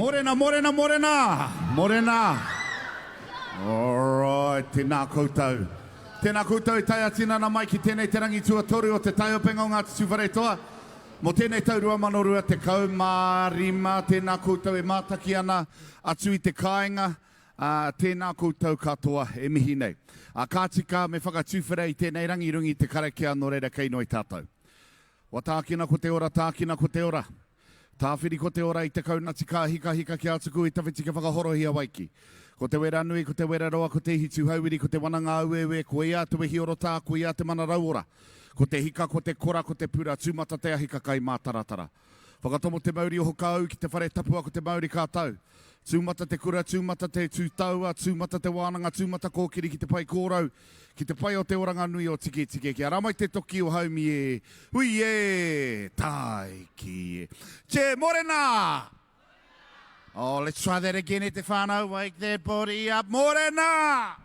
Morena, morena, morena! Morena! Alright, tēnā koutou. Tēnā koutou e tae ā-tinana mai ki tēnei te rangi tuatoru o te Taiopenga o Ngāti Tūwharetoa. Mō tēnei tau 2025, tēnā koutou e mātaki ana atu i te kāinga, ā, tēnā koutou katoa e mihi nei. Ā, ka tika me whakatuwhera i tēnei rangi i runga i te karakia, nō reira kei noi tātou. Wa tākina ko te ora, tākina ko te ora. Tāwhiri ko te ora i te kaunati ka hikahika ki a tuku i tawhiti kia whakahorohia Waiki. Ko te wera nui, ko te wera roa, ko te ihi tūhauwiri, ko te wana ngāueue, ko ia te wehi orotā, ko ia te mana rauora. Ko te hika, ko te kora, ko te pura, tūmata te ahi ka kai mātaratara. Whakatomo te mauri oho ka au ki te whare tapua ko te mauri ka tau. Tūmata te kura, tūmata te tūtaua, tūmata te wānanga, tūmata kōkiri ki te pae kōrau, ki te pae o te oranga nui o Tiketike, kia ramai te toki o Haumi e, hui e, tāiki e. Che, morena! Oh, let's try that again e te whānau, wake that body up, morena!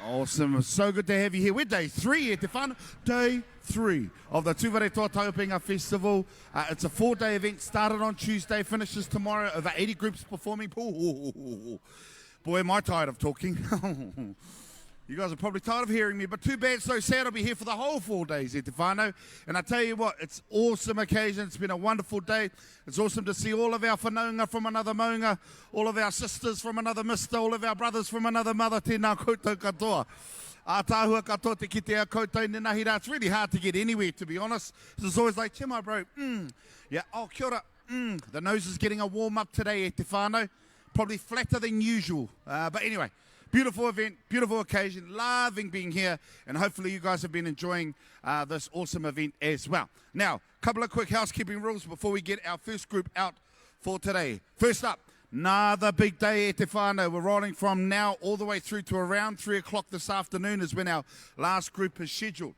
Awesome, so good to have you here. We're day three e te whānau, day three of the Tūwharetoa Taiopenga Festival. Uh, it's a four-day event, started on Tuesday, finishes tomorrow, over 80 groups performing. Ooh, boy, am I tired of talking. You guys are probably tired of hearing me, but too bad, so sad. I'll be here for the whole four days, e te whānau. And I tell you what, it's awesome occasion. It's been a wonderful day. It's awesome to see all of our whanaunga from another maunga, all of our sisters from another mister, all of our brothers from another mother. Tēnā koutou katoa. Ātaahua katoa te kitea koutou nenahi rā. It's really hard to get anywhere, to be honest. It's always like, Tēmā bro, mm, yeah, oh, kia ora, mm. The nose is getting a warm up today, e te whānau. Probably flatter than usual. Uh, but anyway, beautiful event, beautiful occasion. Loving being here, and hopefully you guys have been enjoying uh, this awesome event as well. Now, couple of quick housekeeping rules before we get our first group out for today. First up, another big day at Te Whānau. We're rolling from now all the way through to around 3 o'clock this afternoon is when our last group is scheduled.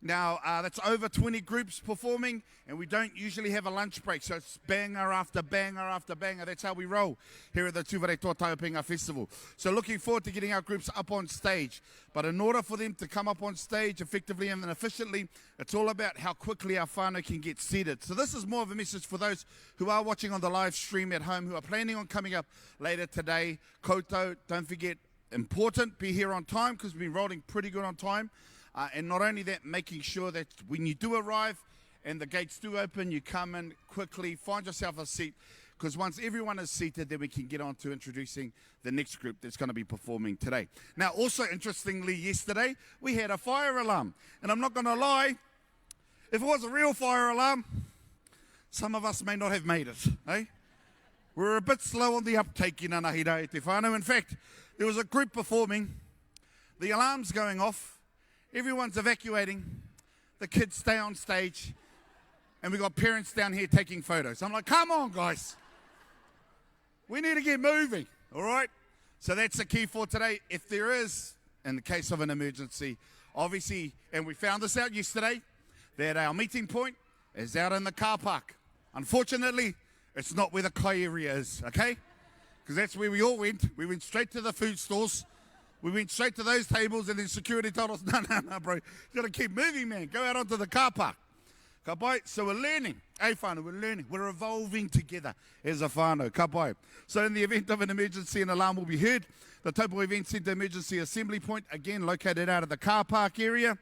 Now, uh, that's over 20 groups performing, and we don't usually have a lunch break, so it's banger after banger after banger. That's how we roll here at the Tūwharetoa Taiopenga Festival. So looking forward to getting our groups up on stage. But in order for them to come up on stage effectively and efficiently, it's all about how quickly our whānau can get seated. So this is more of a message for those who are watching on the live stream at home, who are planning on coming up later today. Koutou, don't forget, important, be here on time because we've been rolling pretty good on time. Uh, and not only that, making sure that when you do arrive and the gates do open, you come in quickly, find yourself a seat, because once everyone is seated, then we can get on to introducing the next group that's going to be performing today. Now, also interestingly, yesterday we had a fire alarm. And I'm not going to lie, if it was a real fire alarm, some of us may not have made it, eh? We were a bit slow on the uptake in Anahira e te whānau. In fact, there was a group performing, the alarm's going off, everyone's evacuating, the kids stay on stage, and we got parents down here taking photos. I'm like, come on, guys. We need to get moving, all right? So that's the key for today. If there is, in the case of an emergency, obviously, and we found this out yesterday, that our meeting point is out in the car park. Unfortunately, it's not where the kai area is, okay? Because that's where we all went. We went straight to the food stores. We went straight to those tables, and then security told us, no, no, no, bro, you got to keep moving, man. Go out onto the car park. Ka pai. So we're learning. Hey, whānau, we're learning. We're evolving together as a whānau. Ka pai. So in the event of an emergency, an alarm will be heard. The Taupo Event Centre Emergency Assembly Point, again located out of the car park area.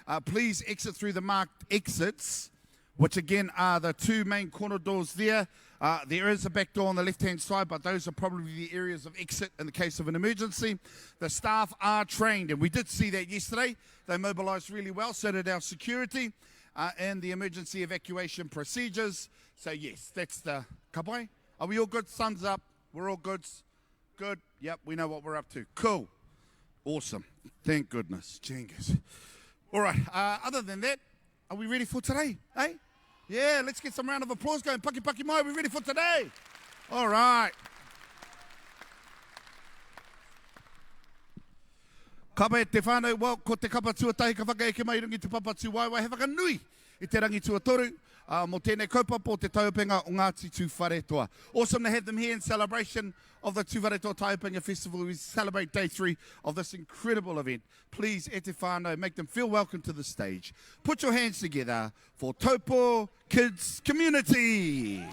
Uh, please exit through the marked exits, which again are the two main corner doors there. Uh, there is a back door on the left-hand side, but those are probably the areas of exit in the case of an emergency. The staff are trained, and we did see that yesterday. They mobilised really well, so did our security uh, and the emergency evacuation procedures. So yes, that's the kapai. Are we all good? Thumbs up. We're all good. Good. Yep, we know what we're up to. Cool. Awesome. Thank goodness. Jengas. All right. Uh, other than that, are we ready for today? Eh? Yeah, let's get some round of applause going. Paki paki mai, we ready for today? All right. Ka pai te whānau, well, ko te kapa tuatahi ka whakaeke mai i runga i te papa tūwaewae he whakanui i te rangi tuatoru uh, mō tēnei kaupapa o te tauopenga o Ngāti Tūwharetoa. Awesome to have them here in celebration of the Tūwharetoa Taiopenga Festival. We celebrate day three of this incredible event. Please, e te whānau, make them feel welcome to the stage. Put your hands together for Taupo Kids Community.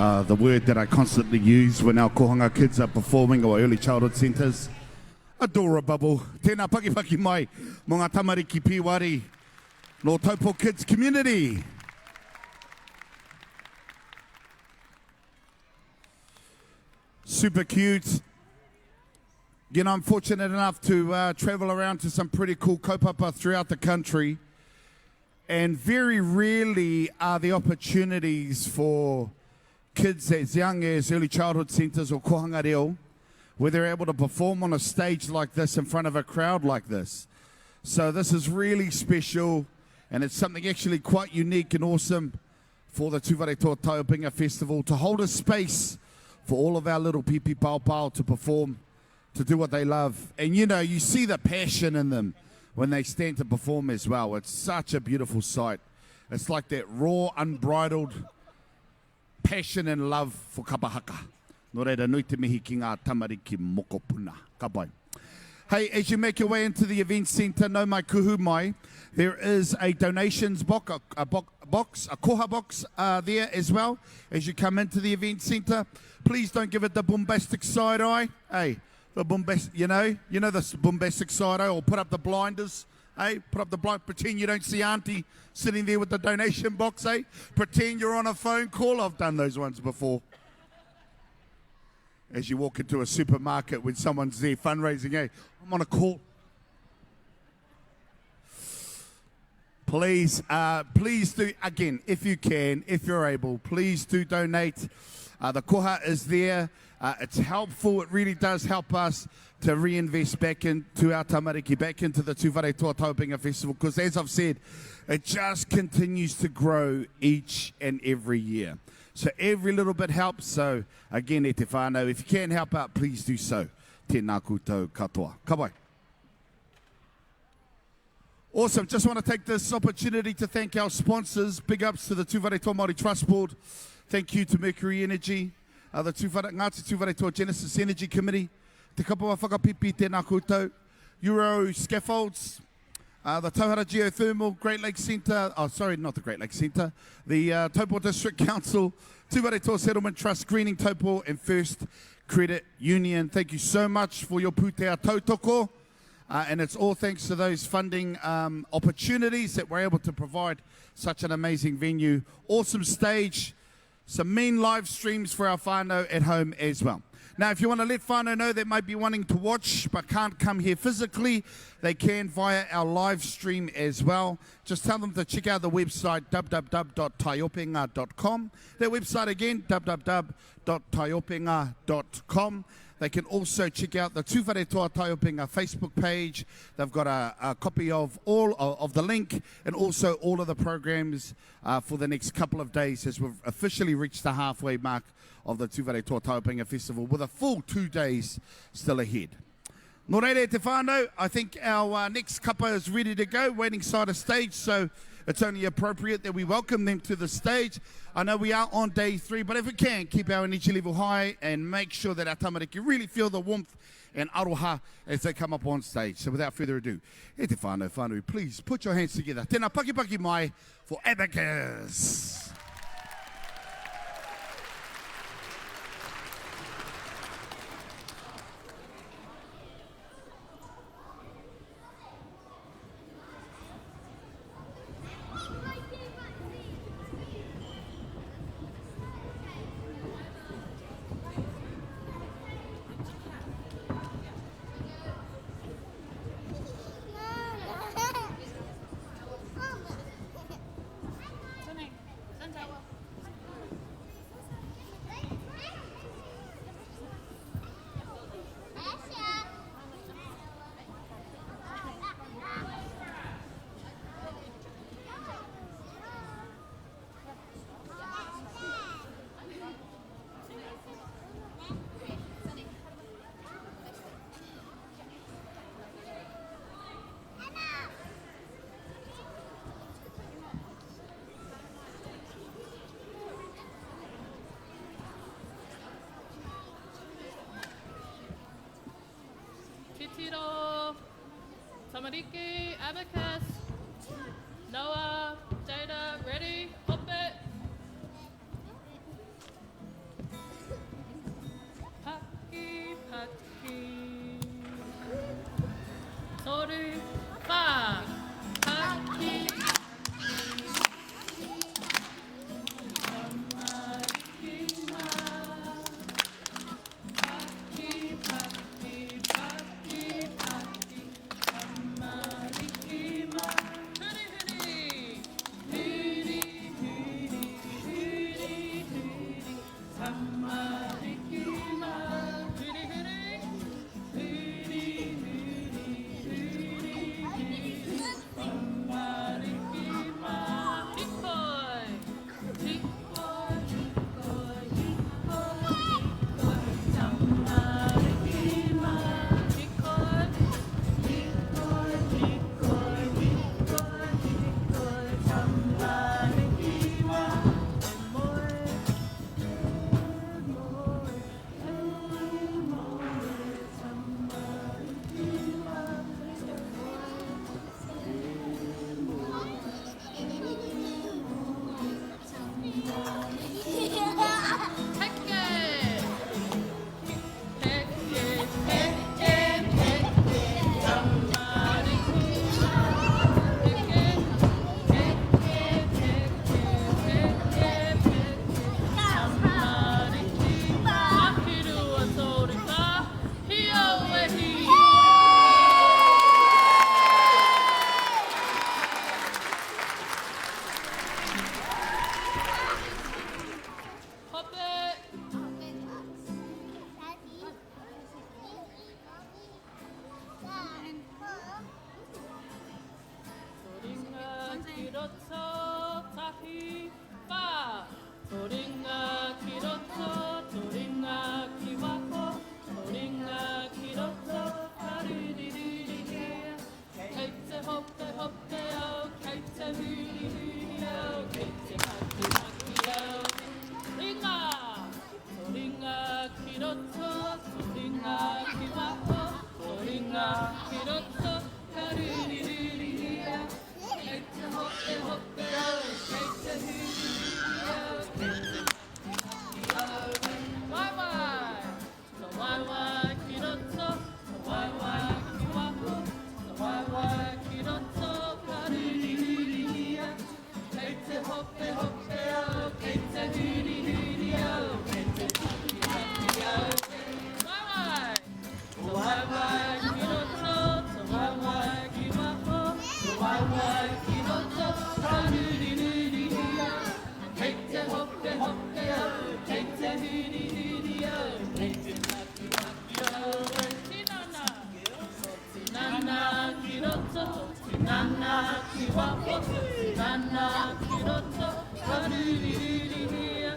Uh, the word that I constantly use when our kohanga kids are performing or early childhood centres. Adorable. Tēnā pakipaki mai mō ngā tamariki pīwari nō Taupo Kids Community. Super cute. You know, I'm fortunate enough to uh, travel around to some pretty cool kaupapa throughout the country. And very rarely are the opportunities for kids as young as early childhood centres or kohanga reo, where they're able to perform on a stage like this in front of a crowd like this. So this is really special, and it's something actually quite unique and awesome for the Tūwharetoa Taiopenga Festival to hold a space for all of our little pipi pao pao to perform, to do what they love. And you know, you see the passion in them when they stand to perform as well. It's such a beautiful sight. It's like that raw, unbridled passion and love for kapa haka. Nō reira, nui te mihi ki ngā tamariki mokopuna. Ka pai. Hey, as you make your way into the event centre, no mai kuhu mai, there is a donations box, a, a box, a koha box uh, there as well as you come into the event centre. Please don't give it the bombastic side eye. Hey, the bombastic, you know, you know the bombastic side eye, or put up the blinders. Hey, put up the blind, pretend you don't see auntie sitting there with the donation box, eh? Pretend you're on a phone call. I've done those ones before. As you walk into a supermarket when someone's there fundraising, eh? I'm on a call. Please, uh, please do, again, if you can, if you're able, please do donate. Uh, the koha is there. Uh, it's helpful. It really does help us to reinvest back into our tamariki, back into the Tūwharetoa Taupinga Festival, because as I've said, it just continues to grow each and every year. So every little bit helps. So again, e te whānau, if you can help out, please do so. Tēnā koutou katoa. Ka pai. Awesome. Just want to take this opportunity to thank our sponsors. Big ups to the Tūwharetoa Māori Trust Board. Thank you to Mercury Energy, uh, the Tūwhare, Ngāti Tūwharetoa Genesis Energy Committee, Te Kapawa Whakapipi, tēnā koutou, Euro Scaffolds, uh, the Tauhara Geothermal, Great Lakes Centre, oh sorry, not the Great Lakes Centre, the uh, Taupo District Council, Tūwharetoa Settlement Trust, Greening Taupo, and First Credit Union. Thank you so much for your pūtea tautoko. Uh, and it's all thanks to those funding um, opportunities that we're able to provide such an amazing venue. Awesome stage, some mean live streams for our whānau at home as well. Now, if you want to let whānau know that might be wanting to watch but can't come here physically, they can via our live stream as well. Just tell them to check out the website www.taiopenga.com. That website again, www.taiopenga.com. They can also check out the Tūwharetoa Taiopenga Facebook page. They've got a, a copy of all of, of the link and also all of the programs uh, for the next couple of days as we've officially reached the halfway mark of the Tūwharetoa Taiopenga Festival with a full two days still ahead. Nō reira e te whānau, I think our uh, next kapa is ready to go, waiting side of stage, so it's only appropriate that we welcome them to the stage. I know we are on day three, but if we can, keep our energy level high and make sure that our tamariki really feel the warmth and aroha as they come up on stage. So without further ado, e te whānau whānui, please put your hands together. Tēnā paki paki mai for Abacus. Titiro, Tamariki, Abacus, Noah, Jada, ready, pop it. ki roto, to ringa ki waho, to ringa ki roto, ka ruri ruri ia. Kei te hope hope au, kei te huri huri au, kei te taki taki au e. Waewae! To waewae ki roto, to waewae ki waho, to waewae ki roto, ka ruri ruri ia. Kei te hope hope au, kei te huri huri au, kei te taki taki au e. Waewae! To waewae ki roto, to waewae ki waho, to waewae ki roto, ka ruri ruri ia. Kei te hope hope au, kei te huri huri au, kei te taki taki au e. Tinana! To tinana ki roto, to tinana ki waho, to tinana ki roto, ka ruri ruri ia.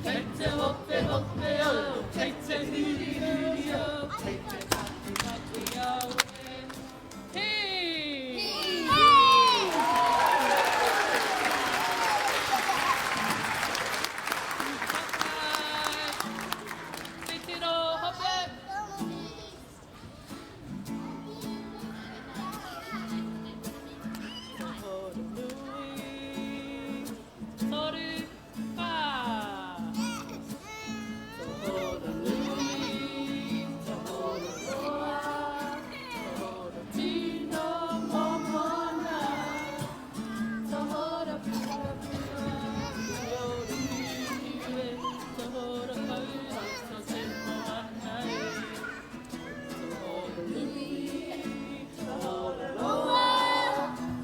Kei te hope hope au, kei te huri huri au, kei te taki taki au e. Hī! Ka pai! Titiro, hope! Tohoronui, toru, whā. Tohoronui, tohoroa, tohorotino momona. Tohora pua pua, tohoro tohoro kaura, to te moana e. Tohoronui, tohoroa,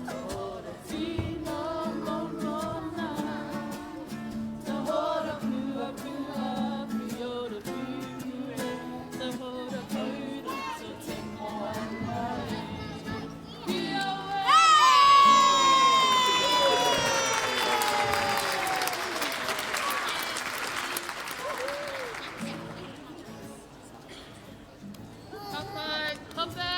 tohorotino momona. Tohora pua pua, piora pue, tohora kaura, to te moana e. Kia ora! Ka pai, hope!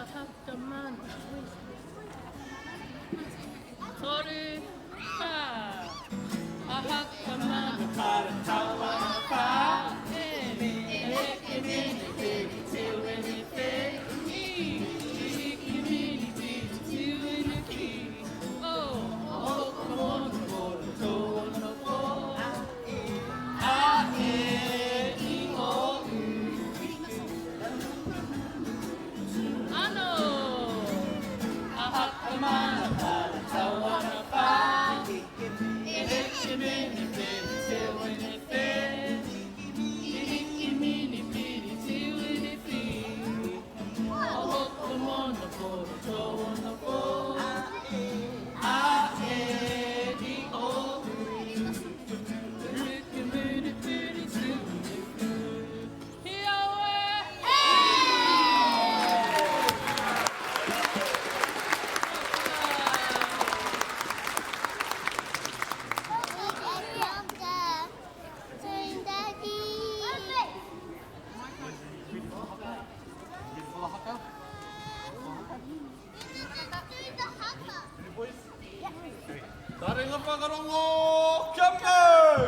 Aha, ka mana. Toru, whā. Aha, ka mana. E, e, e, mini, piri, tiwini, whe. I, i, ki, mini, piri, tiwini, ki. O, o, ko, mono, koro, tōno, ko. A, e, i, o, u. Ano! Aha, ka mana, para, tauana, whā. E, e, mini, piri, tiwini, whe. I, mini, piri, tiwini, whi. O, ko, mono, koro, tōno, ko. A, e, i, o, u. Ruku, muru, piri, tiwini, fu. Hia oe! Taringa whakarongo, kia mau!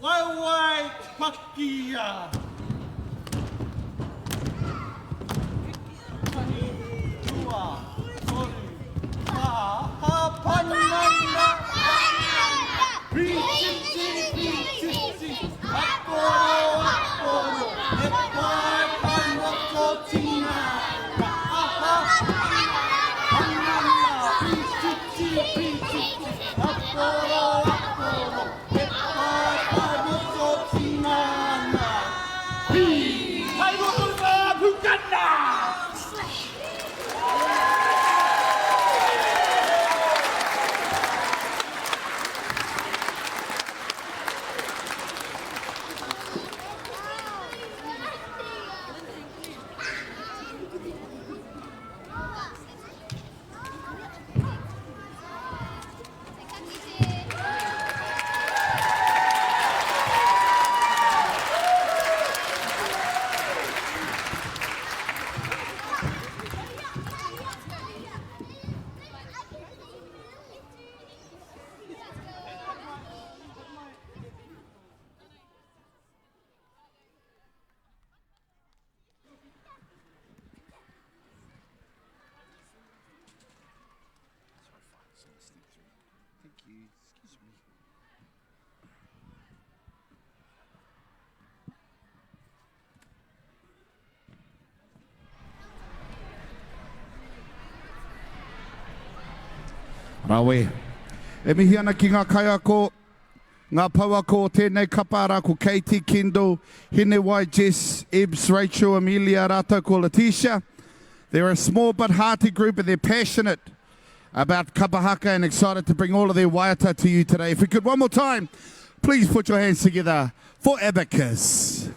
Waewae pakia! Tahi, rua, toru, whā, panana! Pichichi, pichichi, aporo, aporo, e pae pai roto tinana. Aha, panana, pichichi, pichichi, aporo, aporo, e pae pai roto tinana. Pi, pai roto ngā pukana! you. Excuse me. Rawe. E mihi ana ki ngā kaiako, ngā pouako o tēnei kapa arā ko Katie, Kendall, Hinewai, Jess, Ebs, Rachel, Amelia rātou ko Letitia. They're a small but hearty group and they're passionate about kapa haka and excited to bring all of their waiata to you today. If we could one more time, please put your hands together for Abacus.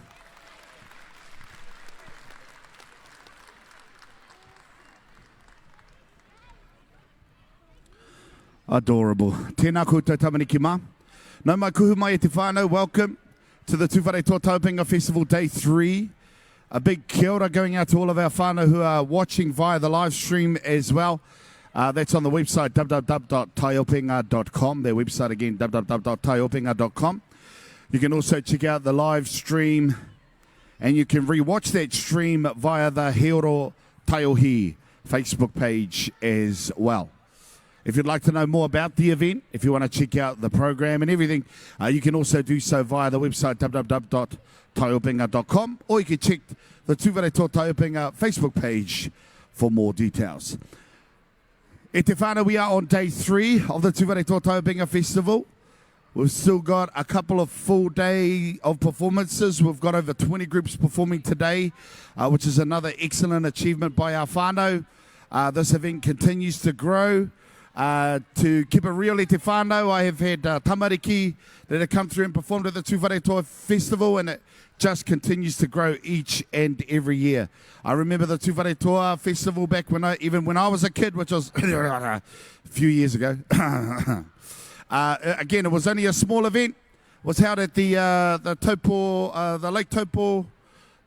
Adorable. Tēnā koutou tamariki mā. Nau mai kuhu mai e te whānau, welcome to the Tūwharetoa Taiopenga Festival Day 3. A big kia ora going out to all of our whānau who are watching via the live stream as well. Uh, that's on the website www.taiopenga.com. Their website again, www.taiopenga.com. You can also check out the live stream and you can rewatch that stream via the He Oro Taiohi Facebook page as well. If you'd like to know more about the event, if you want to check out the program and everything, uh, you can also do so via the website www.taiopenga.com or you can check the Tūwharetoa Taiopenga Facebook page for more details. E te whānau, we are on day three of the Tūwharetoa Taiopenga Festival. We've still got a couple of full day of performances. We've got over 20 groups performing today, uh, which is another excellent achievement by our whānau. Uh, this event continues to grow. Uh, to keep it real e te whānau, I have had uh, tamariki that have come through and performed at the Tūwharetoa Festival and it just continues to grow each and every year. I remember the Tūwharetoa Festival back when I, even when I was a kid, which was a few years ago. uh, again, it was only a small event. It was held at the, uh, the Taupo, uh, the Lake Taupo,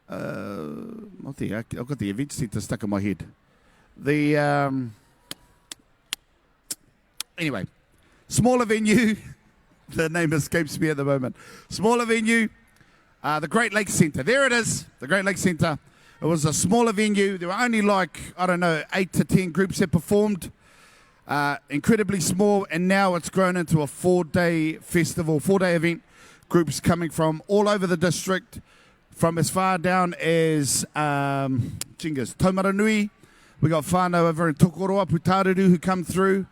uh, not the, I've got the event centre stuck in my head. The, um, anyway, smaller venue. The name escapes me at the moment. Smaller venue, uh, the Great Lakes Centre. There it is, the Great Lakes Centre. It was a smaller venue. There were only like, I don't know, eight to 10 groups that performed. Uh, incredibly small, and now it's grown into a four day festival, four day event. Groups coming from all over the district, from as far down as um, Chinggis, Taumaranui. We got whānau over in Tokoroa, Putaruru who come through.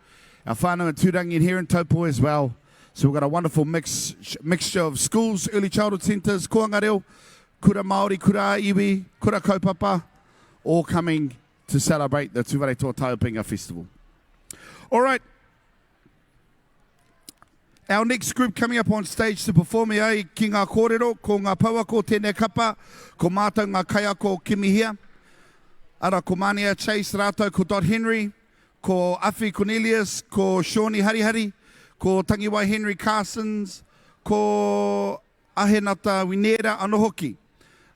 Our whānau in Turangi and here in Taupo as well. So we've got a wonderful mix, mixture of schools, early childhood centres, kōhanga reo, kura Māori, kura iwi, kura kaupapa, all coming to celebrate the Tūwharetoa Taiopenga Festival. All right. Our next group coming up on stage to perform e ai ki ngā kōrero, ko ngā pouako tēnei kapa, ko mātou ngā kaiako kimihia. Ara, ko Mania Chase rātou, ko Dot Henry, ko Awhi Cornelius, ko Shawnee Harihari, ko Tangiwai Henry Carsons, ko Ahenata Winera anō hoki.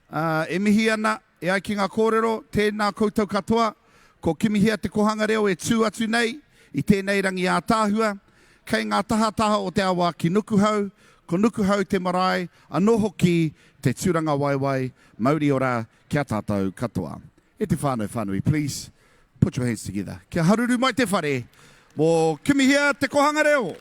Ā, e mihi ana, e ai ki ngā kōrero, tēnā koutou katoa, ko Kimihia Te Kohanga Reo e tū atu nei i tēnei rangi ātaahua, kei ngā tahataha o te awa ki Nukuhau, ko Nukuhau te marae, anō hoki te tūrangawaewae, mauri ora ki a tātou katoa. E te whānau whānui, please put your hands together. Kia haruru mai te whare mō Kimihia Te Kohanga Reo!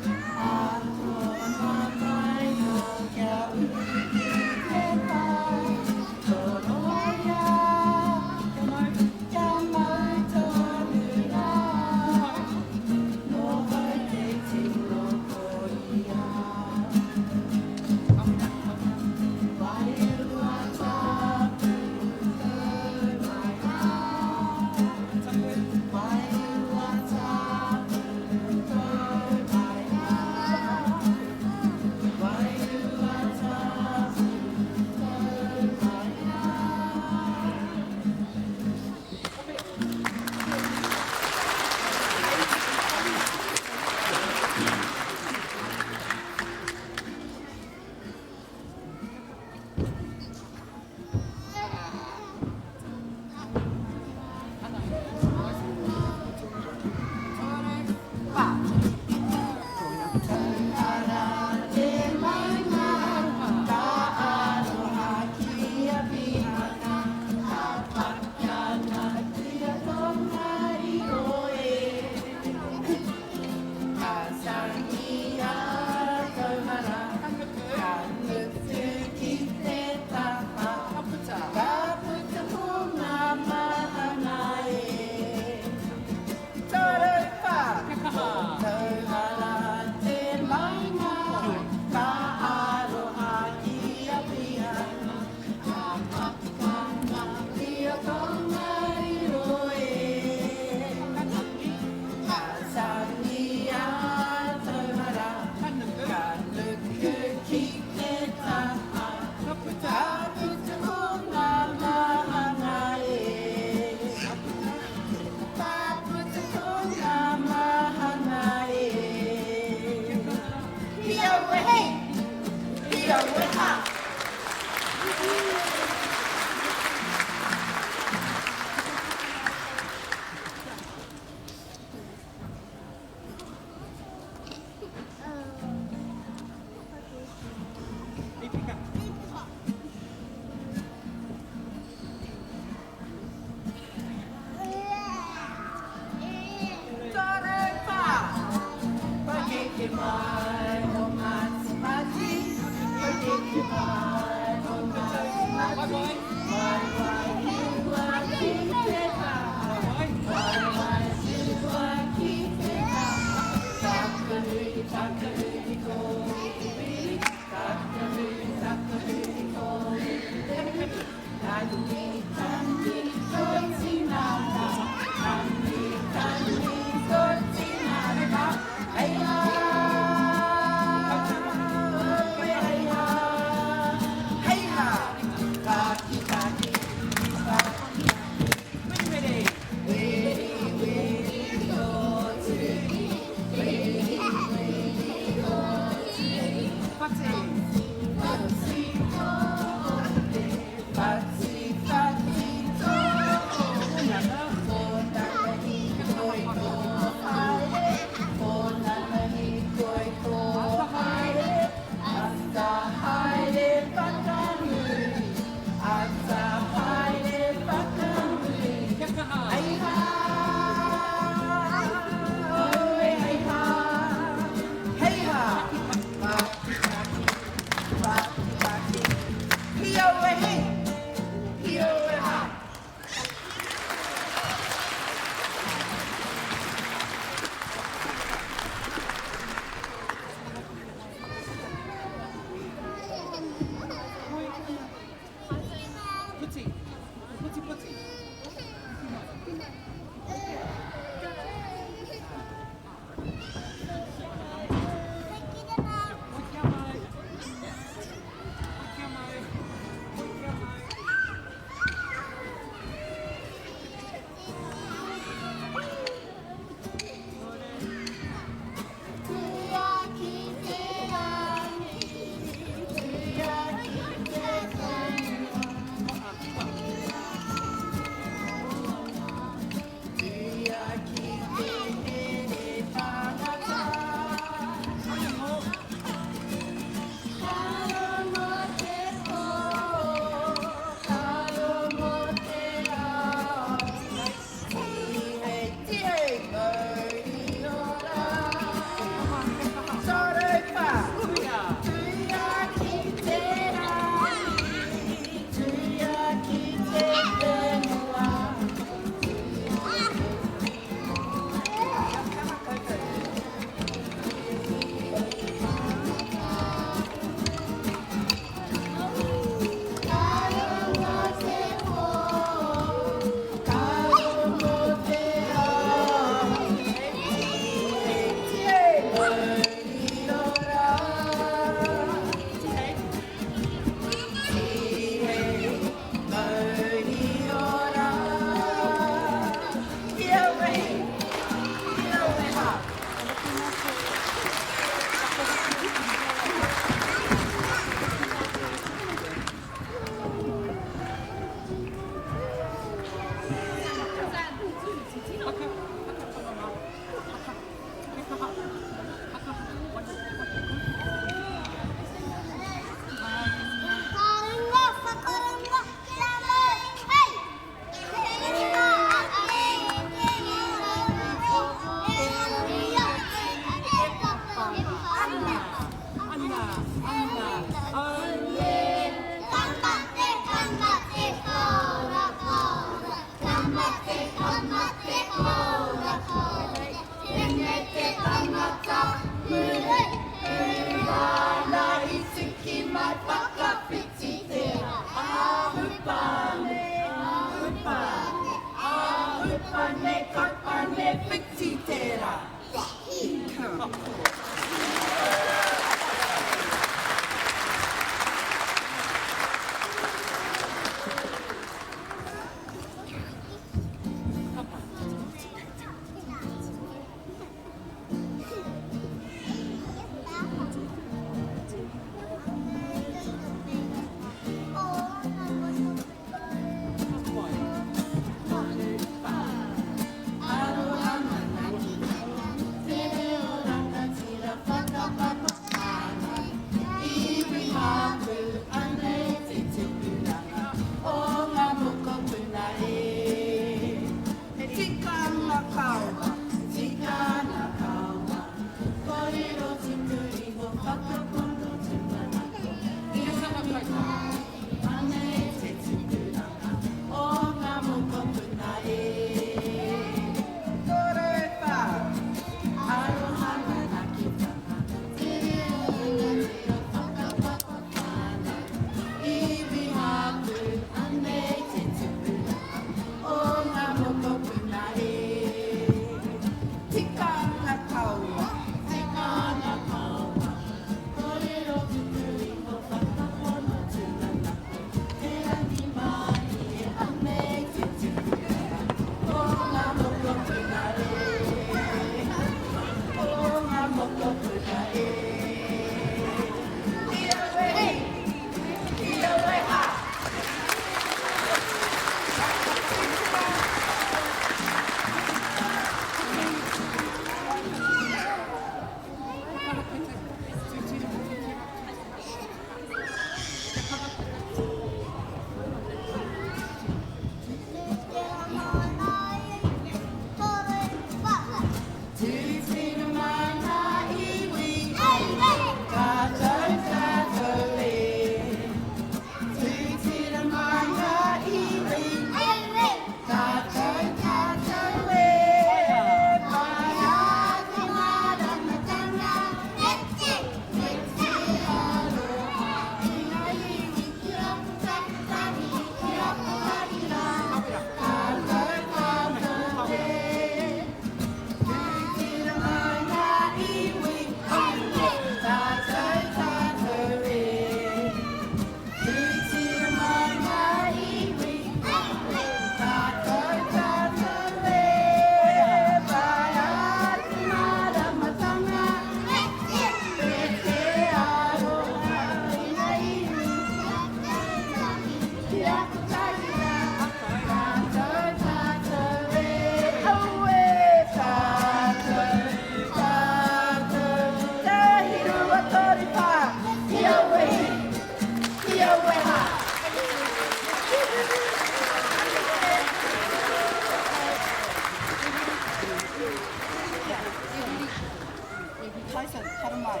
Tyson, haramai.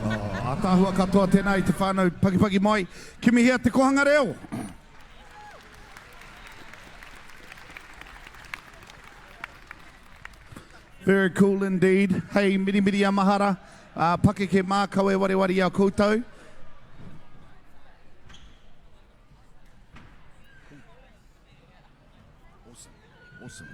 Oh, ataahua katoa tēnā i te whānau pakipaki mai. Kimihia te kohanga reo. Very cool indeed. Hei, mirimiri a mahara. Uh, pakeke mā, kawe wareware i a koutou. Awesome. Awesome.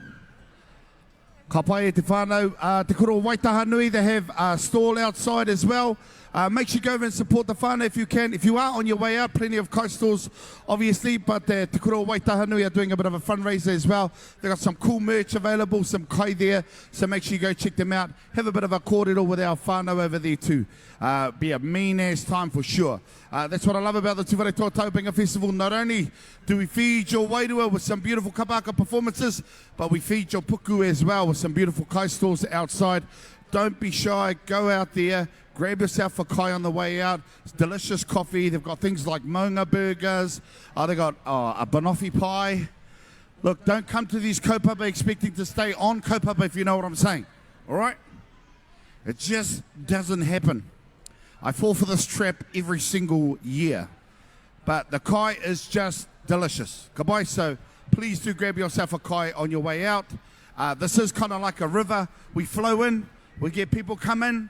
Ka pai e te whānau. Uh, te Kura o Waitahanui, they have a stall outside as well. Uh, make sure you go over and support the whānau if you can. If you are on your way out, plenty of kai stalls, obviously, but the Te Kura o Waitahanui are doing a bit of a fundraiser as well. They've got some cool merch available, some kai there, so make sure you go check them out. Have a bit of a kōrero with our whānau over there too. Uh, be a mean-ass time for sure. Uh, that's what I love about the Tūwharetoa Taupinga Festival. Not only do we feed your wairua with some beautiful kapaka performances, but we feed your puku as well with some beautiful kai stalls outside. Don't be shy. Go out there. Grab yourself a kai on the way out. It's delicious coffee. They've got things like monga burgers. Oh, they got oh, a banoffee pie. Look, don't come to these kaupapa expecting to stay on kaupapa if you know what I'm saying. All right? It just doesn't happen. I fall for this trap every single year. But the kai is just delicious. Ka so please do grab yourself a kai on your way out. Uh, this is kind of like a river. We flow in, we get people come in,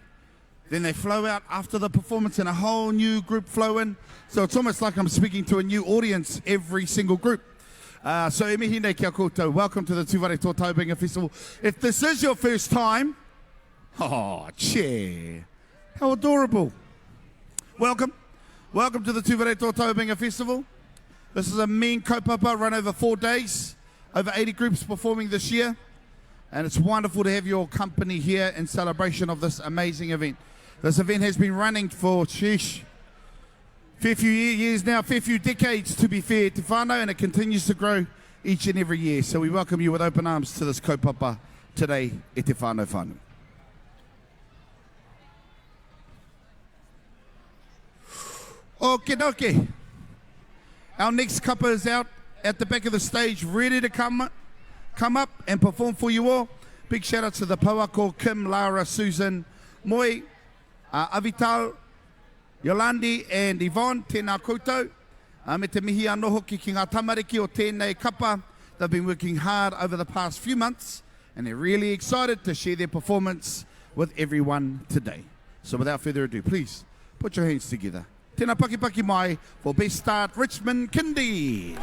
then they flow out after the performance and a whole new group flow in. So it's almost like I'm speaking to a new audience every single group. Uh, so e mihi nei kia koutou. Welcome to the Tūwharetoa Taupinga Festival. If this is your first time, oh, che, how adorable. Welcome. Welcome to the Tūwharetoa Taupinga Festival. This is a mean kaupapa run over four days, over 80 groups performing this year. And it's wonderful to have your company here in celebration of this amazing event. This event has been running for, sheesh, fair few years now, fair few decades to be fair to whānau, and it continues to grow each and every year. So we welcome you with open arms to this kaupapa today e te whānau whānui. Okie dokie. Our next couple is out at the back of the stage, ready to come, come up and perform for you all. Big shout out to the Pouako, Kim, Lara, Susan, Moi, uh, Avital, Yolandi and Yvonne, tēnā koutou. Uh, me te mihi anō hoki ki ngā tamariki o tēnei kapa. They've been working hard over the past few months and they're really excited to share their performance with everyone today. So without further ado, please put your hands together. Tēnā pakipaki mai for Best Start Richmond Kindy.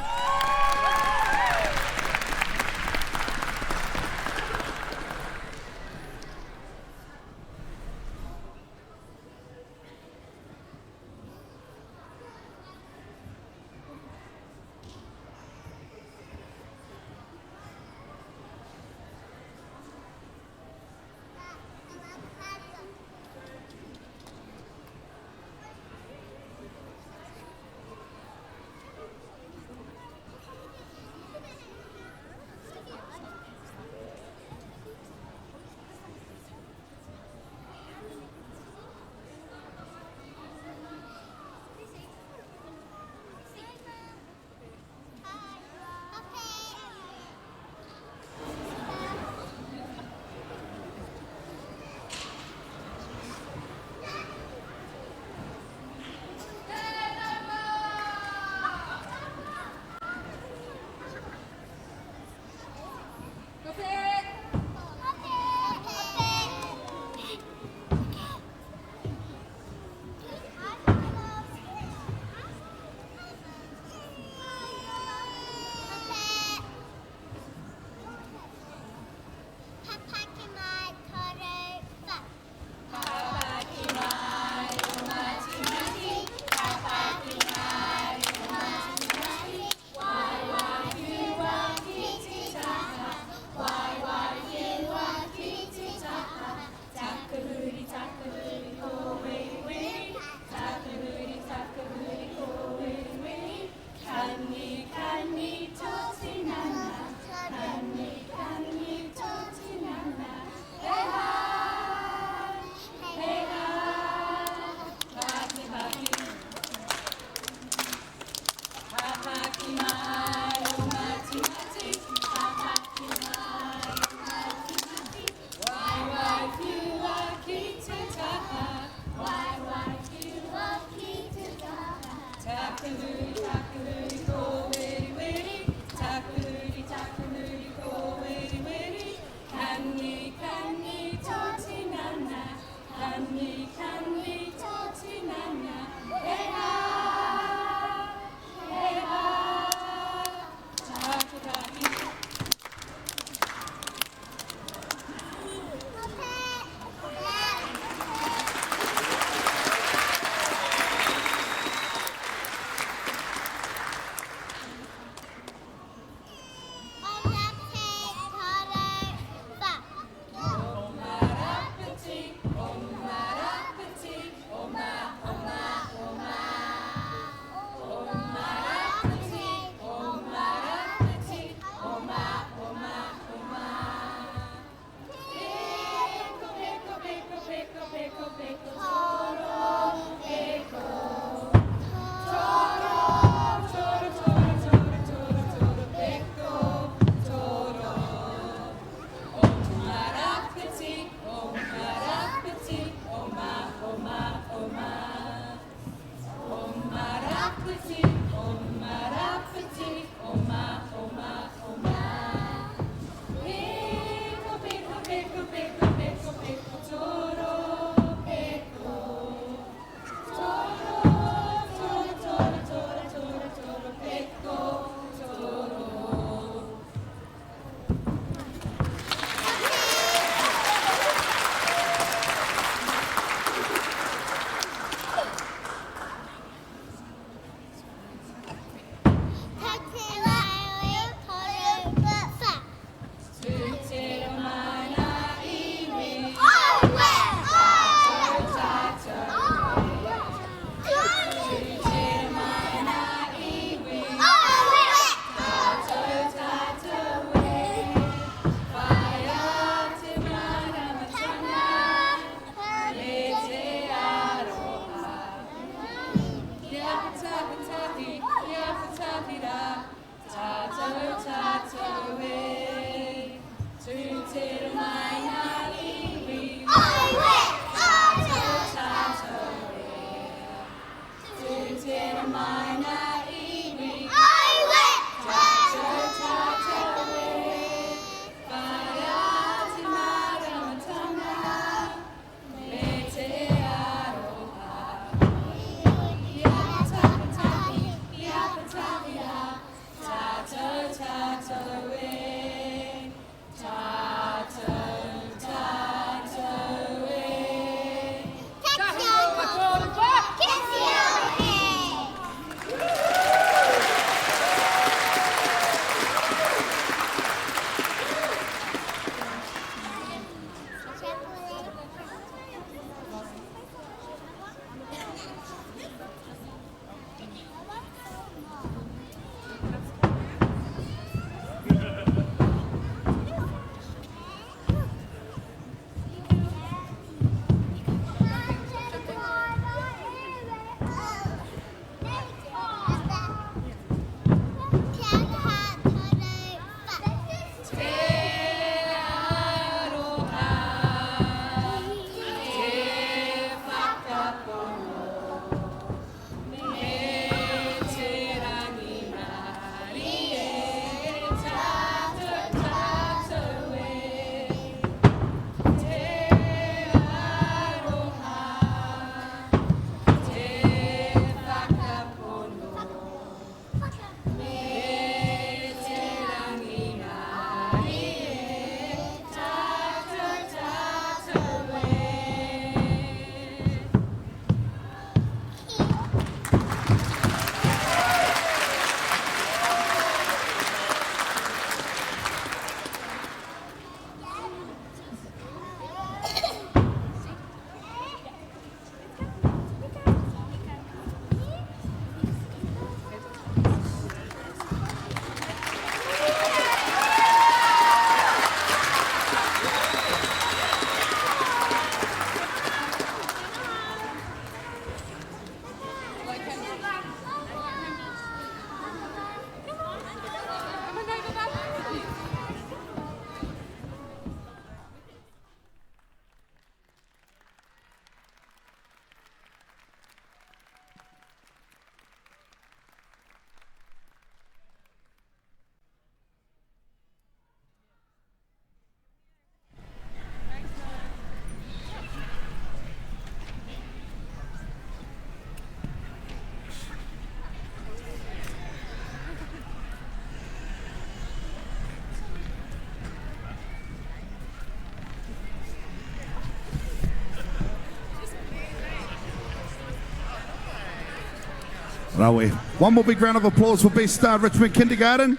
Rawe. One more big round of applause for Best Start Richmond Kindergarten.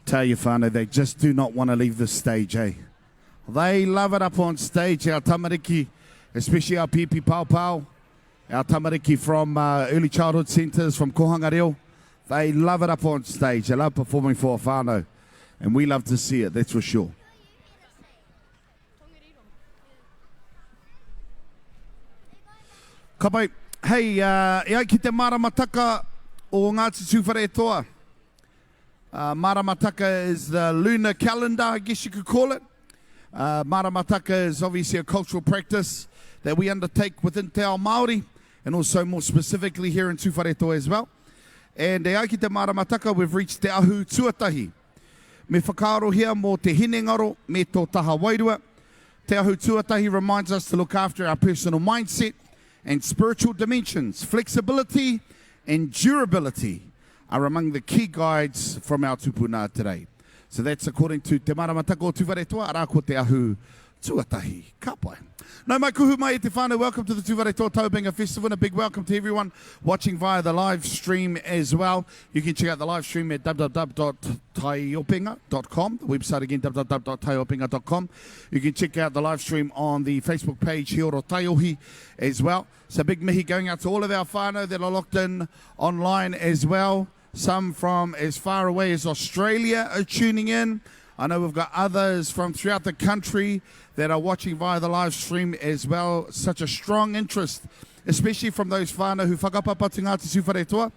Tell you, whānau, they just do not want to leave the stage, eh? They love it up on stage, our tamariki, especially our pipi pau pau, our tamariki from uh, early childhood centres, from Kohanga Reo. They love it up on stage. They love performing for a whānau. And we love to see it, that's for sure. Ka pai. Hei, uh, e ai ki te maramataka o Ngāti Tūwharetoa. Uh, maramataka is the lunar calendar, I guess you could call it. Uh, maramataka is obviously a cultural practice that we undertake within Te Ao Māori and also more specifically here in Tūwharetoa as well. And e ai ki te maramataka, we've reached Te Ahu Tuatahi. Me whakaarohia mō te hinengaro me tō taha wairua. Te Ahu Tuatahi reminds us to look after our personal mindset and spiritual dimensions. Flexibility and durability are among the key guides from our tupuna today. So that's according to Te Maramataka o Tuwharetoa, arā ko Te Ahu Tuatahi. Ka pai. No mai kuhu mai e te whānau, welcome to the Tuwharetoa Taubinga Festival and a big welcome to everyone watching via the live stream as well. You can check out the live stream at www.taiopenga.com, the website again, www.taiopenga.com. You can check out the live stream on the Facebook page, He Oro Taiohi, as well. So big mihi going out to all of our whānau that are locked in online as well. Some from as far away as Australia are tuning in. I know we've got others from throughout the country that are watching via the live stream as well. Such a strong interest, especially from those whānau who whakapapa to Ngāti Tūwharetoa,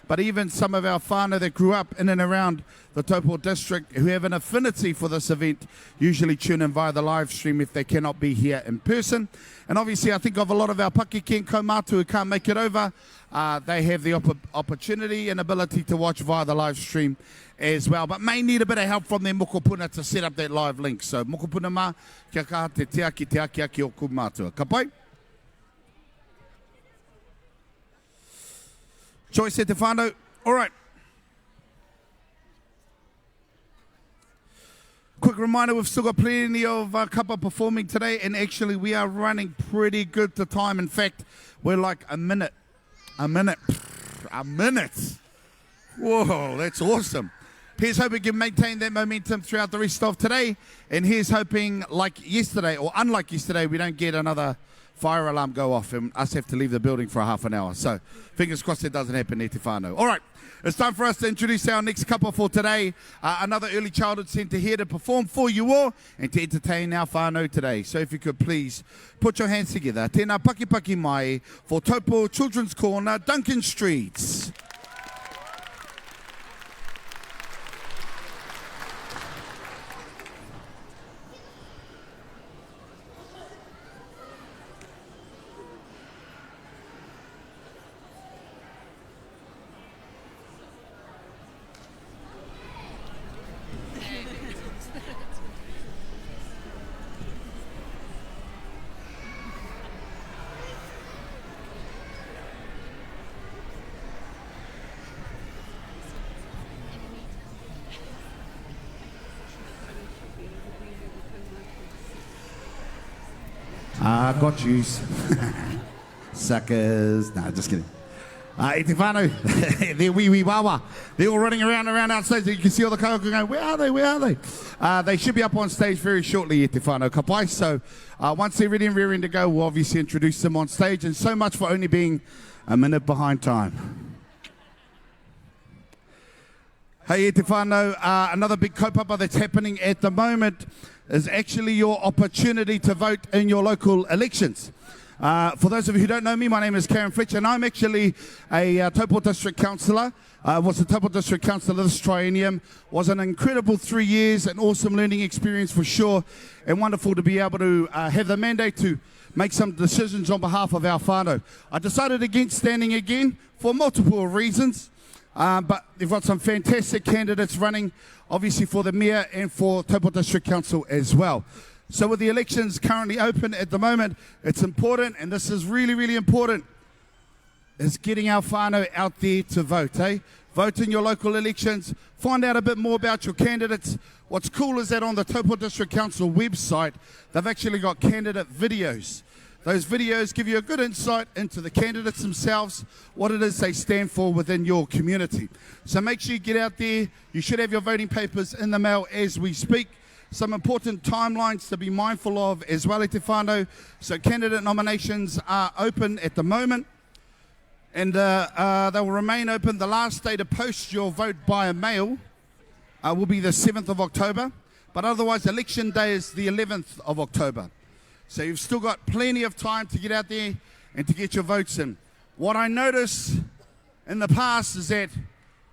but even some of our whānau that grew up in and around the Taupo district who have an affinity for this event usually tune in via the live stream if they cannot be here in person. And obviously, I think of a lot of our pakeke and kaumātua who can't make it over. Uh, they have the opp- opportunity and ability to watch via the live stream as well, but may need a bit of help from their mokopuna to set up that live link. So, mokopuna mā, kia kaha te tiaki, te akiaki o kūmātua. Ka pai? Joyce e te whānau. All right. Quick reminder, we've still got plenty of uh, kapa performing today, and actually we are running pretty good to time. In fact, we're like a minute, a minute, a minute. Whoa, that's awesome. Here's hoping we can maintain that momentum throughout the rest of today. And here's hoping, like yesterday, or unlike yesterday, we don't get another fire alarm go off and us have to leave the building for a half an hour. So fingers crossed it doesn't happen, e te whānau. All right, it's time for us to introduce our next couple for today. Uh, another early childhood centre here to perform for you all and to entertain our whānau today. So if you could please put your hands together. Tēnā paki paki mai for Taupo Children's Corner, Duncan Street. Ah, got yous. Suckers. No, just kidding. Uh, e te whānau, they're wee wee wawa. They're all running around around outside. So you can see all the kaiako going, where are they, where are they? Uh, they should be up on stage very shortly, e te whānau. Ka pai. So uh, once they're ready and rearing to go, we'll obviously introduce them on stage. And so much for only being a minute behind time. Hey, e te whānau, uh, another big kaupapa that's happening at the moment is actually your opportunity to vote in your local elections. Uh, for those of you who don't know me, my name is Karen Fletcher, and I'm actually a uh, Taupo District Councillor. I uh, was a Taupo District Councillor this triennium. Was an incredible three years, an awesome learning experience for sure, and wonderful to be able to uh, have the mandate to make some decisions on behalf of our whānau. I decided against standing again for multiple reasons. Um, but they've got some fantastic candidates running, obviously for the mayor and for Taupo District Council as well. So with the elections currently open at the moment, it's important, and this is really, really important, is getting our whānau out there to vote, eh? Vote in your local elections. Find out a bit more about your candidates. What's cool is that on the Taupō District Council website, they've actually got candidate videos. Those videos give you a good insight into the candidates themselves, what it is they stand for within your community. So make sure you get out there. You should have your voting papers in the mail as we speak. Some important timelines to be mindful of as well, e te whānau. So candidate nominations are open at the moment. And uh, uh, they will remain open. The last day to post your vote by mail uh, will be the 7th of October. But otherwise, election day is the 11th of October. So you've still got plenty of time to get out there and to get your votes in. What I notice in the past is that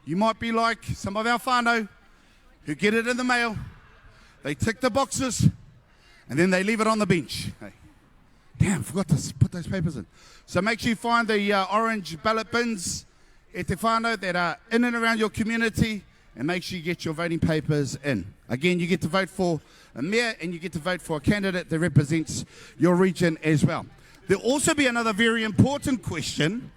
you might be like some of our whānau who get it in the mail, they tick the boxes, and then they leave it on the bench. Hey. Damn, forgot to put those papers in. So make sure you find the uh, orange ballot bins e te whānau that are in and around your community and make sure you get your voting papers in. Again, you get to vote for a mayor and you get to vote for a candidate that represents your region as well. There'll also be another very important question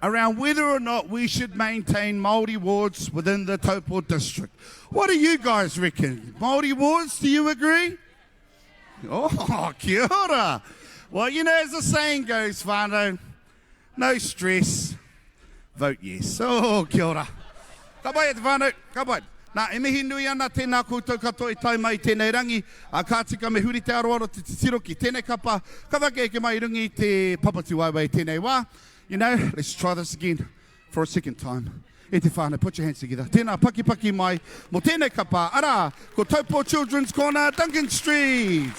around whether or not we should maintain Māori wards within the Taupō district. What do you guys reckon? Māori wards, do you agree? Oh, kia ora. Well, you know, as the saying goes, whānau, no stress, vote yes. Oh, kia ora. Ka pai e te whānau, ka pai. Nā, e mihi nui ana tēnā koutou katoa i tae mai i tēnei rangi, a ka tika me huri te aroaro te titiro ki tēnei kapa, ka whakaeke mai i runga i te Papatiwaiwai i tēnei wā. You know, let's try this again for a second time. E te whānau, put your hands together. Tēnā, pakipaki mai mō tēnei kapa, arā, ko Taupō Children's Corner, Duncan Street!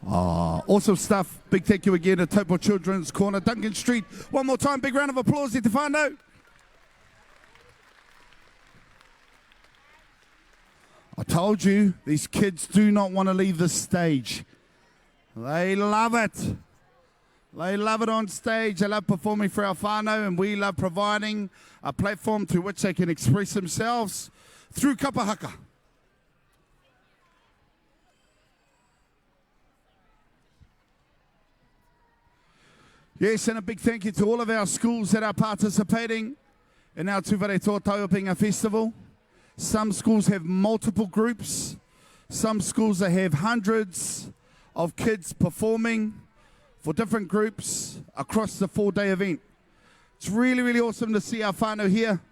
Ah, awesome stuff. Big thank you again to Taupo Children's Corner, Duncan Street. One more time, big round of applause e te whānau. I told you, these kids do not want to leave the stage. They love it. They love it on stage. They love performing for our whānau, and we love providing a platform to which they can express themselves through kapa haka. Yes, and a big thank you to all of our schools that are participating in our Tūwharetoa Tauopinga Festival. Some schools have multiple groups. Some schools that have hundreds of kids performing for different groups across the four-day event. It's really, really awesome to see our whānau here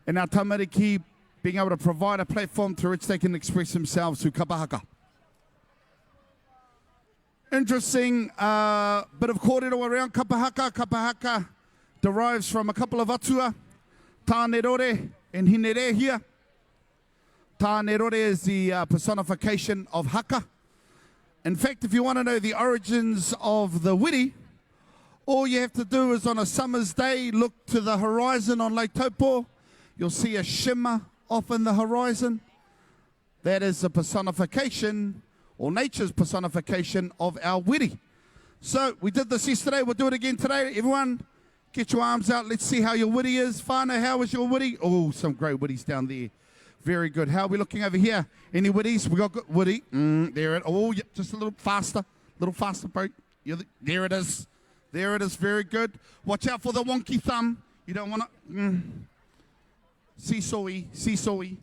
and our tamariki being able to provide a platform through which they can express themselves through kapa haka. Interesting uh, bit of kōrero around kapa haka. Kapa haka derives from a couple of atua, Tāne Rore and Hinerehia. Tāne Rore is the uh, personification of haka. In fact, if you want to know the origins of the wiri, all you have to do is on a summer's day look to the horizon on Lake Taupo. You'll see a shimmer off in the horizon. That is the personification or nature's personification of our wiri. So we did this yesterday. We'll do it again today. Everyone, get your arms out. Let's see how your wiri is. Whānau, how is your wiri? Oh, some great wiris down there. Very good. How are we looking over here? Any wiris? We got good wiri. Mm, there it. Oh, yep, just a little faster. A little faster, bro. You're the, there it is. There it is. Very good. Watch out for the wonky thumb. You don't want to. Mm. Seesaw-y, seesaw-y.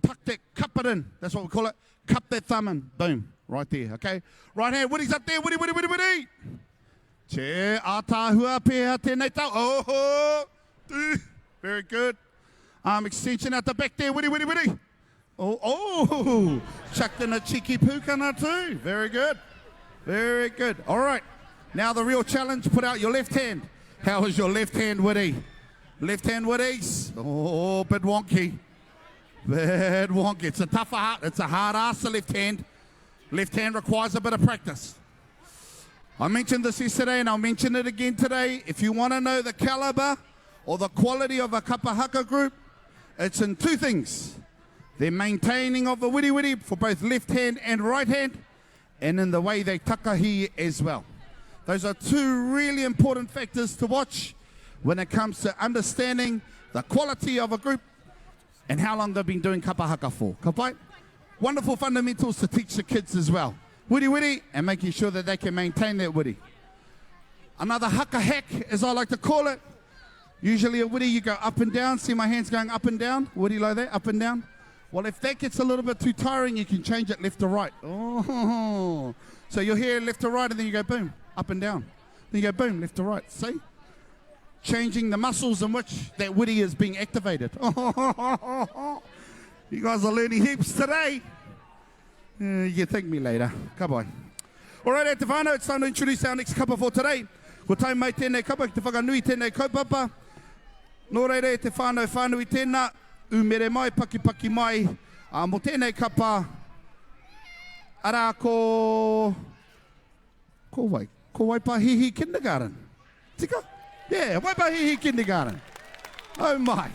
Tuck that, cup it in. That's what we call it. Cup that thumb in. Boom. Right there, okay? Right hand, Woody's up there. Woody, Woody, Woody, Woody. Te ātaahua pēhea tēnei tau. Oh, very good. Arm extension out the back there. Woody, Woody, Woody. Oh, oh, chucked in a cheeky pūkana too. Very good. Very good. All right. Now the real challenge, put out your left hand. How is your left hand, Woody? Left hand, Woodies. Oh, bit wonky. Bit wonky. It's a tougher heart. It's a hard ass, the left hand. Left hand requires a bit of practice. I mentioned this yesterday and I'll mention it again today. If you want to know the caliber or the quality of a kapa haka group, it's in two things. Their maintaining of the wiri wiri for both left hand and right hand, and in the way they takahi as well. Those are two really important factors to watch when it comes to understanding the quality of a group and how long they've been doing kapa haka for. Ka pai? Wonderful fundamentals to teach the kids as well. Wiri wiri and making sure that they can maintain that wiri. Another haka hack, as I like to call it. Usually a wiri, you go up and down. See my hands going up and down? Wiri like that, up and down. Well, if that gets a little bit too tiring, you can change it left to right. Oh, so you're here left to right, and then you go boom, up and down. Then you go boom, left to right. See? Changing the muscles in which that wiri is being activated. you guys are learning heaps today. Uh, you thank me later. Come on. All right, e te whānau, it's time to introduce our next kapa for today. Ko tae mai tēnei kapa ki te whakanui tēnei kaupapa. Nō reira e te whānau whānui tēnā, umere mai, pakipaki mai, ā, mō tēnei kapa, arā ko... Ko wai? Ko Waipahihi Kindergarten. Tika? Yeah, Waipahihi Kindergarten. Oh my.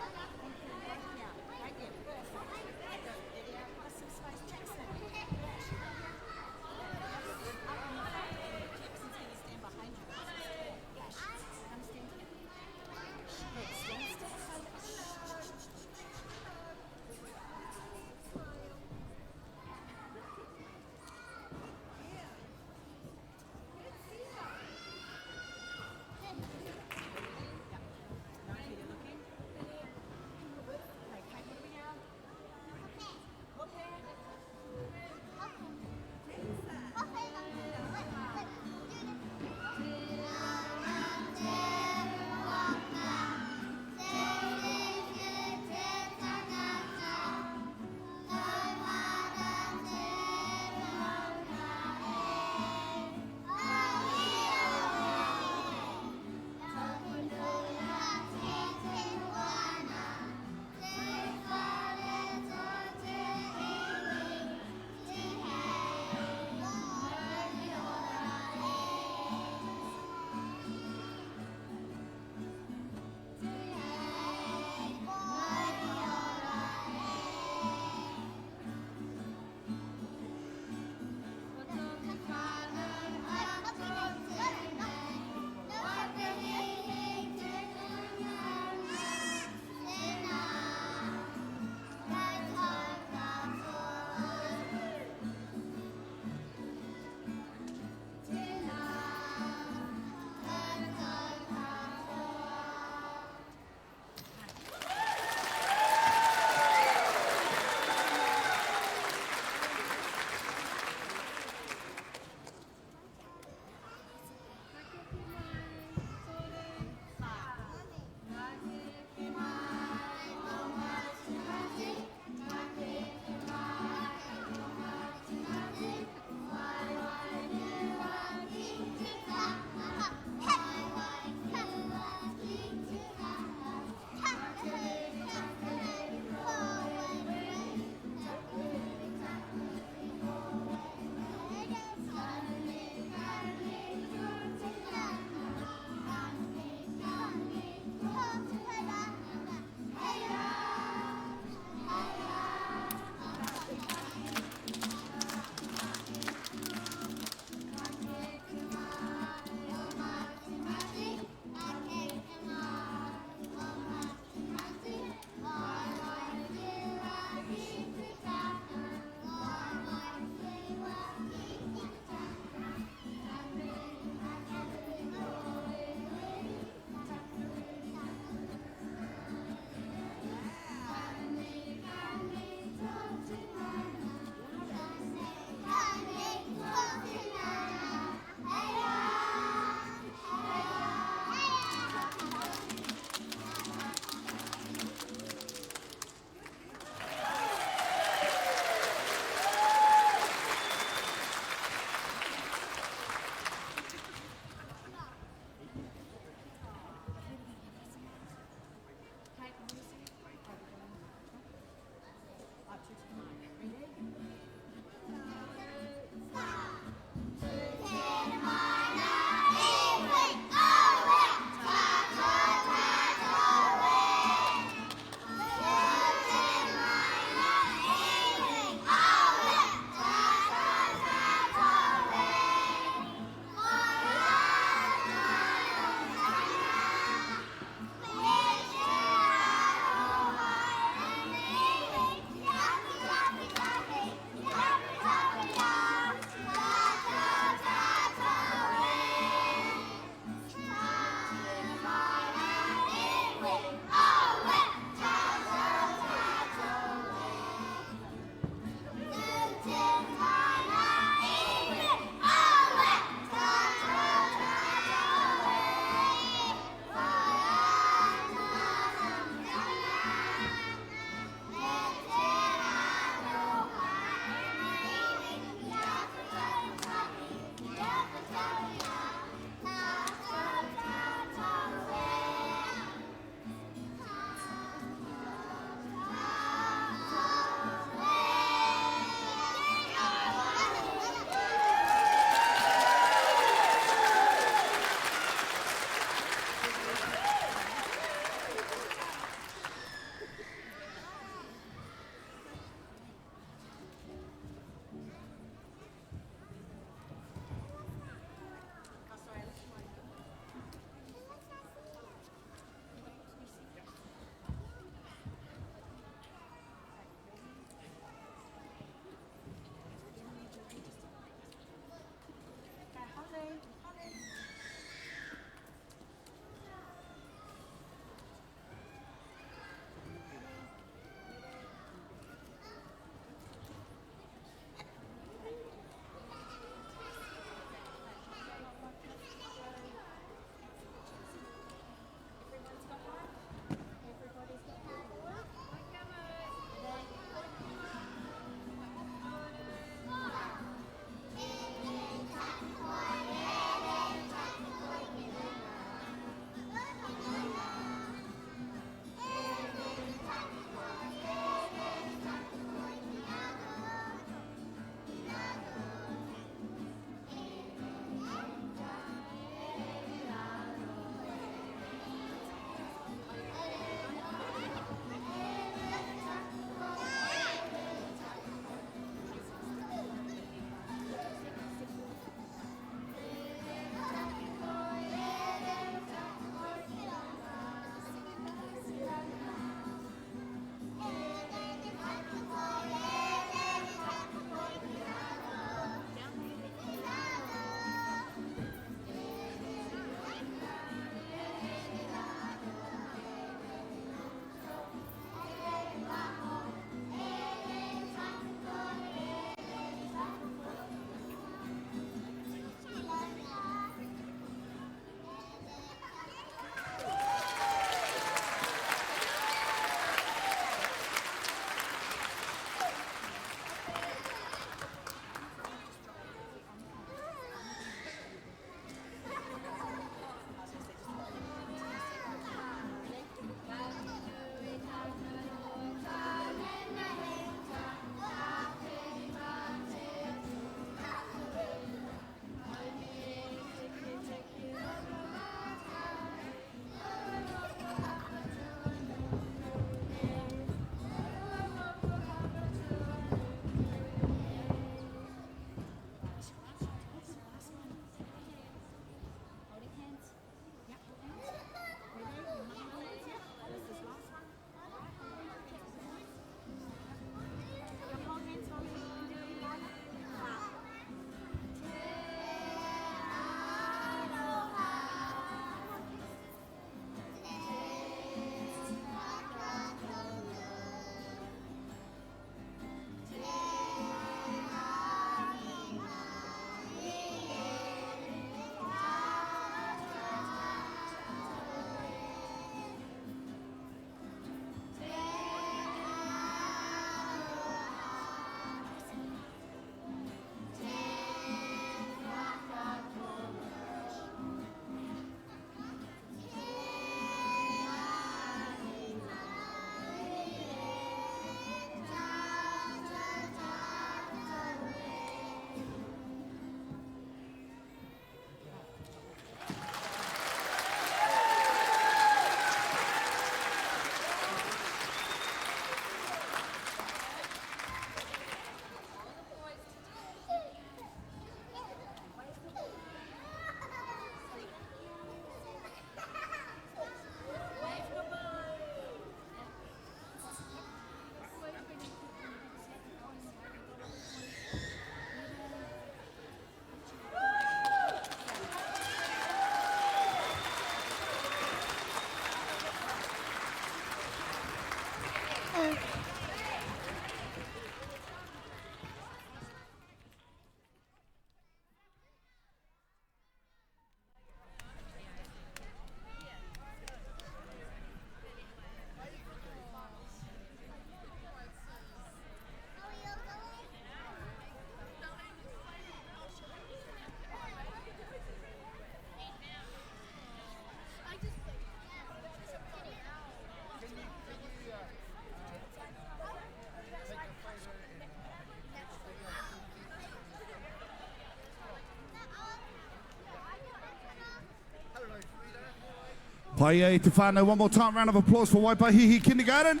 Pai e te whānau, one more time, round of applause for Waipahihi Kindergarten.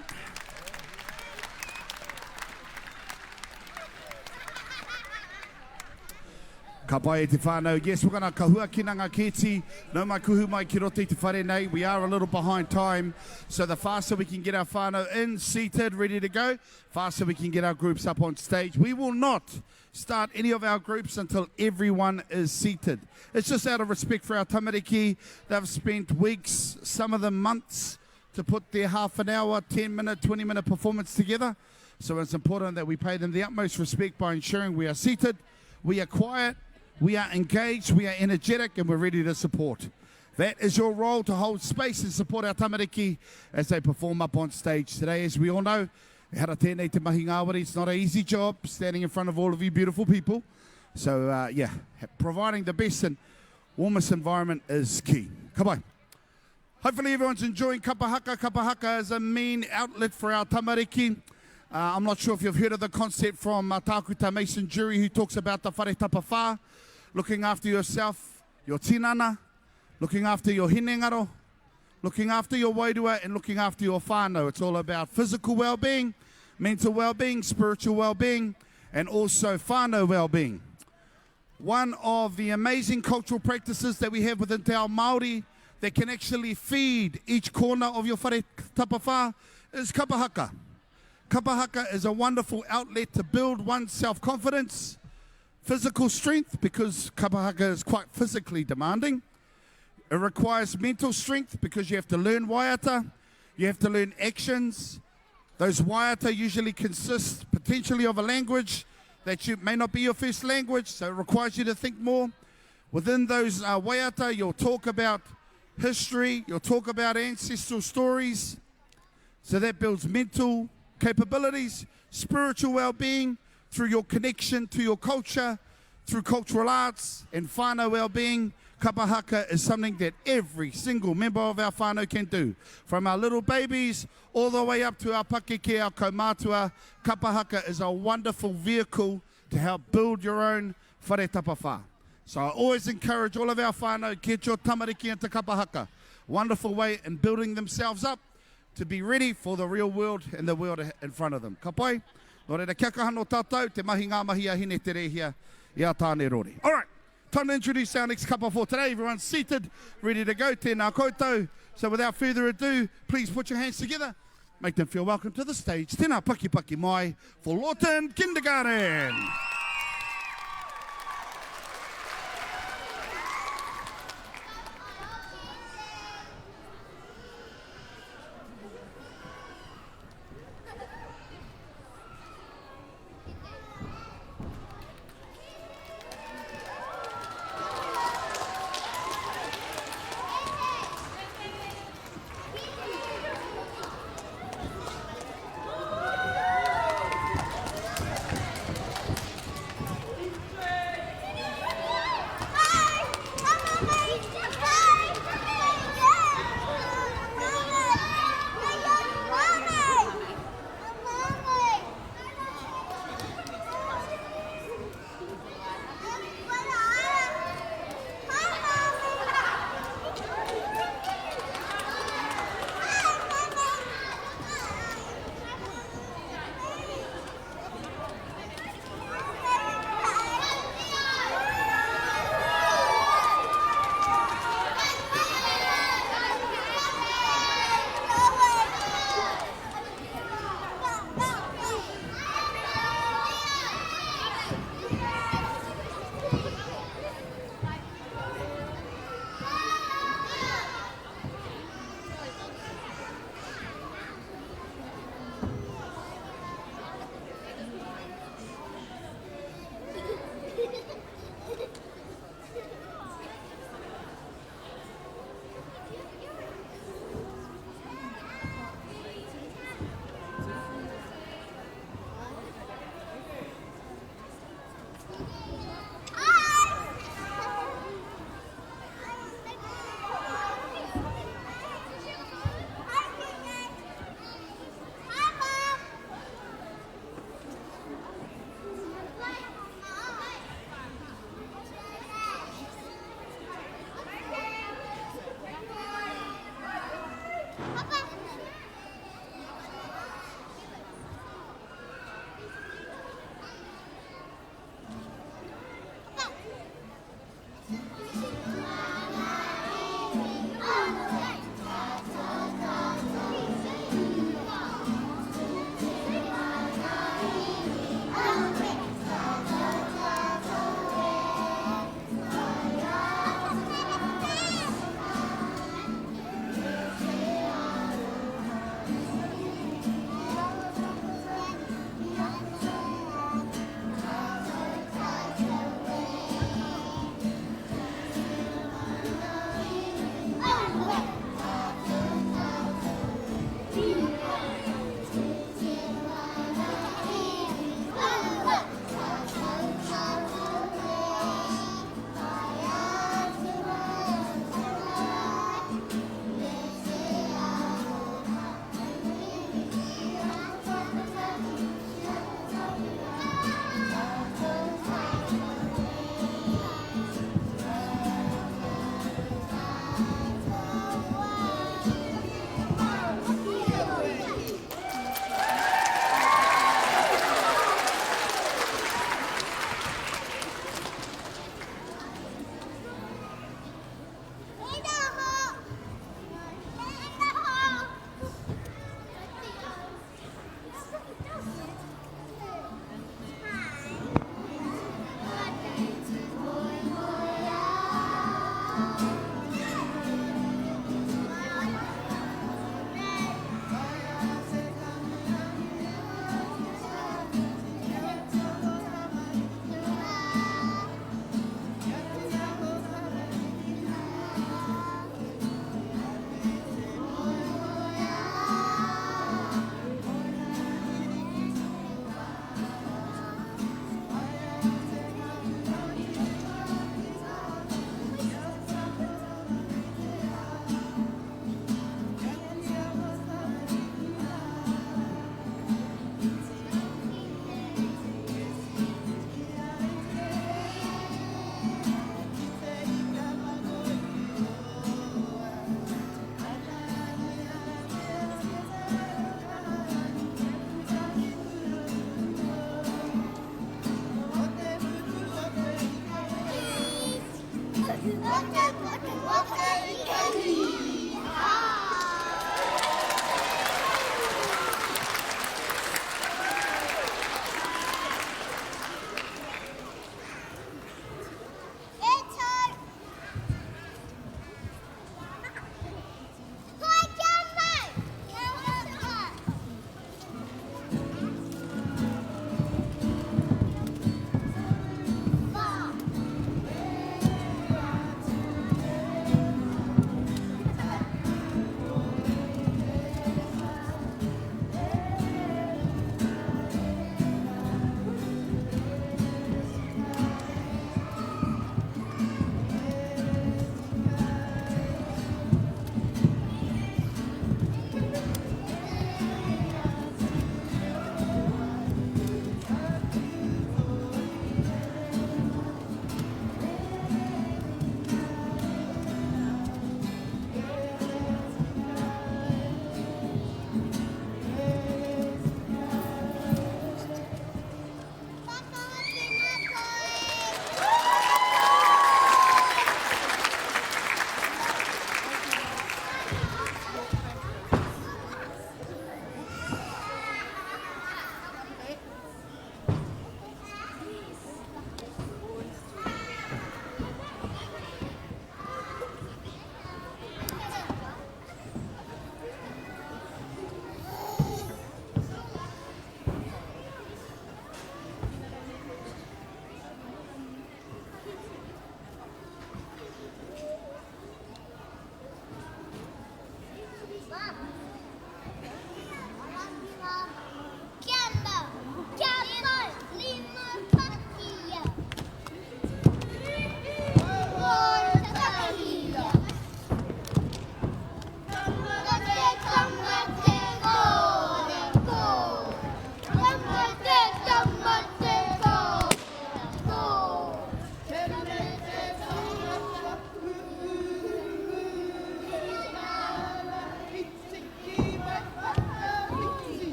Ka pai e te whānau. Yes, we're gonna ka huakina ngā kēti. Nau mai kuhu mai ki roto i te whare nei. We are a little behind time, so the faster we can get our whānau in, seated, ready to go, faster we can get our groups up on stage. We will not start any of our groups until everyone is seated. It's just out of respect for our tamariki. They've spent weeks, some of them months, to put their half an hour, 10 minute, 20 minute performance together. So it's important that we pay them the utmost respect by ensuring we are seated, we are quiet, we are engaged, we are energetic, and we're ready to support. That is your role to hold space and support our tamariki as they perform up on stage today. As we all know, ehara tēnei te mahi ngāwari. It's not an easy job standing in front of all of you beautiful people. So, uh, yeah, providing the best and warmest environment is key. Ka pai. Hopefully everyone's enjoying kapa haka. Kapa haka is a main outlet for our tamariki. Uh, I'm not sure if you've heard of the concept from uh, Tākuta Mason Jury who talks about the whare tapa whā, looking after yourself, your tinana, looking after your hinengaro, looking after your wairua and looking after your whānau. It's all about physical well-being, mental well-being, spiritual well-being, and also whānau well-being. One of the amazing cultural practices that we have within Te Ao Māori that can actually feed each corner of your whare tapawhā is kapa haka. Kapa haka is a wonderful outlet to build one's self-confidence, physical strength, because kapa haka is quite physically demanding. It requires mental strength because you have to learn waiata, you have to learn actions. Those waiata usually consist potentially of a language that you may not be your first language, so it requires you to think more. Within those uh, waiata, you'll talk about history, you'll talk about ancestral stories. So that builds mental capabilities, spiritual well-being through your connection to your culture, through cultural arts and whānau well-being. Kapa haka is something that every single member of our whānau can do. From our little babies all the way up to our pakeke, our kaumātua, kapa haka is a wonderful vehicle to help build your own whare tapawhā. So I always encourage all of our whānau, get your tamariki into kapa haka. Wonderful way in building themselves up to be ready for the real world and the world in front of them. Ka pai? Nō reira, kia kaha nō tātou, te mahi ngā mahi a Hine Te Rēhia i a Tāne Rori. All right, time to introduce our next kapa for today. Everyone's seated, ready to go. Tēnā koutou. So without further ado, please put your hands together. Make them feel welcome to the stage. Tēnā paki paki mai for Lawton Kindergarten.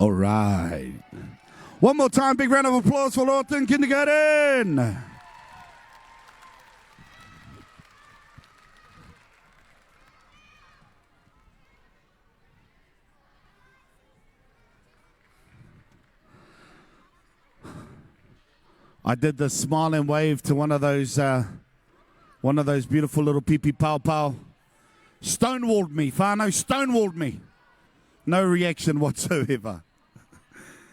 All right. One more time, big round of applause for Laurelton Kindergarten. I did the smile and wave to one of those, uh, one of those beautiful little pipi pau pau. Stonewalled me, whānau, stonewalled me. No reaction whatsoever.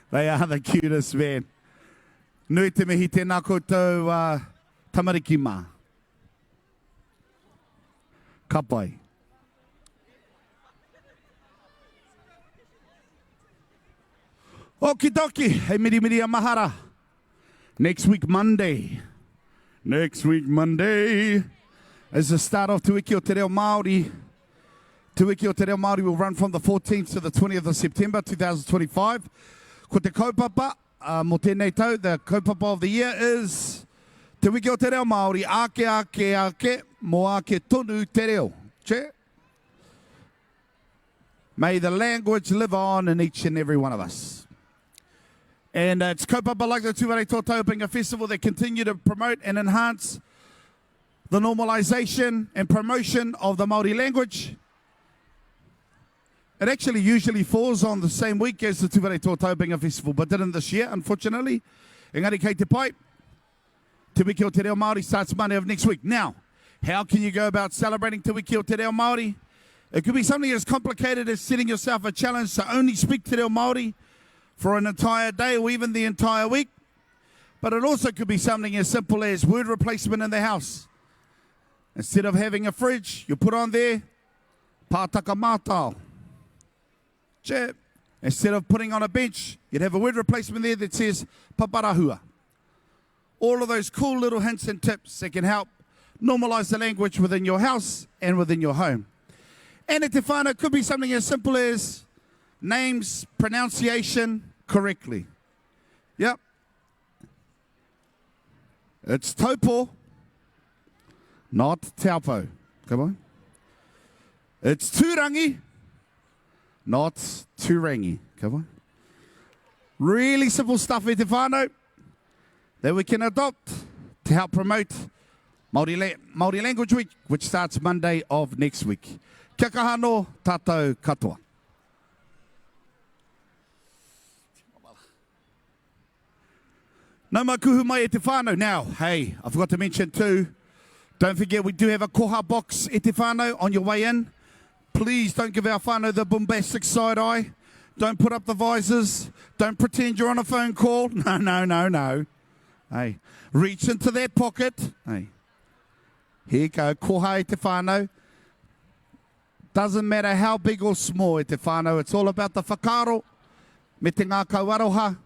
They are the cutest, man. Nui te mihi tēnā koutou uh, tamariki mā. Ka pai. Okie dokie, hei mirimiri a mahara. Next week Monday, next week Monday is the start of Te Wiki o Te Reo Māori. Te Wiki o Te Reo Māori will run from the 14th to the 20th of September 2025. Ko te kaupapa uh, mō tēnei tau, the kaupapa of the year is Te Wiki o Te Reo Māori, ake, ake, ake, mō ake tonu te reo. Che? May the language live on in each and every one of us. And uh, it's kaupapa like the Tūwharetoa Taiopenga Festival that continue to promote and enhance the normalization and promotion of the Māori language. It actually usually falls on the same week as the Tūwharetoa Taiopenga Festival, but didn't this year, unfortunately. Engari kei te pai, Te Wiki o Te Reo Māori starts Monday of next week. Now, how can you go about celebrating Te Wiki o Te Reo Māori? It could be something as complicated as setting yourself a challenge to only speak Te Reo Māori for an entire day or even the entire week. But it also could be something as simple as word replacement in the house. Instead of having a fridge, you put on there, pātaka mātao. Che, instead of putting on a bench, you'd have a word replacement there that says paparahua. All of those cool little hints and tips that can help normalize the language within your house and within your home. And at te whānau, could be something as simple as names, pronunciation correctly. Yep. It's Taupo, not Taupo. Come on. It's Turangi, not Turangi. Come on. Really simple stuff e te whānau that we can adopt to help promote Māori, La Māori Language Week, which starts Monday of next week. Kia kaha anō tātou katoa. Nau mai kuhu mai e te whānau. Now, hey, I forgot to mention too, don't forget we do have a koha box e te whānau on your way in. Please don't give our whānau the bombastic side eye. Don't put up the visors. Don't pretend you're on a phone call. No, no, no, no. Hey, reach into that pocket. Hey, here you go. Koha e te whānau. Doesn't matter how big or small e te whānau, it's all about the whakaaro me te ngākau aroha.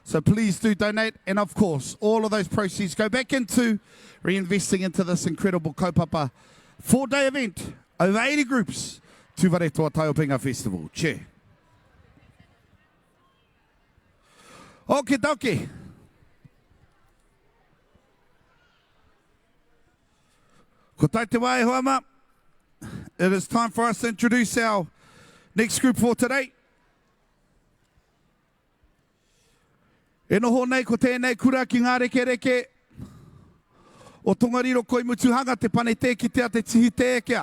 So please do donate and of course all of those proceeds go back into reinvesting into this incredible kaupapa four-day event, over 80 groups, Tūwharetoa Taiopenga Festival. Che. Okie dokie. Ko tai te wā e hoa mā. It is time for us to introduce our next group for today. E noho nei ko tēnei kura ki ngā rekereke o Tongariro Koimutuhanga te pane tē kitea te tihi tē ekea.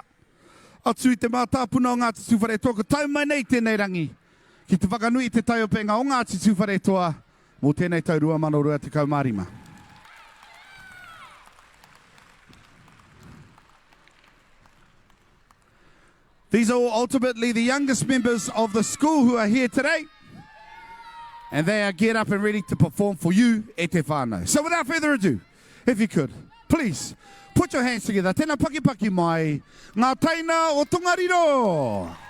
Atu i te mātāpuna o Ngāti Tūwharetoa ko tau mai nei tēnei rangi ki te whakanui i te taiopenga o Ngāti Tūwharetoa mō tēnei tau 2025. These are all ultimately the youngest members of the school who are here today. And they are geared up and ready to perform for you, e te whānau. So without further ado, if you could, please, put your hands together. Tēnā pakipaki mai, ngā teina o Tongariro!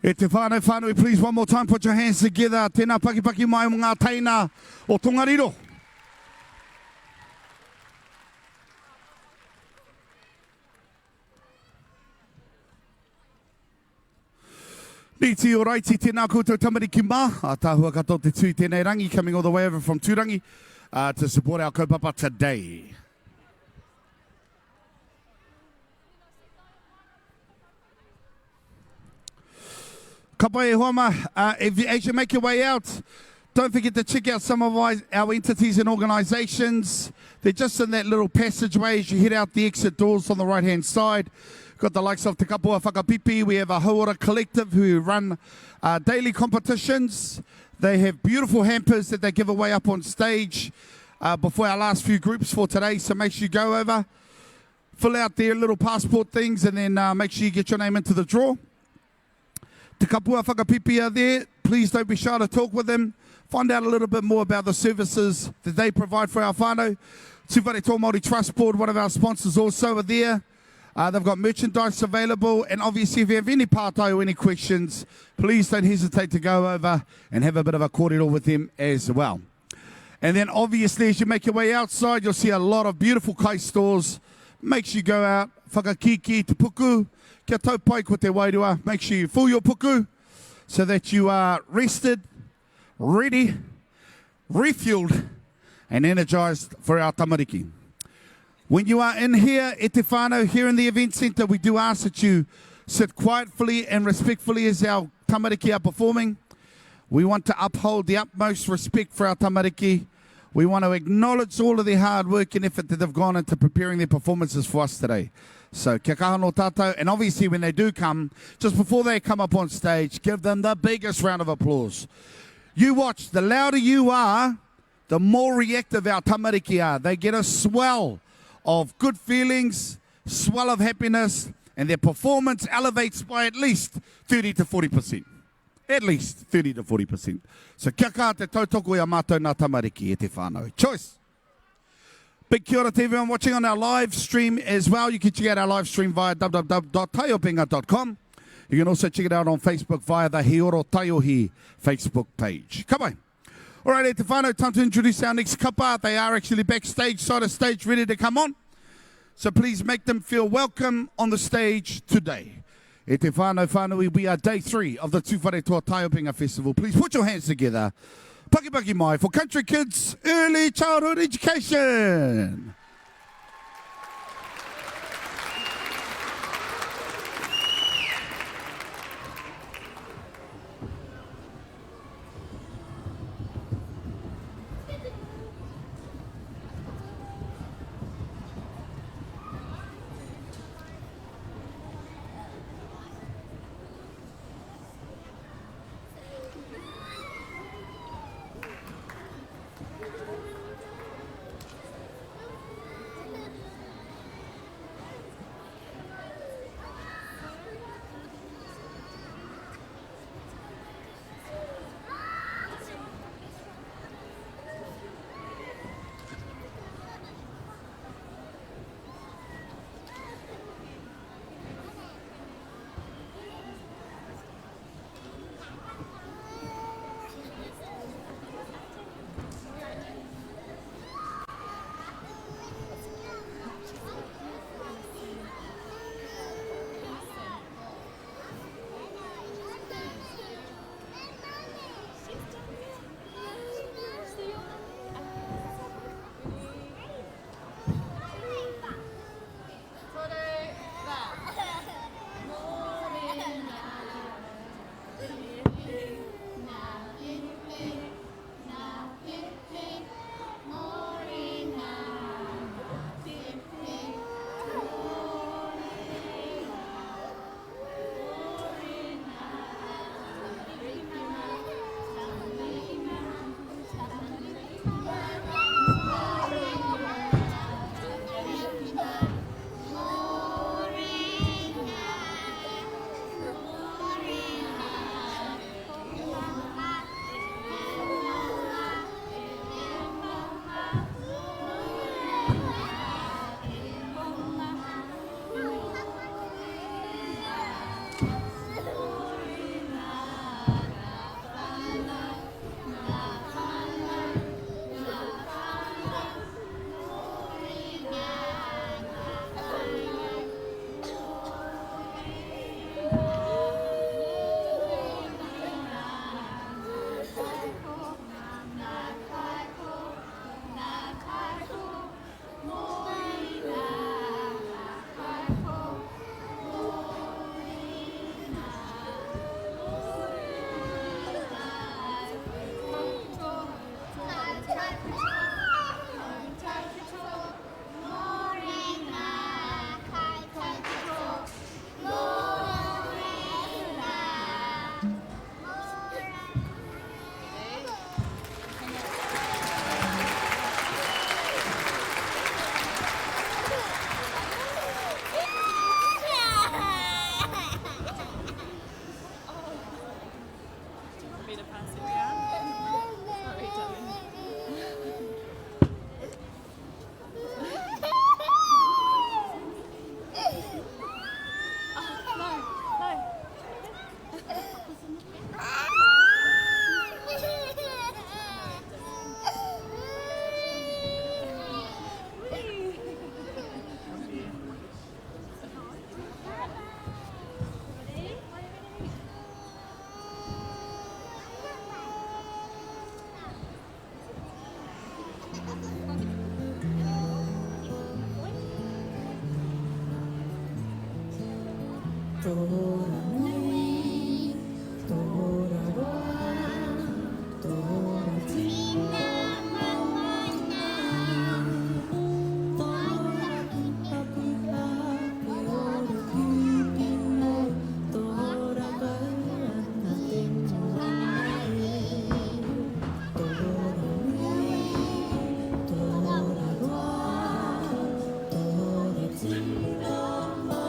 E te whānau whānui, please one more time put your hands together. Tēnā pakipaki mai mo ngā teina o Tongariro. Niti o Raiti, tēnā koutou tamariki mā. Ātaahua katoa te tū i tēnei rangi, coming all the way over from Tūrangi uh, to support our kaupapa today. Ka pai e hoa ma, uh, if you, as you make your way out, don't forget to check out some of our, our entities and organisations. They're just in that little passageway as you head out the exit doors on the right-hand side. Got the likes of Te Kapua Whakapipi. We have a Hauora Collective who run uh, daily competitions. They have beautiful hampers that they give away up on stage uh, before our last few groups for today. So make sure you go over, fill out their little passport things, and then uh, make sure you get your name into the draw. Te Kapua Whakapipi are there. Please don't be shy to talk with them. Find out a little bit more about the services that they provide for our whānau. Tūwharetoa Māori Trust Board, one of our sponsors also are there. Uh, they've got merchandise available, and obviously if you have any pātai or any questions, please don't hesitate to go over and have a bit of a kōrero with them as well. And then obviously as you make your way outside, you'll see a lot of beautiful kai stores. Make sure you go out, whakakiki te puku, kia tau pai ko te wairua. Make sure you fill your puku so that you are rested, ready, refueled, and energized for our tamariki. When you are in here, e te whānau, here in the event centre, we do ask that you sit quietly and respectfully as our tamariki are performing. We want to uphold the utmost respect for our tamariki. We want to acknowledge all of their hard work and effort that they've gone into preparing their performances for us today. So, kia kaha no tātou. And obviously when they do come, just before they come up on stage, give them the biggest round of applause. You watch, the louder you are, the more reactive our tamariki are. They get a swell of good feelings, swell of happiness, and their performance elevates by at least 30 to 40%. At least 30 to 40%. So kia kaha te tautoko i a mātou nā tamariki e te whānau. Choice! Big kia ora to everyone watching on our live stream as well. You can check out our live stream via www.taiopenga.com. You can also check it out on Facebook via the He Oro Taiohi Facebook page. Ka pai. All right, e te whānau, time to introduce our next kapa. They are actually backstage, side of stage, ready to come on. So please make them feel welcome on the stage today. E te whānau whānui, we are day three of the Tūwharetoa Taiopenga Festival. Please put your hands together. Paki paki mai for Country Kids Early Childhood Education. Tōra nui, tōra roa, tōra tino moana. Tōra kipakipapi ora piupiu, tōra kau ana te moana e. Tōra nui, tōra roa, tōra tino moana.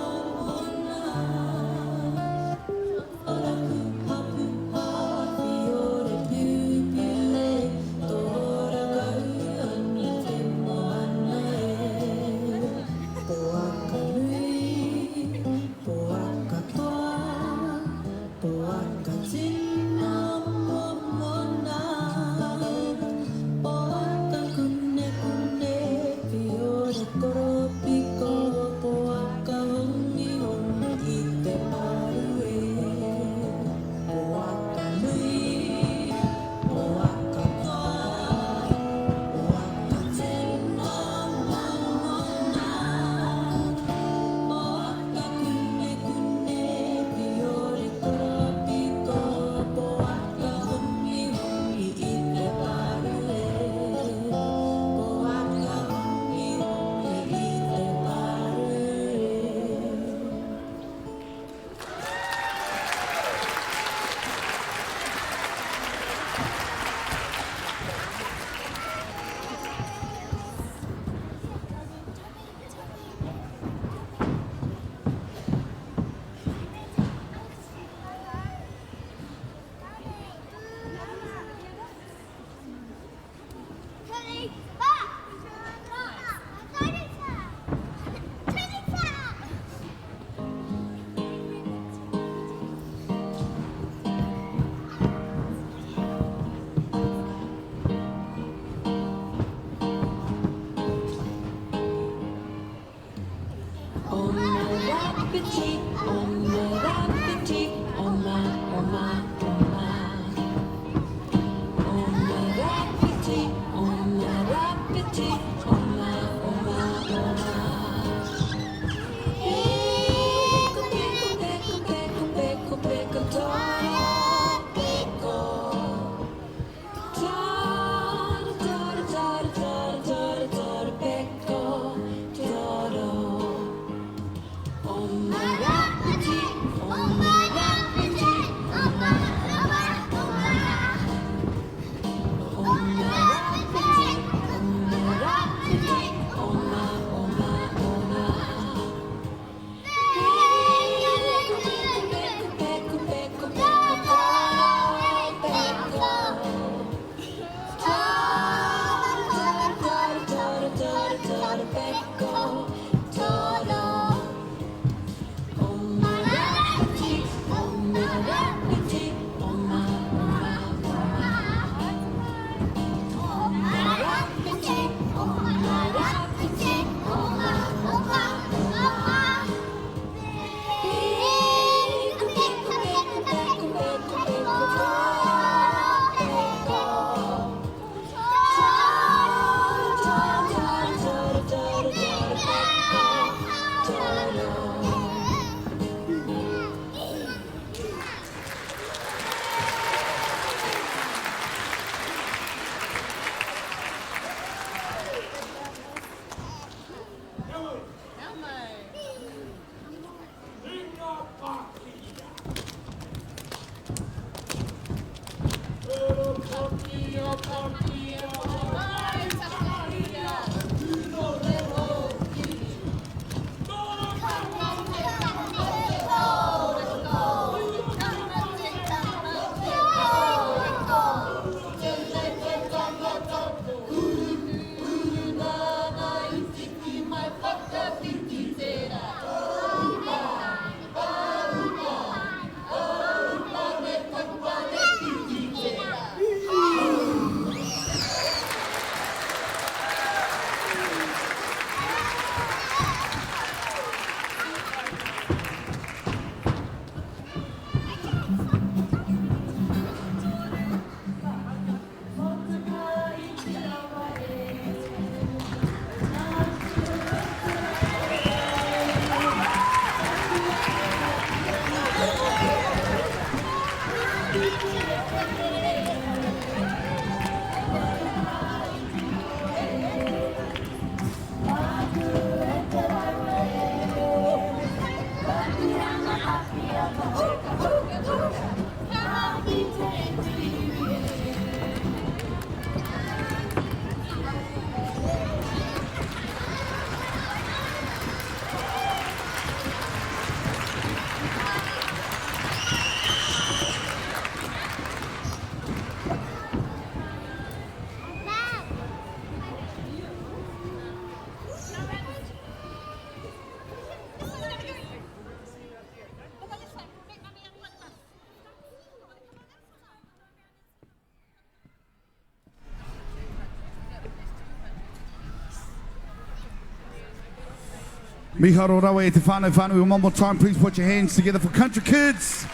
Miharo rawa e te whānau whānui. One more time, please put your hands together for Country Kids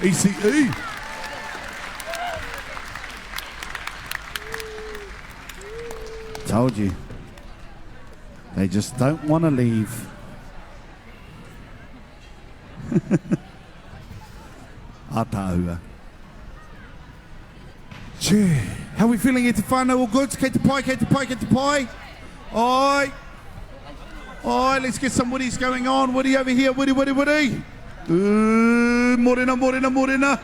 ECE. Told you. They just don't want to leave. Ataahua. Che, how we feeling e te whānau? All good? Kei te pai, kei te pai, kei te pai? Oi. Oi, let's get some woodies going on. Woody over here, woody, woody, woody. Ooh, morena, morena, morena.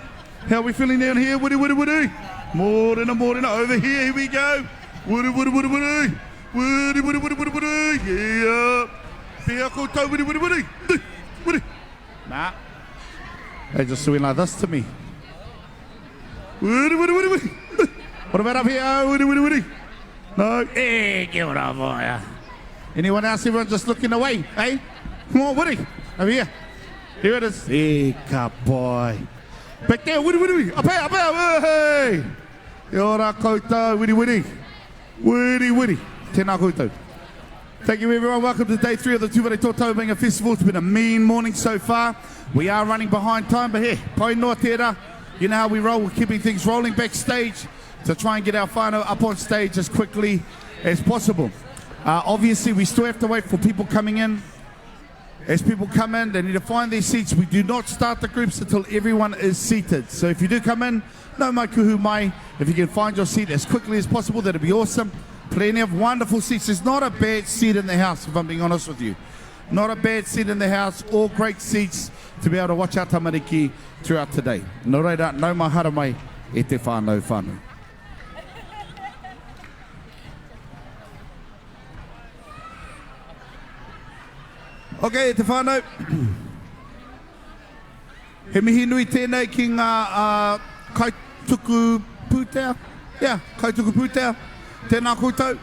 How are we feeling down here? Woody, woody, woody. Morena, morena. Over here, here we go. Woody, woody, woody, woody. Woody, woody, woody, woody, woody. Yeah. Pēhea koutou, woody, woody, woody. Woody. Nah. They just went like this to me. Woody, woody, woody, woody. What about up here? Oh, woody, woody, woody. No. Eh, kia ora, boy. Anyone else? Everyone just looking away, eh? Come on, Woody. Over here. Here it is. Eh, ka pai. Back there, Woody, Woody, Woody. Up here, up here. Hey. Kia ora koutou, Woody, Woody. Woody, Woody. Tēnā koutou. Thank you everyone. Welcome to day three of the Tūwharetoa Tauranga Festival. It's been a mean morning so far. We are running behind time, but hey, pai noa tērā. You know how we roll. We're keeping things rolling backstage to try and get our whānau up on stage as quickly as possible. Uh, obviously, we still have to wait for people coming in. As people come in, they need to find their seats. We do not start the groups until everyone is seated. So if you do come in, no mai kuhu mai. If you can find your seat as quickly as possible, that'd be awesome. Plenty of wonderful seats. There's not a bad seat in the house, if I'm being honest with you. Not a bad seat in the house. All great seats to be able to watch our tamariki throughout today. Nō reira, nau mai haere mai e te whānau whānui. Ok, e te whānau. He mihi nui tēnei ki ngā uh, kaituku pūtea. Yeah, kaituku pūtea. Tēnā koutou.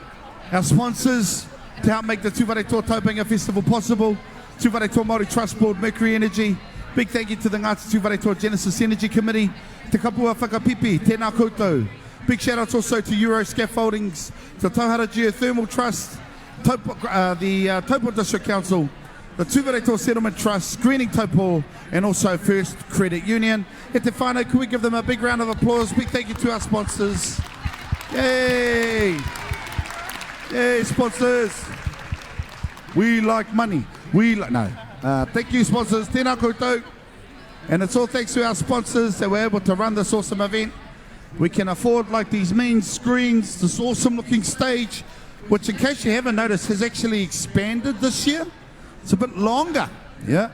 Our sponsors to help make the Tūwharetoa Taupanga Festival possible. Tūwharetoa Māori Trust Board, Mercury Energy. Big thank you to the Ngāti Tūwharetoa Genesis Energy Committee. Te Kapua Whakapipi, tēnā koutou. Big shout outs also to Euro Scaffoldings, to Tauhara Geothermal Trust, Taupo, uh, the uh, Taupo District Council, the Tūwharetoa Settlement Trust, Greening Taupo, and also First Credit Union. E te whānau, can we give them a big round of applause? Big thank you to our sponsors. Yay! Yay, sponsors! We like money. We like... No. Uh, thank you, sponsors. Tēnā koutou. And it's all thanks to our sponsors that we're able to run this awesome event. We can afford like these mean screens, this awesome looking stage, which in case you haven't noticed, has actually expanded this year. It's a bit longer, yeah.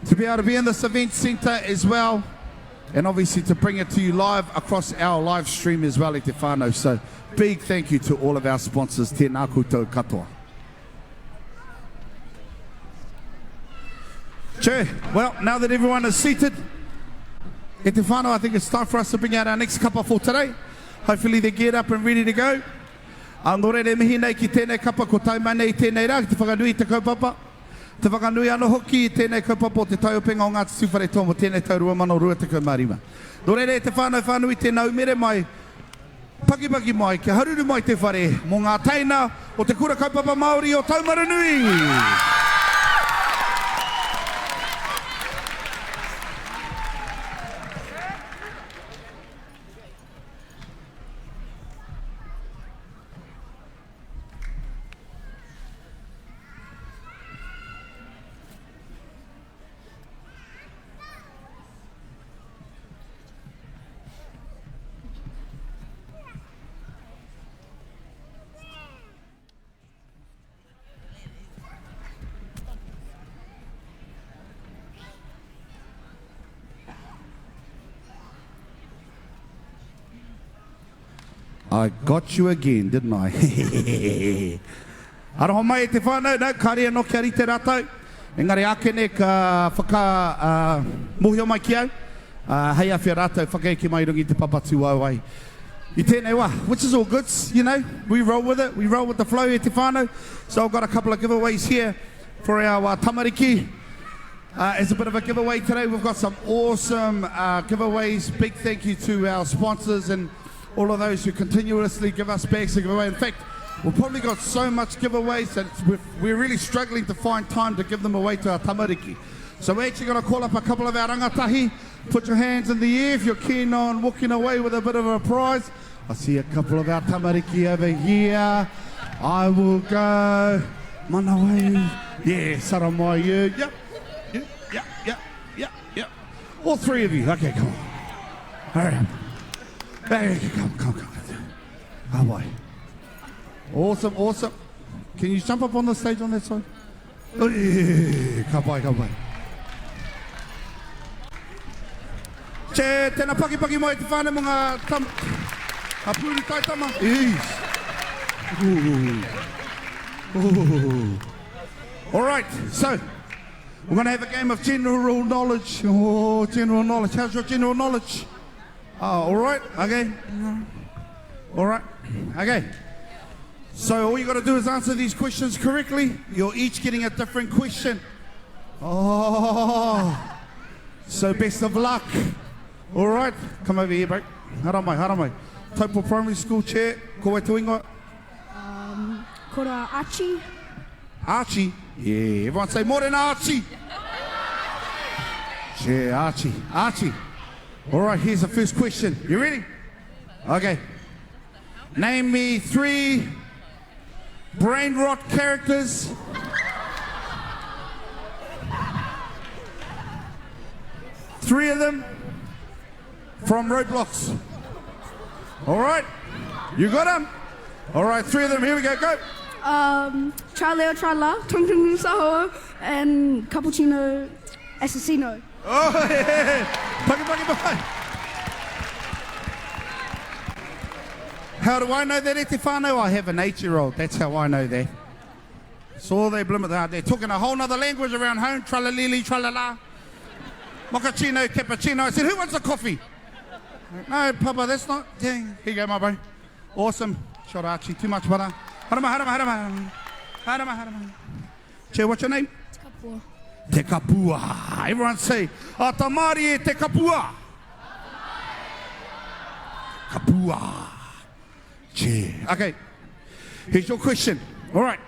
To be able to be in this event centre as well, and obviously to bring it to you live across our live stream as well, e te whānau. So big thank you to all of our sponsors, tēnā koutou katoa. Che, well, now that everyone is seated, e te whānau, I think it's time for us to bring out our next kapa for today. Hopefully they get up and ready to go. A nō reira e mihi nei ki tēnei kapa ko tae mai nei i tēnei rā ki te whakanui i te kaupapa. Te whakanui anō hoki i tēnei kaupapa o te taiopenga o Ngāti Tūwharetoa mō tēnei tau 2025. Nō reira e te whānau whānui tēnā umere mai, Pakipaki mai, kia haruru mai te whare mō ngā teina o Te Kura Kaupapa Māori o Taumarunui! I got you again, didn't I? Aroha mai e te whānau, no, kāre anō kia rite rātou. Engari ākene ka whaka, uh, mōhio mai ki au, uh, hei awhia rātou whakaeke mai i runga i te papa tūwaewae. I tēnei wā, which is all good, you know, we roll with it, we roll with the flow e te whānau. So I've got a couple of giveaways here for our uh, tamariki. Uh, as a bit of a giveaway today, we've got some awesome uh, giveaways. Big thank you to our sponsors and all of those who continuously give us bags to give away. In fact, We've probably got so much giveaways that we're, we're really struggling to find time to give them away to our tamariki. So we're actually going to call up a couple of our rangatahi. Put your hands in the air if you're keen on walking away with a bit of a prize. I see a couple of our tamariki over here. I will go. Manawai. Yeah, Saramai. You. Yep. Yep, yep, yep, yep, yep. All three of you. Okay, come on. All right. Hey, come, come, come. Oh, boy. Awesome, awesome. Can you jump up on the stage on that side? Oh, yeah. Ka pai, ka pai. Che, tēnā paki paki mai te whānau mo ngā tam, ngā pūru taitama. Eesh. Ooh. Ooh. All right, so we're going to have a game of general knowledge. Oh, general knowledge. How's your general knowledge? Oh, all right, okay. All right, okay. So all you got to do is answer these questions correctly. You're each getting a different question. Oh, so best of luck. All right, come over here, bro. Haramai, haramai. Taupo Primary School chair, ko wai tō ingoa? Um, kora Archie. Archie? Yeah, everyone say Morena Archie. Yeah, Archie, Archie. All right, here's the first question. You ready? Okay. Name me three brain rot characters. Three of them from Roblox. All right. You got them? All right, three of them. Here we go. Go. Um, Tra Leo Tra La, Tung Tung Saho, and Cappuccino Assassino. Oh, yeah. Paki, paki, paki. How do I know that, e te whānau? I have an eight-year-old. That's how I know that. So they blimmin' they're talking a whole nother language around home. Tra-la-li-li, tra-la-la. Mochaccino, cappuccino. I said, who wants a coffee? No, Papa, that's not... Here you go, my bro. Awesome. Shot Archie. Too much butter. Harama, harama, harama. Harama, harama. Che, what's your name? Te Kapua. Te Kapua. Everyone say, Atamari e Te Kapua. Kapua. Che. Okay. Here's your question. All right.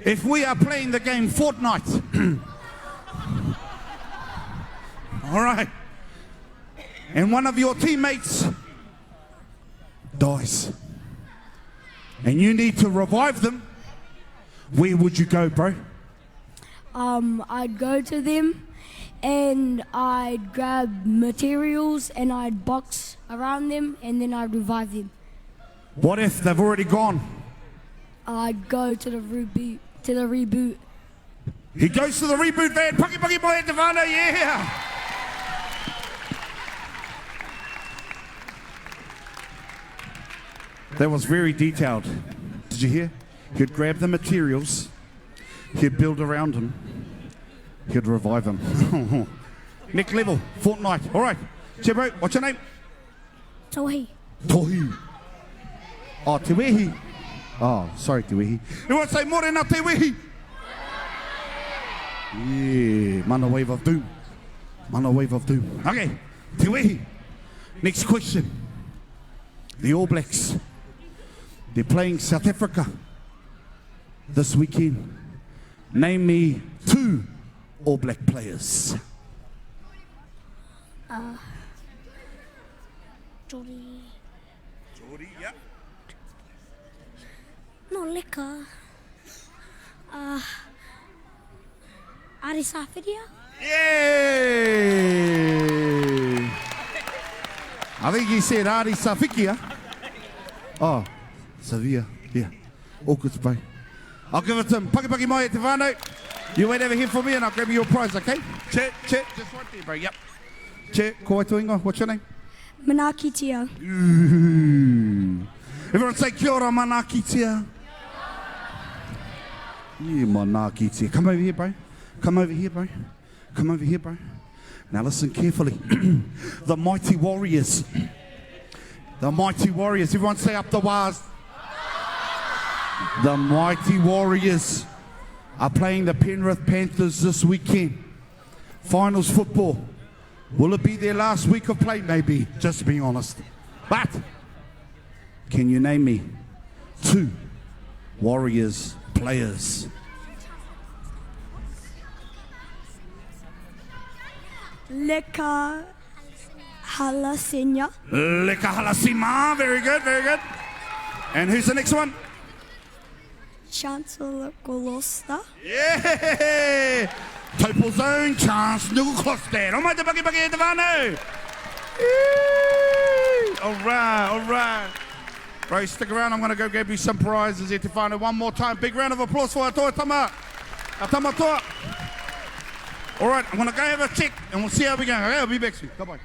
If we are playing the game Fortnite, all right, and one of your teammates dies, and you need to revive them, where would you go, bro? Um, I'd go to them and I'd grab materials and I'd box around them and then I'd revive them. What if they've already gone? I'd go to the reboot. To the reboot. He goes to the reboot van. Paki paki moe te whānau, yeah! That was very detailed. Did you hear? He'd grab the materials, he'd build around him, he'd revive him. Next level, Fortnite. All right. Chebro, what's your name? Tohi. Tohi. Oh, Te Wehi. Oh, sorry, Te Wehi. You want to say Morena Te Wehi? Yeah, mana wave of doom. Mana wave of doom. Okay, Te Wehi. Next question. The All Blacks. They're playing South Africa this weekend. Name me two All Black players. Uh, Geordie. Geordie, yeah. No, liquor. Uh, Arisa Fidia. Yeah! I think he said Ari Safikia. Oh, Savia. Yeah. All good, bro. I'll give it to him. Paki paki mai e te whānau. You wait over here for me and I'll grab you your prize, okay? Che, che, just right there, bro. Yep. Che, ko wai tō ingoa? What's your name? Manaakitia. Ooh. Everyone say kia ora, manaakitia. Yeah, manaakitia. Come over here, bro. Come over here, bro. Come over here, bro. Now listen carefully. the mighty warriors. The mighty warriors. Everyone say up the wires. The mighty warriors are playing the Penrith Panthers this weekend. Finals football. Will it be their last week of play? Maybe, just to be honest. But can you name me two Warriors players? Leka Halasenia. Leka Halasima. Very good, very good. And who's the next one? Chancellor Golosta. Yeah! Taupo Zone, Chance Nukukoste. O mai te paki paki e te whānau. All right, all right. Bro, stick around. I'm going to go grab you some prizes e te whānau. One more time. Big round of applause for Atoa Tama. Atama Toa. All right, I'm going to go have a check and we'll see how we go. Okay, I'll be back soon. Bye-bye.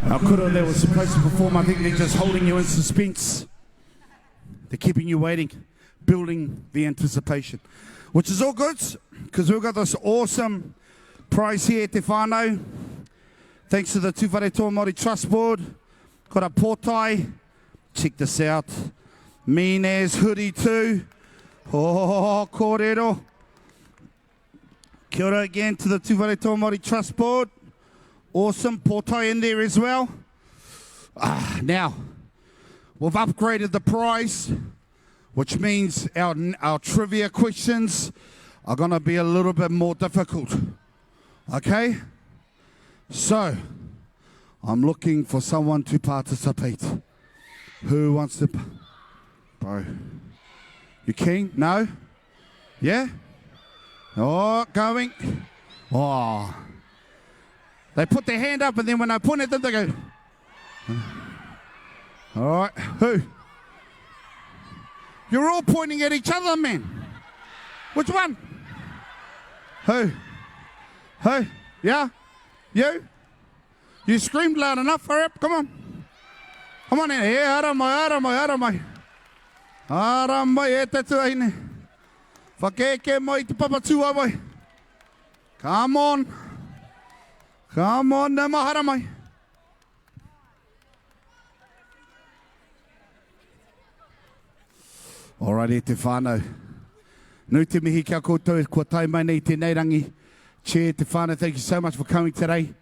Our kura that was supposed to perform, I think they're just holding you in suspense. They're keeping you waiting, building the anticipation, which is all good because we've got this awesome prize here at Te Whānau. Thanks to the Tūwharetoa Māori Trust Board. Got a pōtae. Check this out. Mean as hoodie too. Oh, kōrero. Kia ora again to the Tūwharetoa Māori Trust Board. Awesome pōtae in there as well. Now, we've upgraded the prize, which means our, our trivia questions are going to be a little bit more difficult. Okay? So, I'm looking for someone to participate. Who wants to... Bro. You keen? No? Yeah? Oh, going. Oh. They put their hand up and then when I point at them, they go... All right, who? You're all pointing at each other, man. Which one? Who? Who? Yeah? You? You screamed loud enough. Hurry up, come on. Come on in here. Ara mai, ara mai, ara mai. Ara mai e te tuahine. Whakeke mai te papa tūawai. Come on. Come on, ne mahara mai. Alright, e te whānau. Nui te mihi ki a koutou kua tae mai nei tēnei rangi. Chair, te whānau, thank you so much for coming today.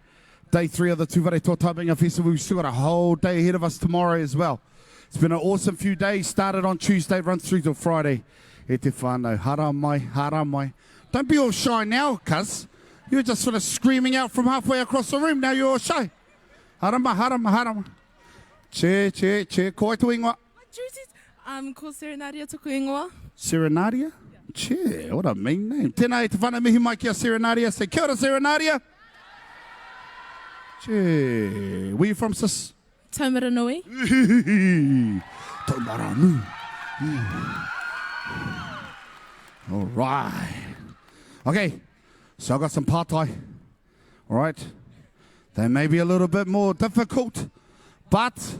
Day 3 of the Tūwharetoa Tauranga Festival. We've still got a whole day ahead of us tomorrow as well. It's been an awesome few days. Started on Tuesday, runs through till Friday. E te whānau, hara mai, hara mai. Don't be all shy now, cuz. You were just sort of screaming out from halfway across the room. Now you're all shy. Harama, harama, harama. Che, che, che. Ko ai tō ingoa? Ko Serenaria toku ingoa. Serenaria? Che, what a mean name. Tēnā e te whānau mihi mai ki a Serenaria. Say kia ora, Serenaria. Che, where you from, sis? Taumaranui. Taumaranui. All right. Okay, so I've got some pātai. All right. They may be a little bit more difficult, but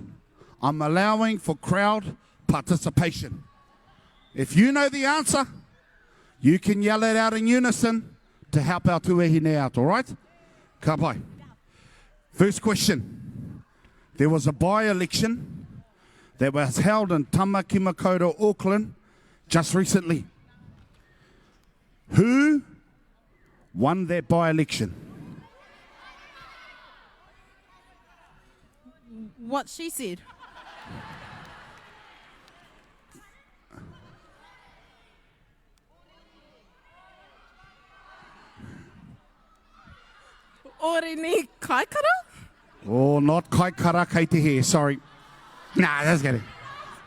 I'm allowing for crowd participation. If you know the answer, you can yell it out in unison to help our tuahine out, all right? Ka pai. First question. There was a by-election that was held in Tamaki Makaurau, Auckland, just recently. Who won that by-election? What she said. Orini Kaikara? Oh, not Kaikara kei te hē, sorry. Nah, that's good.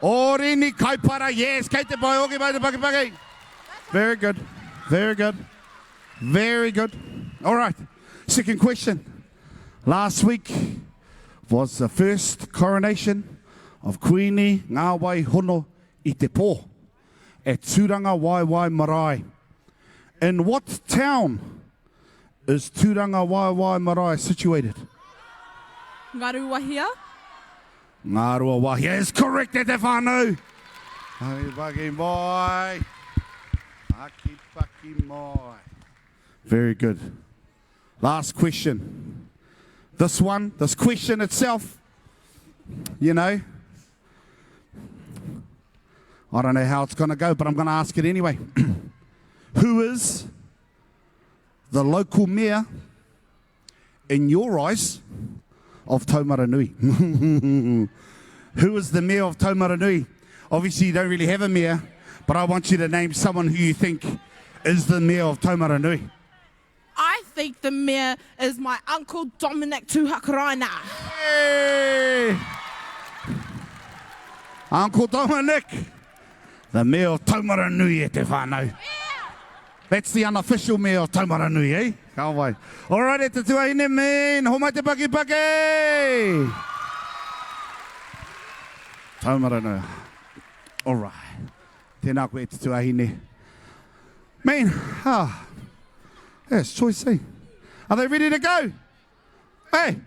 Orini Kaipara, yes, kei te pai, hoki mai te pakipaki. Very good, very good, very good. All right, second question. Last week was the first coronation of Queenie Ngāwai Hono i te Pō at Tūranga Waewae Marae. In what town is Tūranga Waewae Marae situated? Ngaruawahia. Ngaruawahia is correct e te whānau. Paki paki mai. Paki paki mai. Very good. Last question. This one, this question itself, you know, I don't know how it's going to go, but I'm going to ask it anyway. Who is the local mayor, in your eyes, of Taumaranui? who is the mayor of Taumaranui? Obviously, you don't really have a mayor, but I want you to name someone who you think is the mayor of Taumaranui. I think the mayor is my uncle Dominic Tuhakaraina. Hey! Uncle Dominic, the mayor of Taumaranui e te whānau. That's the unofficial mayor of Taumaranui, eh? Ka wai. All right, e te tuahine, man. Homai te paki paki! Taumaranui. All right. Tēnā koe e te tuahine. Man, ah, that's choice, eh? Are they ready to go? Hey!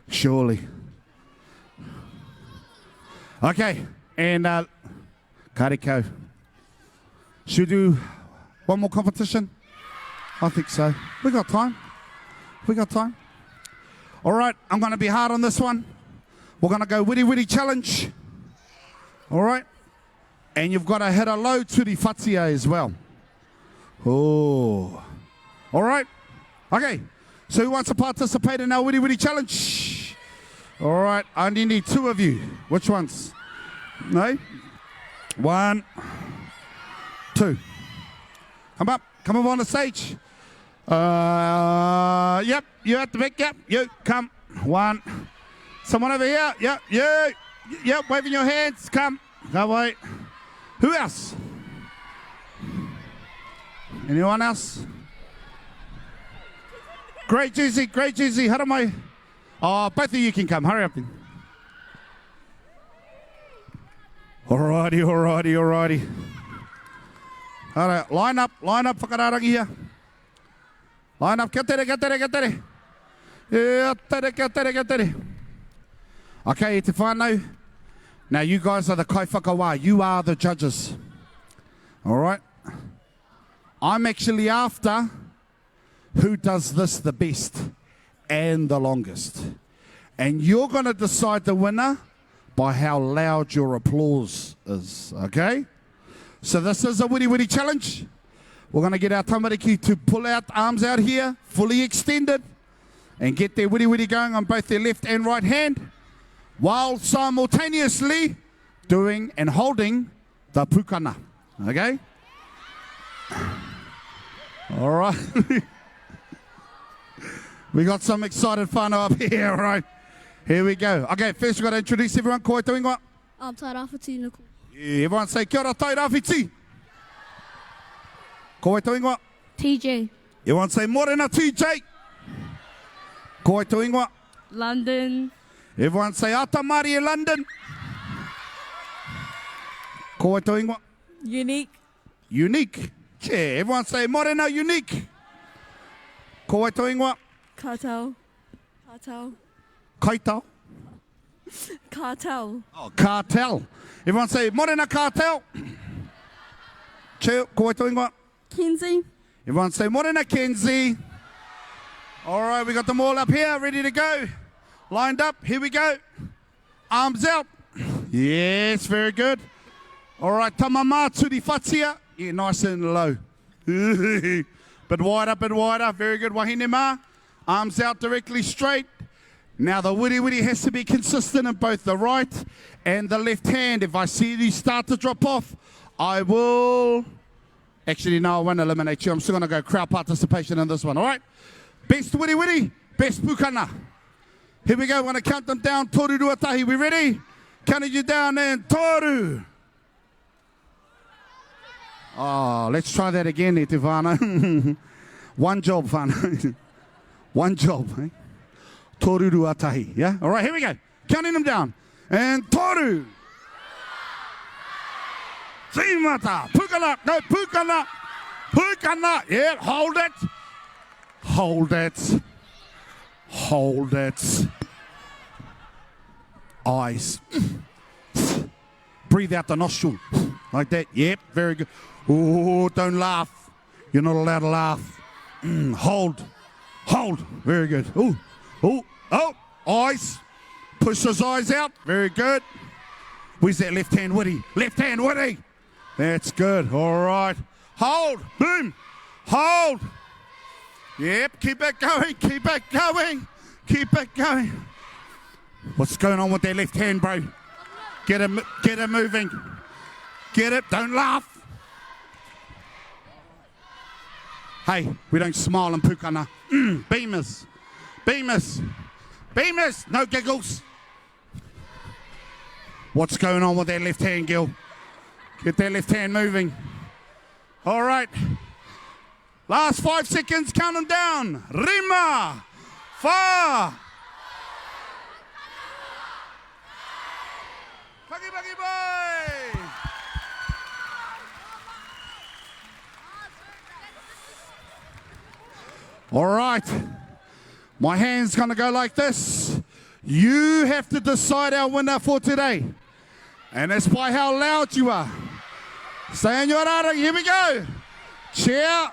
Surely. Okay, and uh, Karikau. Should we do one more competition? I think so. We got time. We got time. All right, I'm going to be hard on this one. We're going to go witty witty challenge. All right. And you've got to hit a low turi whatia as well. Oh. All right. Okay. So who wants to participate in our witty witty challenge? All right. I only need two of you. Which ones? No? One, two. Come up. Come up on the stage. Uh, yep, you at the back. Yep, you come. One. Someone over here. Yep, you. Yep, waving your hands. Come. That way. Who else? Anyone else? Great Juicy, great Juicy. How do I? Oh, both of you can come. Hurry up then. Alrighty, alrighty, alrighty. All right, line up, line up, whakararangi here. Line up, kia tere, kia tere, kia tere. Kia tere, kia tere, kia tere. Okay, te whānau. Now you guys are the kaiwhakawā. You are the judges. All right. I'm actually after who does this the best and the longest. And you're going to decide the winner by how loud your applause is, okay? So this is a witty witty challenge. We're going to get our tamariki to pull out arms out here, fully extended, and get their witty witty going on both their left and right hand, while simultaneously doing and holding the pukana. Okay? All right. we got some excited whānau up here, all right? Here we go. Okay, first we've got to introduce everyone. Ko tō ingoa? I'm Tairawhiti Nicole. Yeah, everyone say kia ora Tairawhiti. Ko wai tō ingoa? TJ. Everyone say morena TJ. Ko wai tō ingoa? London. Everyone say Atamari London. Ko wai tō ingoa? Unique. Unique. Yeah, everyone say morena unique. Ko wai tō ingoa? Cartel. Cartel. Kaitao. Cartel. Oh, cartel. Everyone say morena cartel. Che, ko wai tō ingoa? Kenzie. Everyone say morena Kenzie. All right, we got them all up here, ready to go. Lined up, here we go. Arms out. Yes, very good. All right, tamama turi whatia. Yeah, nice and low. bit wider, bit wider. Very good, wahine ma. Arms out directly straight. Now the witty witty has to be consistent in both the right and the left hand. If I see these start to drop off, I will Actually, no, I won't eliminate you. I'm still going to go crowd participation in this one, all right? Best wiri wiri, best pukana. Here we go. We're going to count them down. Toru ruatahi. We ready? Counting you down and toru. Oh, let's try that again, Etivana. One job, whānau. One job. Eh? Toru ruatahi. Yeah? All right, here we go. Counting them down. And toru. Tīmata. Pukana. No, pukana. Pukana. Yeah, hold it. Hold it. Hold it. Eyes. Breathe out the nostril. Like that. Yep, very good. Oh, don't laugh. You're not allowed to laugh. Mm, hold. Hold. Very good. Oh, oh, oh. Eyes. Push those eyes out. Very good. Where's that left hand, Woody? Left hand, Woody. That's good. All right. Hold. Boom. Hold. Yep. Keep it going. Keep it going. Keep it going. What's going on with that left hand, bro? Get it, get it moving. Get it. Don't laugh. Hey, we don't smile in Pukana. Mm, beamers. Beamers. Beamers. No giggles. What's going on with that left hand, Gil? Get that left hand moving. All right. Last five seconds, count them down. Rima, fa. Paki paki boy. All right. My hand's going to go like this. You have to decide our winner for today. And that's by how loud you are. Stay on your rara. Here we go. Cheer.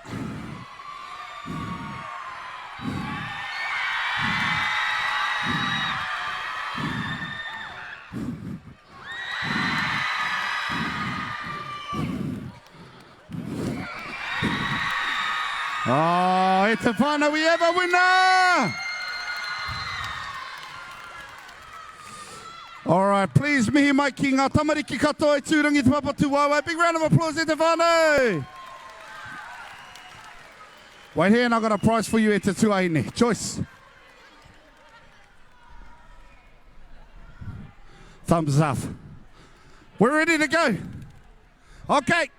Oh, it's a final. We have a winner! All right, please mihi mai ki ngā tamariki katoa i Tūrangi Te Papa Tūwaewae. Big round of applause e te whānau! Wait here and I've got a prize for you e te tuahine. Joyce. Thumbs up. We're ready to go. Okay.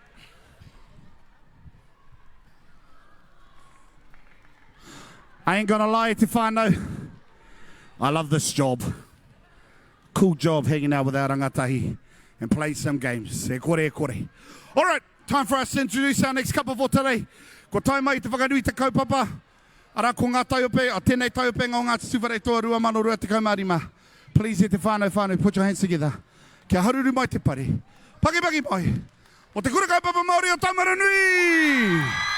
I ain't gonna lie to whānau. I love this job. Cool job hanging out with our rangatahi and play some games. E kore, e kore. All right, time for us to introduce our next couple for today. Ko tae mai te whakanui te kaupapa. Arā ko ngā taiope, a tēnei taiopenga o Ngāti Tūwharetoa 2025. Please e te whānau whānau, put your hands together. Kia haruru mai te pare. Pakipaki mai. O Te Kura Kaupapa Māori o Taumarunui!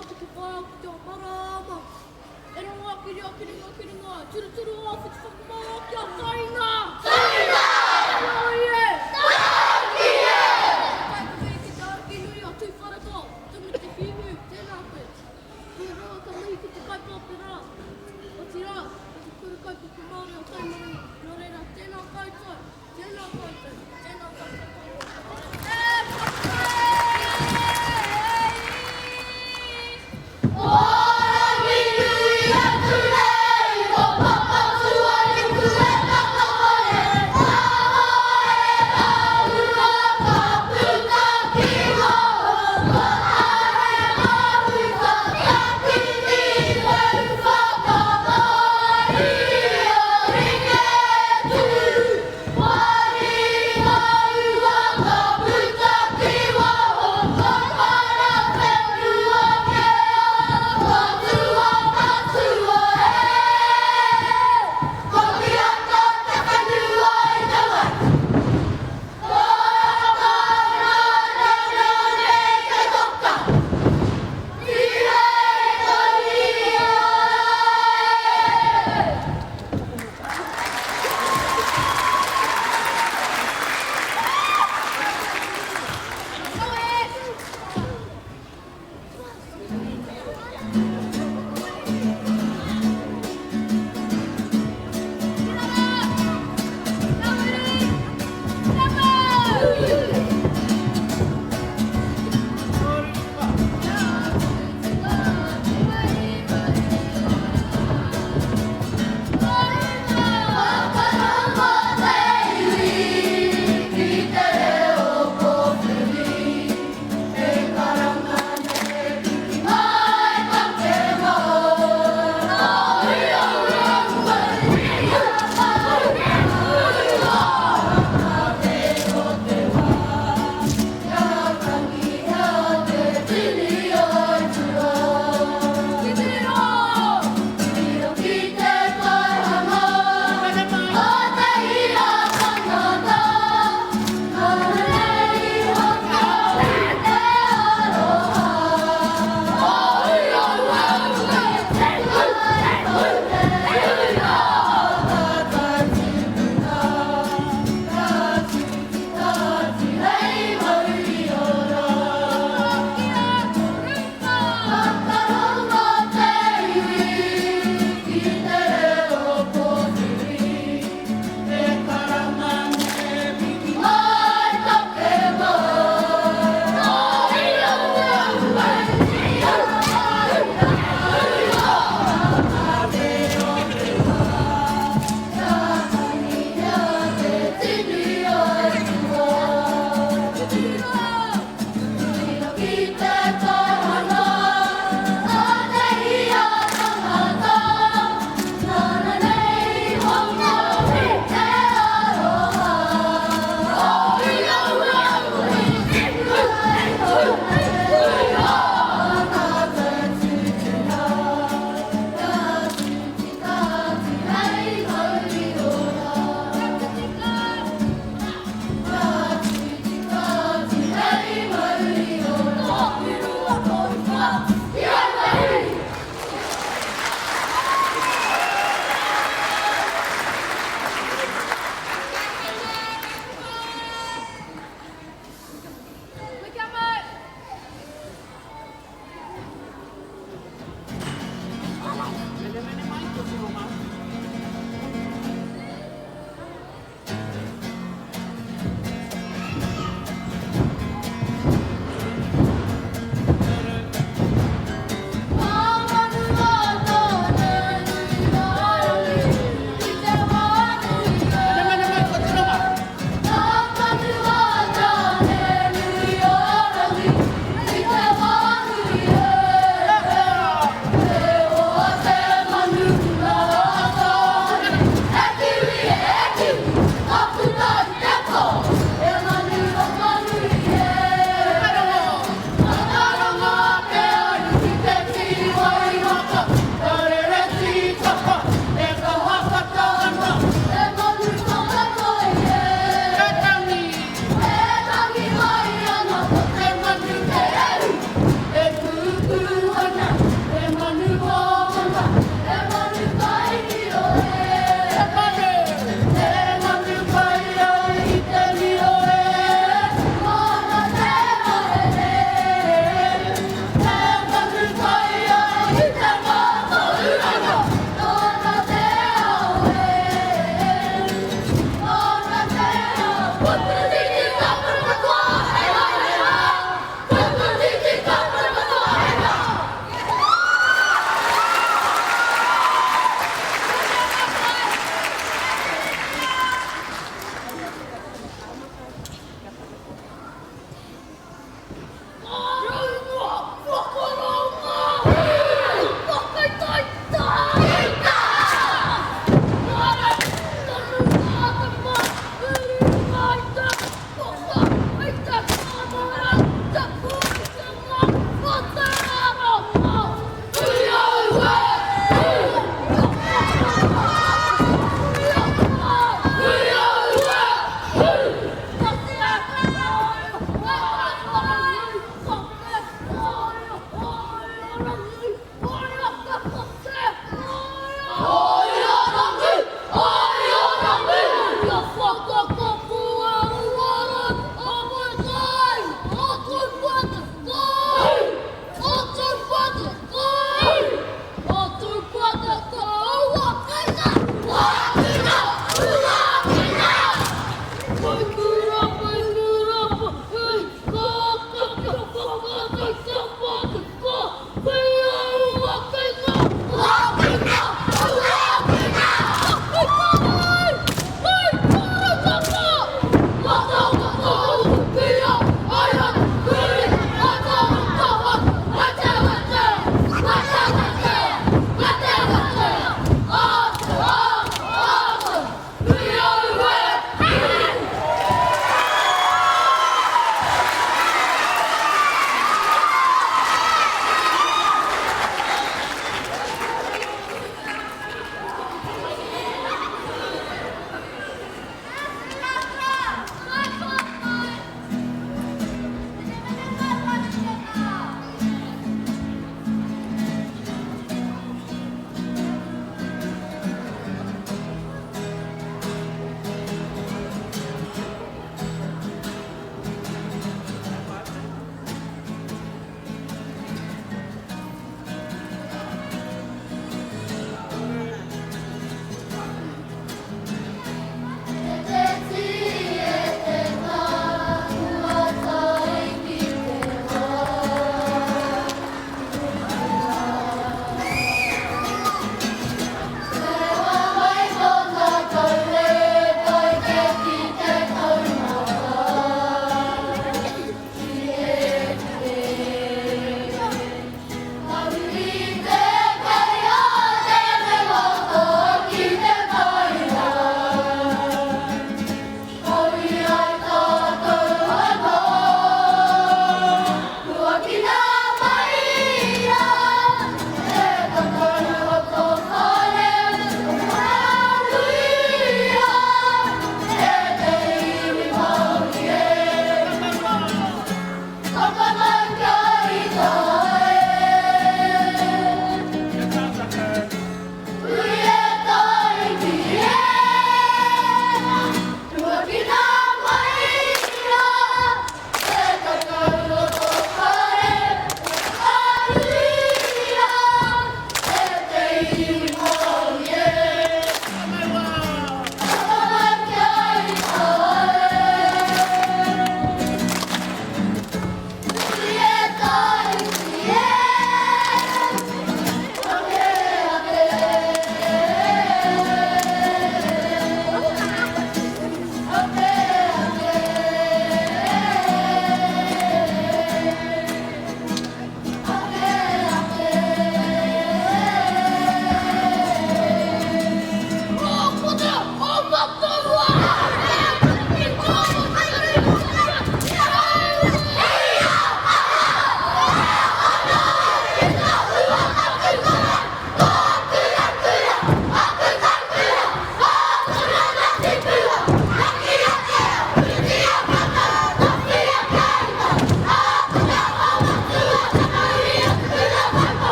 ringa ki te whai ki te ao marama. E rongo ki reo ki ringa ki ringa, turuturu o whitu whakamā ki a taina! Taina! Oi e! Tāki e! Kai kuhi ki te ariki nui o Tūwharetoa, Tumu te Hihu, tēnā koe. Kua roa ka mihi ki te kaupapa rā, otirā, ki te kura kaupapa Māori o Tainui, nō reira, tēnā koutou, tēnā koutou, tēnā koutou katoa. E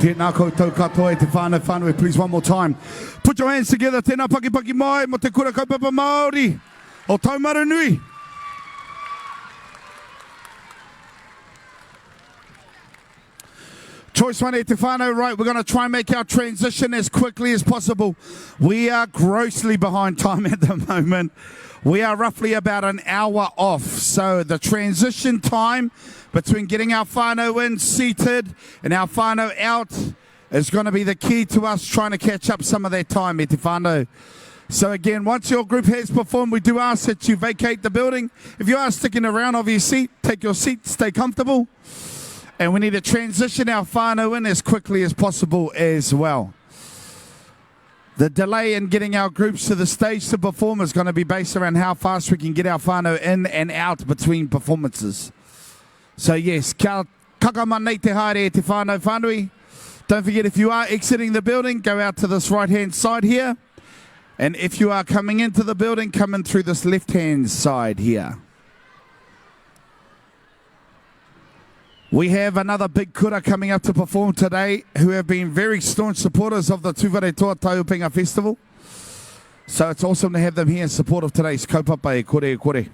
Tēnā koutou katoa e te whānau whānui. Please one more time. Put your hands together. Tēnā pakipaki mai mo te Kura Kaupapa Māori o Taumarunui. Choice one e te whānau, right, we're going to try and make our transition as quickly as possible. We are grossly behind time at the moment. We are roughly about an hour off. So the transition time between getting our whānau in seated and our whānau out is going to be the key to us trying to catch up some of that time, e te whānau. So again, once your group has performed, we do ask that you vacate the building. If you are sticking around of your seat, take your seat, stay comfortable. And we need to transition our whānau in as quickly as possible as well. The delay in getting our groups to the stage to perform is going to be based around how fast we can get our whānau in and out between performances. So yes, kia kakama nei te haere e te whānau whānui. Don't forget if you are exiting the building, go out to this right-hand side here. And if you are coming into the building, come in through this left-hand side here. We have another big kura coming up to perform today who have been very staunch supporters of the Tūwharetoa Taiopenga Festival. So it's awesome to have them here in support of today's kaupapa e kore e kore.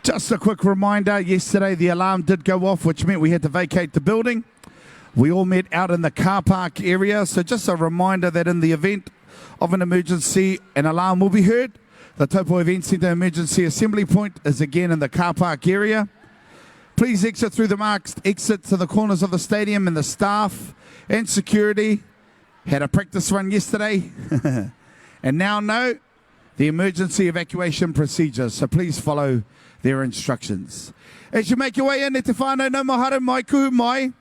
Just a quick reminder, yesterday the alarm did go off, which meant we had to vacate the building. We all met out in the car park area, so just a reminder that in the event of an emergency, an alarm will be heard. The Taupo Event Centre Emergency Assembly Point is again in the car park area. Please exit through the marked exit to the corners of the stadium and the staff and security had a practice run yesterday and now know the emergency evacuation procedure, so please follow their instructions. As you make your way in, e te whānau nau mahara mai kuhu mai.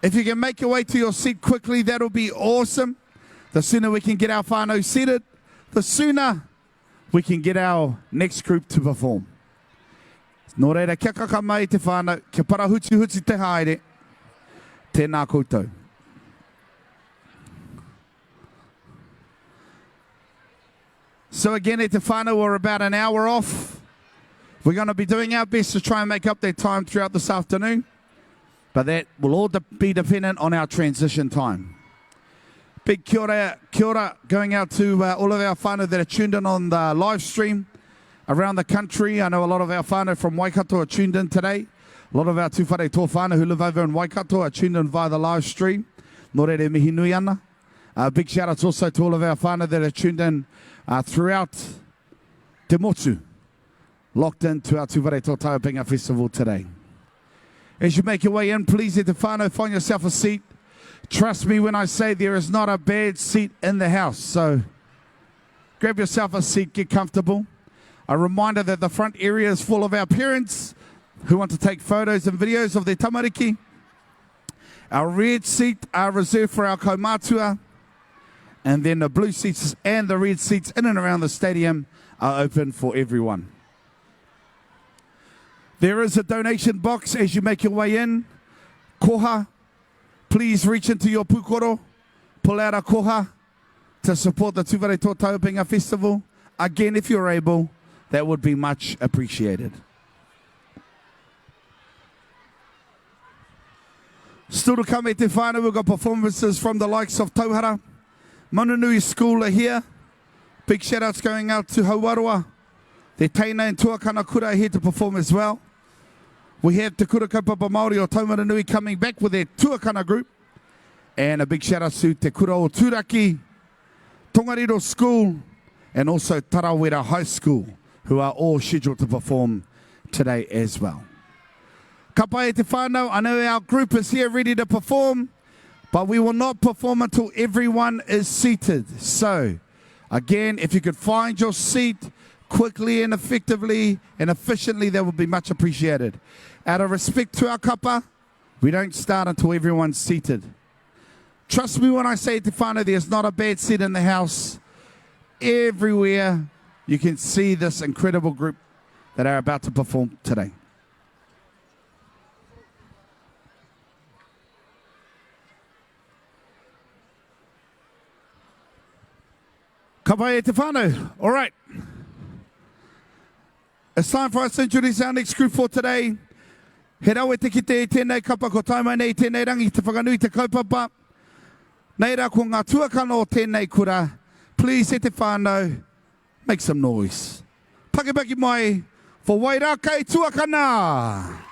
If you can make your way to your seat quickly, that'll be awesome. The sooner we can get our whānau seated, the sooner we can get our next group to perform. Nō reira, kia kaka mai te whānau, kia parahutuhutu te haere. Tēnā koutou. So again, e te whānau, we're about an hour off. We're going to be doing our best to try and make up that time throughout this afternoon. But that will all de be dependent on our transition time. Big kia ora, kia ora going out to uh, all of our whānau that are tuned in on the live stream around the country. I know a lot of our whānau from Waikato are tuned in today. A lot of our Tūwharetoa whānau who live over in Waikato are tuned in via the live stream. Nō reira e mihi nui ana. Uh, big shout outs also to all of our whānau that are tuned in uh, throughout te motu, locked in to our Tūwharetoa Taiapenga Festival today. As you make your way in, please let the whānau find yourself a seat. Trust me when I say there is not a bad seat in the house. So grab yourself a seat, get comfortable. A reminder that the front area is full of our parents who want to take photos and videos of their tamariki. Our red seat are reserved for our kaumātua, and then the blue seats and the red seats in and around the stadium are open for everyone. There is a donation box as you make your way in. Koha, please reach into your pukoro, pull out a koha to support the Tūwharetoa Taupenga Festival. Again, if you're able, that would be much appreciated. Still to come e te whānau, we've got performances from the likes of Tauhara, Manunui School are here. Big shout outs going out to Hauaroa. Te Teina and Tuakana Kura are here to perform as well. We have Te Kura Kaupapa Māori o Taumaranui coming back with their Tuakana group. And a big shout out to Te Kura o Turaki, Tongariro School, and also Tarawera High School, who are all scheduled to perform today as well. Ka pai e te whānau, I know our group is here ready to perform, but we will not perform until everyone is seated. So, again, if you could find your seat quickly and effectively and efficiently, that would be much appreciated. Out of respect to our kapa, we don't start until everyone's seated. Trust me when I say, Te whānau, there's not a bad seat in the house. Everywhere you can see this incredible group that are about to perform today. Ka pai e te whānau. All right. It's time for us to introduce our next group for today. He rawe te kite i tēnei kapa ko tae mai nei i tēnei rangi ki te whakanui te kaupapa. Nei rā ko ngā tuakana o tēnei kura, please e te whānau, make some noise. Pakipaki mai for Wairākei Tuakana!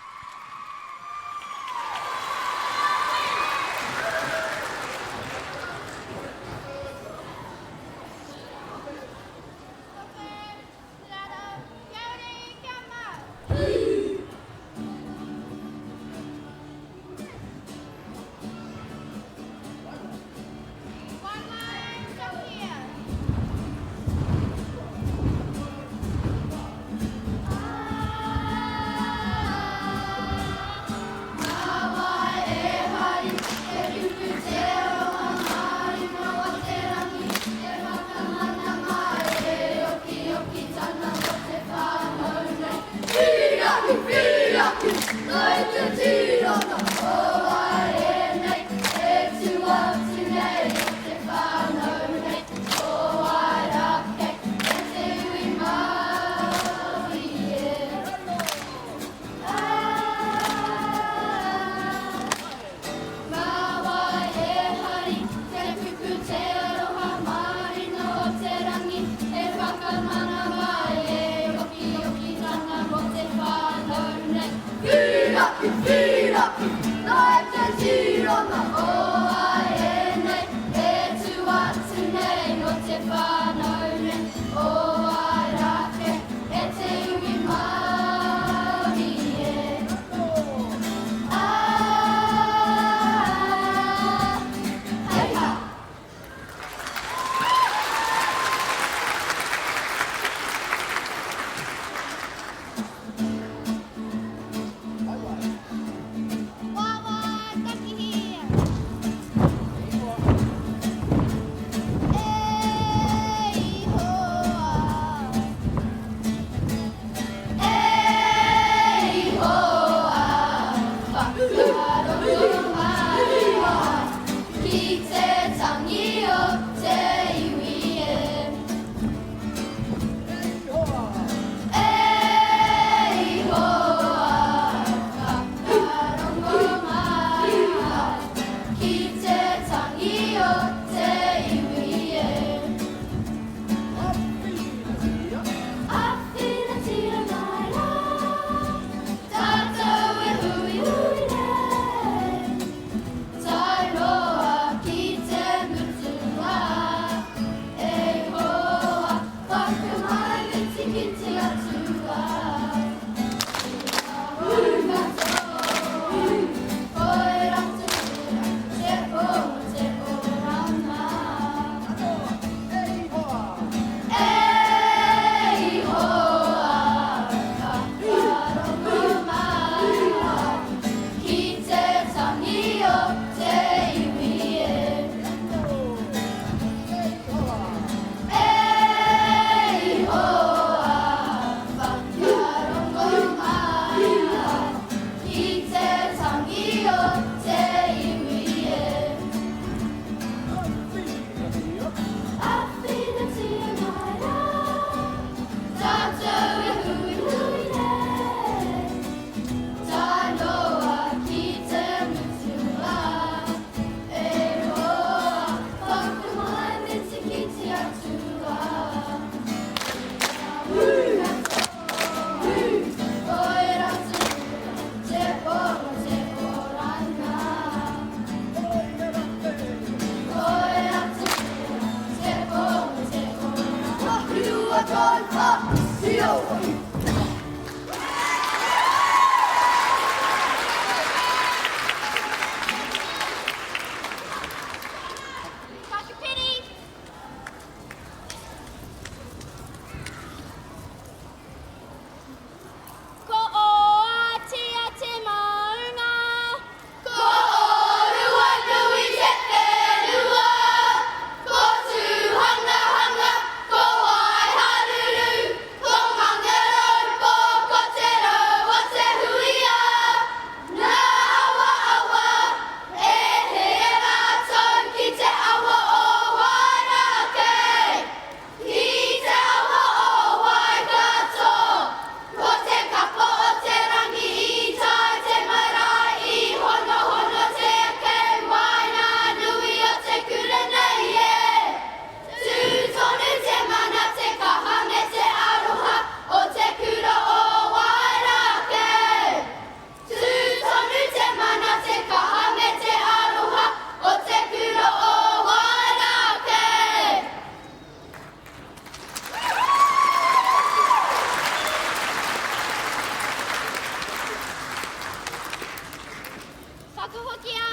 Whakahokia!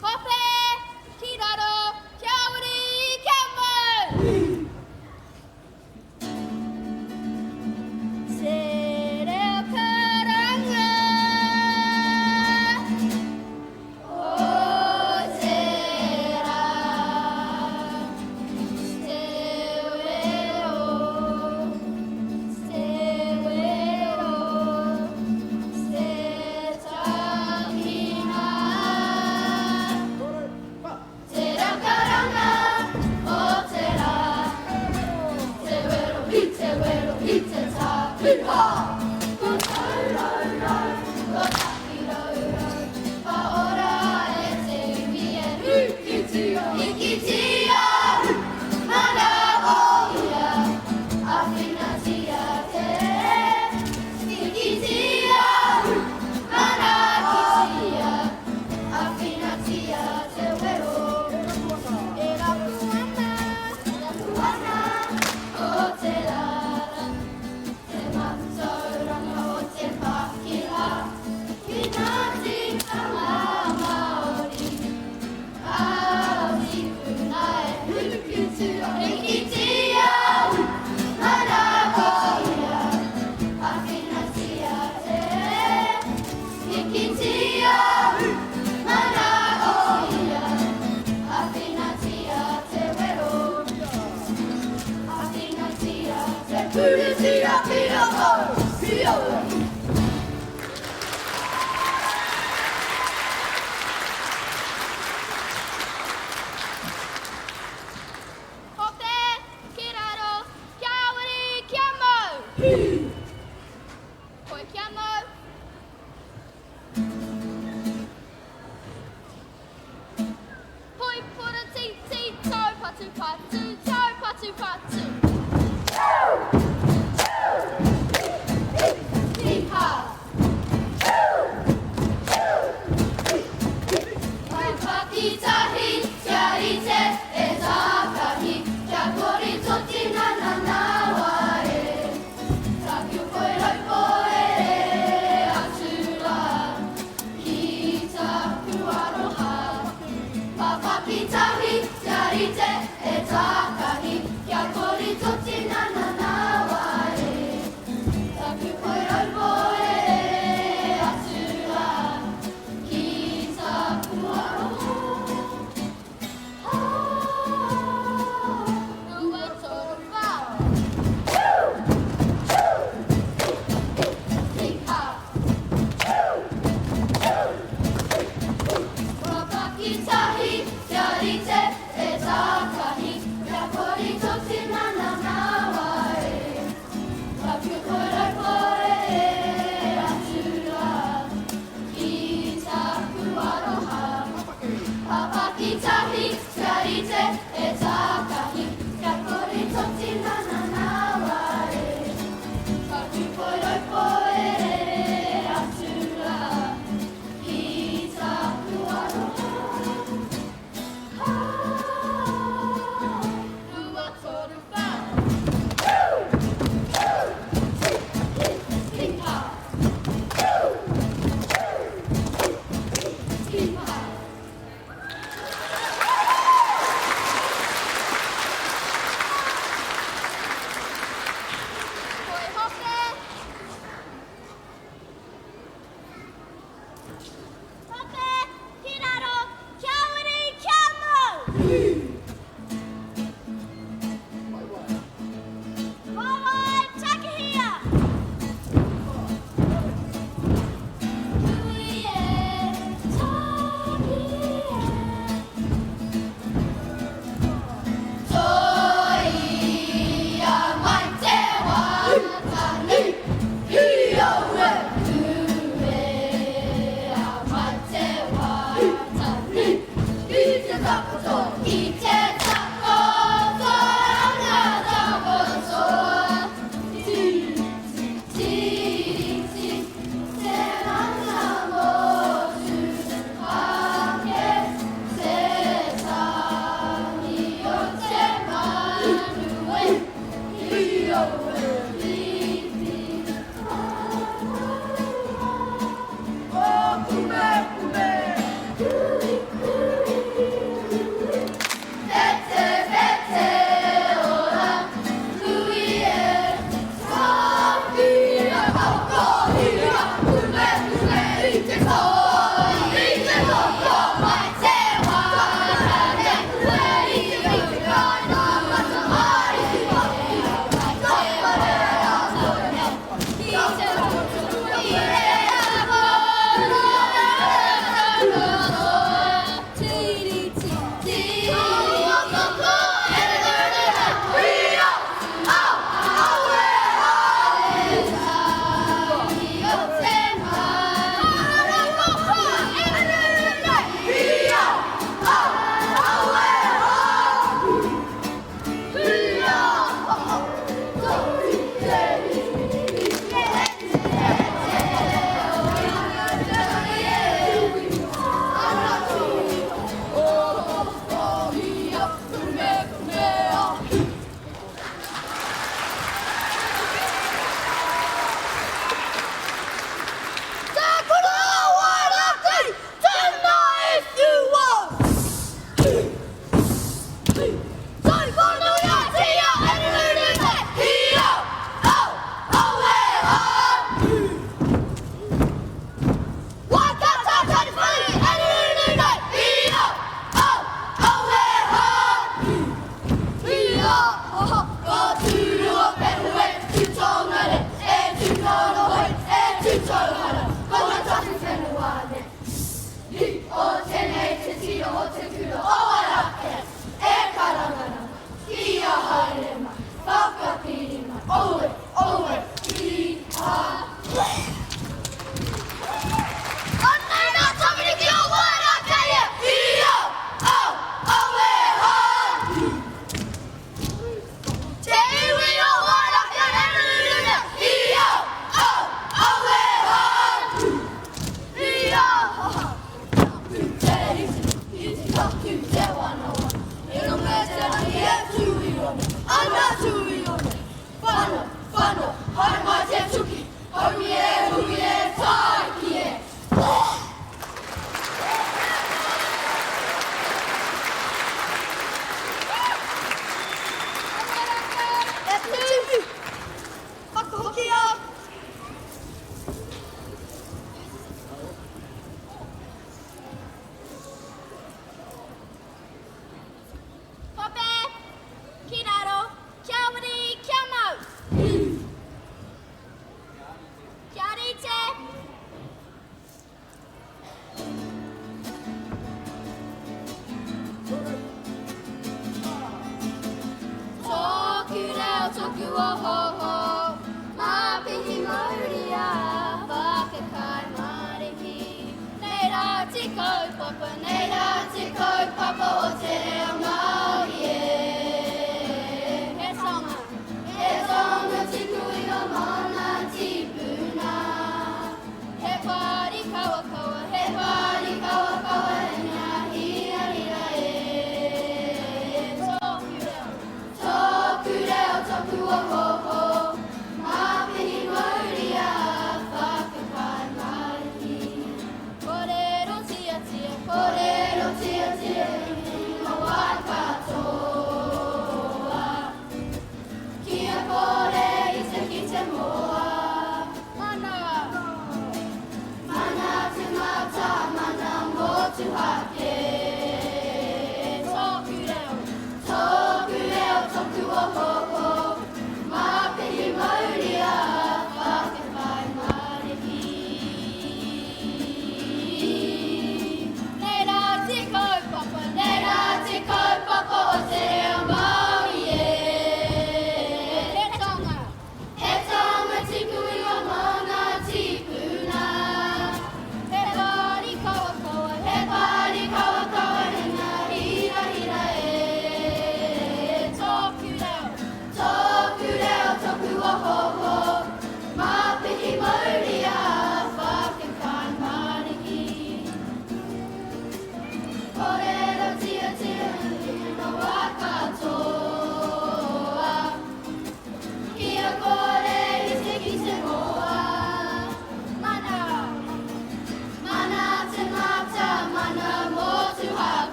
Hope, ki raro, kia uri, kia mau! Te reo karanga o te rā, te wero, te wero, te takina. Te reo karanga o te rā, te wero i te wero i te tā, hū-hā! Ko taurau, ko takiraurau, ka ora e te iwi e hūkitia, hikitia, mana o ia, āwhinatia te hikitia, manaakitia, āwhinatia te wero. E rapu ana, rapu ana, ko te rara, te mātauranga o te Pākehā, ki ngā tikanga Māori, ao tīpuna e hukutua, hikitia, manakohia, āwhinatia te hikitia, manakohia, āwhinatia te wero, āwhinatia te puritia kia mau, kia mau. Hope, ki raro, kia wiri, kia mau! Koe kia mau! Hoi poratiti, tau patu patu, tau patu patu. Hī-hā! Papakitahi, kia rite e takahi, kia kore tō tinana nawa e. Taku koe raupo e rere atu rā, ki taku aroha. Papakitahi, kia rite e takahi, kia kore tō tinana nawa e. Taku koe raupo e rere atu rā, ki taku aroha. 2, 3, 4. Hī-hā! Papakitahi, kia rite e takahi, kia kore tō tinana nawa e. Taku koe raupo e rere atu rā, ki taku aroha. Papakitahi, kia rite e takahi, kia kore tō tinana nawa e. Taku koe raupo e rere atu rā, ki taku aroha. 2, 3, 4.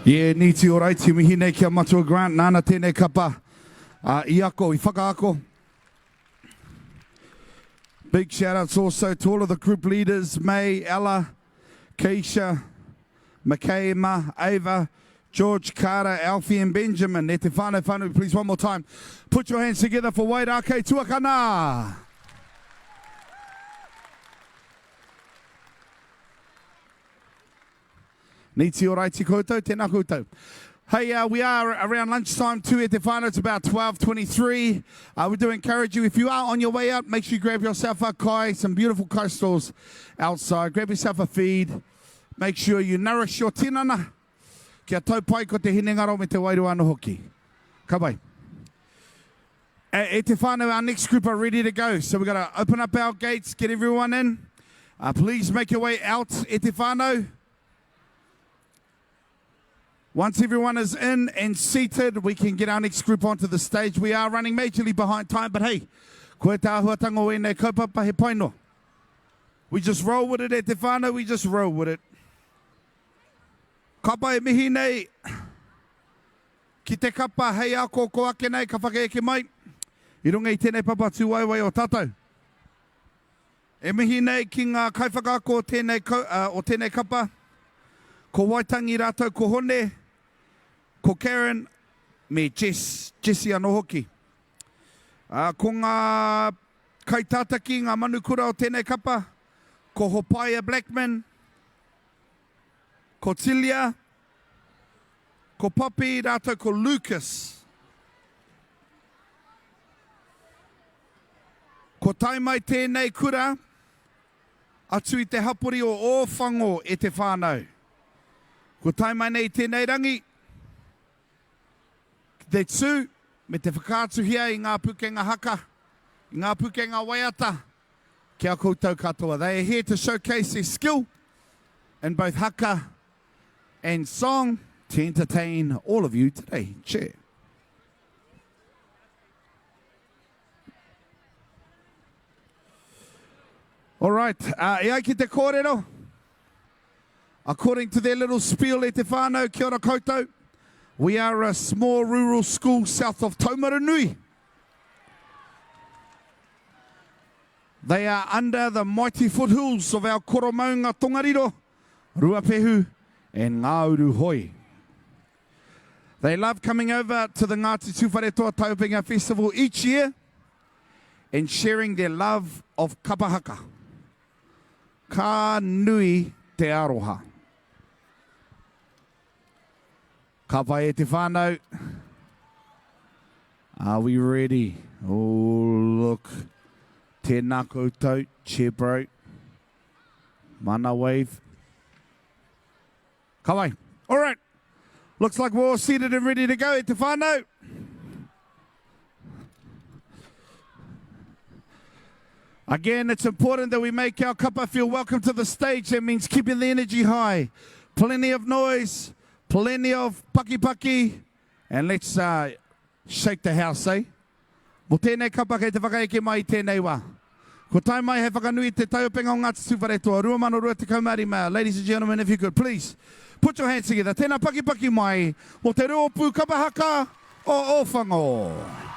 Yeah, Niti Oraiti, mihi nei ki a Matua Grant, nāna tēnei kapa uh, i ako, i whakaako. Big shout outs also to all of the group leaders, May, Ella, Keisha, Makaema, Ava, George Carter, Alfie and Benjamin. E te whānau whānui, please one more time. Put your hands together for Wairākei Tuakana. Niti oraiti koutou, tēnā koutou. Hey, uh, we are around lunchtime too at te whānau. It's about 12.23. Uh, we do encourage you, if you are on your way out, make sure you grab yourself a kai, some beautiful kai stalls outside. Grab yourself a feed. Make sure you nourish your tinana. Kia tau pai ko te hinengaro me te wairua anō hoki. Ka pai. E, e te whānau, our next group are ready to go. So we're going to open up our gates, get everyone in. Uh, please make your way out, e te whānau. Once everyone is in and seated, we can get our next group onto the stage. We are running majorly behind time, but hey, koe te āhuatanga o ēnei kaupapa he pai noa. We just roll with it e te whānau, we just roll with it. Ka pai mihi nei ki te kapa hei ako ko ake nei ka whakaeke mai i runga i tēnei papa tūwaewae o tātou. E mihi nei ki ngā kaiwhakaako o tēnei, uh, o tēnei kapa, ko Waitangi rātou ko Hone, ko Karen me Jess, Jessie anō hoki. Uh, ko ngā kaitātaki, ngā manukura o tēnei kapa, ko Hopaia Blackman, ko Tilia, ko Poppy rātou ko Lucas. Ko tae mai tēnei kura atu i te hapori o Ōwhango e te whānau. Ko tae mai nei tēnei rangi ki te tū me te whakaatuhia i ngā pukenga haka, i ngā pukenga waiata ki a koutou katoa. They are here to showcase their skill in both haka and song to entertain all of you today. Cheer. All right, uh, e ai ki te kōrero, according to their little spiel e te whānau, kia ora koutou, we are a small rural school south of Taumarunui. They are under the mighty foothills of our Koromaunga Tongariro, Ruapehu and Ngāuru Hoi. They love coming over to the Ngāti Tūwharetoa Taiopenga Festival each year and sharing their love of kapa haka. Ka nui te aroha. Ka pai e te whānau. Are we ready? Oh, look. Tēnā koutou, cheer bro. Mana wave. Ka wai. All right. Looks like we're all seated and ready to go e te whānau. Again, it's important that we make our kapa feel welcome to the stage. That means keeping the energy high. Plenty of noise, plenty of paki paki, and let's uh, shake the house, eh? Mō tēnei kapa kei te whakaeke mai i tēnei wā. Ko tae mai hei whakanui i te taiopenga o Ngāti Tūwharetoa 2025. Ladies and gentlemen, if you could please put your hands together. Tēnā pakipaki mai mō te rōpū kapa haka o Ōwhango.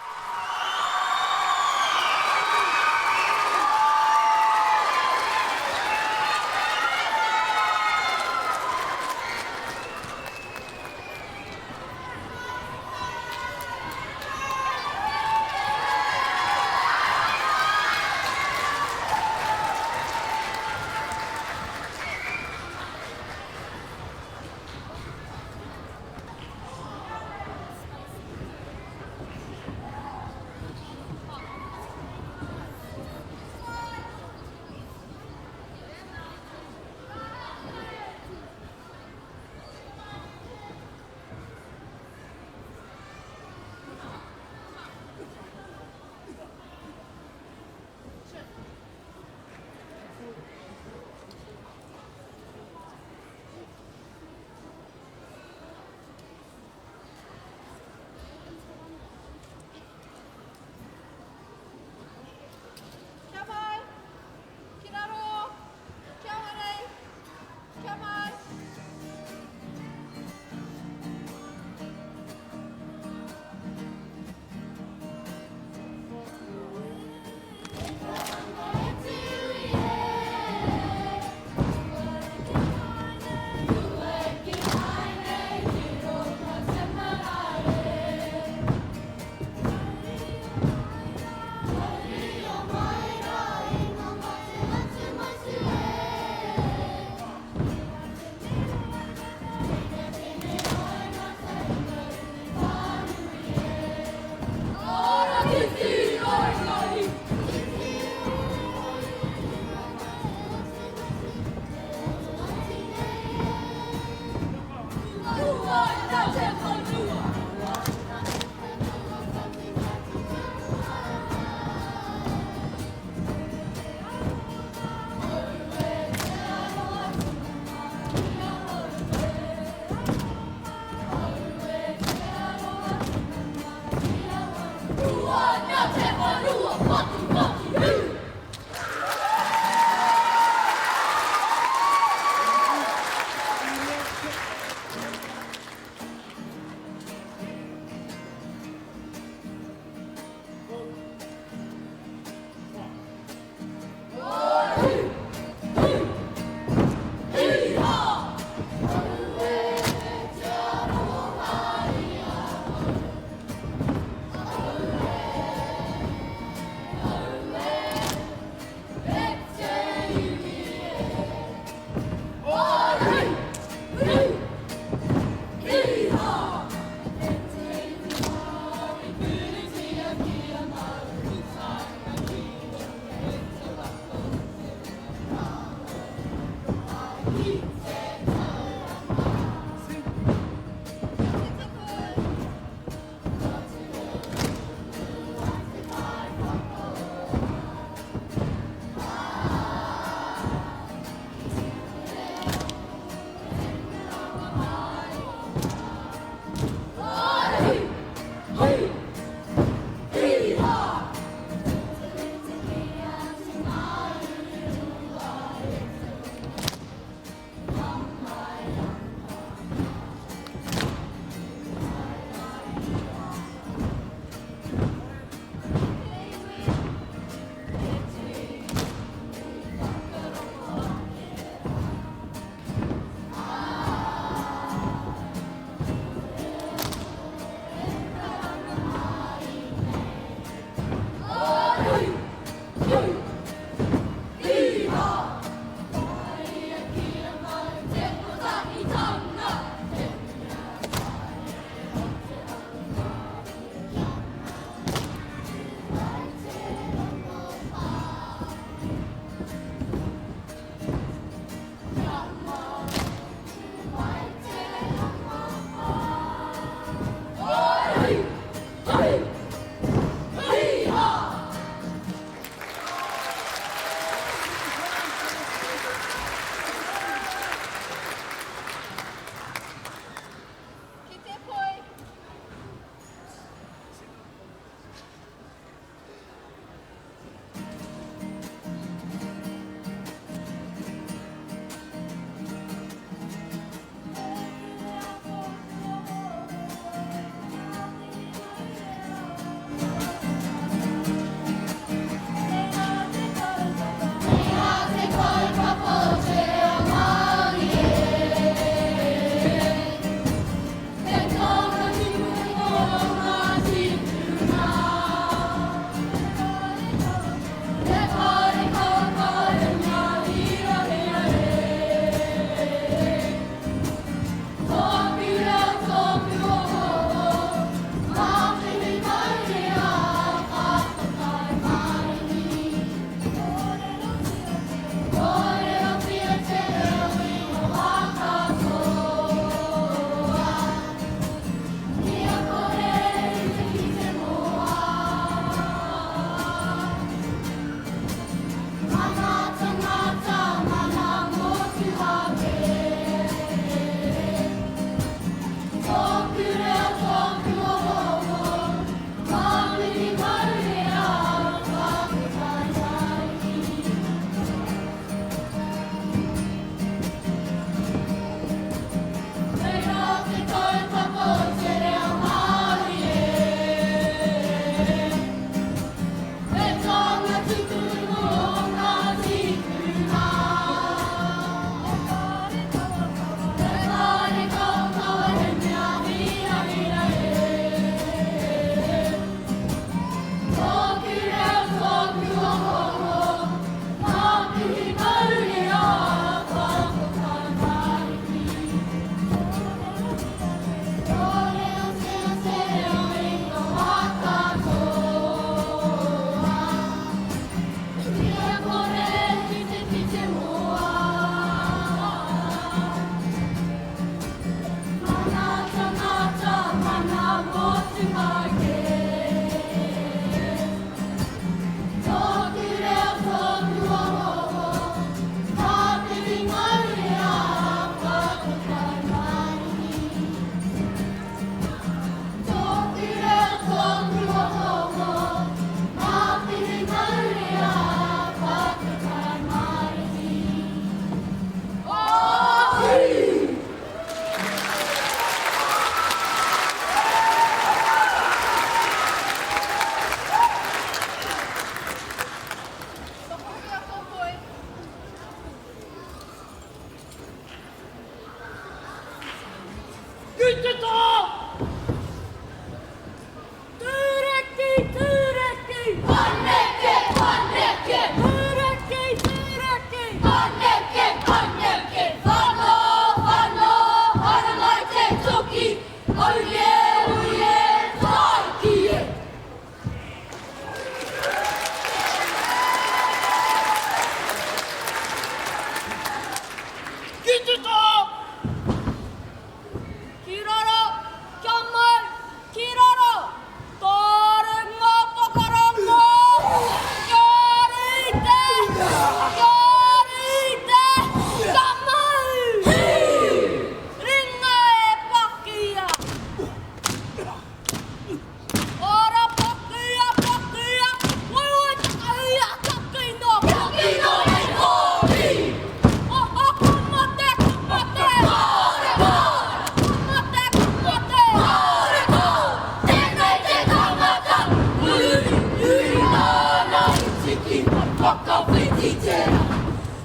Whakawhiti te rā.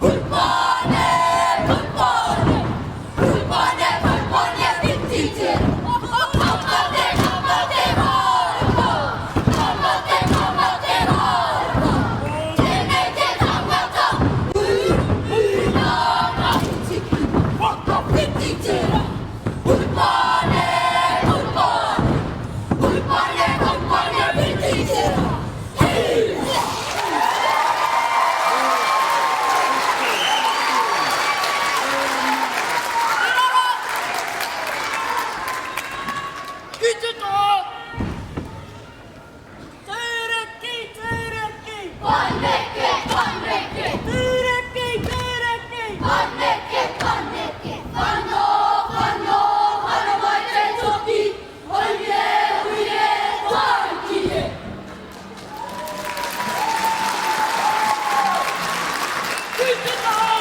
Hupane, hupane, hupane, hupane, whiti te rā. Ka mate, ka mate, hōiho. Ka mate, ka mate, hōiho. Tēnei te tangata, hū, hū, nā ngā tiki. Whakawhiti te rā. Hupane, hupane, hupane, hupane, whiti te rā. Ki te toa! Tūraki, tūraki! Paneke, paneke! Tūraki, tūraki! Paneke, paneke! Whano, whano, haramai te toki! Hui e, hui e, tāiki e! Ki te taha!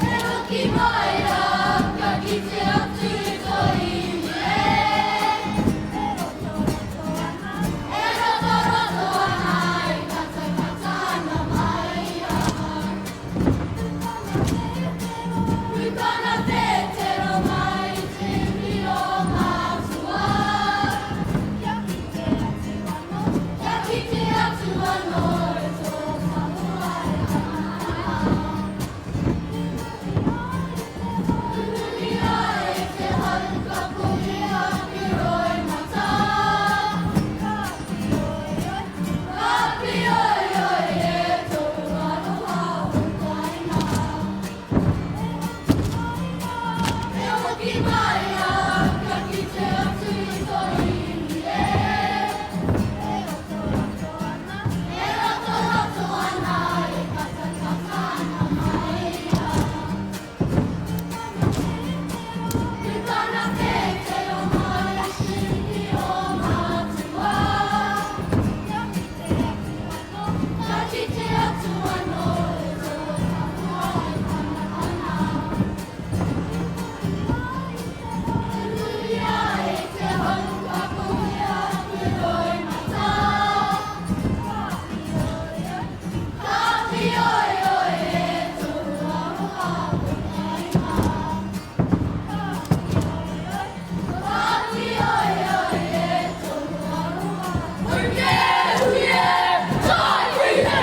E hoki mai rā, ka kite atu tō iwi e. E rotoroto ana, e rotoroto ana, e katakata ana mai rā. Pukana tētero mai te whiro matua. Kia kite atu anō, kia kite atu anō e tō taua e ana. Huri ai te hau ka kohi aku roimata. Ka pioioi, ka pioioi e tōku aroha utaina. E hoki mai rā, ka kite atu i tō iwi e. E rotoroto ana, e rotoroto ana, e katakata ana mai rā. Pukana tētero mai te whiro matua. Kia kite atu anō, kia kite atu anō e tō tahua e pana ana. Huri ai te hau ka kohi aku roimata. Ka pioioi, ka pioioi e tōku aroha utaina. Ka pioioi, ka pioioi e tōku aroha. Hui e, hui e, tāiki e!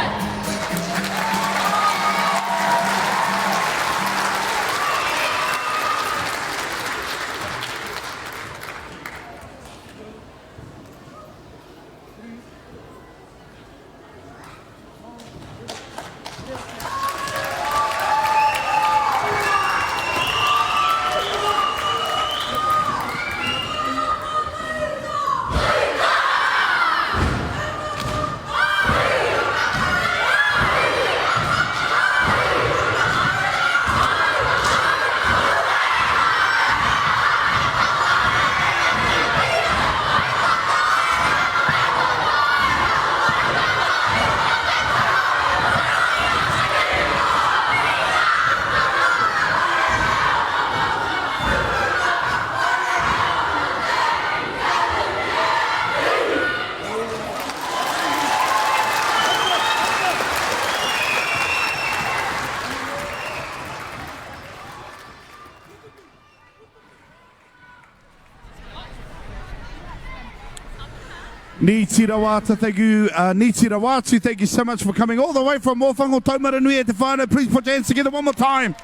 Niti Rawata, thank you. Uh, Niti Rawatu, thank you so much for coming all the way from Ōwhango Taumaranui e te whānau. Please put your hands together one more time.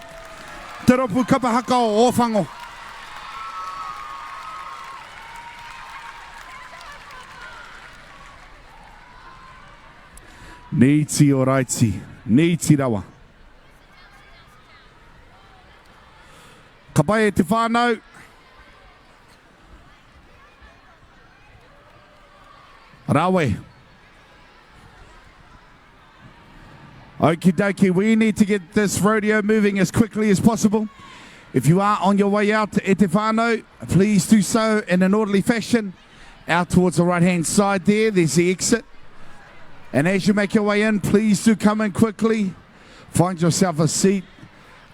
Te ropu kapa haka o Ōwhango. Niti o raiti, niti rawa. Ka pai e te whānau. Rawe. Okie dokie, we need to get this rodeo moving as quickly as possible. If you are on your way out to e te whānau, please do so in an orderly fashion. Out towards the right hand side there, there's the exit. And as you make your way in, please do come in quickly. Find yourself a seat.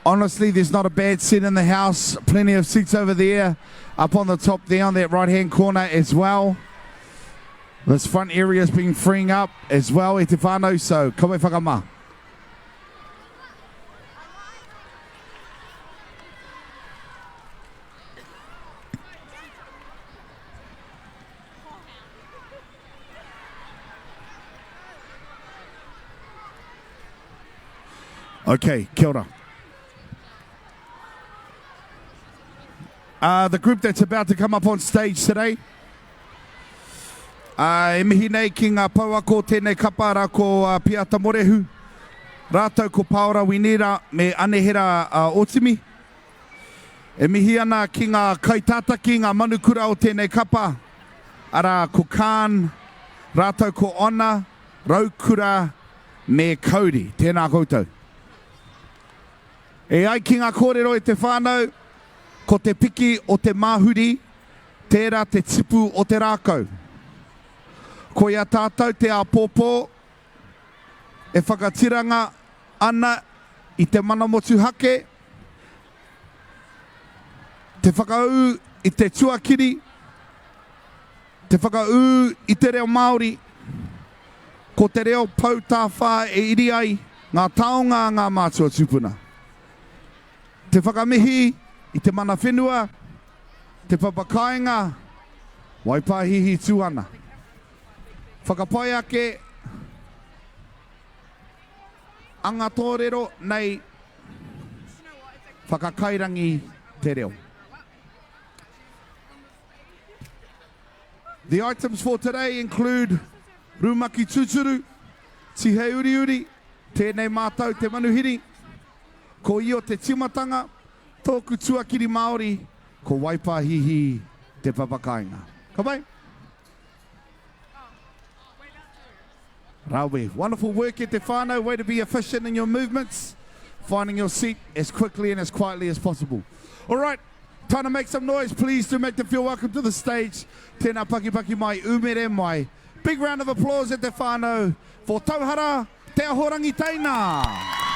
Honestly, there's not a bad seat in the house. Plenty of seats over there, up on the top there on that right hand corner as well. This front area has been freeing up as well, e te whānau, so kawe whakamā. Okay, kia ora. Uh, the group that's about to come up on stage today, uh, e mihi nei ki ngā pouako tēnei kapa rā ko uh, Piata Morehu, rātou ko Paora Winira me Anehera uh, Otimi. E mihi ana ki ngā kaitātaki, ngā manukura o tēnei kapa, arā ko Kaan, rātou ko Ona, Raukura me Kauri. Tēnā koutou. E ai ki ngā kōrero e te whānau, ko te piki o te māhuri, tērā te tipu o te rākau. Koia tātou te āpōpō e whakatiranga ana i te mana motuhake, te whakaū i te tuakiri, te whakaū i te reo Māori, ko te reo pou tāwhā e iri ai ngā taonga a ngā mātua tūpuna. Te whakamihi i te mana whenua, te papakāinga, Waipāhihi tū ana. Whakapai ake anga tōrero nei whakakairangi te reo. The items for today include Rumaki Tuturu, Tihei Uriuri, Tēnei Mātou Te Manuhiri, Ko Io Te Timatanga, Tōku Tuakiri Māori, Ko Waipāhihi Te Papakāinga. Ka pai? Rawe. Wonderful work e te whānau. Way to be efficient in your movements. Finding your seat as quickly and as quietly as possible. All right. Time to make some noise. Please do make them feel welcome to the stage. Tēnā paki paki mai, umere mai. Big round of applause at te whānau for Tauhara Te Ahorangi Teina.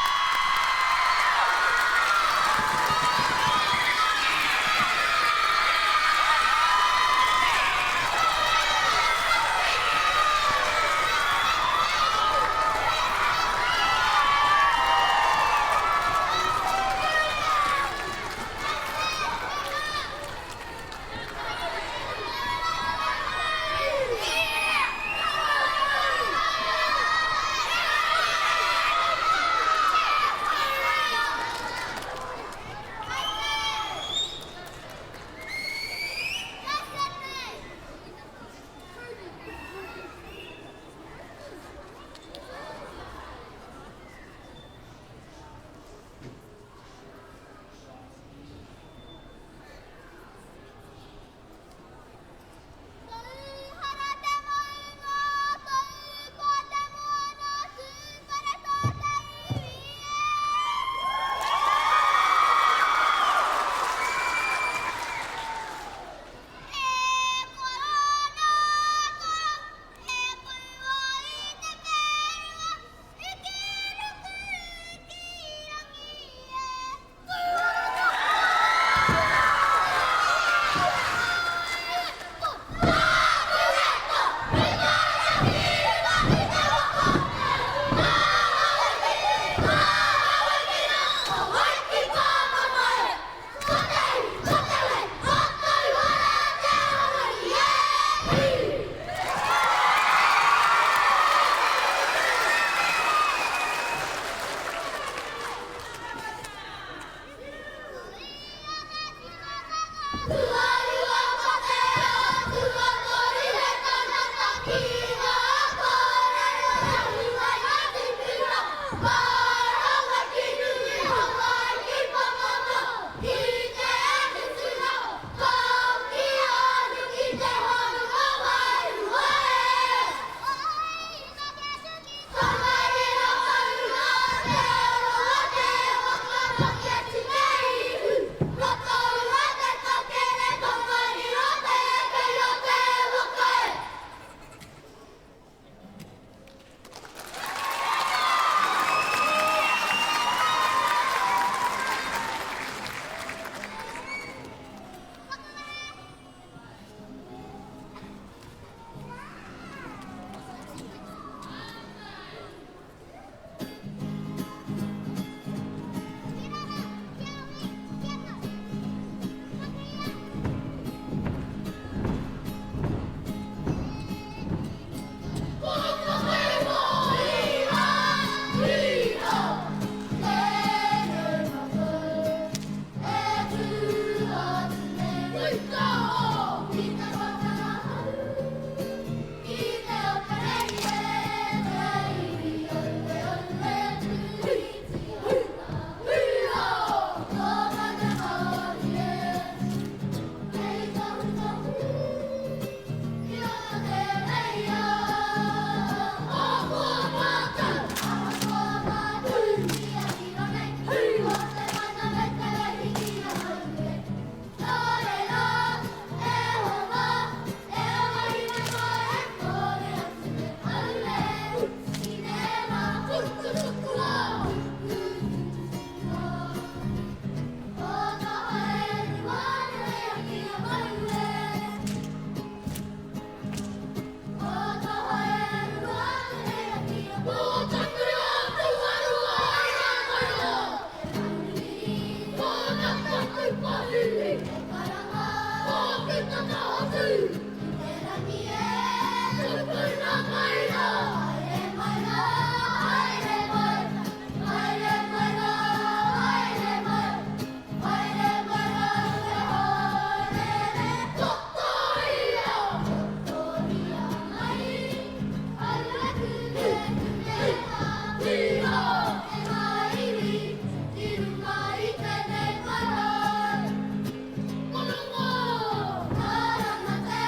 tangata hotu. Ki te rangi e tukuna mai rā. Haere mai rā, haere mai. Haere mai rā, haere mai. Haere mai rā te haere Kotoria! Kotoria mai. Aue kume kume tira. E mairi ki runga i tenei marae. Korongo! Karanga te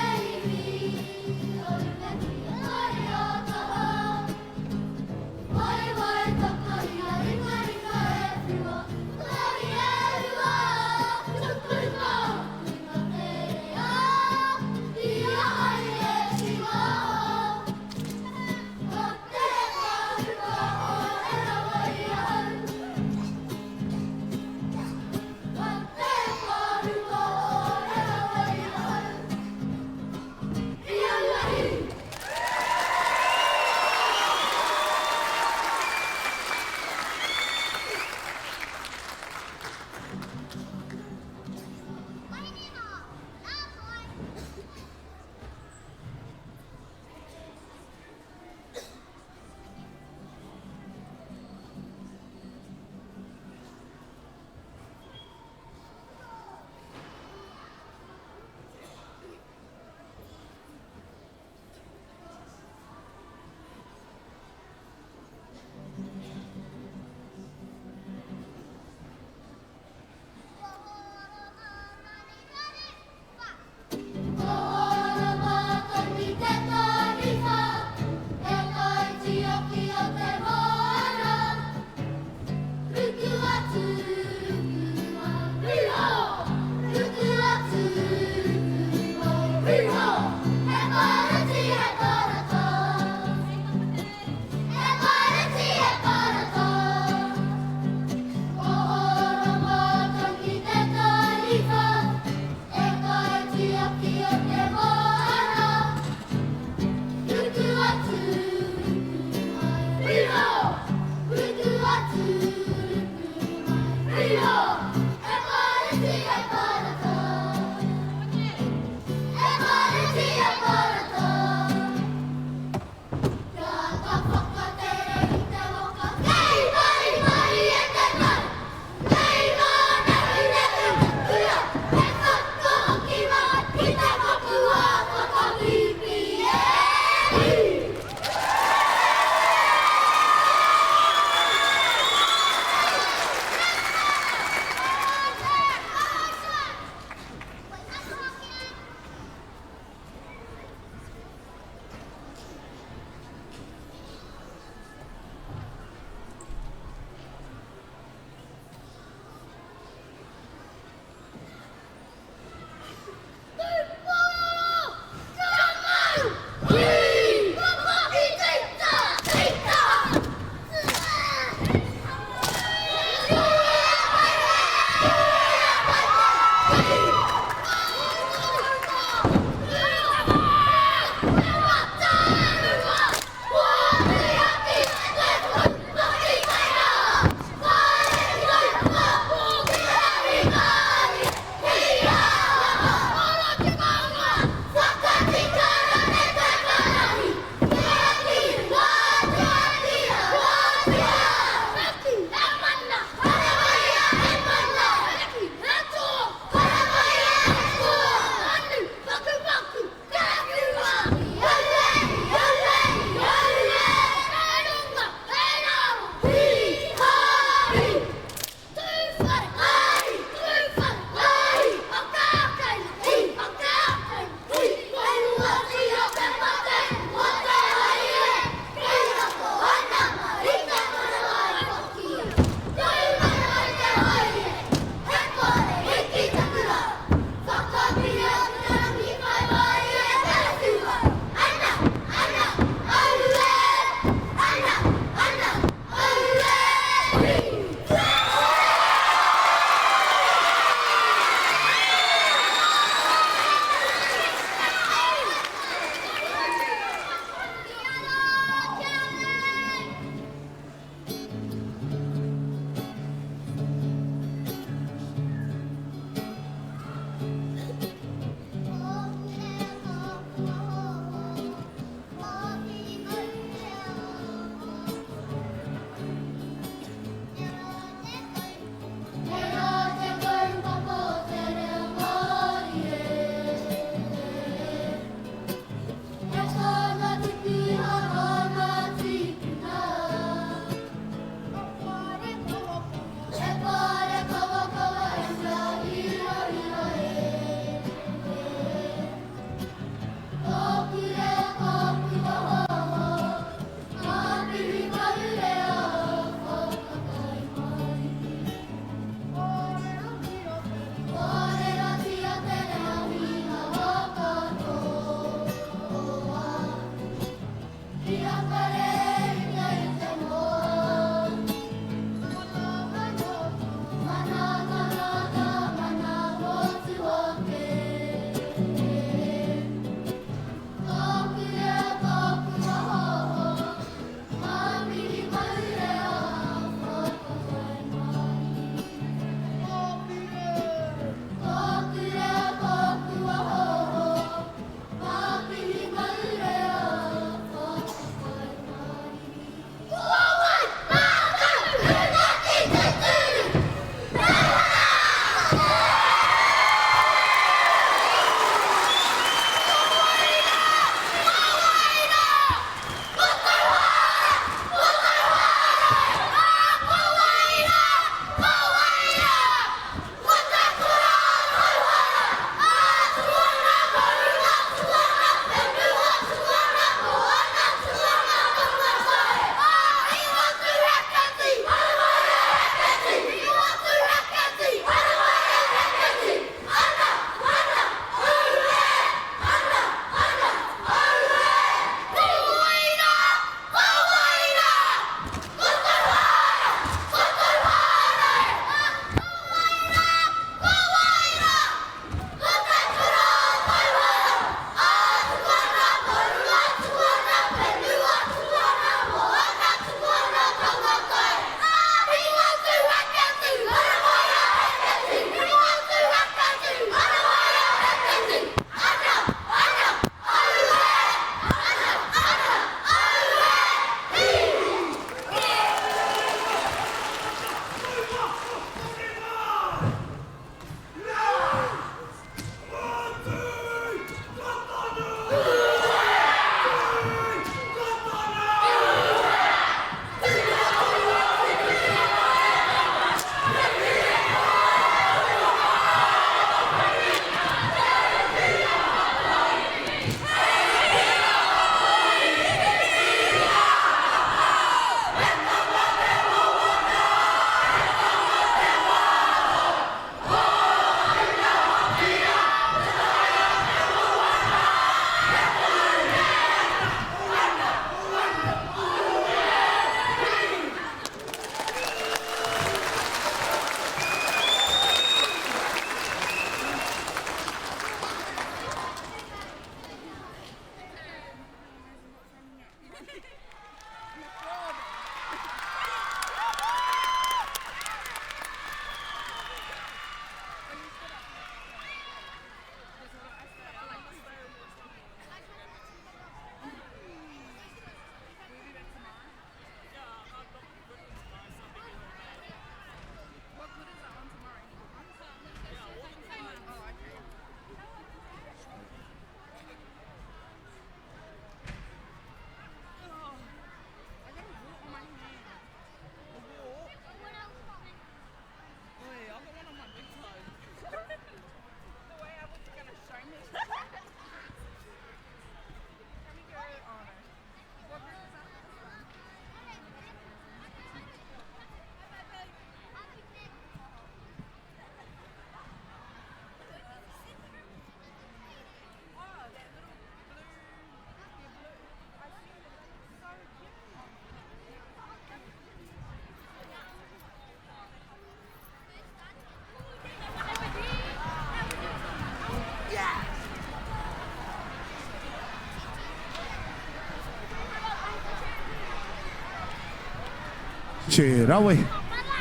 Che rawe.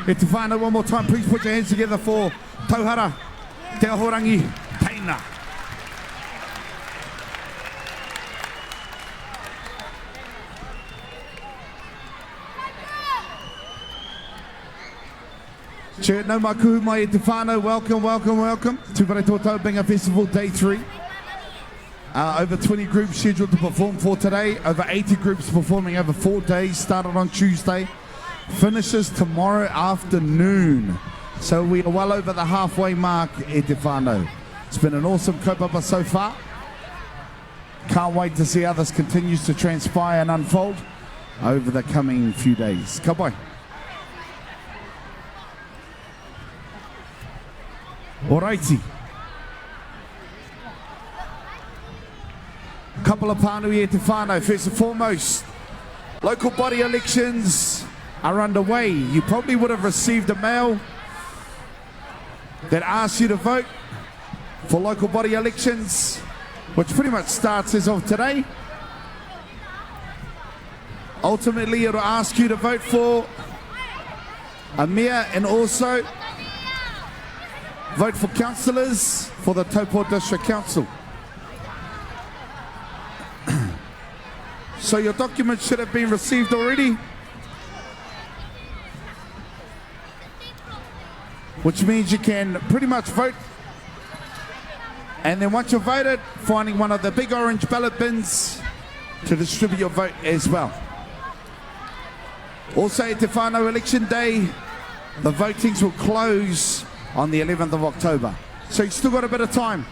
E te whānau, one more time, please put your hands together for Tauhara, Te Ahorangi, Teina. Che, nau mai kuhu mai e te whānau, welcome, welcome, welcome. Tūwharetoa Taubenga Festival Day 3. Uh, over 20 groups scheduled to perform for today, over 80 groups performing over four days, started on Tuesday, finishes tomorrow afternoon. So we are well over the halfway mark e te whānau. It's been an awesome kaupapa so far. Can't wait to see how this continues to transpire and unfold over the coming few days. Ka pai. Oraiti. Couple of pānui e te whānau. First and foremost, local body elections are underway. You probably would have received a mail that asks you to vote for local body elections, which pretty much starts as of today. Ultimately, it'll ask you to vote for a mayor and also vote for councillors for the Taupō District Council. so your documents should have been received already. Which means you can pretty much vote. And then once you've voted, finding one of the big orange ballot bins to distribute your vote as well. Also at Te Whānau Election Day, the votings will close on the 11th of October. So you've still got a bit of time.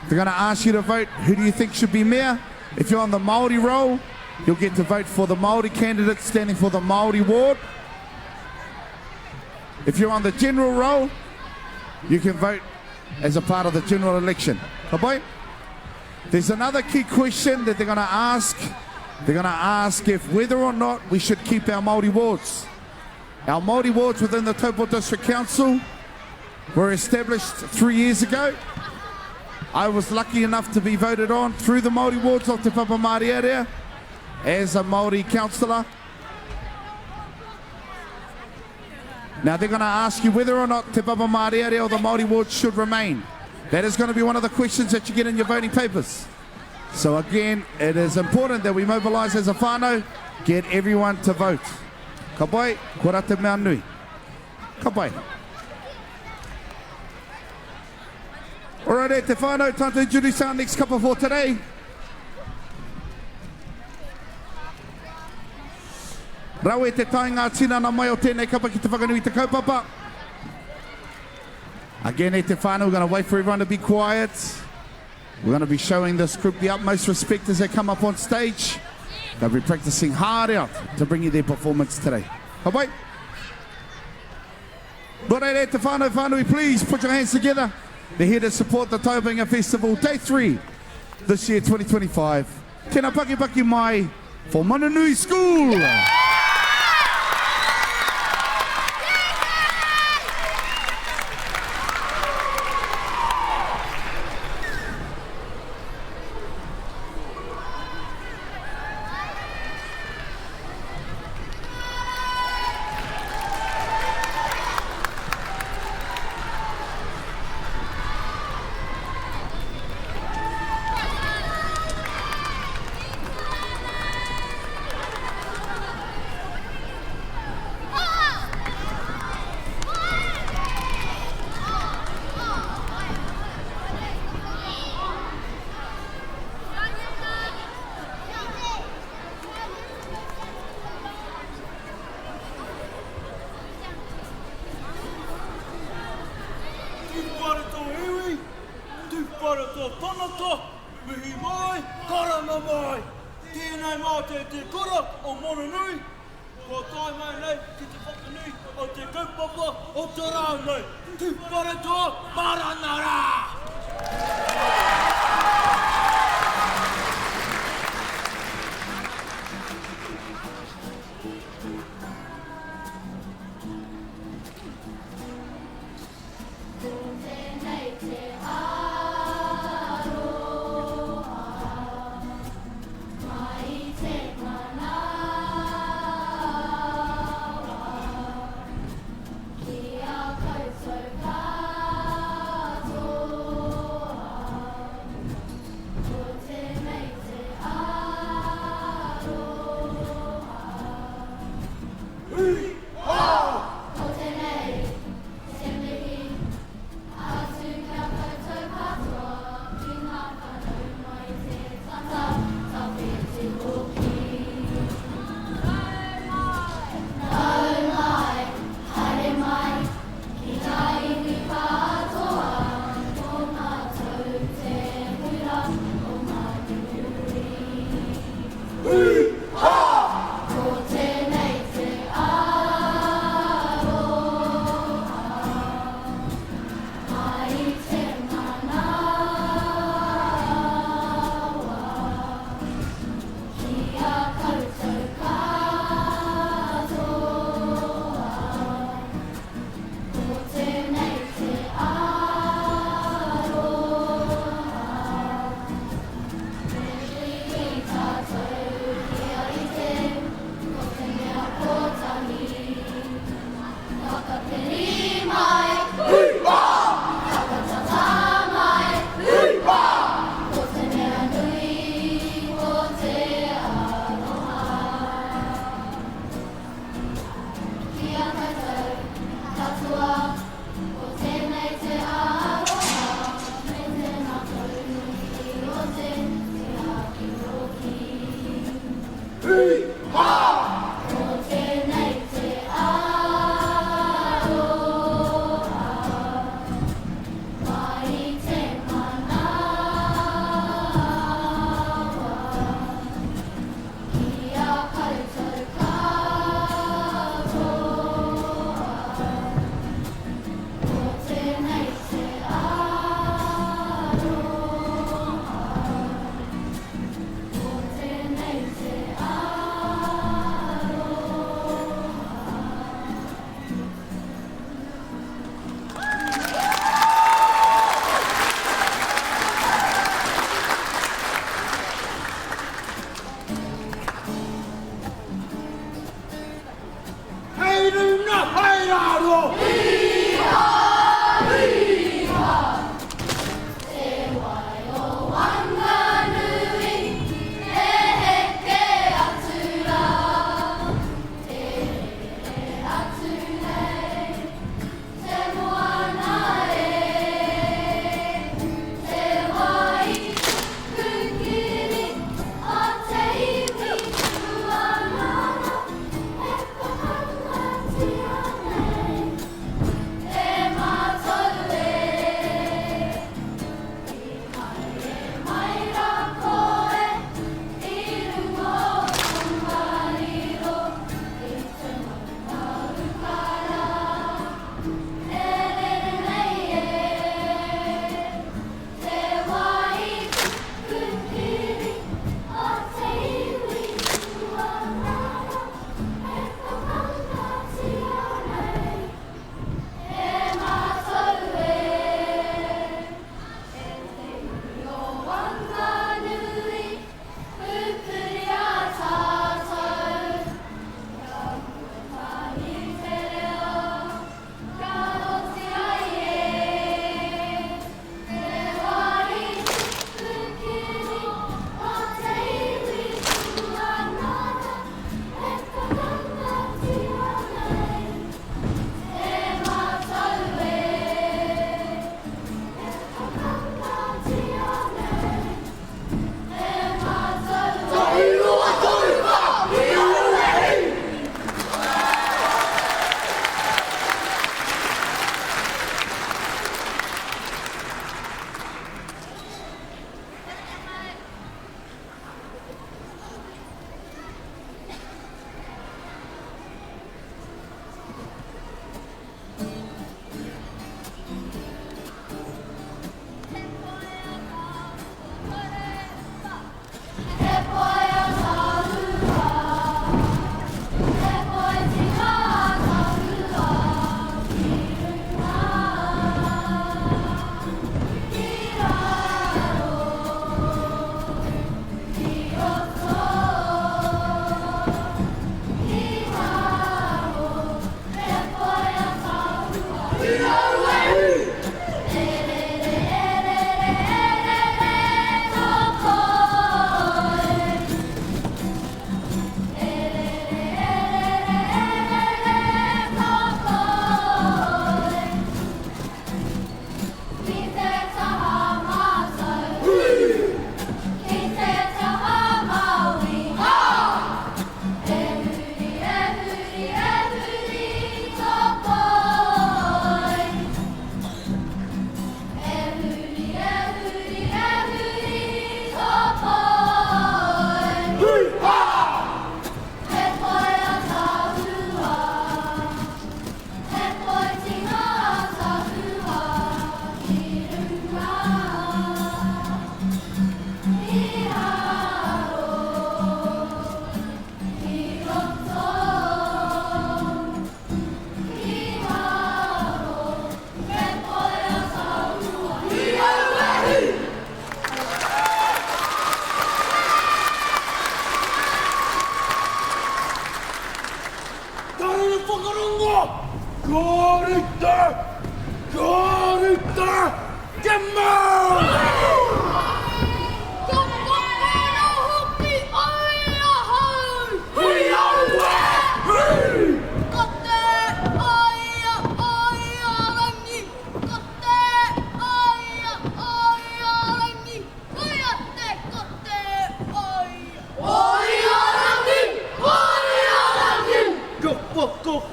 They're going to ask you to vote. Who do you think should be mayor? If you're on the Māori roll, you'll get to vote for the Māori candidate standing for the Māori ward. If you're on the general roll, you can vote as a part of the general election. Ka pai? There's another key question that they're going to ask. They're going to ask if whether or not we should keep our Māori wards. Our Māori wards within the Taupō District Council were established three years ago. I was lucky enough to be voted on through the Māori wards of Te Papa Mārearea as a Māori councillor. Now they're going to ask you whether or not Te Papa Mārearea or the Māori wards should remain. That is going to be one of the questions that you get in your voting papers. So again, it is important that we mobilise as a whānau, get everyone to vote. Ka pai, ko rā te mea nui. Ka pai. All right, e te whānau, time to introduce our next couple for today. Rawe te taenga tinana mai o tēnei kapa ki te whakanui te kaupapa. Again, e te whānau, we're going to wait for everyone to be quiet. We're going to be showing this group the utmost respect as they come up on stage. They'll be practicing hard out to bring you their performance today. Ka pai. Nō reira, e te whānau whānui, please put your hands together. They're here to support the Taubinga Festival, day three, this year, 2025. Tēnā paki paki mai for Manunui School! Tūwhara tō iwi, tūwhara tō tangata, mihi mai, karanga mai. Tēnei mātou te kura o Moronui, kua tae mai nei ki te whakanui o te kaupapa o te rā nei. Tūwhara tō marana rā! Ko tēnei te aroha mai te manawa.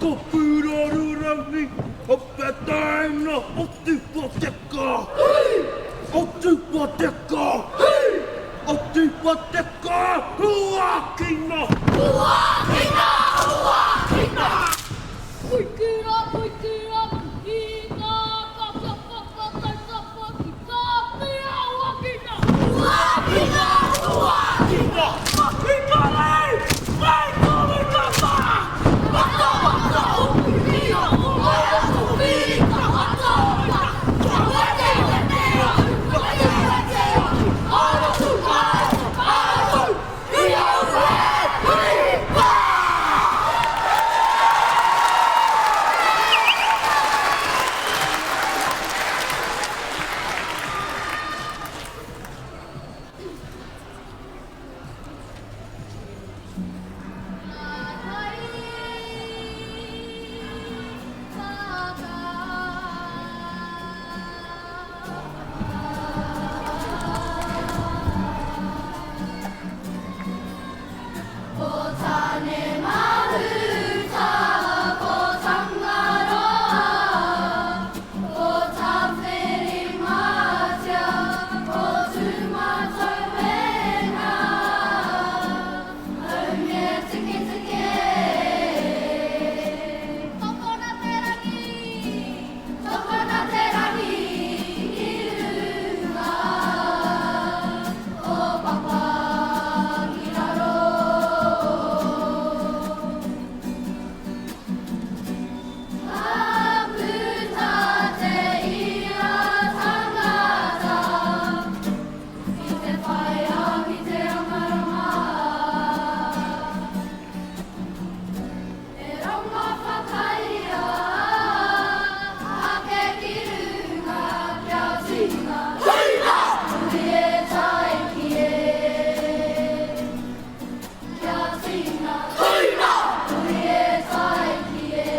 Ko Pūrarurangi, o Petaina, o Tupateka. O Tupateka. O Tupateka, huakina! Huakina! Huakina! Puikura, puikura, puhika, ka ka ka ka ka ka ka ki ka pia huakina! Huakina! Huakina! Mahi kore! Mai kore kapa! Waka waka o Pia, o Maia o Pika, waka waka, kia wete wete au, wete wete au, ara tu, ara tu, ara tu, ia ue, hui, pa! Tokona te rangi, tokona te rangi ki runga o Papa ki raro. Ka puta te ira tangata ki te whaea ki te amarama. E rongo whakairia ake ki runga kia tina. Tina! Hui e taiki e. Kia tina. Tina! Hui e taiki e.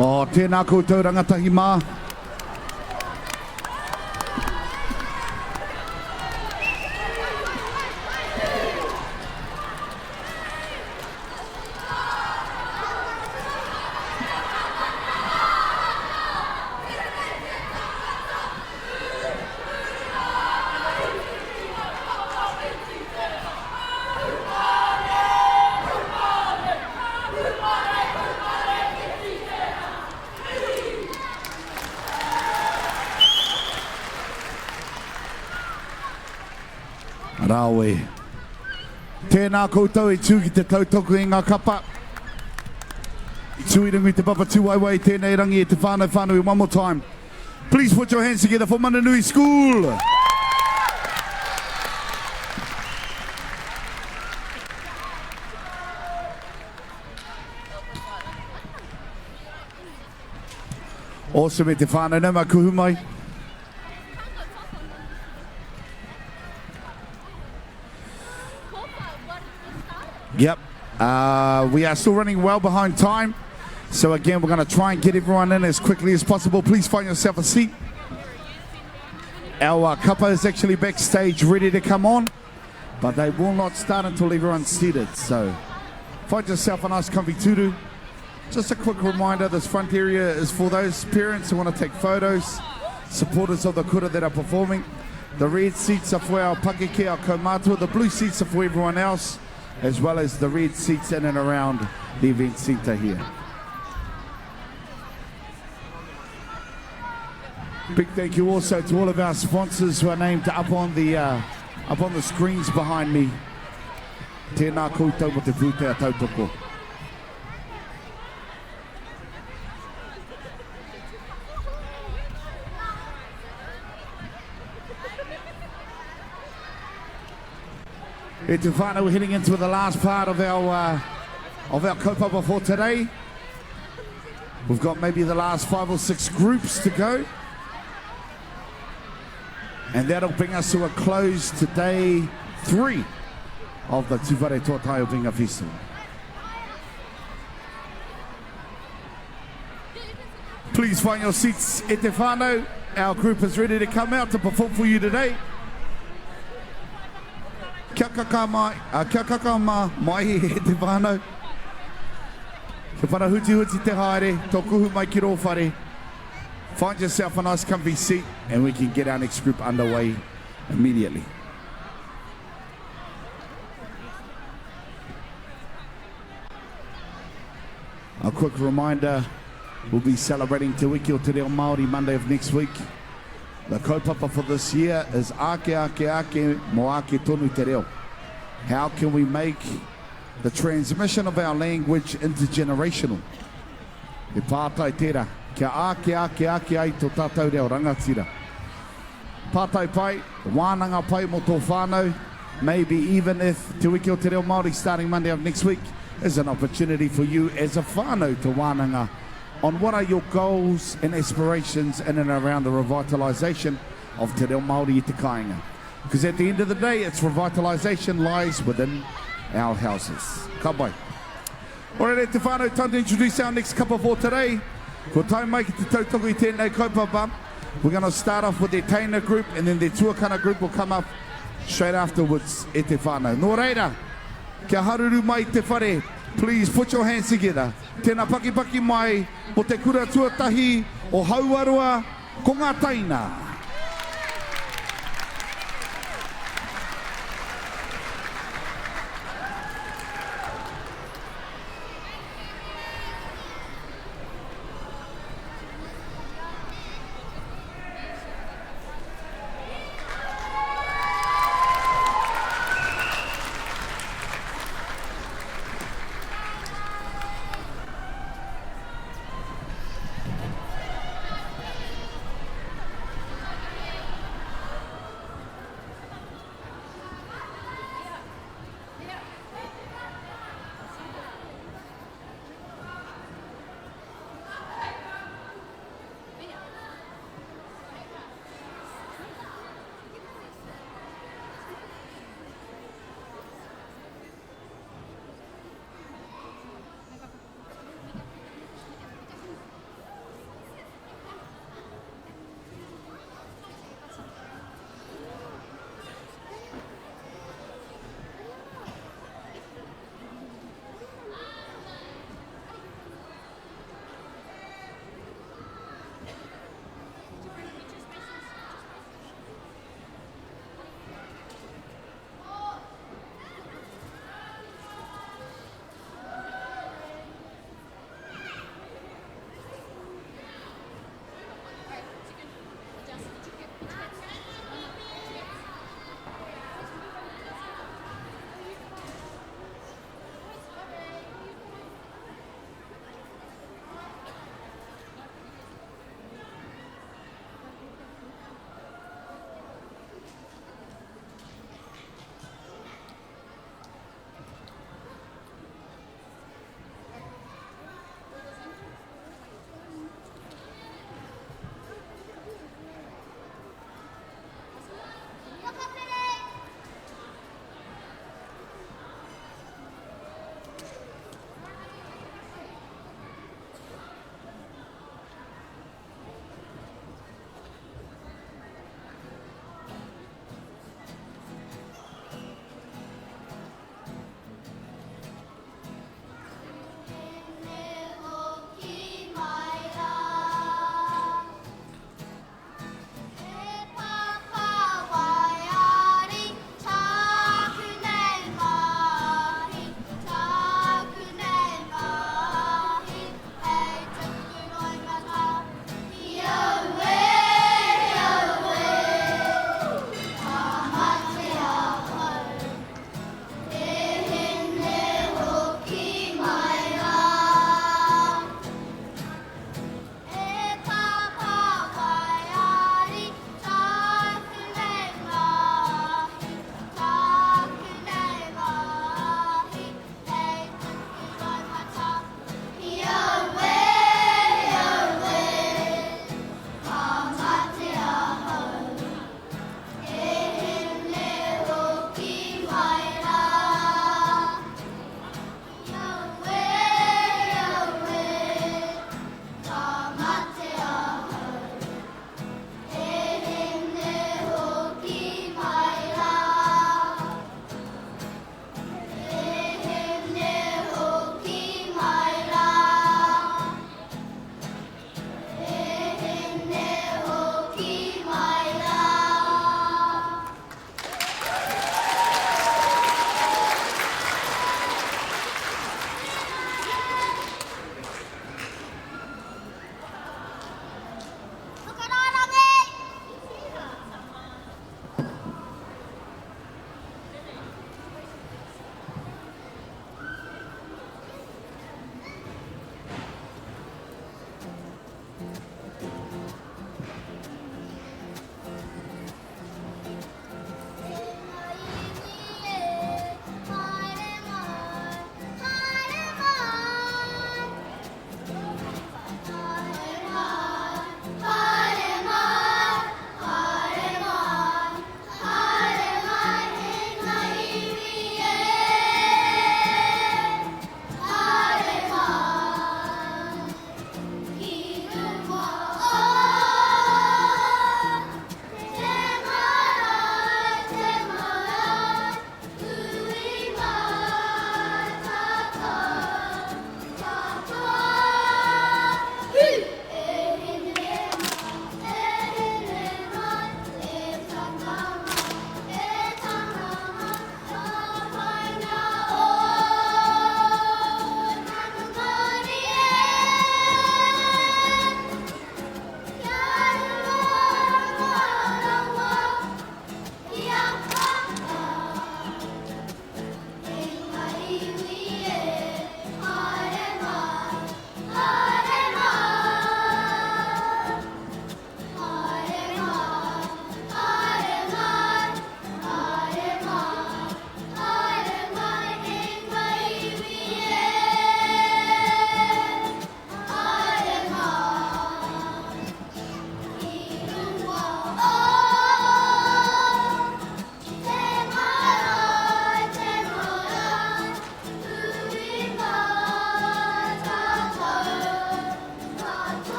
Oh, tēnā koutou rangatahi mā. Rawe. Tēnā koutou i tū ki te tautoko i ngā kapa. I tū i runga i te papa tūwaewae i tēnei rangi e te whānau whānui. One more time. Please put your hands together for Mananui School. Awesome e te whānau. Nau mai kuhu mai. Yep. Uh, we are still running well behind time. So again, we're going to try and get everyone in as quickly as possible. Please find yourself a seat. Our uh, is actually backstage ready to come on, but they will not start until everyone's seated. So find yourself a nice comfy turu. Just a quick reminder, this front area is for those parents who want to take photos, supporters of the kura that are performing. The red seats are for our pakeke, our kaumātua. The blue seats are for everyone else, as well as the red seats in and around the event centre here. Big thank you also to all of our sponsors who are named up on the, uh, up on the screens behind me. Tēnā koutou mo te pūtea tautoko. E te whānau, we're heading into the last part of our, uh, of our kaupapa for today. We've got maybe the last five or six groups to go. And that'll bring us to a close today, three of the Tūwharetoa Taiopenga Festival. Please find your seats, e te whānau. Our group is ready to come out to perform for you today. Kia kaka mai, uh, kia kaka mā, mai e te whānau. Kia whara te haere, tō kuhu mai ki rō whare. Find yourself a nice comfy seat and we can get our next group underway immediately. A quick reminder, we'll be celebrating Te Wiki o Te Reo Māori Monday of next week. The kaupapa for this year is Ake Ake Ake Mo Ake Tonu Te Reo. How can we make the transmission of our language intergenerational? He pātai tērā, kia ake ake ake ai tō tātou reo rangatira. Pātai pai, wānanga pai mō tō whānau, maybe even if Te Wiki o Te Reo Māori starting Monday of next week is an opportunity for you as a whānau to wānanga on what are your goals and aspirations in and around the revitalisation of Te Reo Māori i te kāinga. Because at the end of the day, its revitalisation lies within our houses. Ka pai. Alright, e te whānau, time to introduce our next couple for today. Ko tae mai ki te tautoko i tēnei kaupapa. We're going to start off with their teina group and then their tuakana group will come up straight afterwards e te whānau. Nō reira, kia haruru mai te whare, please put your hands together. Tēnā pakipaki mai mo te kura tuatahi o Hauaroa, ko ngā teina.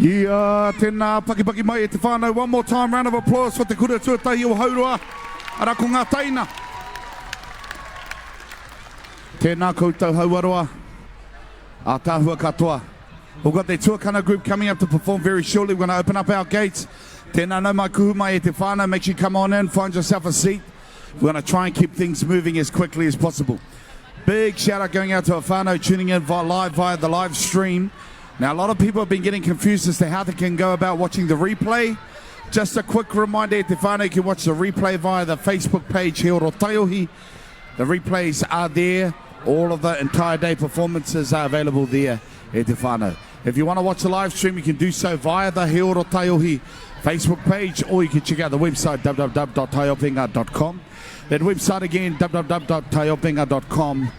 Yeah, tēnā, pakipaki mai e te whānau. One more time, round of applause for te kura tuatahi o Hauroa. Arā ko ngā teina. Tēnā koutou Hauaroa. Ātaahua katoa. We've got the Tuakana group coming up to perform very shortly. We're going to open up our gates. Tēnā nau mai kuhu mai e te whānau. Make sure you come on in, find yourself a seat. We're going to try and keep things moving as quickly as possible. Big shout out going out to our whānau tuning in via live via the live stream. Now, a lot of people have been getting confused as to how they can go about watching the replay. Just a quick reminder, te whānau, you can watch the replay via the Facebook page, He Oro Taiohi. The replays are there. All of the entire day performances are available there e te whānau. If you want to watch the live stream, you can do so via the He Oro Taiohi Facebook page, or you can check out the website www.taiopenga.com. That website again, www.taiopenga.com,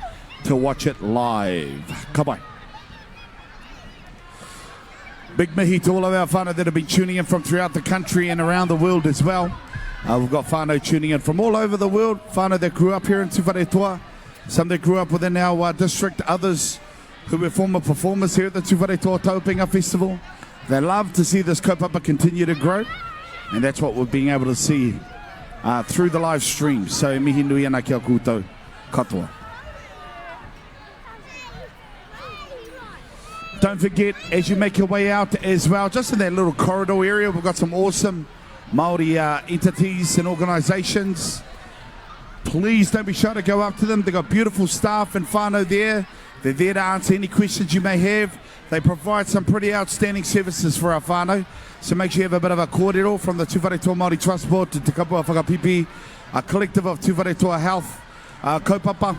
to watch it live. Ka pai. Big mihi to all of our whānau that have been tuning in from throughout the country and around the world as well. Uh, we've got whānau tuning in from all over the world, whānau that grew up here in Tūwharetoa, some that grew up within our uh, district, others who were former performers here at the Tūwharetoa Taiopenga Festival. They love to see this kaupapa continue to grow, and that's what we're being able to see uh, through the live stream. So mihi nui ana ki a koutou katoa. Don't forget, as you make your way out as well, just in that little corridor area, we've got some awesome Māori uh, entities and organisations. Please don't be shy to go up to them. They've got beautiful staff and whānau there. They're there to answer any questions you may have. They provide some pretty outstanding services for our whānau. So make sure you have a bit of a kōrero from the Tūwharetoa Māori Trust Board to Te Kapua Whakapipi, a collective of Tūwharetoa Health uh, kaupapa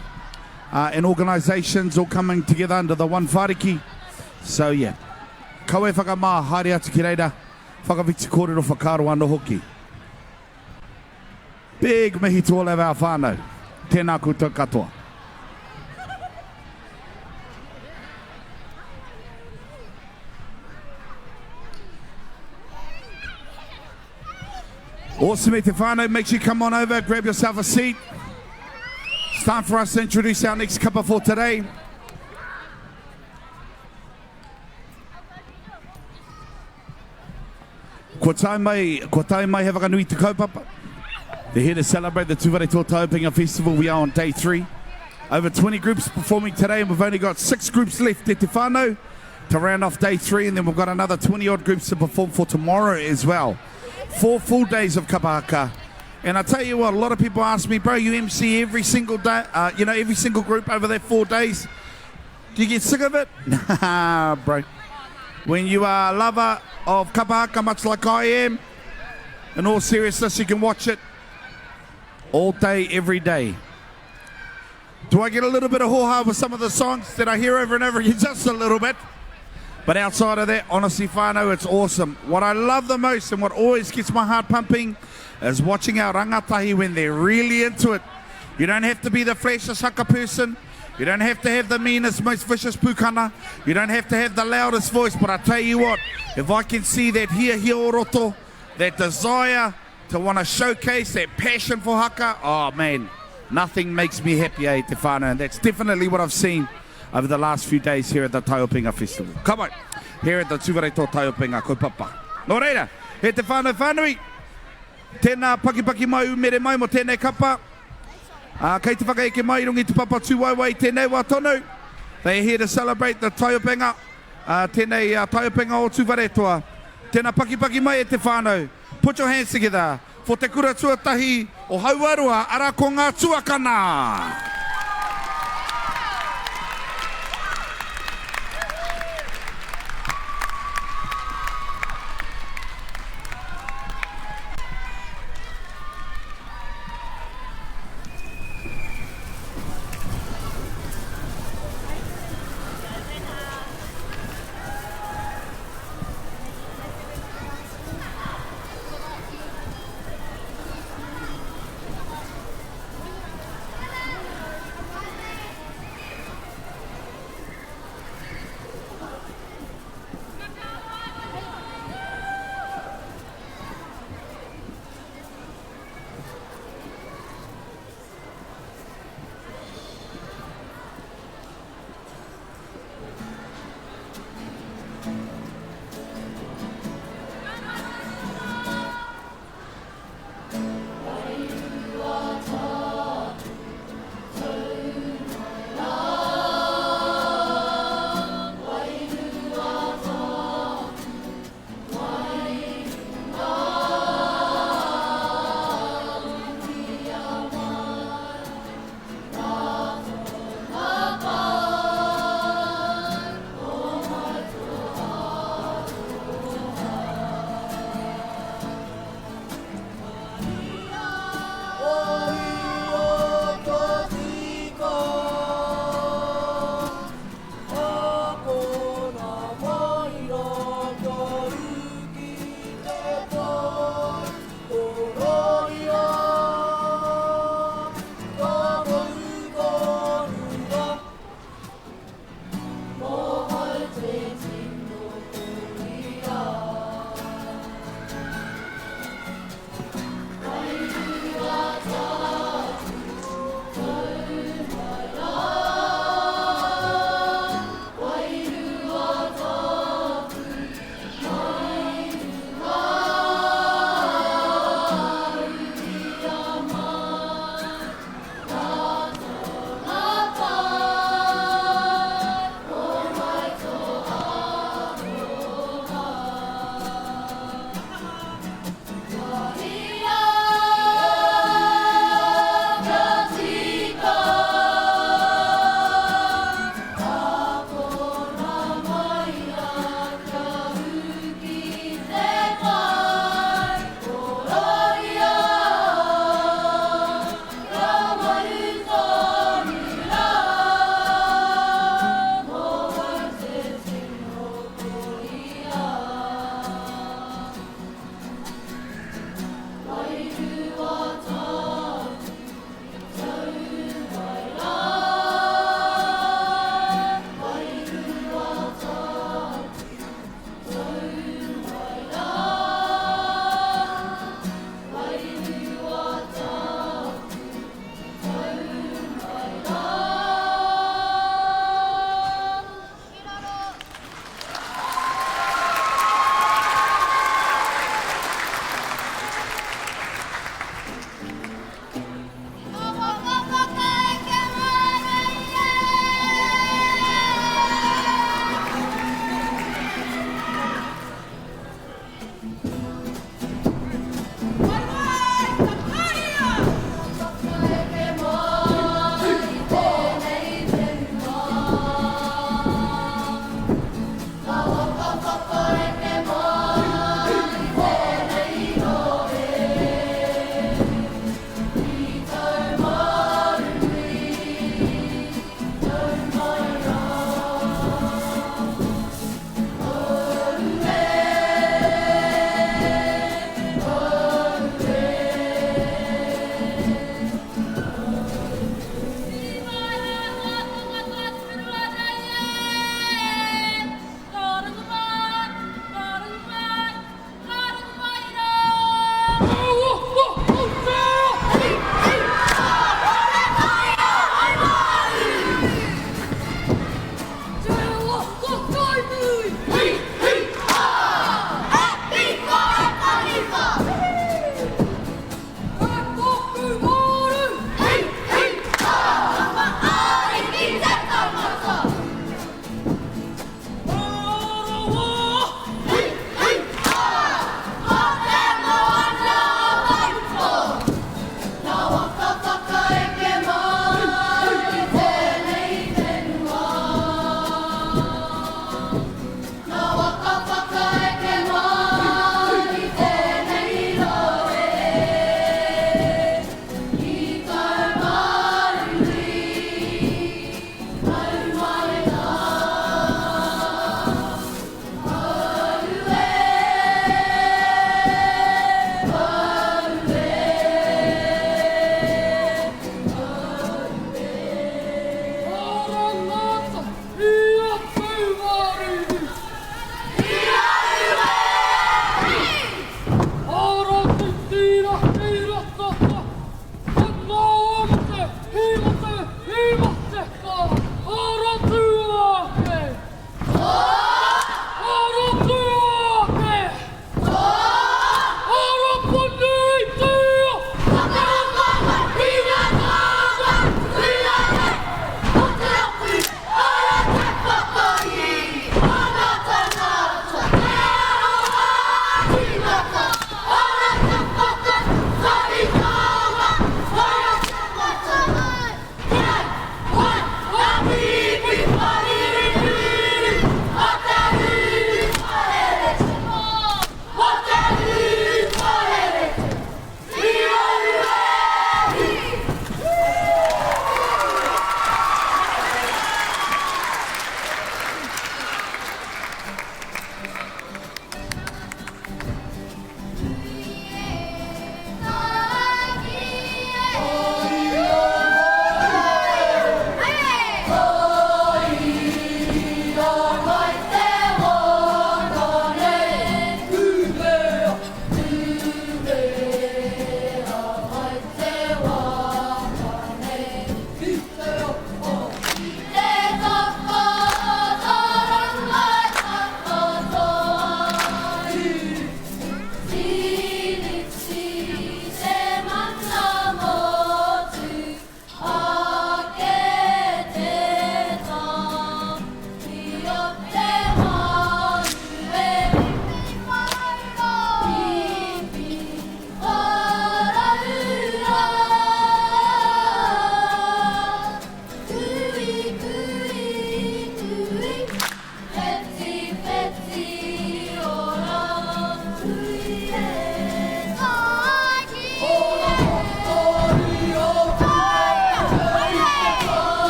uh, and organisations all coming together under the one whāriki. So yeah, kaua e whakamā, haere atu ki reira, whakawhiti kōrero whakaaro anō hoki. Big mihi to all of our whānau. Tēnā koutou katoa. Awesome, e te whānau. Make sure you come on over, grab yourself a seat. It's time for us to introduce our next kapa for today. Kua tae mai, kua tae mai he whakanui te kaupapa. They're here to celebrate the Tūwharetoa Taiopenga Festival. We are on day three. Over 20 groups performing today, and we've only got six groups left e te whānau to round off day three, and then we've got another 20 odd groups to perform for tomorrow as well. Four full days of kapa haka. And I tell you what, a lot of people ask me, bro, you MC every single day, uh, you know, every single group over that four days. Do you get sick of it? Nah, bro. When you are a lover of kapa haka, much like I am, in all seriousness, you can watch it all day, every day. Do I get a little bit of hōhā with some of the songs that I hear over and over again? Just a little bit. But outside of that, honestly, whānau, it's awesome. What I love the most and what always gets my heart pumping is watching our rangatahi when they're really into it. You don't have to be the flashiest haka person. You don't have to have the meanest, most vicious pukana. You don't have to have the loudest voice. But I tell you what, if I can see that here, here o roto, that desire to want to showcase that passion for haka, oh man, nothing makes me happier e te whānau. And that's definitely what I've seen over the last few days here at the Taiopenga Festival. Come on, here at the Tūwharetoa Taiopenga kaupapa. Nō reira, e te whānau whānui, tēnā pakipaki mai, umere mai mo tēnei kapa. Ā, kei te whakaeke mai i runga i te papa tūwaewae i tēnei wā tonu. They are here to celebrate the taiopenga, ā, tēnei taiopenga o Tūwharetoa. Tēnā pakipaki mai e te whānau. Put your hands together for te kura tuatahi o Hauaroa, arā ko ngā tuakana!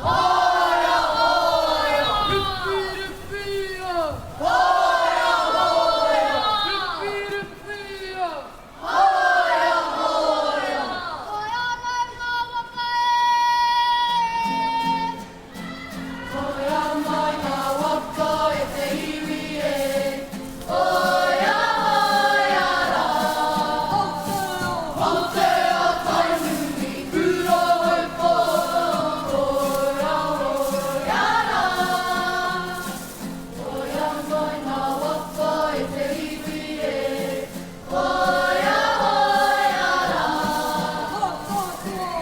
Hoia hoia! Ripi ripia! Hoia hoia! Ripi ripia! Hoia hoia! Hoia mai ngā waka e! Hoia mai ngā waka e te iwi e! Hoia hoia rā! Aotea Tainui kura waipa! Hoia hoia rā! Hoia mai ngā waka e te iwi e! Hoia hoia rā!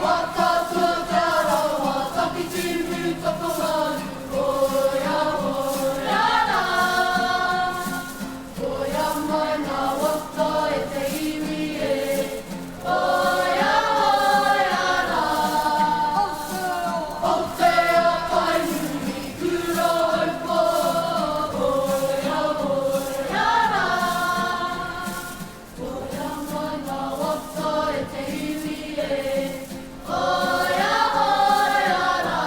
Mataatua Te Arawa, Takitimu Tokomaru, hoia hoia rā. Hoia mai ngā waka e te iwi e, hoia hoia rā. Aotea Tainui, kura haupa, hoia hoia rā. Hoia mai ngā waka e te iwi e, hoia hoia rā.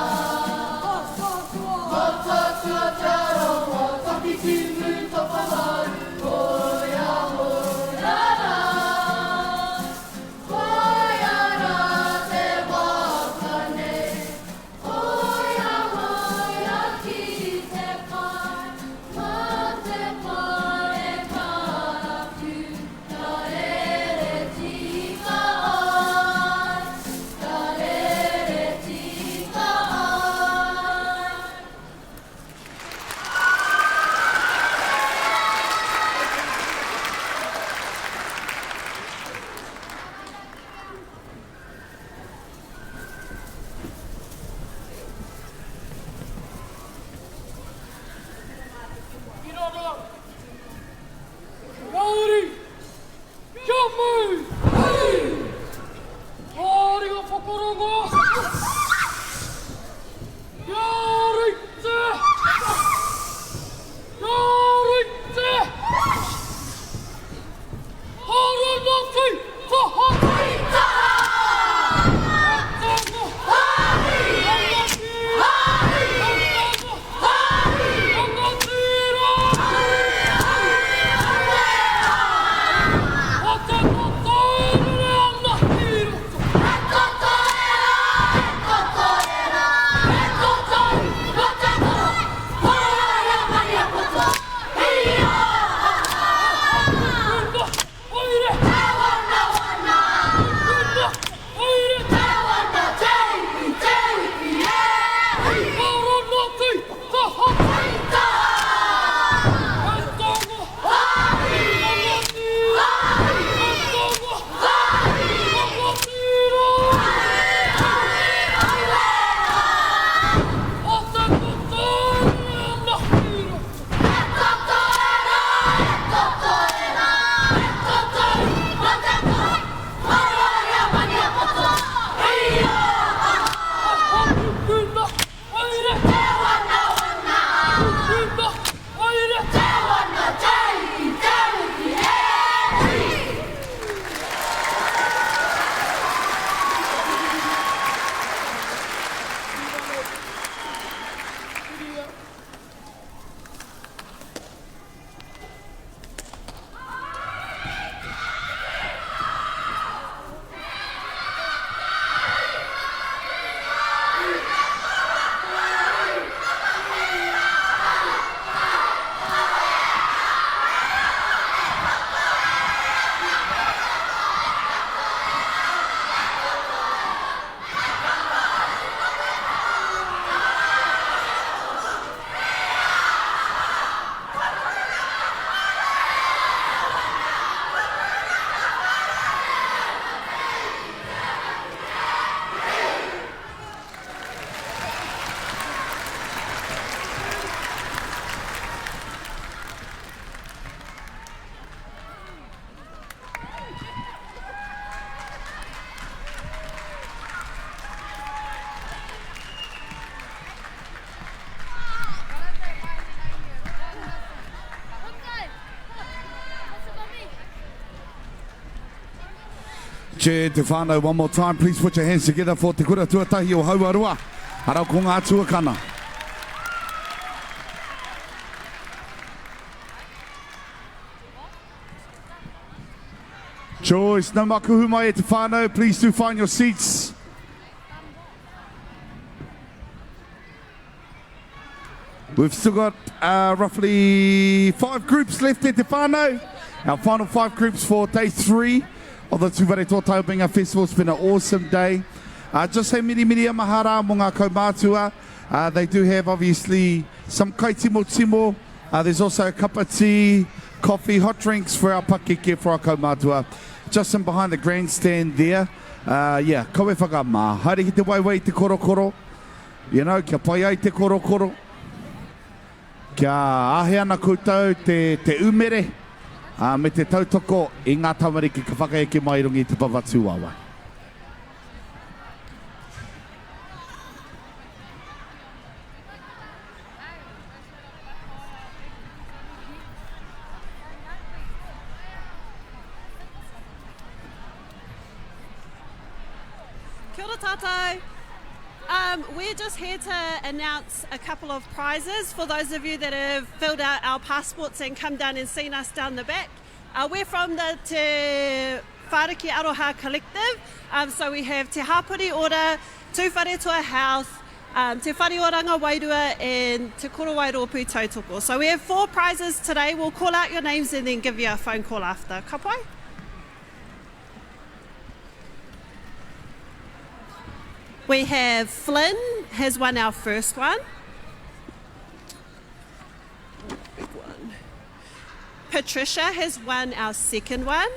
Mataatua Te Arawa, Takitimu Tokomaru, hoia hoia rā. Hoia rā te waka nei, hoia hoia ki te pae, mā te pae e karapu, ka rere tika ai, ka rere tika ai. Māori! Kia mau! Hei! Āringa whakarongo! Kia rite! Kia rite! Haranaki! Taha! Che te whānau, one more time, please put your hands together for Te Kura Tuatahi o Hauaroa. Arā ko ngā tuakana. Joyce, nau mā kuhu mai e te whānau, please do find your seats. We've still got uh, roughly five groups left at Te Whānau. Our final five groups for day three of the Tūwharetoa Taiopenga Festival. It's been an awesome day. Uh, just say miri miri a mahara mō ngā kaumātua. Uh, they do have obviously some kai timo timo. Uh, there's also a cup of tea, coffee, hot drinks for our pakeke, for our kaumātua. Just in behind the grandstand there. Uh, yeah, kawe whakamā. Haere ki te waiwai te korokoro. You know, kia pai ai te korokoro, kia āhei ana koutou te, te umere, ā, me te tautoko i ngā tamariki ka whakaeke mai i runga i te papa tūāwae. Kia ora tātou. Um, we're just here to announce a couple of prizes for those of you that have filled out our passports and come down and seen us down the back. Uh, we're from the Te Whāriki Aroha Collective. Um, so we have Te Hāpori Ora, Tūwharetoa House, um, Te Whare Oranga Wairua and Te Korowai Rōpū Tautoko. So we have four prizes today. We'll call out your names and then give you a phone call after. Ka pai? We have Flynn has won our first one. Big one. Patricia has won our second one.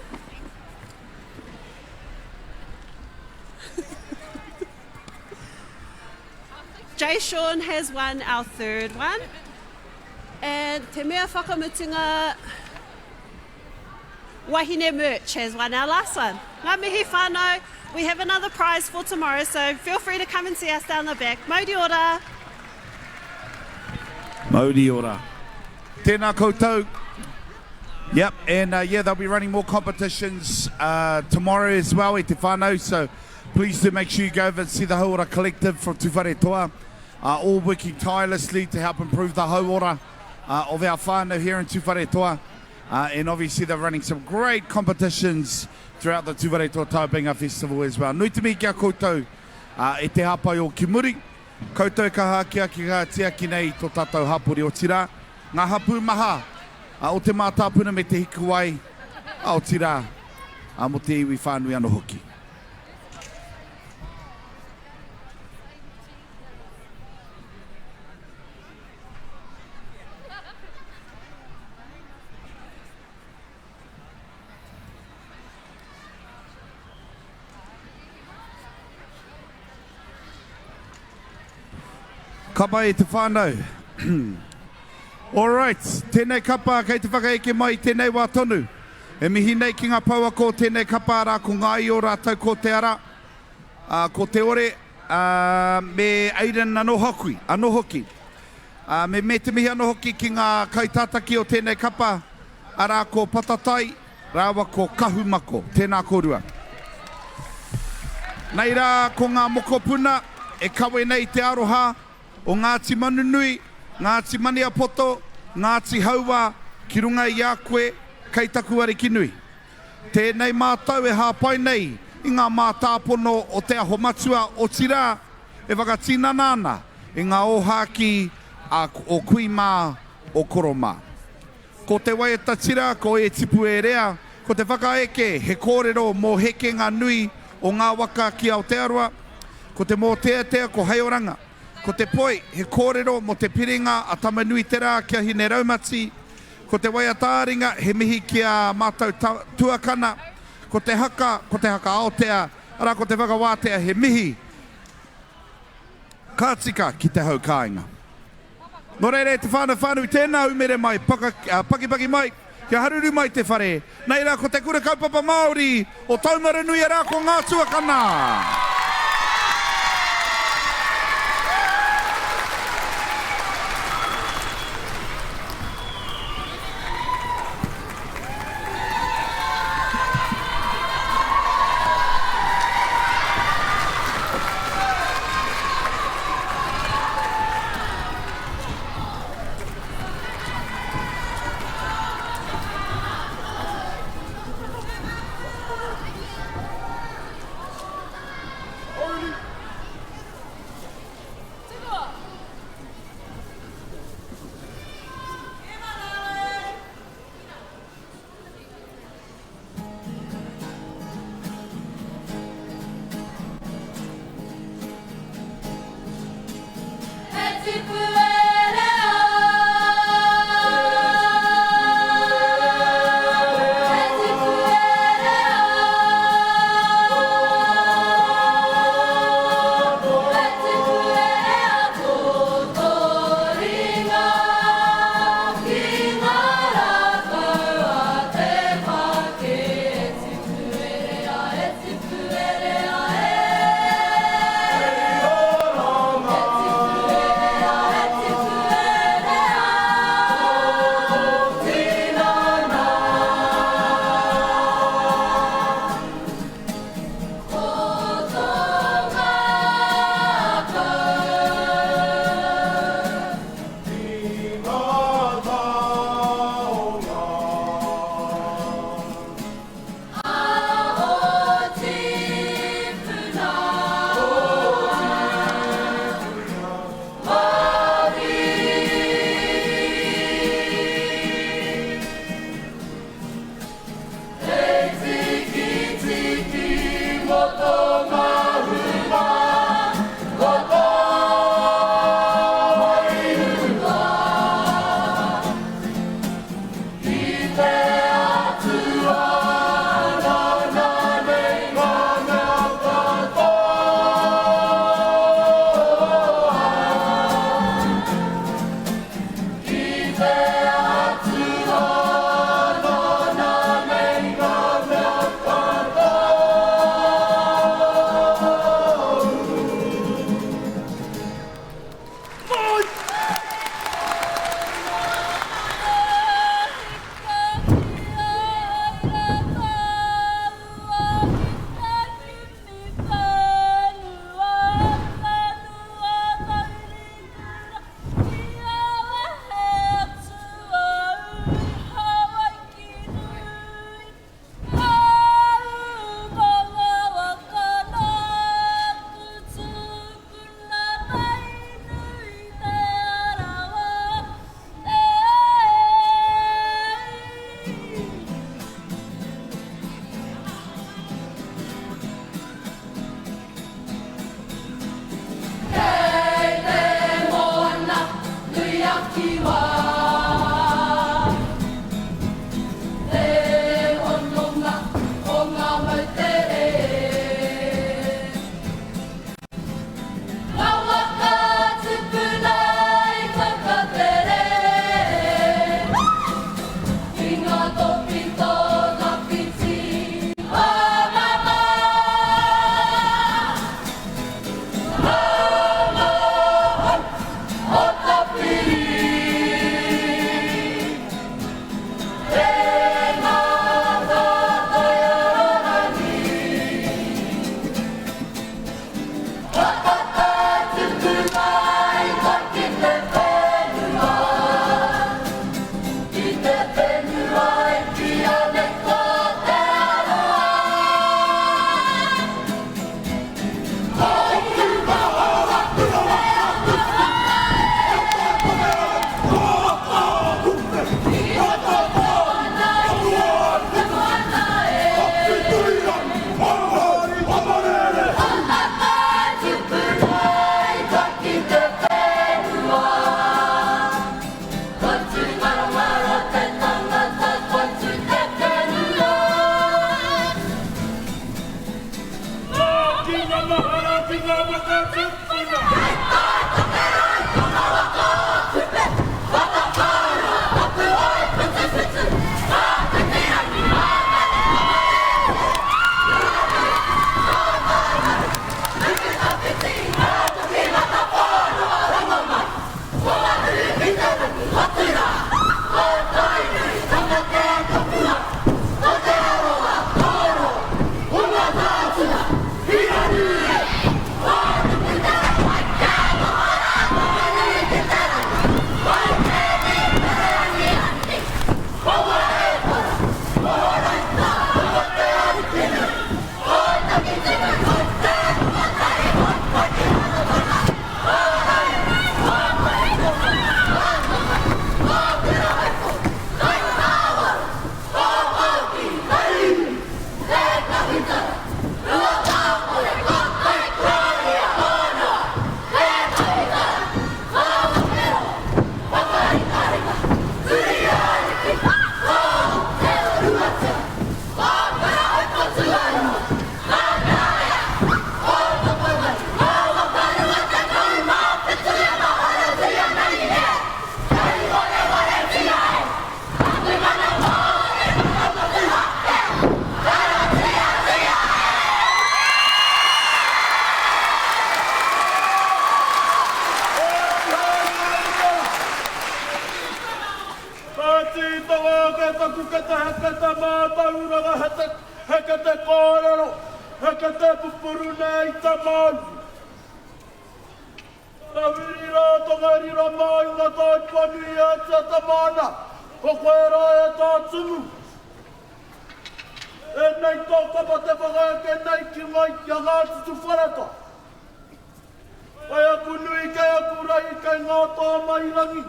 Jay Sean has won our third one. And Te Mea Whakamutunga Wahine Merch has won our last one. Ngā mihi whānau, we have another prize for tomorrow, so feel free to come and see us down the back. Mauri ora! Mauri ora. Tēnā koutou. Yep, and uh, yeah, they'll be running more competitions uh, tomorrow as well e te whānau, so please do make sure you go over and see the Hauora Collective from Tūwharetoa, uh, all working tirelessly to help improve the hauora uh, of our whānau here in Tūwharetoa. Uh, and obviously they're running some great competitions throughout the Tūwharetoa Taiopenga Festival as well. Nui te mihi ki a koutou uh, e te hāpai o ki muri. Koutou ka hākiaki ngā tiaki nei i tō tātou hapori otirā, ngā hapū maha uh, o te mātāpuna me te hikuwai, uh, otirā, uh, mō te iwi whānui anō hoki. Ka pai e te whānau. All right, tēnei kapa kei te whakaeke mai i tēnei wā tonu. E mihi nei ki ngā pouako o tēnei kapa arā ko Ngāio rātou ko Te Ara, ā, ko Te Ore, ā, me Aidan anō hoki, anō hoki. Ā, me, me te mihi anō hoki ki ngā kaitātaki o tēnei kapa, arā ko Patatai rāua ko Kahumako. Tēnā kōrua. Nei rā ko ngā mokopuna e kawe nei te aroha o Ngāti Manunui, Ngāti Maniapoto, Ngāti Hauā ki runga i a koe kei taku Arikinui. Tēnei mātou e hāpai nei i ngā mātāpono o Te Aho Matua, otirā, e whakatinana ana i ngā ōhākī a o kui mā, o koro mā. Ko te waiata tira, ko E Tipu E Rea, ko te whakaeke he kōrero mō hekenga nui o ngā waka ki Aotearoa, ko te mōteatea ko Heioranga, ko te poi he kōrero mō te piringa a Tamanuiterā ki a Hineraumati, ko te waiata-ā-ringa he mihi ki a mātou tuakana, ko te haka, ko te haka Aotea, arā ko te whakawātea he mihi Ka tika ki te hau kāinga. Nō reira e te whānau whānui, tēnā umere mai, paka, pakipaki mai, kia haruru mai te whare. Nei rā ko te Kura Kaupapa Māori o Taumarunui arā ko Ngā Tuakana. tipu e rea. E tipu e rea. E tipu e rea ko tō ringa ki ngā rākau a te pākē. E tipu e rea, e tipu e rea e. E tipu e rea, e Heke te mātauranga, he te, heke te kōrero, heke te pupuru nei te mauri. Tawhiri rā Tongariro mai ngā taipua nui e tia te mana, ko koe rā e tā tumu. Ēnei tō kapa te whakaeke nei ki mai ki a Ngāti Tuwharetoa. Kei aku nui, kei aku rahi, kei ngā tāmairangi.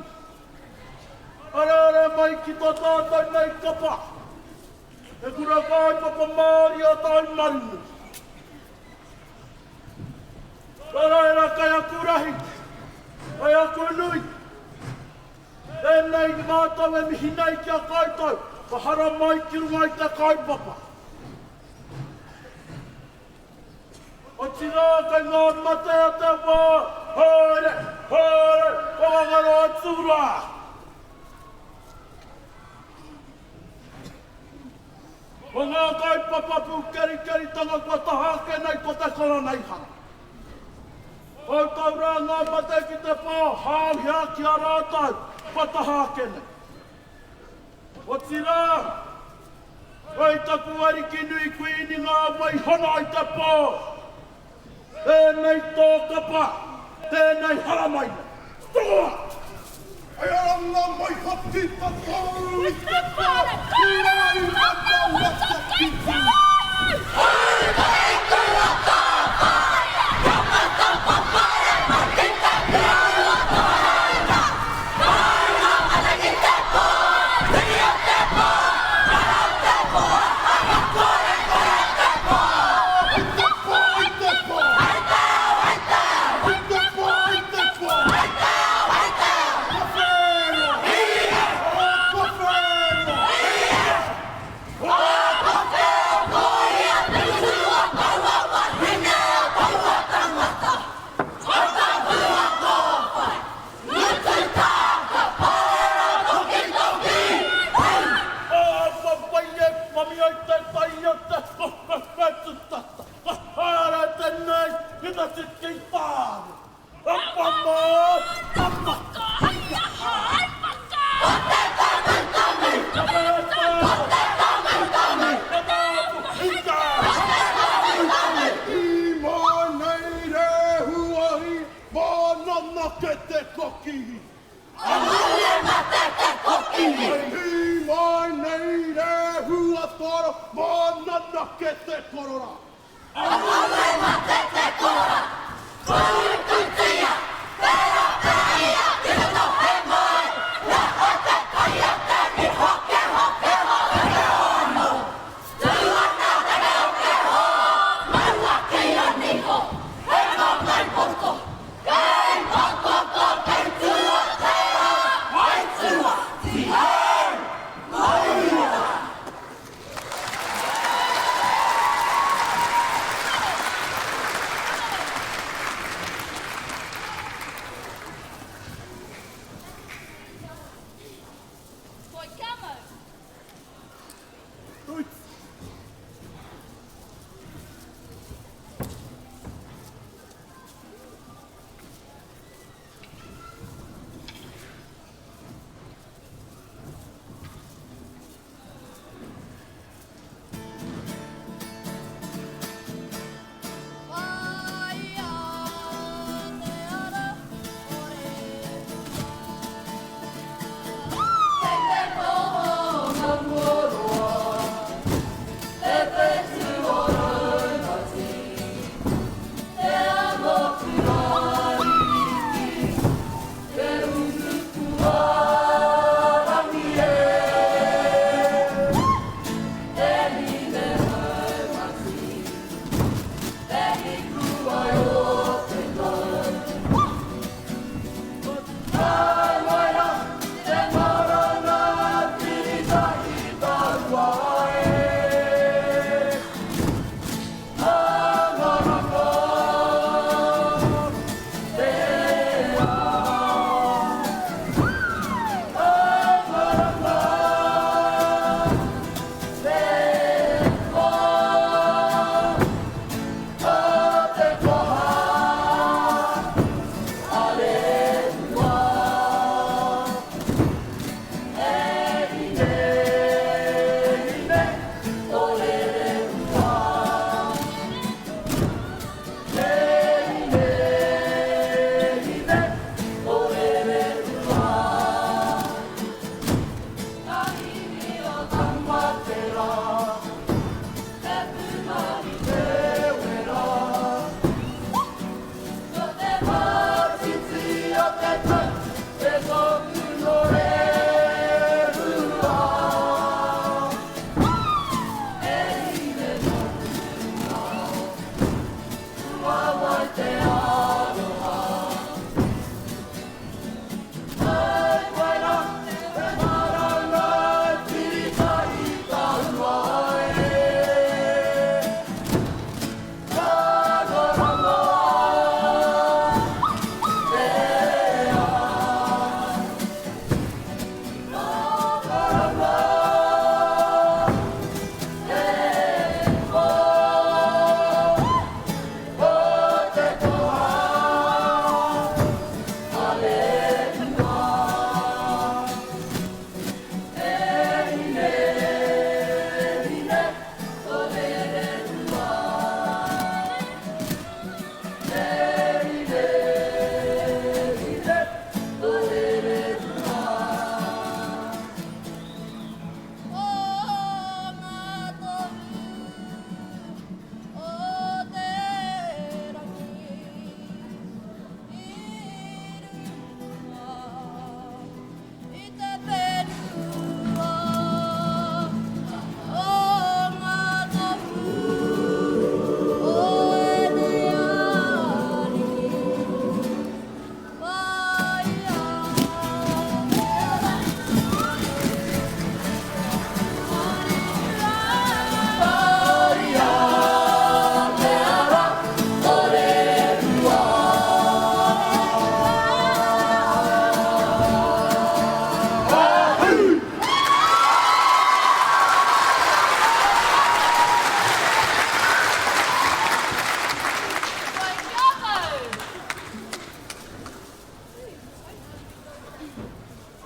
Haerehaere mai ki tō tātou nei kapa. He kura kaupapa Māori a Taimarino. Nō reira kei aku rahi, kei aku nui, tēnei mātou e mihi nei ki a koutou, ka haramai ki runga i te kaupapa. Otirā kei ngā mate o te wā, haere, haere, whakangaro atu rā. Ko ngā kaupapa pūkerikeritanga kua taha ake nei ko te koroneihana. Koutou rā ngā mate ki te pō, hāuhea ki a rātou kua taha ake nei. Otirā, kei taku ariki nui Kuini ngā waihana i te pō, Tēnei tō kapa, tēnei haramai nei. Toa! Hei aranga mai hoki ta tōu i te pō, hura i mana waka ki te.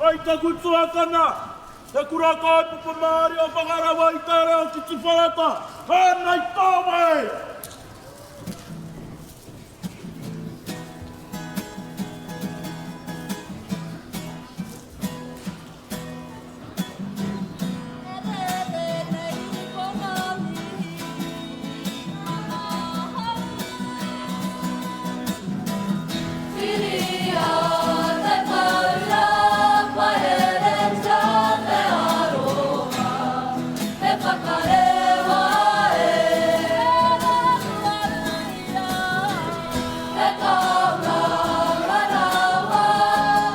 Kai taku tuakana, Te Kura Kaupapa Māori o Whangarawa i te reo ki Tuwharata, tēnei tō mai! E rere nei ko ngā mihi mana hou. Whiria te taura paeretia te aroha, he whakarewa e. He tauranga rawa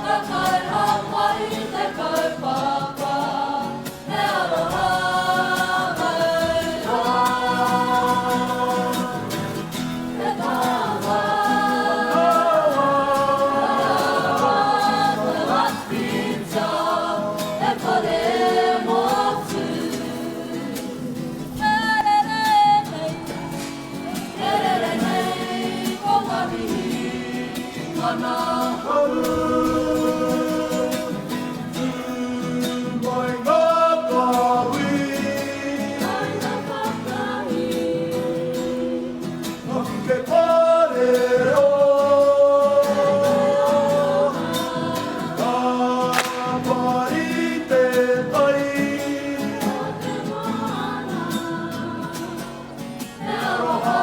ka kaihāpai i te kaupapa, he aroha mau roa. He taonga rawa te whitia, he whare motu. E rere nei, e rere nei ko ngā mihi mana hou. Tū mai ngā kāhui. Taina whakahī. Ngaki te pārero. Ka pari te tai. O te moana. He aroha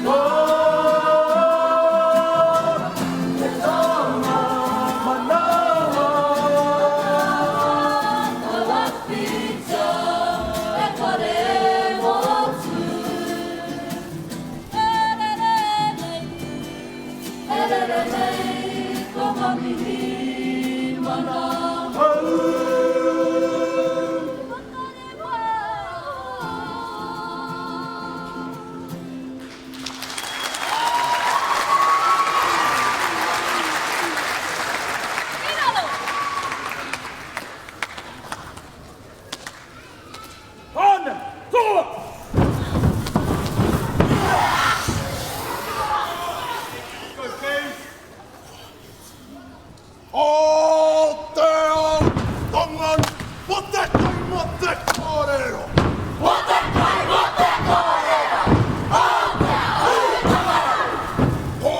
mau. Te taonga manawa. Taua whitia, e kore motu. E rere nei, e rere nei ko ngā mihi mana hou. Whakarewa. Ki raro! Tāne, toa! Go Kings! O te ao tonga mo te kai mo te kōrero. Mo te kai mo te kōrero. O te ao Ko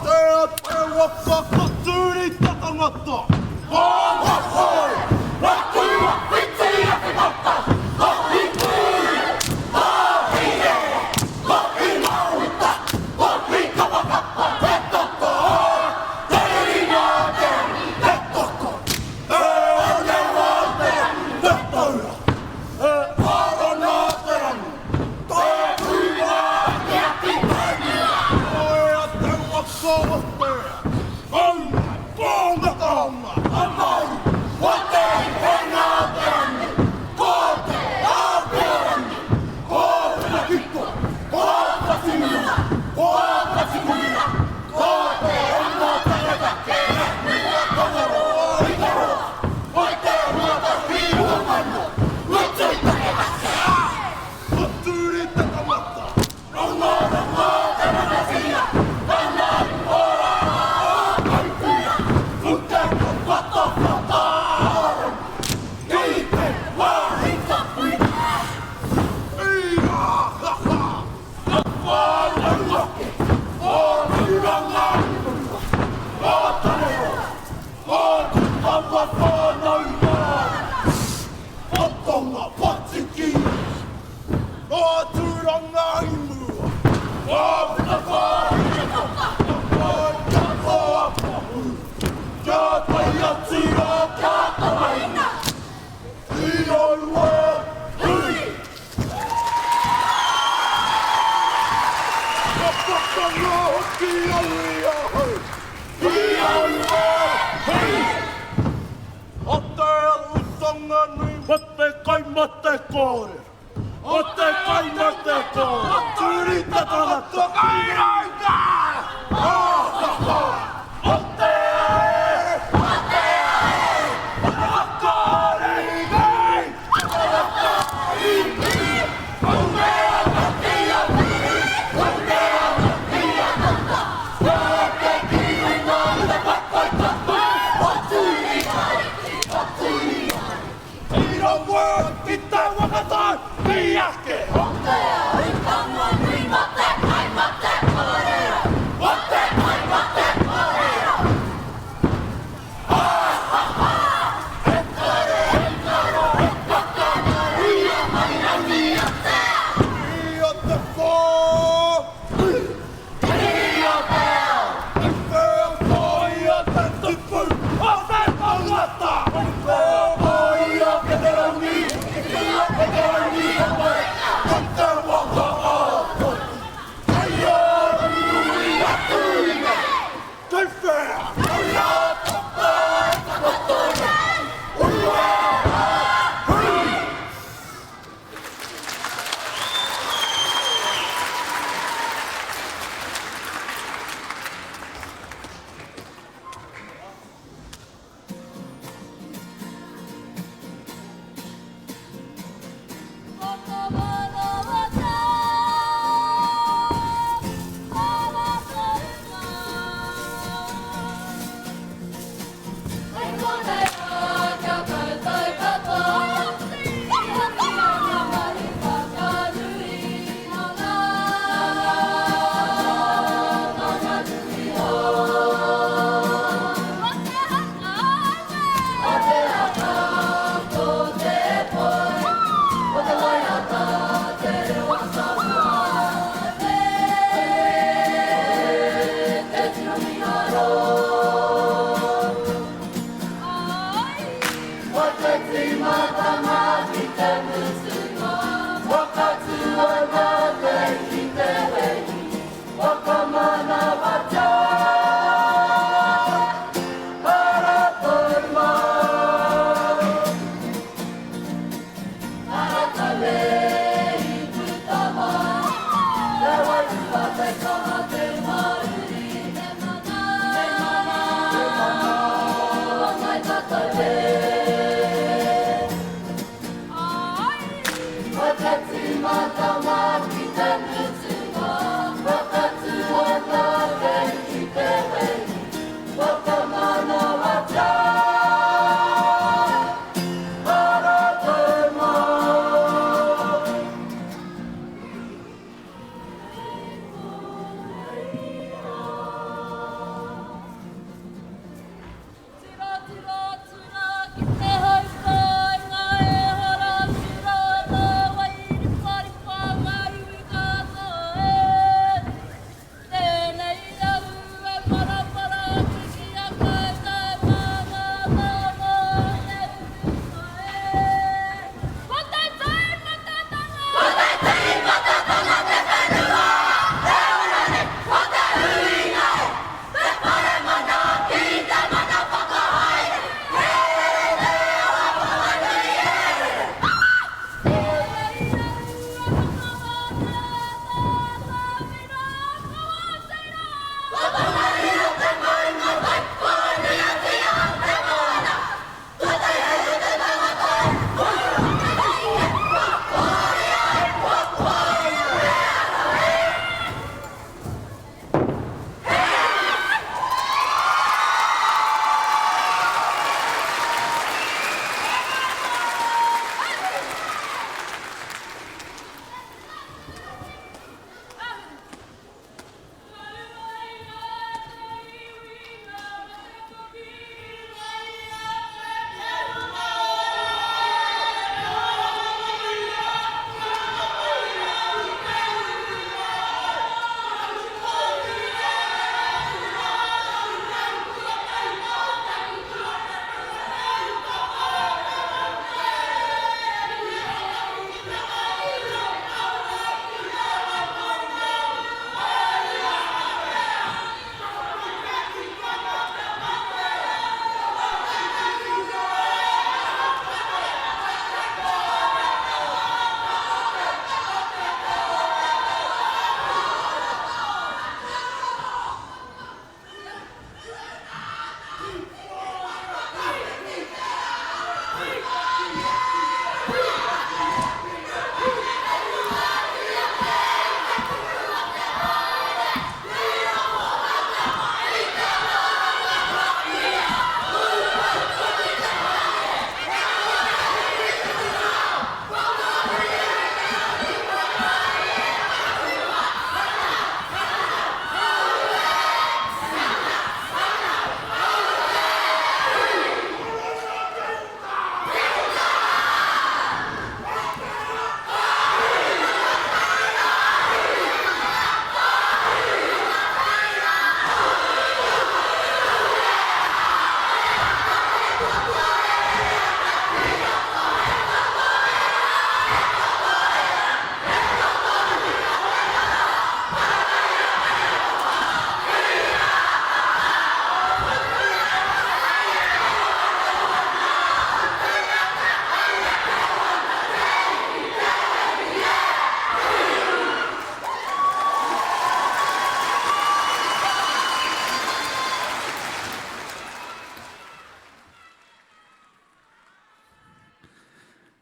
te te waka ko turi te tangata. Ko ngā hoi, ngā kua whiti a te mata. Ko hiku, ko hine, ko himauta, ko hikapakapa te toto. Te ringa te te toko. E onewa te te taura. E arona te rangi. Te pua te ati rangi. Koea te waka o te Maunga, kōnga taonga, a Māori, ko te henga te rangi, ko te Aotearangi, ko te Takito, ko te Whatumuna, ko te Tikumuna, ko te Rongo Taketake, Tangaroa Ikaroa, ko te 1000, Mutu Taketake, ko Turi te tangata, Rongo rongo te rangatira, tana ora o Puta whata whata ki te wāhi tapu. I a ha ha, ka whānau ake o Tūranga i mua, o Tangaroa, o te taua whānau Māori, o Tonga Patiki, o Tūranga i mua, o Puta Whānau, o Tangaroa Pahu, kia tae atu rā kia tamaina, i aua hui. Ka pakanga hoki au i ahau, i aua hui. O te utanga nui o te kai mate kōrero, o te kai mate kōrero, turi te tangata, i reira, ha, ha, ha, o te o te whakaari nei, whakaari nei, o mea hoki a o mea hoki a tata, ko te ki runga i te pakai tapu, o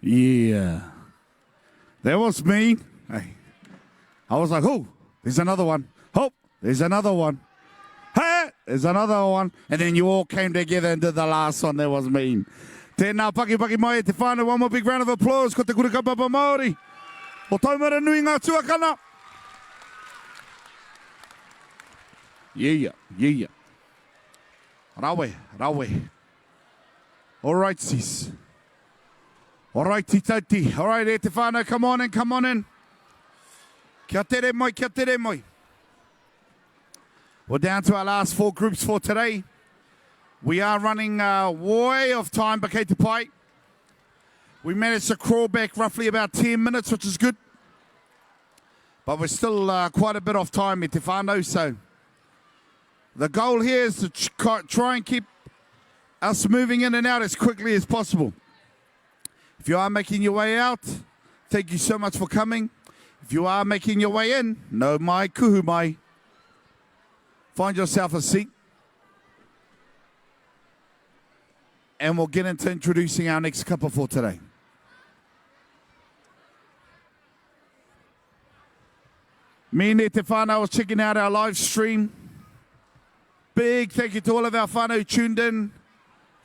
Yeah. That was me. Hey. I was like, oh, there's another one. Oh, there's another one. Hey, there's another one. And then you all came together and did the last one. That was mean. Tēnā paki paki mai e te whānau. One more big round of applause. Ko te kura kaupapa Māori. O Taumaranui ngā tuakana. Yeah, yeah. Rawe, rawe. All right, sis. All right, titati. All right, e te whānau, come on in, come on in. Kia tere mai, kia tere mai. We're down to our last four groups for today. We are running uh, way off time, but kei te pai. We managed to crawl back roughly about 10 minutes, which is good. But we're still uh, quite a bit off time, e te whānau, so the goal here is to try and keep us moving in and out as quickly as possible. If you are making your way out, thank you so much for coming. If you are making your way in, no mai kuhu mai. Find yourself a seat. And we'll get into introducing our next couple for today. Me and Te Whānau was checking out our live stream. Big thank you to all of our whānau who tuned in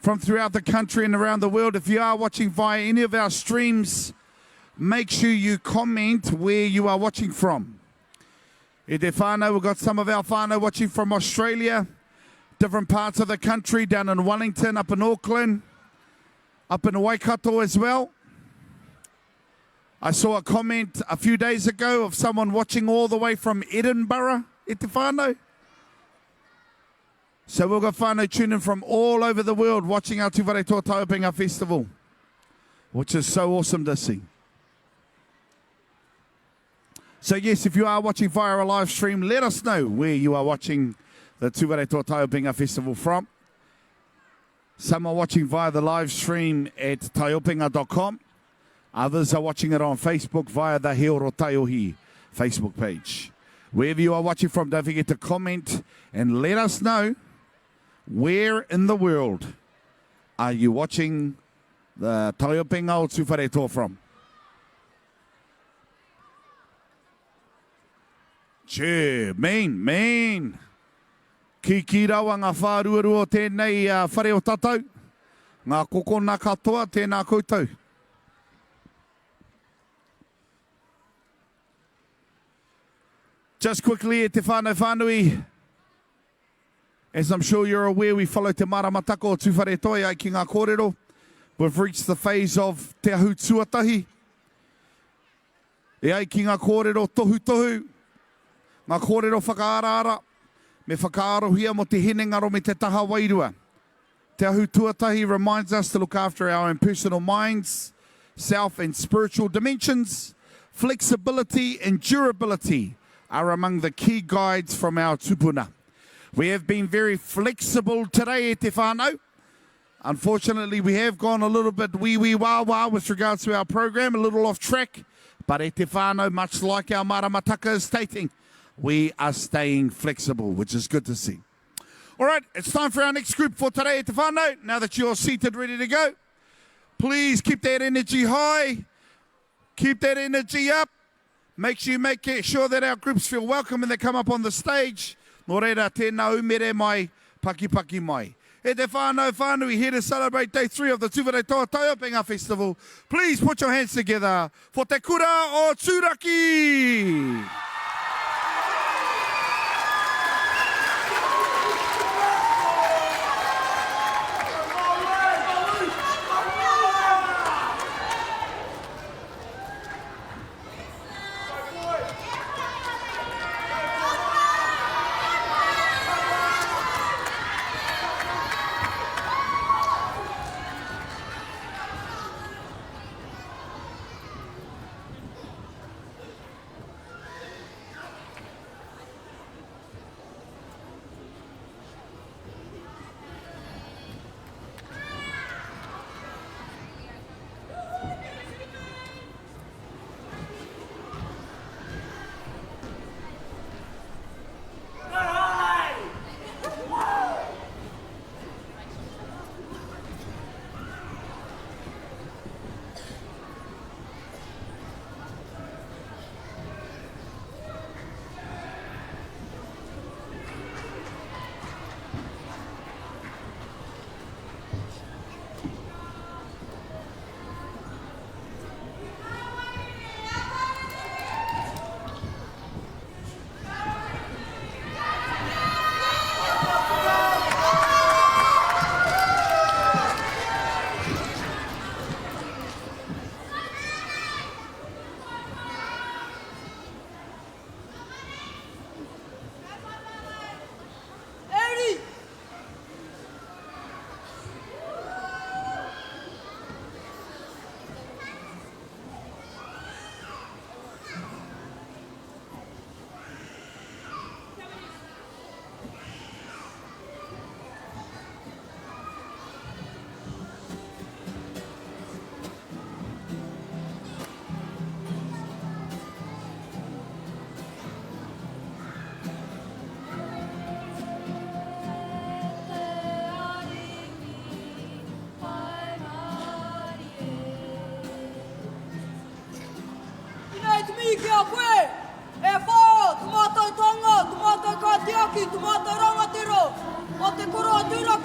from throughout the country and around the world. If you are watching via any of our streams, make sure you comment where you are watching from. E te whānau, we've got some of our whānau watching from Australia, different parts of the country, down in Wellington, up in Auckland, up in Waikato as well. I saw a comment a few days ago of someone watching all the way from Edinburgh, e te whānau. So we've got whānau tuning from all over the world watching our Tūwharetoa Taiapenga Festival, which is so awesome to see. So yes, if you are watching via a live stream, let us know where you are watching the Tūwharetoa Taiopenga Festival from. Some are watching via the live stream at taiopenga.com. Others are watching it on Facebook via the He Oro Taiohi Facebook page. Wherever you are watching from, don't forget to comment and let us know where in the world are you watching the Taiopenga o Tūwharetoa from. Che, mean, mean. Kīkī rawa ngā whāruarua o tēnei whare o tātou. Ngā kokona katoa, tēnā koutou. Just quickly e te whānau whānui, as I'm sure you're aware, we follow te maramataka o Tūwharetoa ai ki ngā kōrero. We've reached the phase of Te Ahu Tuatahi. E ai ki ngā kōrero tohutohu, ngā kōrero whakaaraara, me whakaarohia mō te hinengaro me te taha wairua. Te Ahu Tuatahi reminds us to look after our impersonal minds, self and spiritual dimensions. Flexibility and durability are among the key guides from our tupuna. We have been very flexible today e te whānau. Unfortunately, we have gone a little bit wee wee wah wah with regards to our program, a little off track. But e te whānau, much like our maramataka is stating, we are staying flexible, which is good to see. All right, it's time for our next group for today, e te whānau. Now that you're seated, ready to go, please keep that energy high. Keep that energy up. Make sure you make it sure that our groups feel welcome when they come up on the stage. Nō reira, tēnā umere mai, pakipaki mai. E te whānau whānui, here to celebrate day 3 of the Tūwharetoa Taiopenga Festival. Please put your hands together for Te Kura o Tūraki!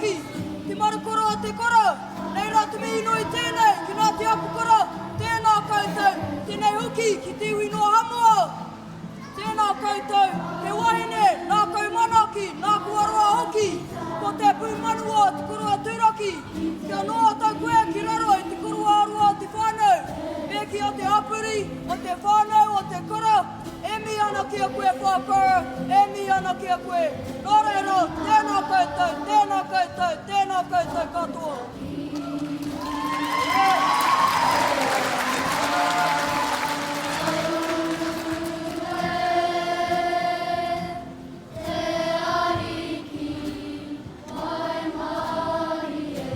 Tūraki, te marakoro o te kura, nei rā te mihi nui tēnei ki Ngāti Apakura, tēnā koutou, tēnei hoki ki te iwi noa Hamoa. Tēnā koutou, he wahine, nākau manaaki, nāku aroha hoki, ko te pūmanawa o te kura o Tūraki, kia noa tau koe ki raro i te koroua aroha o te whānau, me ki a te hapori, o te whānau, o te kura, E mihi ana ki a koe Whākara, e mihi ana ki a koe. Nō reira, tēnā koutou, tēnā koutou, tēnā koutou katoa. Te Ariki waimarie.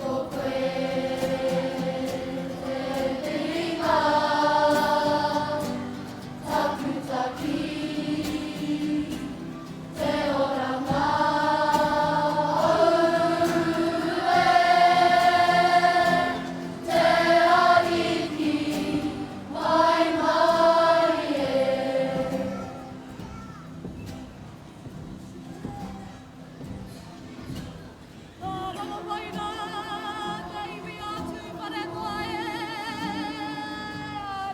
Ko koe te piringa, taku taki, te oranga aue, te Ariki waimarie. Nō Rongomai rā te iwi o Tūwharetoa e,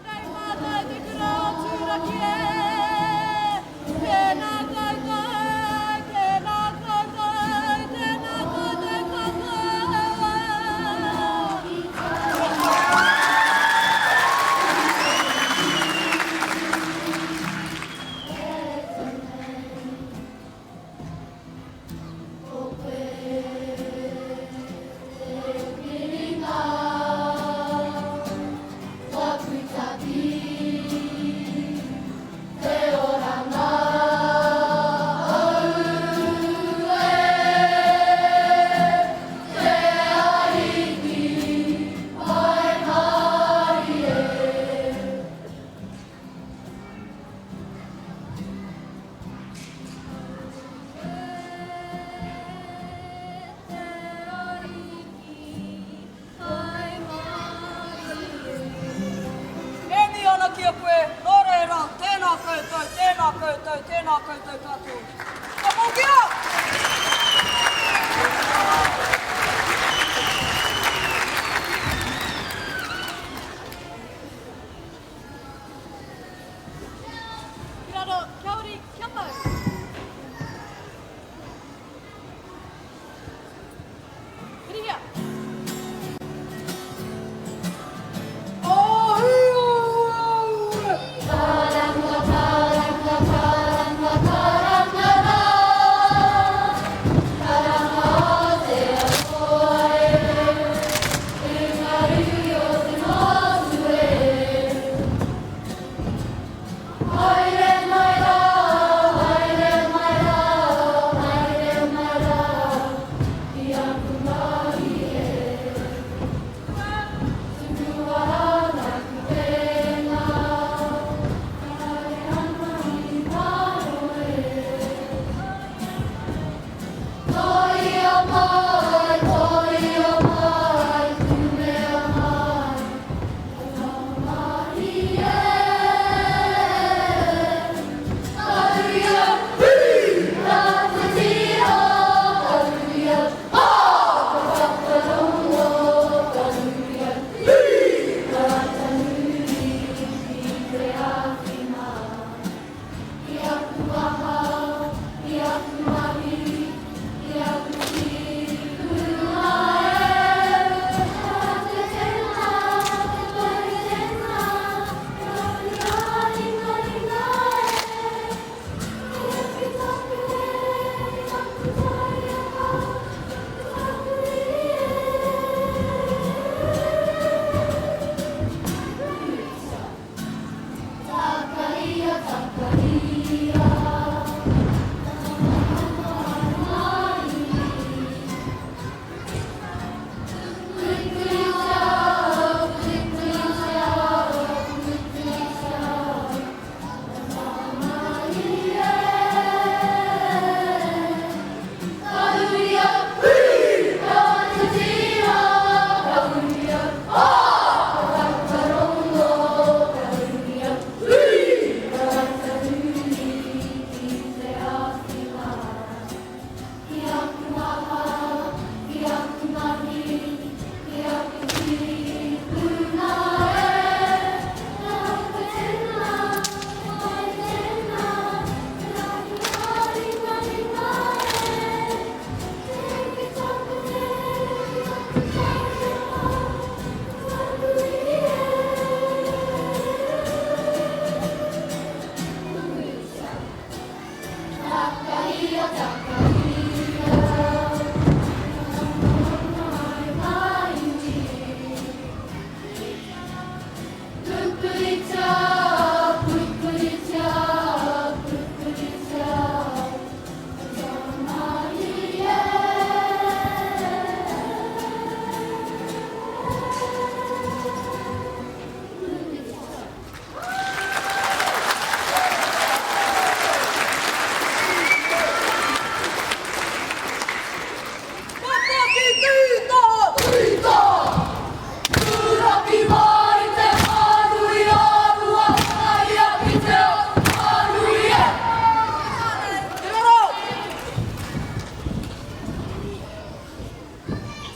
Nei mātou te kura o Tūraki e, Tēnā koutou, tēnā koutou, tēnā koutou katoa. Ko koe te piringa, taku taki, te oranga, aue, te Ariki waimarie. E mihi ana ki a koe, nō reira, tēnā koutou, tēnā koutou, tēnā koutou katoa. Ka pōkia! Ki raro, kia ori, kia mau. Hurihia. Karanga, karanga, karanga, karanga rā.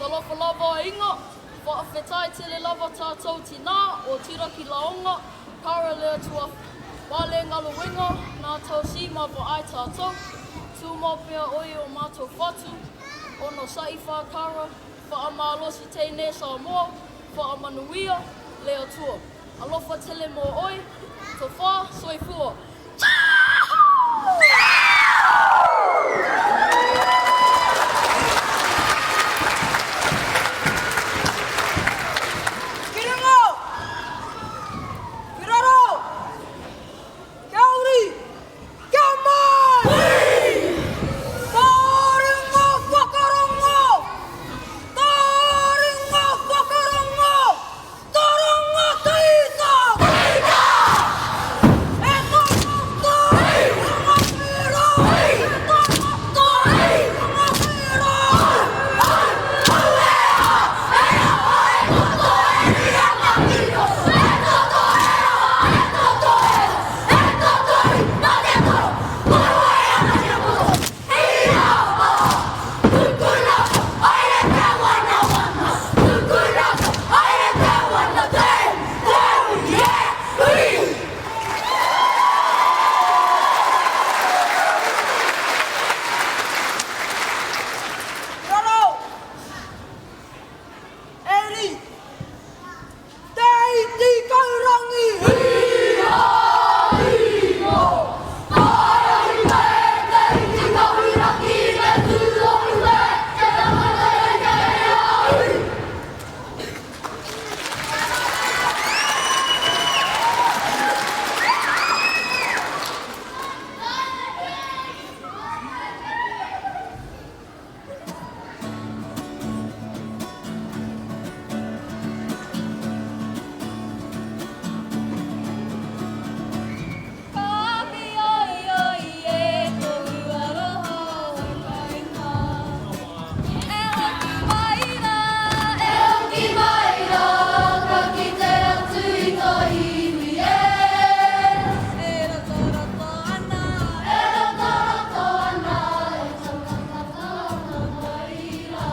Talofa lava aiga, faafetai tele lava tatou tinā o tira ki laonga, kara le atua wale galuega na tau si ma vaai tatou, tumau pea oe o matou fatu, ono sa'i whakara, faamalosi teine Samoa, faamanuia le Atua. Alofa tele mo oe, tofa soifua. Ki runga! Ki raro! Kia uri! Kia mai! Taringa whakarongo! Taringa whakarongo! Taringa teita! Teita! E tangata! Rangatira! E tangata! Rangatira! Raro! Eri! Te iti kaurangi! Hī-ha! Hī-ho! Ka pīoioi e tohu aroha whakainga. E hoki mai rā, e hoki mai rā, ka kite atu i tō iwi e. E rotoroto ana, e rotoroto ana, e tautakataka mai rā.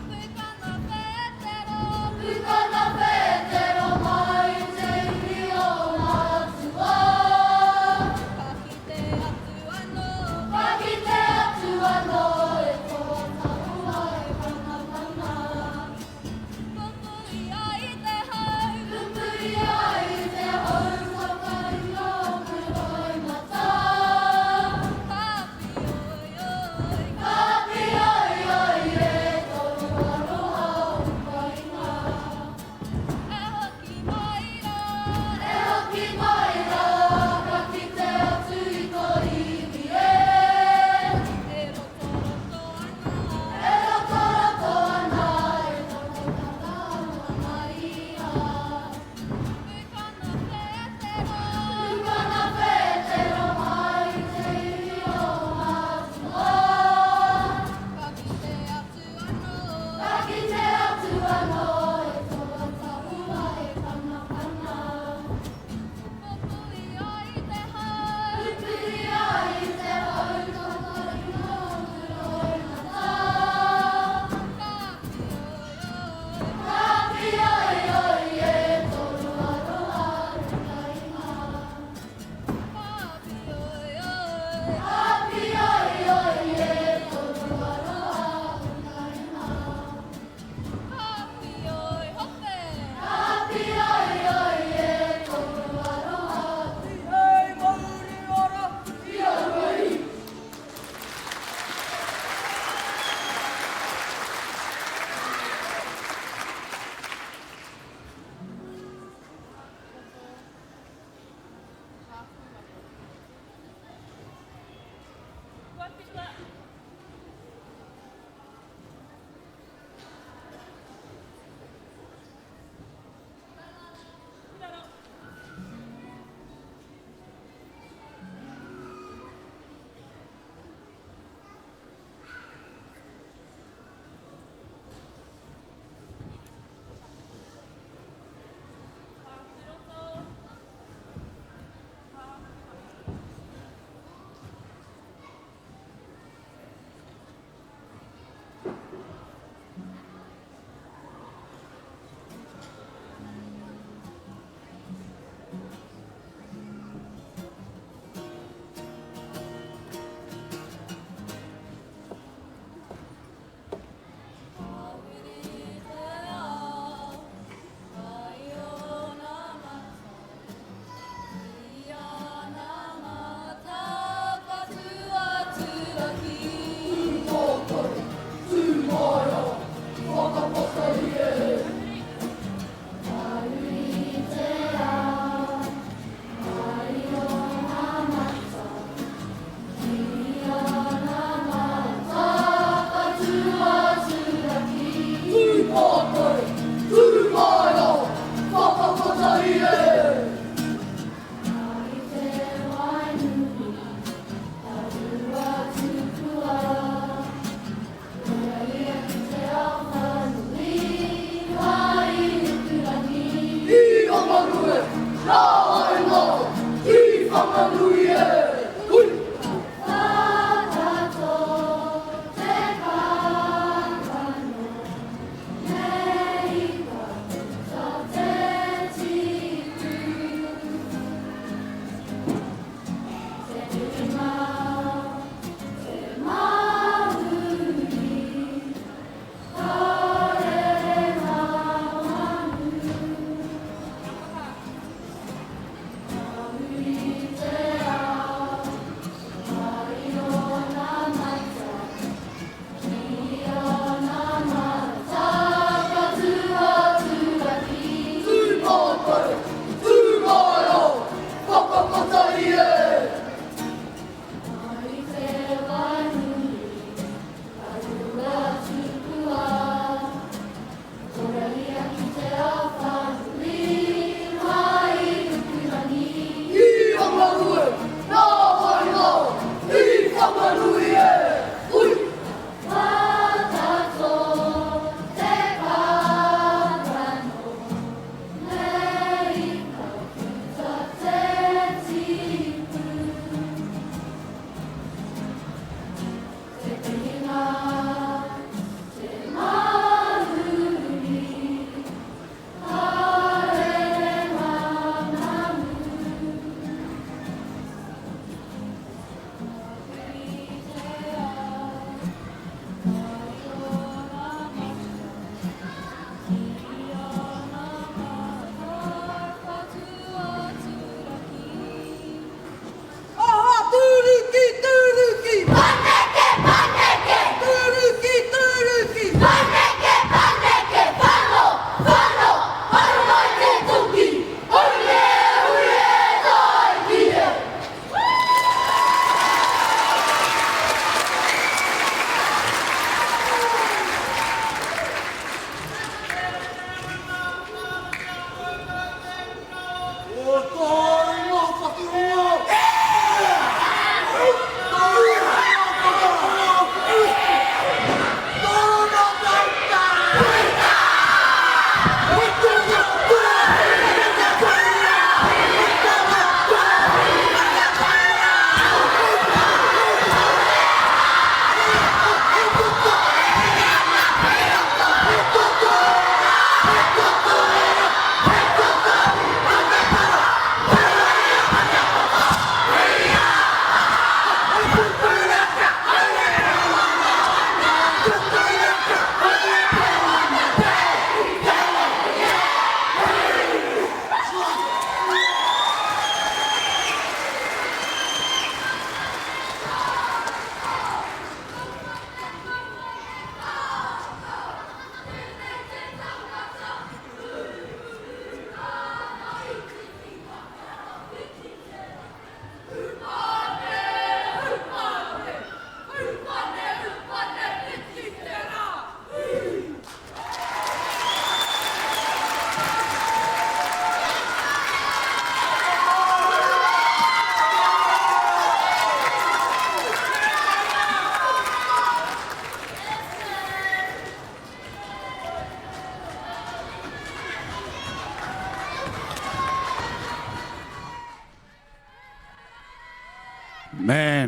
Pukana whetero, pukana whetero mai te iwi o Matua. Ka kite atu anō, ka kite atu anō e tō taua e whakatana. Pupuia i te hau, pupuia i te hau, whakaia te roimata. Ka pīoioi, ka pīoioi e tōu aroha o painga. E hoki mai rā, e hoki mai rā, ka kite atu i tō iwi e. E rotoroto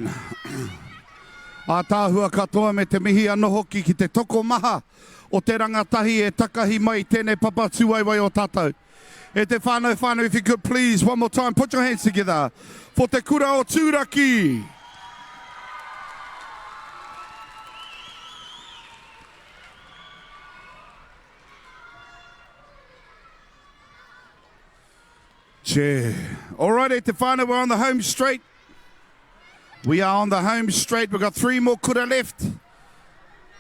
Man. Ātaahua katoa me te mihi anō hoki ki te tokomaha o te rangatahi e takahi mai i tēnei papa tūwaiwai o tātou. E te whānau whānui, if you could please, one more time, put your hands together for Te Kura o Tūraki. Che. All right, e te whānau, we're on the home straight. We are on the home straight. We've got three more kura left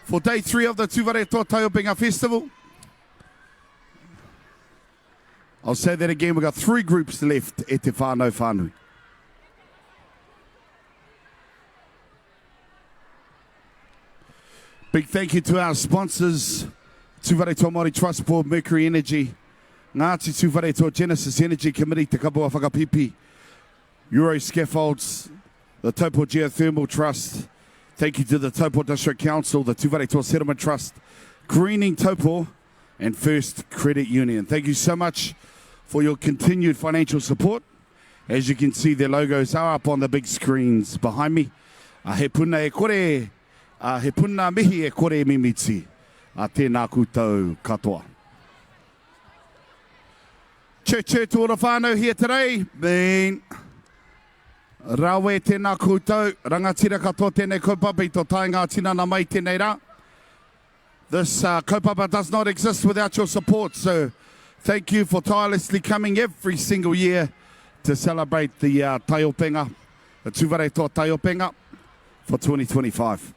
for day three of the Tūwharetoa Taiopenga Festival. I'll say that again. We've got three groups left e te whānau whānui. Big thank you to our sponsors, Tūwharetoa Māori Trust Board, Mercury Energy, Ngāti Tūwharetoa Genesis Energy Committee, Te Kapua Whakapipi, Euro Scaffolds, the Taupo Geothermal Trust. Thank you to the Taupo District Council, the Tūwharetoa Settlement Trust, Greening Taupo, and First Credit Union. Thank you so much for your continued financial support. As you can see, their logos are up on the big screens behind me. Uh, he puna e kore, uh, he puna mihi e kore mimiti. Uh, tēnā koutou katoa. Church, church to all the whānau here today. Man. Rawe tēnā koutou, rangatira katoa tēnei kaupapa i tō taenga tinana mai tēnei rā. This uh, kaupapa does not exist without your support, so thank you for tirelessly coming every single year to celebrate the uh, Taiopenga, the Tūwharetoa Taiopenga for 2025.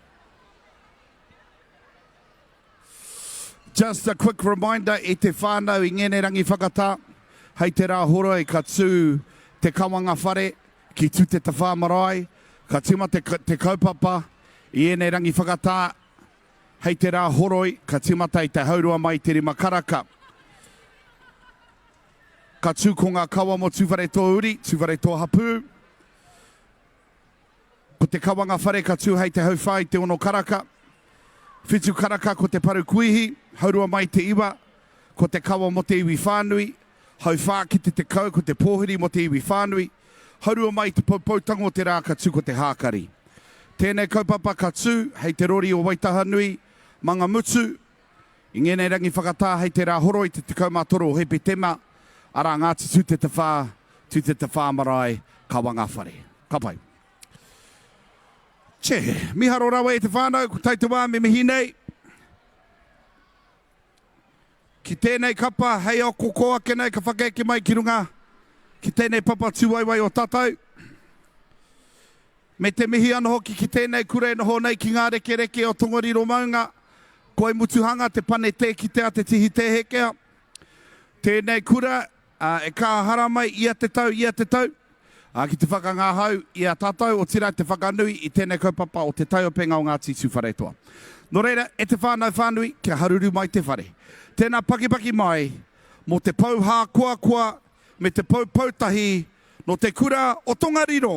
Just a quick reminder e te whānau i ngēnei rangi whakatā, hei te rā horoi ka tū te kawanga whare ki Tūtetawhā marae, ka tīmata te, te kaupapa i ēnei rangi whakatā, Hei te rā horoi, ka tīmata i te haurua mai i te rima karaka. Ka tū ko ngā kawa mō Tūwharetoa uri, Tūwharetoa hapū. Ko te kawanga whare ka tū hei te hauwhā i te ono karaka. Whitu karaka ko te paru kuihi, haurua mai te iwa, ko te kawa mō te iwi whānui, hauwhā ki te tekau ko te pōhiri mō te iwi whānui, haurua mai te poupoutanga o te rā ka tū ko te hākari. Tēnei kaupapa ka tū hei te rori o Waitahanui, Mangamutu, i ngēnei rangi whakatā hei te rā horoi te 13 o Hepetema, arā Ngāti Tūtetawhā, Tūtetawhā marae, Kawanga whare. Ka pai. Che, miharo rawa e te whānau, ko tai te wā me mihi nei. Ki tēnei kapa, hei ako kō ake nei ka whakaeke mai ki runga ki tēnei papa tūwaiwai o tātou. Me te mihi anō hoki ki tēnei kura e noho nei ki ngā rekereke o Tongariro maunga, koi mutuhanga te pane tē kitea te tihi tē hekea. Tēnei kura e kaha haramai ia te tau, ia te tau, ki te whakangahau i a tātou, otirā te whakanui i tēnei kaupapa o Te Taiopenga o Ngāti Tūwharetoa. Nō reira, e te whānau whānui, kia haruru mai te whare. Tēnā pakipaki mai mō te pou hākoakoa me te pou poutahi nō te kura o Tongariro.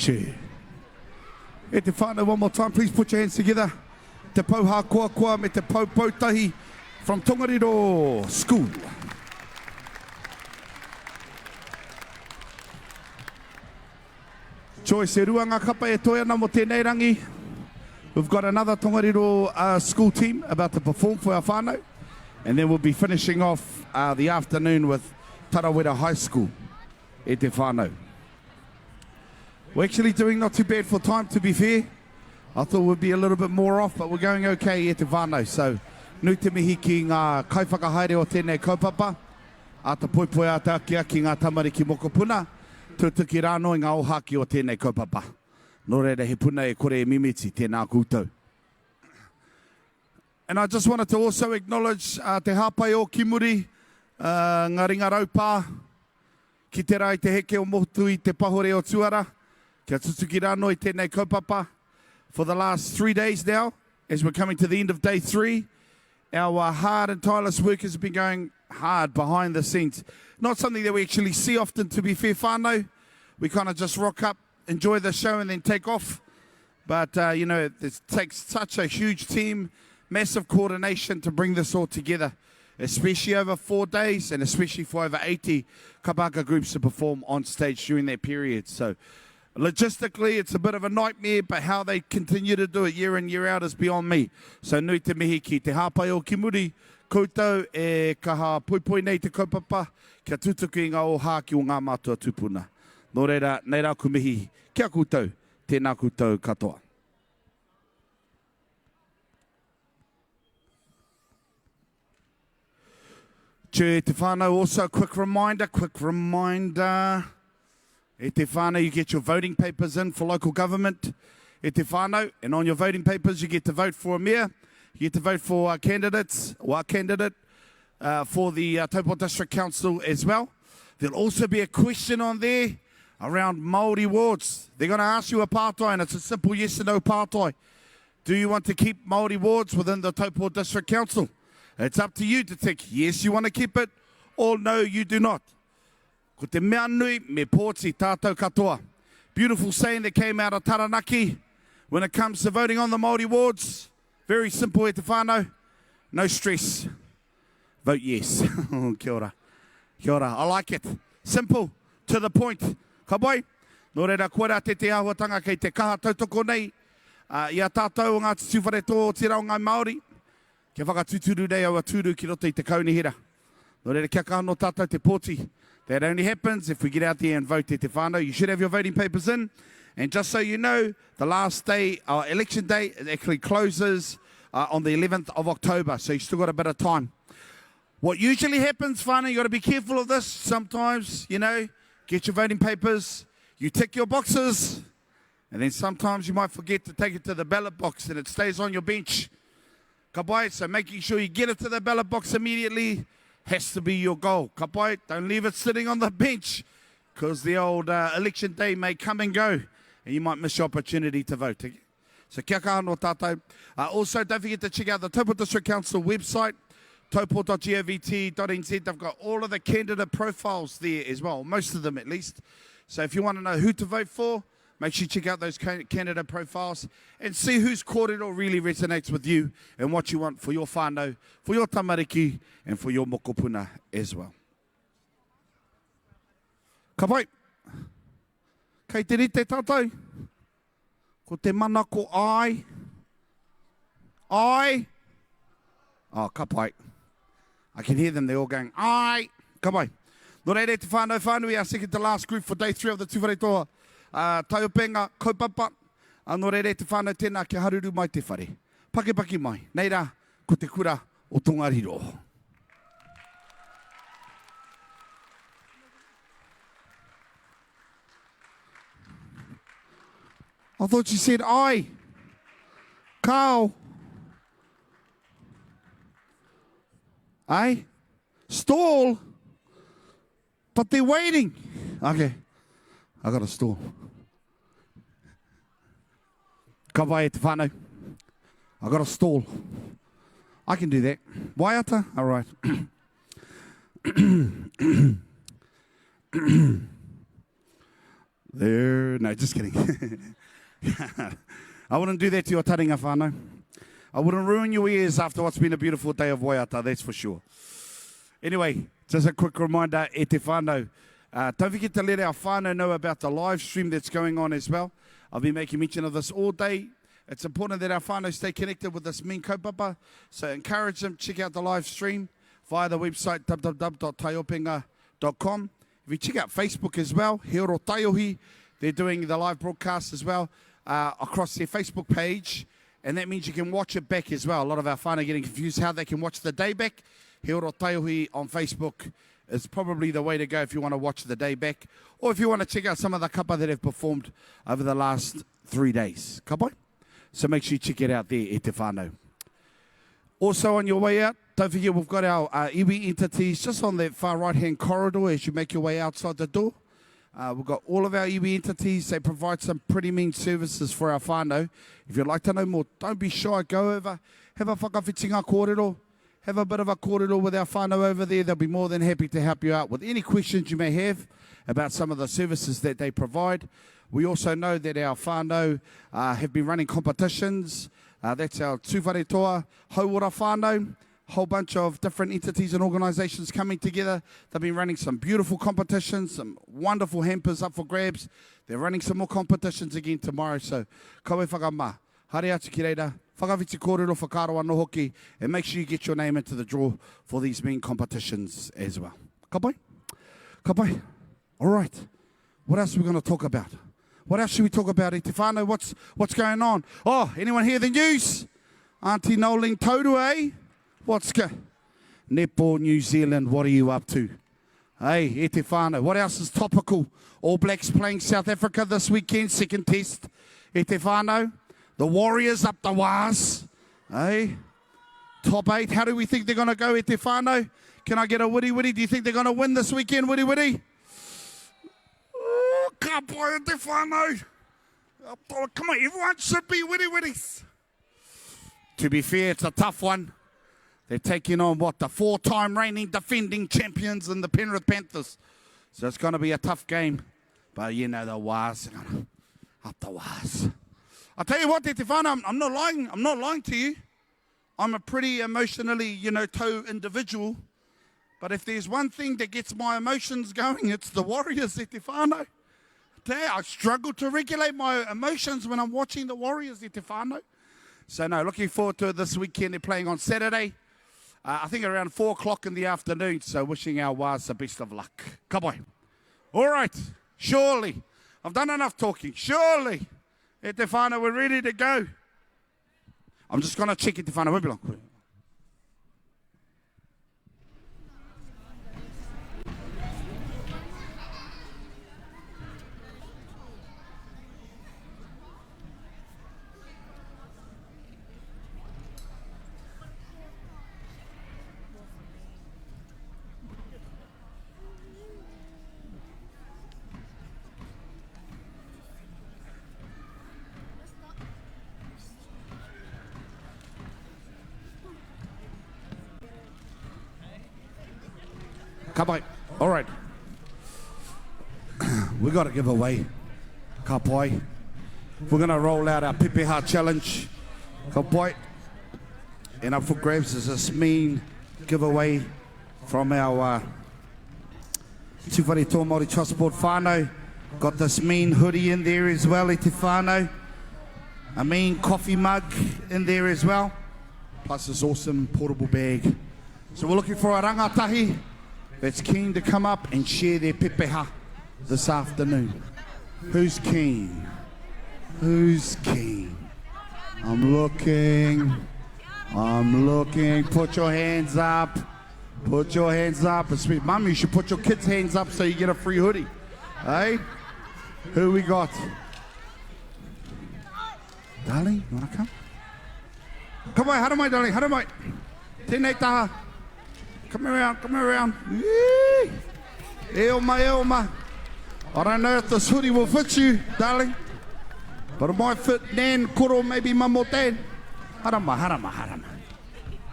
Che. E te whānau, one more time, please put your hands together. Te pou hākoakoa me te pou poutahi from Tongariro School. Joyce, e rua ngā kapa e toe ana mo tēnei rangi. We've got another Tongariro uh, school team about to perform for our whānau. And then we'll be finishing off uh, the afternoon with Tarawera High School e te whānau. We're actually doing not too bad for time, to be fair. I thought we'd be a little bit more off, but we're going okay e te whānau. So, nui te mihi ki ngā kaiwhakahaere o tēnei kaupapa, āta poipoi āta akiaki ngā tamariki mokopuna, tutuki rānō i ngā ōhākī o tēnei kaupapa. Nō reira, he puna e kore e mimiti, tēnā koutou. And I just wanted to also acknowledge uh, te hāpai o Kimuri, uh, ngā ringa raupā, ki te rā i te heke o Motu i te pahore o Tuara, kia tutuki rānō i tēnei kaupapa. For the last three days now, as we're coming to the end of day three, our hard and tireless workers have been going hard behind the scenes. Not something that we actually see often, to be fair, whānau. We kind of just rock up, enjoy the show and then take off. But, uh, you know, it takes such a huge team, massive coordination to bring this all together, especially over four days and especially for over 80 kabaka groups to perform on stage during that period. So, logistically, it's a bit of a nightmare, but how they continue to do it year in, year out is beyond me. So, nui te mihi ki te hāpai o Kimuri, koutou e kaha poipoi nei te kaupapa, kia tutuki i ngā ōhāki o ngā mātua tupuna. Nō reira, nei rā ku mihi ki a koutou, tēnā koutou katoa. Che te whānau also, quick reminder, quick reminder. E te whānau, you get your voting papers in for local government. E te whānau, and on your voting papers you get to vote for a mayor, you get to vote for uh, candidates, or a candidate uh, for the uh, Taupo District Council as well. There'll also be a question on there around Māori wards. They're going to ask you a pātai, and it's a simple yes or no pātai. Do you want to keep Māori wards within the Taupo District Council? It's up to you to tick yes, you want to keep it, or no, you do not. Ko te mea nui, me pōti tātou katoa. Beautiful saying that came out of Taranaki when it comes to voting on the Māori wards. Very simple e te whānau. No stress. Vote yes. Kia ora. Kia ora. I like it. Simple. To the point. Ka pai? Nō reira, koirā tētehi āhuatanga kei te kaha tautoko nei uh, i a tātou o Ngāti Tūwharetoa, otirā o Ngāi Māori, kia whakatūturu nei aua tūru ki roto i te kaunihera. Nō reira, kia kaha nō tātou te pōti. That only happens if we get out there and vote e te whānau. You should have your voting papers in. And just so you know, the last day, uh, election day, it actually closes uh, on the 11th of October. So you've still got a bit of time. What usually happens, whānau, you got to be careful of this. Sometimes, you know, get your voting papers, you tick your boxes, and then sometimes you might forget to take it to the ballot box and it stays on your bench. Ka pai, so making sure you get it to the ballot box immediately has to be your goal. Ka pai, don't leave it sitting on the bench because the old uh, election day may come and go and you might miss your opportunity to vote. So kia kaha no tātou. Uh, also, don't forget to check out the Taupo District Council website, taupo.govt.nz. They've got all of the candidate profiles there as well, most of them at least. So if you want to know who to vote for, Make sure you check out those candidate profiles and see whose kōrero really resonates with you and what you want for your whānau, for your tamariki and for your mokopuna as well. Ka pai. Kei te rite tātou. Ko te mana ko ai. Ai. Oh, ka pai. I can hear them, they're all going, ai. Ka pai. Nō reira e te whānau whānui, our second to last group for day 3 of the Tūwharetoa uh, Taiopenga kaupapa. Uh, nō reira e te whānau tēnā kia haruru mai te whare. Pakipaki mai. Nei rā, ko te kura o Tongariro. I thought you said I. Carl. Eh? Stall? But they're waiting. Okay. I got a stall. Ka pai e te whānau. I got a stall. I can do that. Waiata? All right. There. No, just kidding. I wouldn't do that to your taringa whānau. I wouldn't ruin your ears after what's been a beautiful day of waiata, that's for sure. Anyway, just a quick reminder, e te whānau, uh, don't forget to let our whānau know about the live stream that's going on as well. I've been making mention of this all day. It's important that our whānau stay connected with this mean kaupapa, so encourage them, check out the live stream via the website www.taiopenga.com. If you check out Facebook as well, He Oro Taiohi, they're doing the live broadcast as well uh, across their Facebook page, and that means you can watch it back as well. A lot of our whānau are getting confused how they can watch the day back. He Oro Taiohi on Facebook is probably the way to go if you want to watch the day back, or if you want to check out some of the kapa that have performed over the last three days. Ka pai? So make sure you check it out there, e te whānau. Also on your way out, don't forget we've got our uh, iwi entities just on that far right-hand corridor as you make your way outside the door. Uh, we've got all of our iwi entities. They provide some pretty mean services for our whānau. If you'd like to know more, don't be shy. Go over, have a whakawhitinga kōrero. Have a bit of a kōrero with our whānau over there. They'll be more than happy to help you out with any questions you may have about some of the services that they provide. We also know that our whānau uh, have been running competitions. Uh, that's our Tūwharetoa Hauora whānau. Whole bunch of different entities and organisations coming together. They've been running some beautiful competitions, some wonderful hampers up for grabs. They're running some more competitions again tomorrow. So, kawe whakamā. Haere atu ki reira, whakawhiti kōrero whakaaro anō hoki, and make sure you get your name into the draw for these mean competitions as well. Ka pai? Ka pai? All right. What else are we going to talk about? What else should we talk about, e te whānau? What's, what's going on? Oh, anyone hear the news? Auntie Noeline Taurua, eh? What's go... Netball New Zealand, what are you up to? Hey, e te whānau, what else is topical? All Blacks playing South Africa this weekend, second test. E te whānau, the Warriors up the wires. Hey, top eight, how do we think they're going to go, e te whānau? Can I get a witty witty? Do you think they're going to win this weekend, witty witty? Oh, ka pai e te whānau. Come on, everyone should be witty witties. To be fair, it's a tough one. They're taking on what? The four time reigning defending champions in the Penrith Panthers. So it's going to be a tough game. But you know, the Wars are going to up the Wars. I tell you what, Te I'm, I'm not lying. I'm not lying to you. I'm a pretty emotionally, you know, toe individual. But if there's one thing that gets my emotions going, it's the Warriors, e te whānau. I struggle to regulate my emotions when I'm watching the Warriors, e te whānau. So, no, looking forward to it this weekend. They're playing on Saturday, uh, I think around 4 o'clock in the afternoon. So, wishing our Wars the best of luck. Come on. All right, surely. I've done enough talking. Surely. E te whānau, we're ready to go. I'm just going to check it to find out. Won't be long. Ka pai. All right. We got to give away. Ka pai. We're going to roll out our Pepeha challenge. Ka pai. And up for grabs is this mean giveaway from our uh, Tūwharetoa Māori Trust Board whānau. Got this mean hoodie in there as well, e te whānau. A mean coffee mug in there as well. Plus this awesome portable bag. So we're looking for a rangatahi that's keen to come up and share their pepeha this afternoon. Who's keen? Who's keen? I'm looking. I'm looking. Put your hands up. Put your hands up. Mum, you should put your kids' hands up so you get a free hoodie. Hey? Who we got? Darling, you want to come? Come on, haramai, darling, haramai. Tēnei taha. Come around, come around. E oma, e oma. I don't know if this hoodie will fit you, darling. But it might fit Nan, Koro, maybe Mum or Dad. Harama, harama, harama.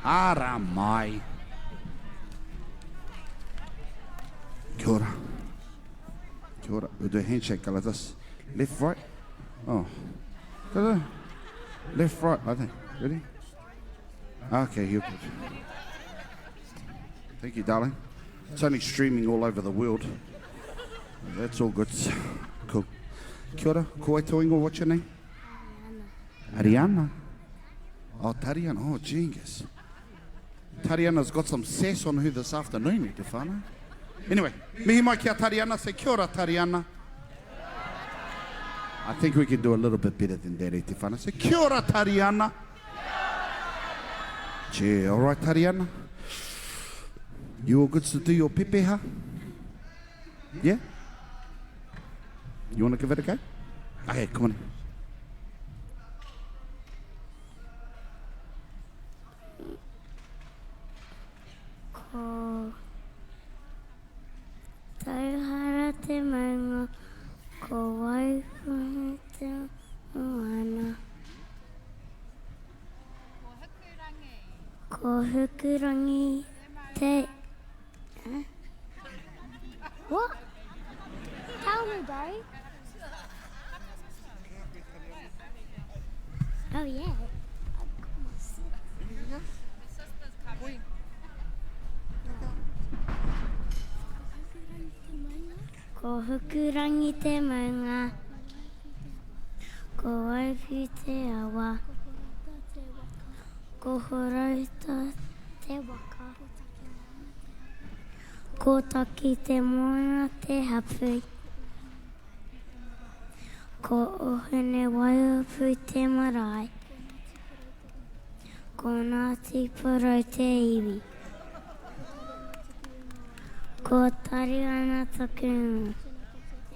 Haramai. Kia ora. Kia ora. We'll do a handshake like this. Left, right. Oh. Left, right, I think. Ready? Okay, you're good. Thank you, darling. It's only streaming all over the world. That's all good. Cool. Kia ora. Ko wai tō ingoa? What's your name? Ariana. Ariana? Oh, Tariana. Oh, genius. Tariana's got some sass on her this afternoon, e te whānau. Anyway, mihi mai ki a Tariana. Say kia ora, Tariana. I think we can do a little bit better than that, e te whānau. Say kia ora, Tariana. Che, all right, Tariana. You all good to do your pepeha? Yeah? You want to give it a go? Okay, come on. Ko Tauhara te maunga, ko Waipuhe te moana. Ko Hikurangi te Huh? What? Tell me, bro. Oh yeah. Ko Hukurangi te maunga, ko Waiwhiu te awa, ko Horouta te waka, ko Taki te moana te hapū, ko Ohinewaiapu te marae, ko Ngāti Porou te iwi. Ko Tariana taku ingoa.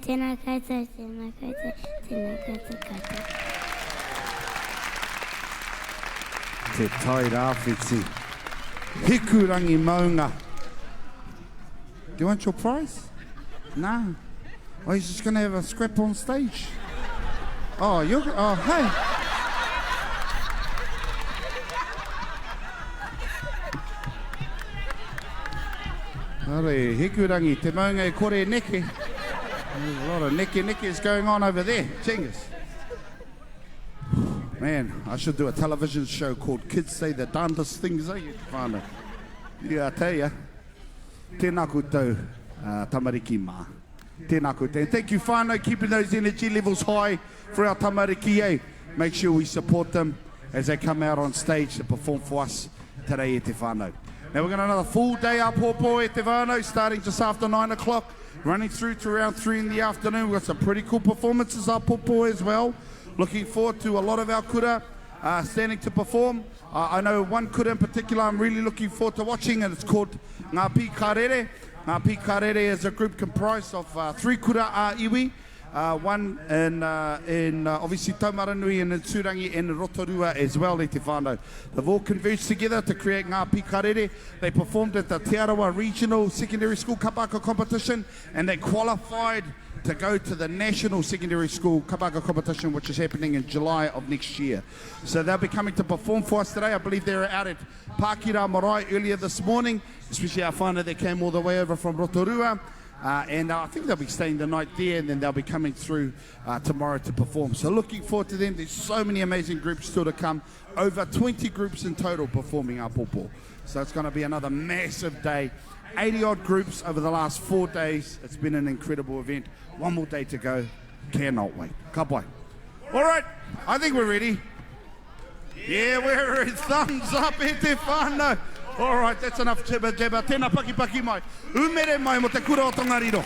Tēnā koutou, tēnā koutou, tēnā koutou katoa. Te Tai Rāwhiti. Hikurangi maunga. Do you want your prize? Nah. Oh, he's just going to have a scrap on stage. Oh, you're... Oh, hey. Are, Hikurangi, te maunga e kore e neke. There's a lot of neke nekes going on over there. Chingus. Man, I should do a television show called Kids Say the Darndest Things, eh? Whānau. Yeah, I tell ya. Tēnā koutou, uh, tamariki mā. Tēnā koutou. And thank you whānau, keeping those energy levels high for our tamariki, eh? Make sure we support them as they come out on stage to perform for us today e te whānau. Now we've got another full day up pōpō e te whānau, starting just after 9 o'clock, running through to around 3 in the afternoon. We've got some pretty cool performances up pōpō as well. Looking forward to a lot of our kura uh, standing to perform. Uh, I know one kura in particular I'm really looking forward to watching, and it's called Ngā Pī Karere. Ngā Pī Karere is a group comprised of uh, three kura a iwi, uh, one in, uh, in uh, obviously Taumaranui and in Tūrangi and in Rotorua as well, e te whānau. They've all converged together to create Ngā Pī Karere. They performed at the Te Arawa Regional Secondary School Kapaka competition and they qualified to go to the National Secondary School Kabaka competition, which is happening in July of next year. So they'll be coming to perform for us today. I believe they were out at Pakira Marae earlier this morning, especially our whānau that came all the way over from Rotorua. Uh, and uh, I think they'll be staying the night there and then they'll be coming through uh, tomorrow to perform. So looking forward to them. There's so many amazing groups still to come. Over 20 groups in total performing Apopo. So it's going to be another massive day. 80 odd groups over the last four days. It's been an incredible event. One more day to go. Cannot wait. Ka pai. All right, I think we're ready. Yeah, we're ready. Thumbs up e te whānau. All right, that's enough jibber jabber. Tēnā paki paki mai. Umere mai mo te kura o Tongariro.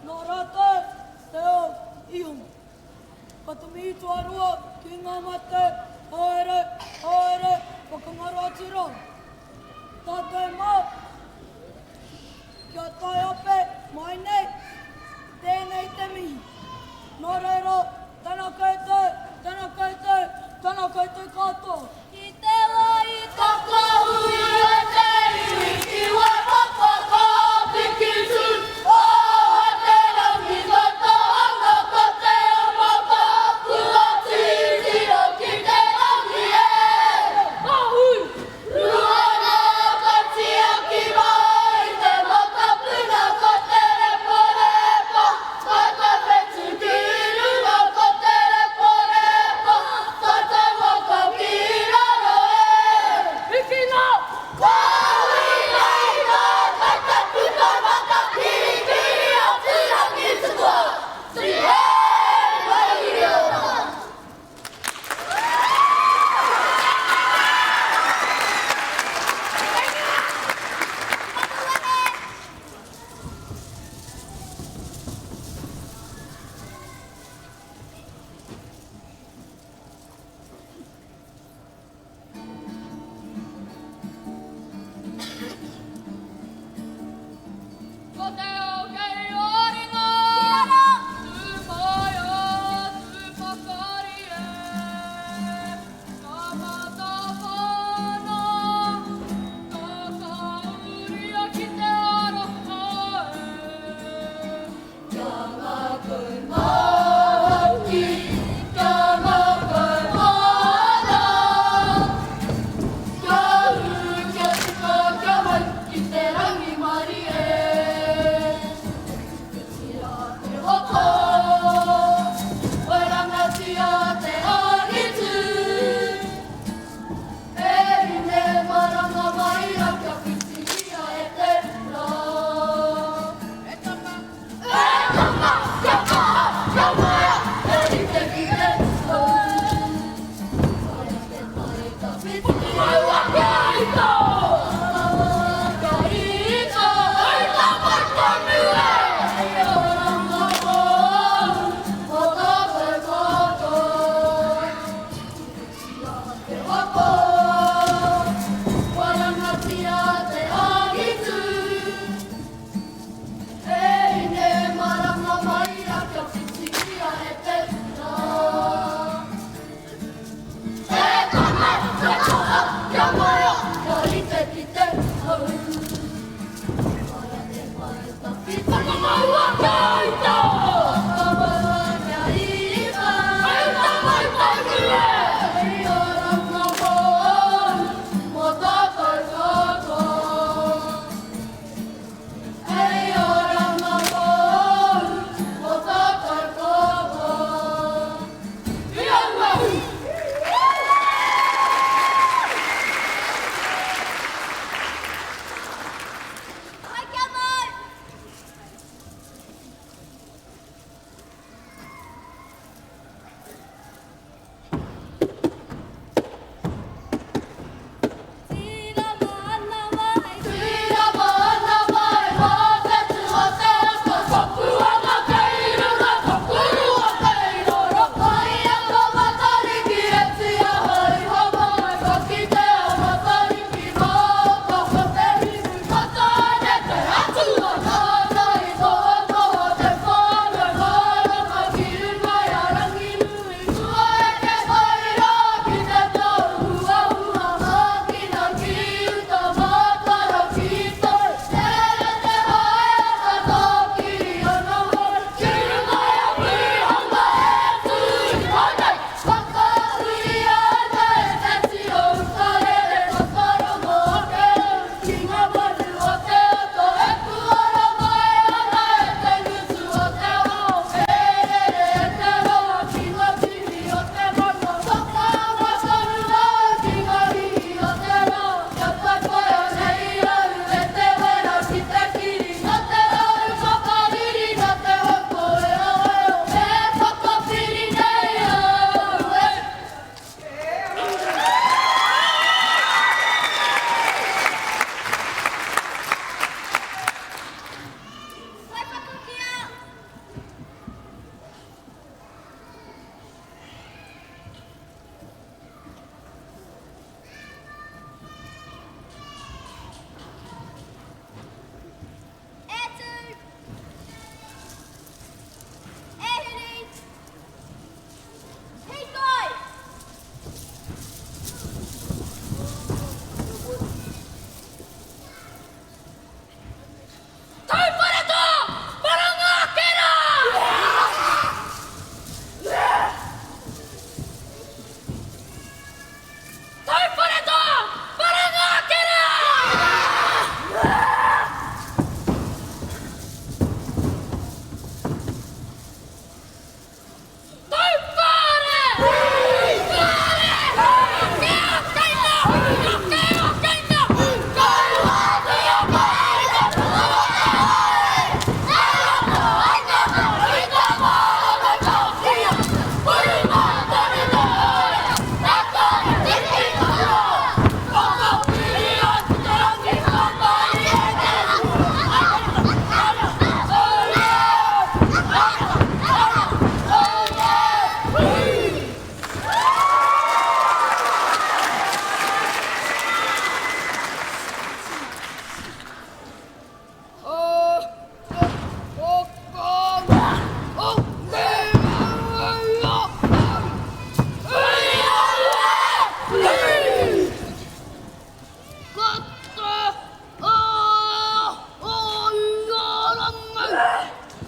Nō rātou te ao i hanga. Ko te mihi tuarua ki ngā mate, haere, haere, whakangaro atu rā. Tātou mā, kia tae ope mai nei, tēnei te mihi. Nō reira, tēnā koutou, tēnā koutou, tēnā koutou katoa. Ki te wā i takahuia te iwi ki Waipapa ka piki tū, Oha te rangi tata ana ko te omanga, Kua titiro ki te rangi e. Māhū! Ruana ka tiaki mai te matapuna ko te repo rā.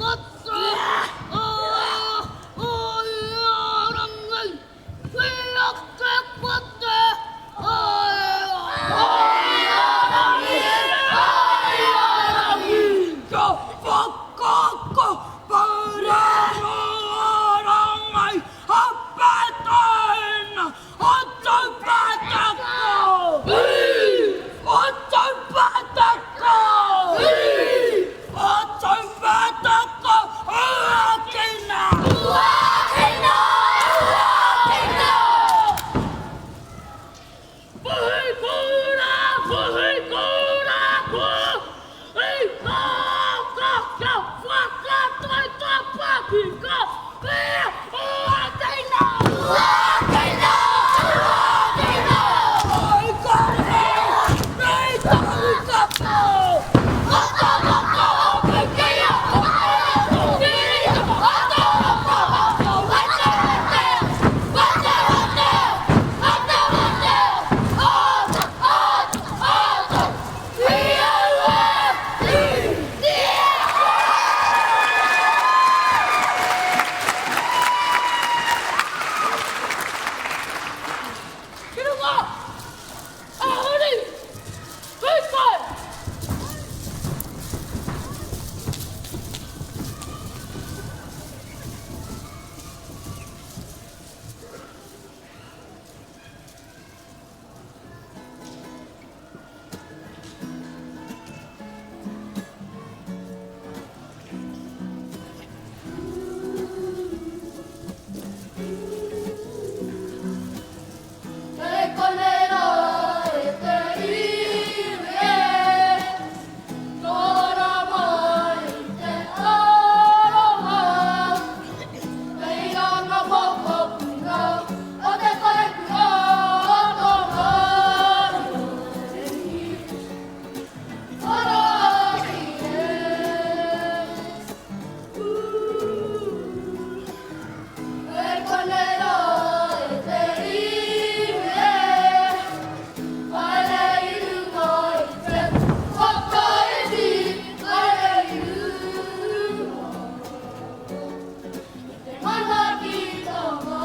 Kata a o ia rangi Whia te kote a ia rangi A ia rangi Kia whakaako Pareroa-rangi Hapetaina O Tūpātako O Tūpātako O Tūpātako Huakina! Huakina! Huakina! Puhi kura, puhi kura, puhi kaka, kia whakataetae paki ka pia huakina! Huakina! Huakina! Oi kore, nei tahu kapo! Mata mata o pukia, o pukia, mata mata, mata mata, mata mata, mata mata, ata, ata, ata, Ki runga! A huri! Hūpai! Kei konei rā e te iwi e, Tōra mai te aroha, Kei rā ngā mokopuna o te wharekura o tō mauri. Koroki e. Kei konei rā e te iwi e, Haere i runga i te whakaiti, haere i runga i te manaakitanga.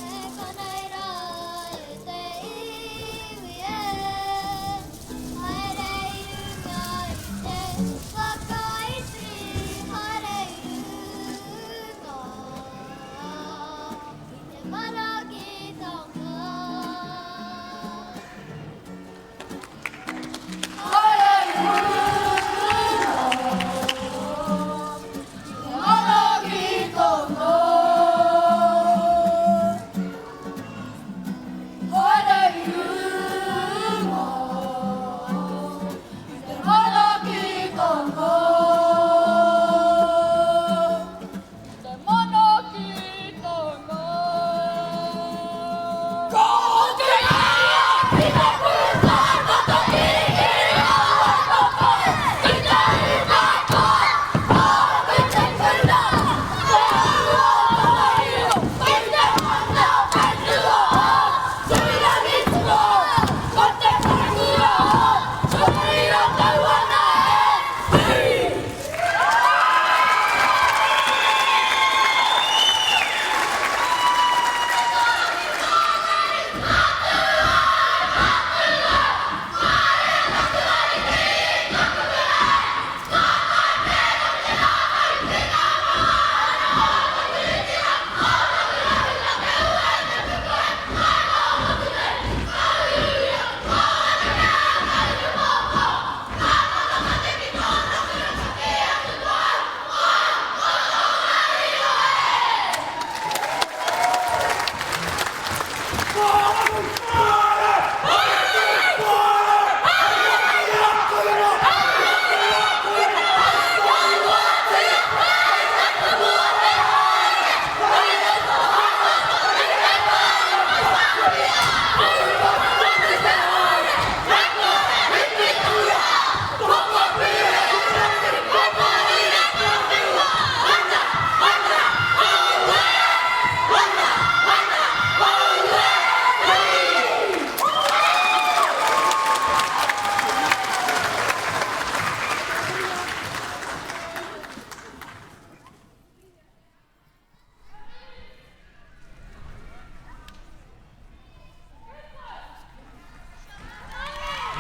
E konei rā e te iwi e, haere i runga i te whakaiti, haere i runga i te manaakitanga. Haere i runga i te manaakitanga. Haere i runga i te manaakitanga. Te manaakitanga. Ko te ia ki te puta tata kirikiri o Waikoko ki te ūkaipō o te puna te ū o Tongariro ki te mana whenua o Tuirangitua ko te whenua o Tuiratauana e Hui! Whare!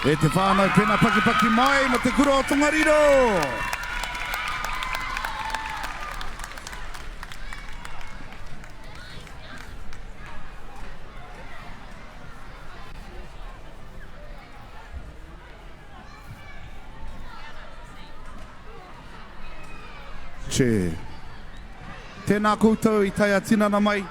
E te whānau pena pakipaki mai mo te kura o Tongariro! Che. Tēnā koutou i tae a-tinana mai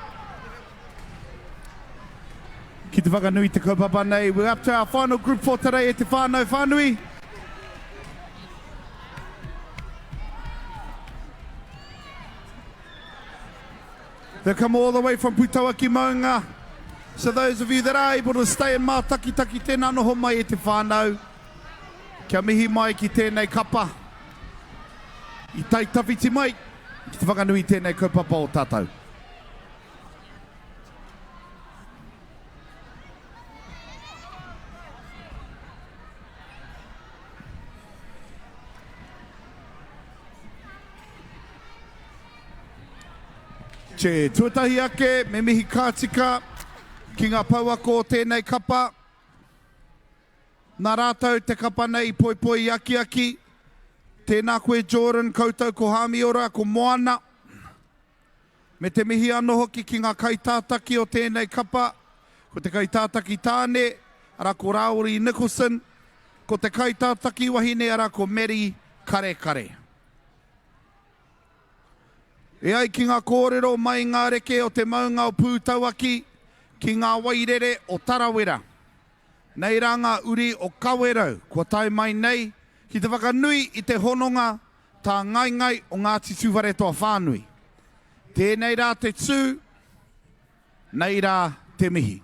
ki te whakanui i te kaupapa nei. We're up to our final group for today e te whānau whānui. They've come all the way from Putauaki Maunga. So those of you that are able to stay in Mātakitaki, tēnā noho mai e te whānau. Kia mihi mai ki tēnei kapa i tai tawhiti mai ki te whakanui i tēnei kaupapa o tātou. Che, tuatahi ake, me mihi ka tika ki ngā pouako o tēnei kapa. Nā rātou te kapa nei i poipoi i akiaki. Tēnā koe Jordan, koutou ko Hāmiora, ko Moana. Me te mihi anō hoki ki ngā kaitātaki o tēnei kapa, ko te kaitātaki tāne, arā ko Rāori Nicholson, ko te kaitātaki wahine, arā ko Mary Karekare. E ai ki ngā kōrero mai ngā reke o te maunga o Pūtauaki ki ngā wairere o Tarawera. Nei rā ngā uri o Kawerau kua tae mai nei ki te whakanui i te hononga tāngaengae o Ngāti Tūwharetoa whānui. Tēnei rā te tū, nei rā te mihi.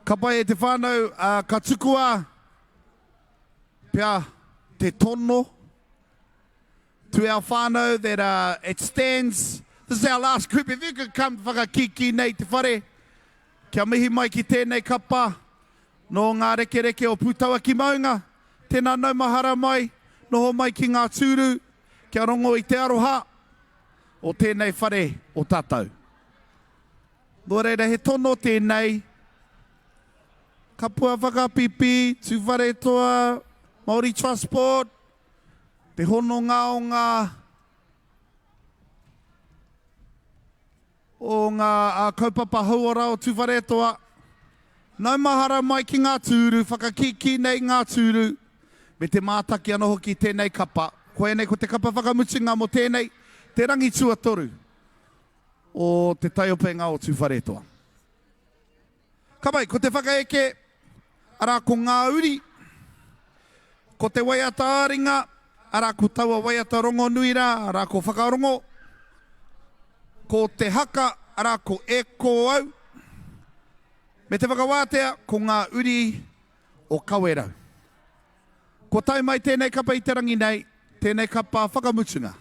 Ka pai e te whānau, ka tukua pea te tono to our whānau that uh, it stands. This is our last group. If you could come whakakīkī nei te whare, kia mihi mai ki tēnei kapa nō ngā rekereke o Pūtauaki Maunga. Tēnā naumahara mai, noho mai ki ngā tūru, kia rongo i te aroha o tēnei whare o tātou. Nō reira, he tono tēnei, Kapua Whakapipi, Tūwharetoa, Māori Trust Board, te hononga o ngā o ngā kaupapa hauora o Tūwharetoa. Naumahara mai ki ngā tūru, whakakīkī nei ngā tūru, me te mātaki anō hoki tēnei kapa. Koianei ko te kapa whakamutunga mō tēnei, te rangi tuatoru. o te taiopenga o Tūwharetoa. Ka pai, ko te whakaeke, arā ko ngā uri, ko te waiata ā-ringa, arā ko taua waiata rongonui rā, arā ko Whakarongo, ko te haka, arā ko E Kō Au, me te whakawātea ko ngā uri o Kawerau. Kua tae mai tēnei kapa i te rangi nei, tēnei kapa whakamutunga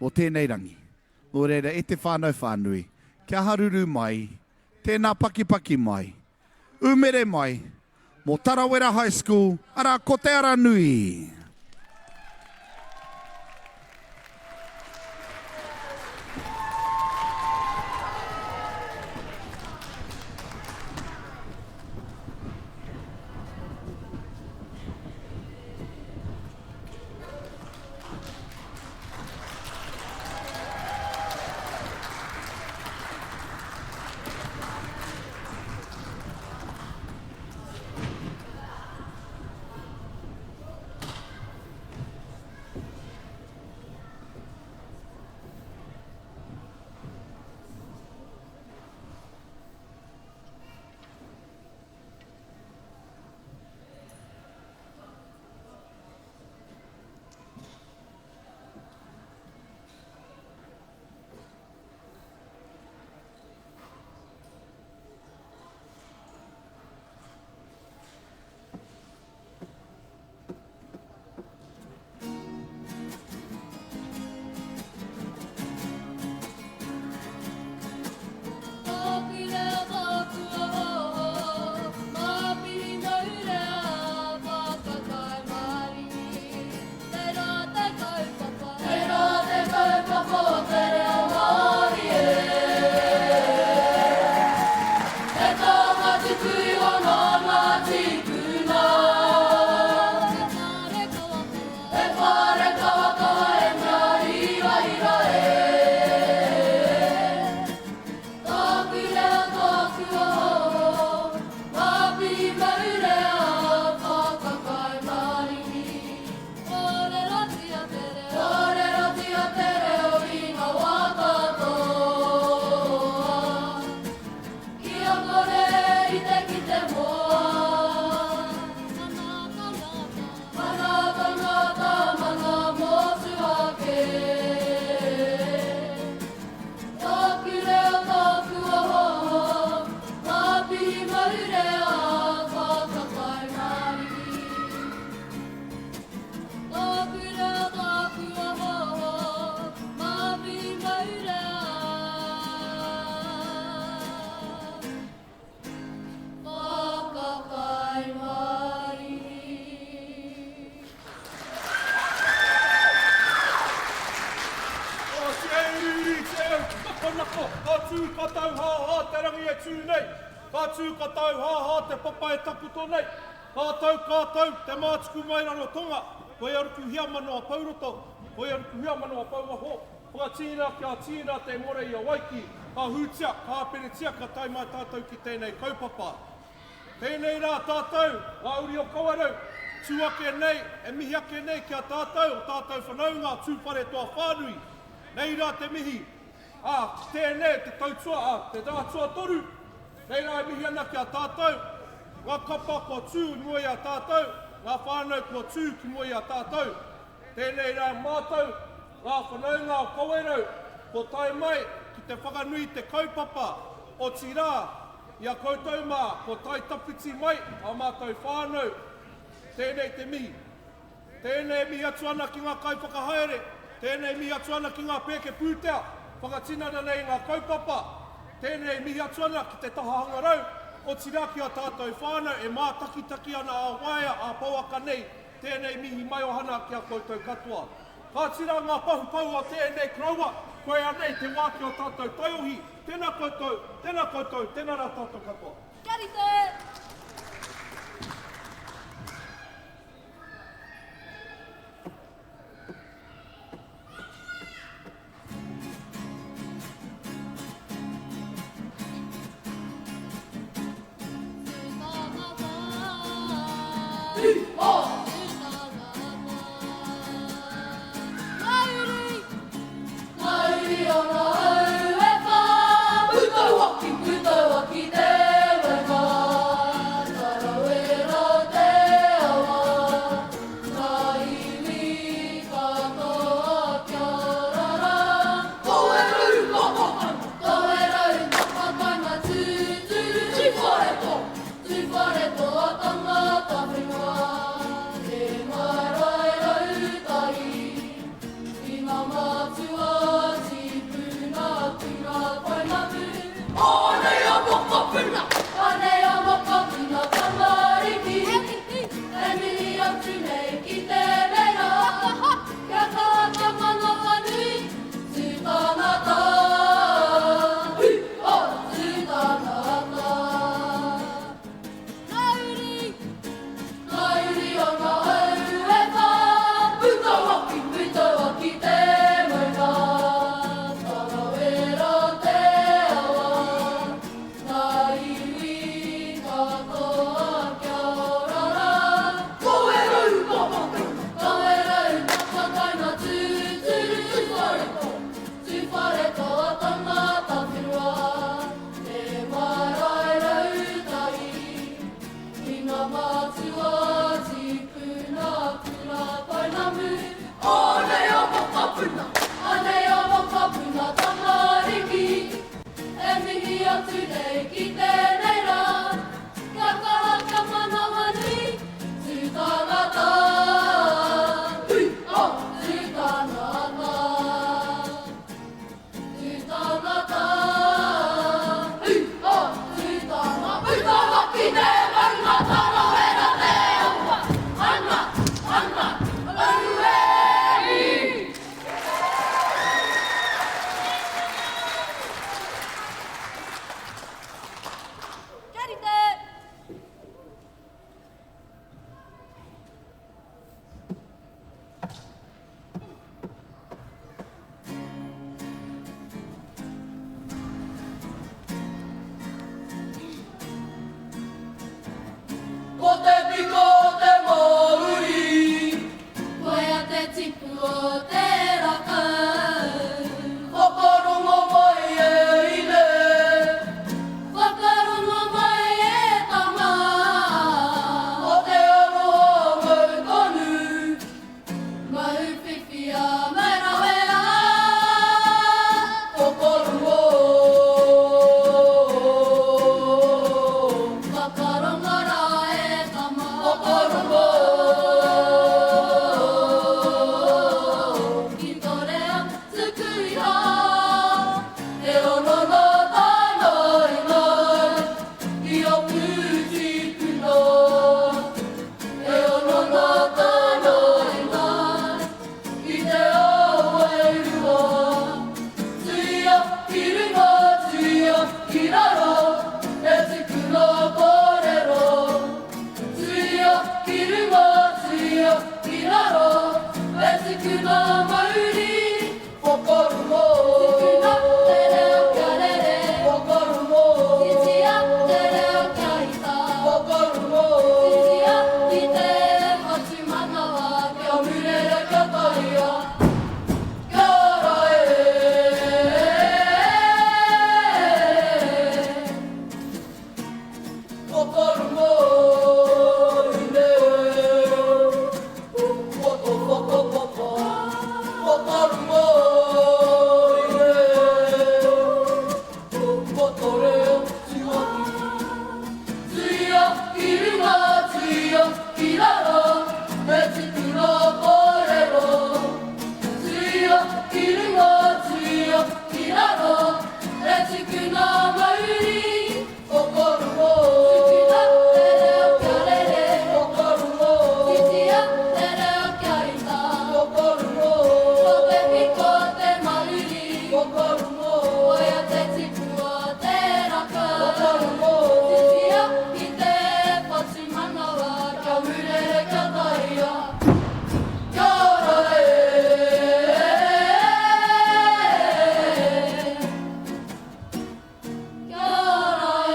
mō tēnei rangi. Nō reira, e te whānau whānui, kia haruru mai, tēnā pakipaki mai, umere mai, mō Tarawera High School, arā, ko Te Aranui! tū nei. Ka tū ka tau hāhā te papa e takoto nei. Ka tau, ka tau, te mātuku mai Rarotonga. Koia rukuhia manoa pouroto, koia rukuhia manoa pouwaho. Whakatīna kia tīna te ngore i Hawaiki, ka hūtia, ka āperetia ka tae mai tātou ki tēnei kaupapa. Tēnei rā tātou, ngā uri o Kawerau, tū ake nei, e mihi ake nei ki a tātou, o tātou whanaunga a Tūwharetoa whānui. Nei rā te mihi, ā, ki tēnei, te tau tua, ā, te rā tuatoru, nei rā e mihi ana ki a tātou, ngā kapa kua tū i mua i a tātou, ngā whānau kua tū ki mua i a tātou. Tēnei rā mātou, ngā whanaunga o Kawerau, kua tae mai ki te whakanui i te kaupapa, otirā, i a koutou mā, kua tae tawhiti mai ā mātou whānau. Tēnei te mihi. Tēnei e mihi atu ana ki ngā kaiwhakahaere, tēnei e mihi atu ana ki ngā pēke pūtea, whakatinana nei i ngā kaupapa, tēnei e mihi atu ana ki te taha hangarau, otirā ki ā tātou whānau e mātakitaki ana ā-waea, ā-pouaka nei Tēnei mihi maiohana ki a koutou katoa. Kāti rā ngā pahupau o tēnei koroua, koia nei te wā ki ō tātou taiohi. Tēnā koutou, tēnā koutou, tēnā rā tātou katoa. Kia rite! tukuna mauri. Whakarongo. Tukuna te reo kia rere. Whakarongo. Titia te reo kia ita. Whakarongo. Titia ki te whatumanawa kia murere kia taia. Kia ora e. Whakarongo ine. Whaka whakapapa. Whakarongo ine. Whaka reo tuaki. Tuia ki runga, tuia ki raro, me tukuna kōrero. Tuia ki runga, tuia ki raro, me tukuna mauri. Whakarongo. Tukuna te reo kia rere. Whakarongo. Titia te reo kia ita. Whakarongo. Ko te piko te mauri. Whakarongo. Koia te tipua te raka. Whakarongo. Titia ki te whatumanawa kia murere kia taia. Kia ora e. Kia ora e.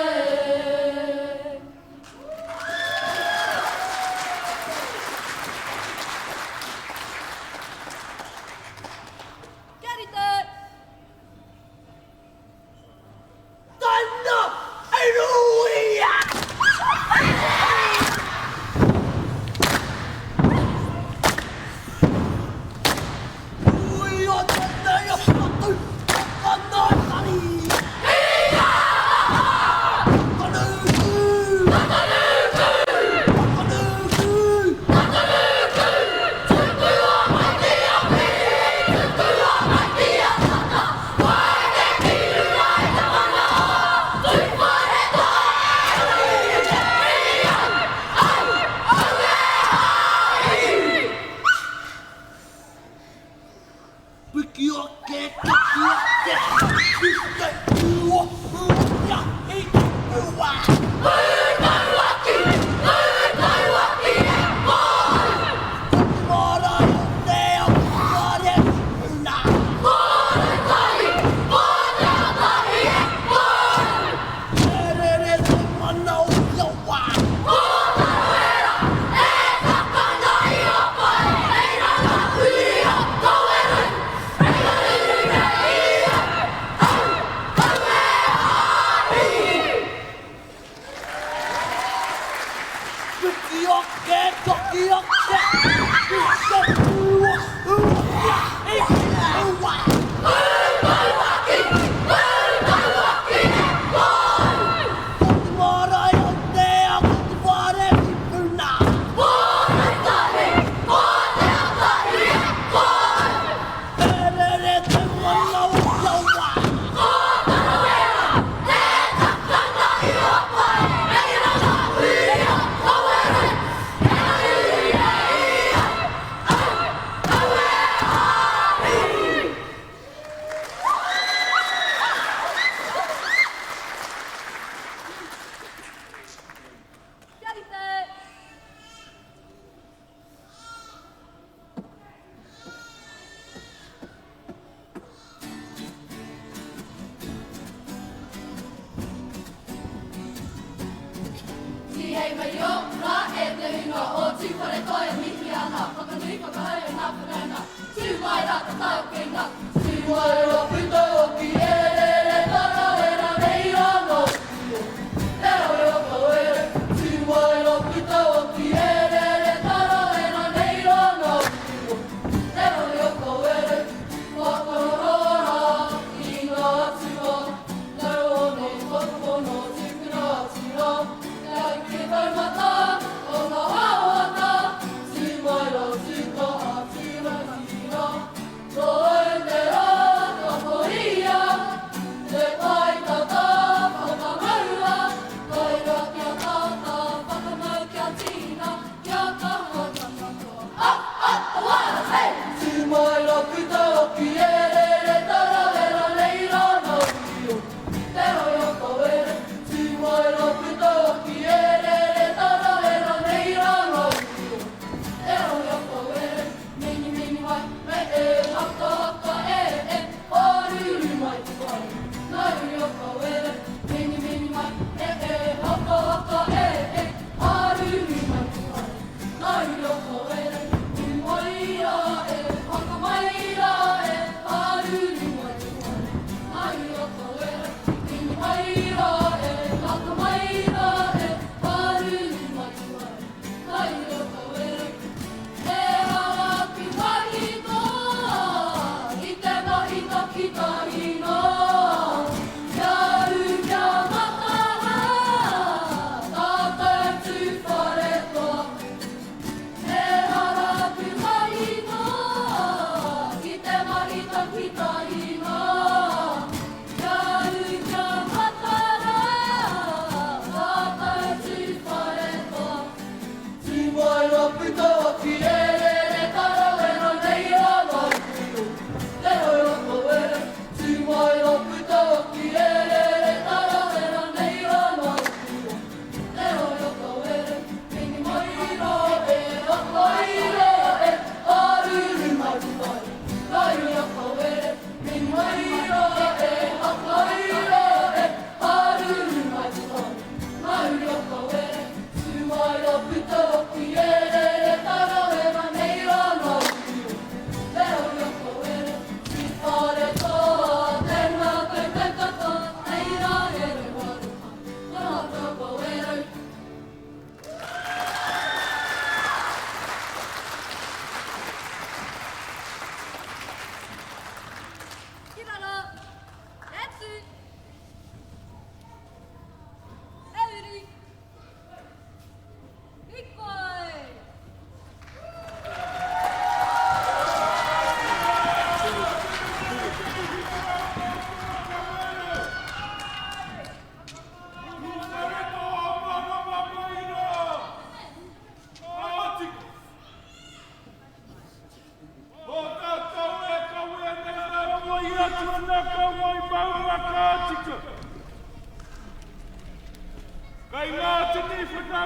Kia rite! Tana Eruia! Ui o te nei o tatu, whakanai Whakanuku! Whakanuku! Piki ake, piki ake, ki te ua, ua, i te ua. Ko te marae o te ao, whare tipuna. E rere te mana o ia wā. Piki ake, piki ake, ki te ua, ua, i te ua. Ko te marae o te ao, ko te whare tipuna. E rere te mana o ia wā. Kia rite! Tihei mai o rā e te hunga o Tūwharetoa e mihi ana, whakanui whakahau e ngā whanaunga, tū mai rā ka tae o keinga, tū mai rā puta hoki e rere tarawera nei rā nō tio, te rawe o Kawere, tū mai rā puta hoki e rere tarawera nei rā nō tio, te rawe o Kawere, whakaroro rā ki ngā atua, nau ono whakapono tukuna atu rā, kia eke taumata o ngā wawata, tū mai rā tū kaha tū rangatira, nō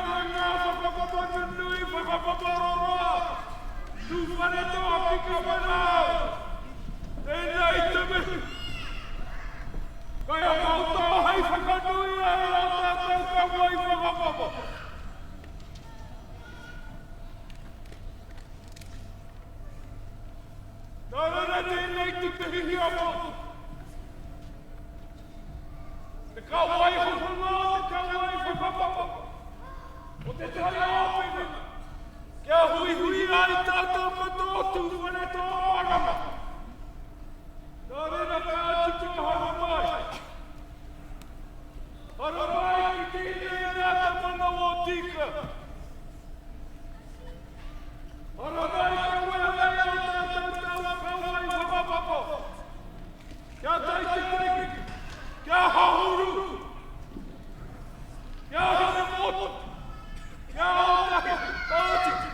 rā ngā whakapapa nunui, whakapapa roroa, Tūwharetoa ki Kawerau. Tēnei te mihi. Kei a koutou hei whakanui ai ā tātou kauae whakapapa. Nā reira tēnei te mihi ki a koutou. Te kauae hohonga o te kauae whakapapa o te taiāwhina kia huihui ai tātou katoa Tūwharetoa marama. Nā reira ka atu kia haramai. Haramai ki tēnei nā te manawa o Tika. Haramai kia wehe ai tātou taua kauae whakapapa. Kia tae te piki, kia hahuru, kia haramotu, kia aotahi, ātiti.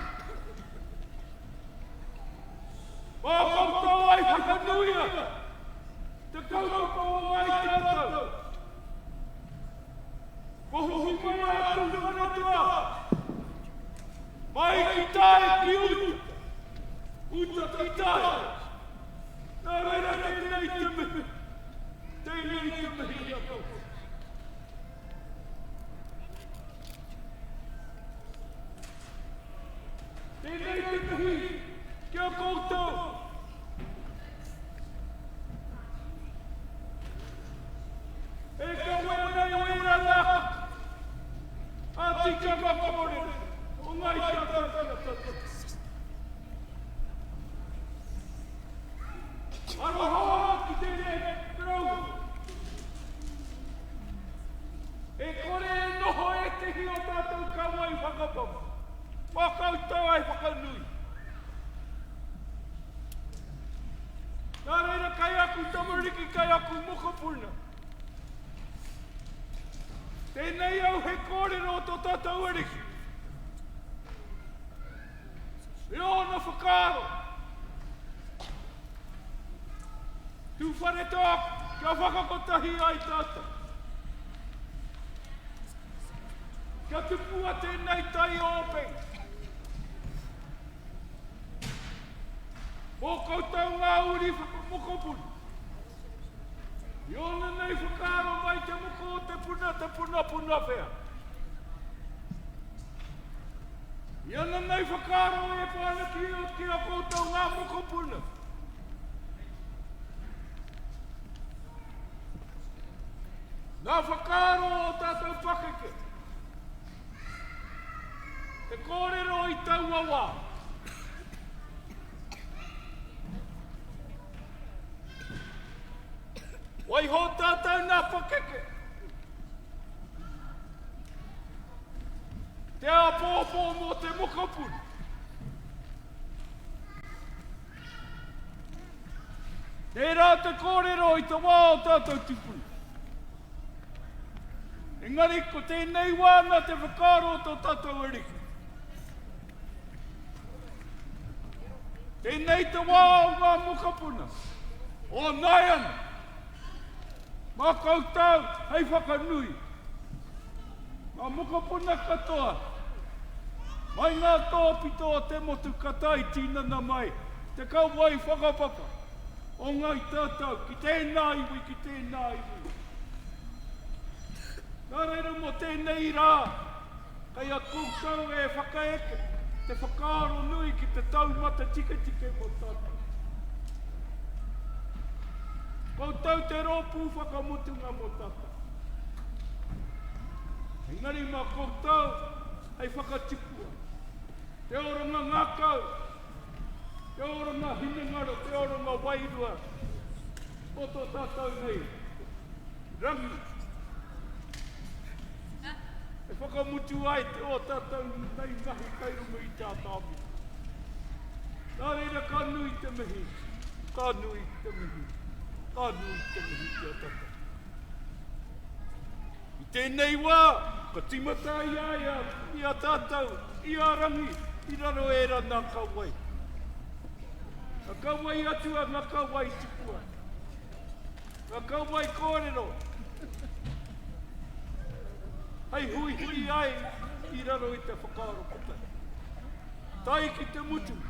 Mā koutou ai whakanuia te kaupapa o Ngāi Tātou. Ko hoki mai a Tūwharetoa, mai ki tai ki uta, uta ki tai. Nā reira tēnei te mihi, tēnei te mihi ki a koutou. Tēnei te mihi ki a koutou. E kawea nei o ērā rā a tikanga kōrero o Ngāi Tātou ki a tātou. Aroha ki tēnei koroua. E kore e noho ētehi o tātou kauae whakapapa, mā koutou ai whakanui. Nā reira kai aku tamariki, kai aku mokopuna. Tēnei au he kōrero o tō tātou Ariki. Me ōna whakaaro. Tūwharetoa kia whakakotahi ai tātou. Kia tupua tēnei tai o Openga. Mō koutou ngā uri whakamokopuna. I ōna nei whakaaro mai te moko o te puna, te puna puna whea. I ana nei whakaaro e pā ana ki, ki a koutou ngā mokopuna. Ngā whakaaro o tātou pakeke. Te kōrero i taua wā. Waiho tātou nā pakeke. Te āpōpō mō te mokopuna. Tērā te kōrero i te wā o tātou tupuna. Engari ko tēnei wā nā te whakaaro o tō tātou Ariki. Tēnei te wā o ngā mokopuna, o nāiane, mā koutou hei whakanui. Ngā mokopuna katoa, mai ngā tōpito o te motu ka tae tinana mai te kauae whakapapa o Ngāi Tātou ki tēnā iwi, ki tēnā iwi. Nā reira mō tēnei rā, Kei a koutou e whakaeke te whakaaro nui ki te taumata tiketike mō tātou. Koutou te rōpū whakamutunga mō tātou. Engari mā koutou hei whakatipua te oranga ngākau, te oranga hinengaro, te oranga wairua o tō tātou nei rangi. E whakamutu ai te o tātou nei mahi kai runga i te atamira. Nā reira ka nui te mihi, ka nui te mihi, ka nui te mihi ki a tātou. I tēnei wā, ka tīmata i a ia, i a tātou, i a Rangi, i raro ērā nā kauae. Ngā kauae atua, ngā kauae tipua. Ngā kauae kōrero. Hei huihui ai. i raro i te whakaaro kotahi. Tae ki te mutunga.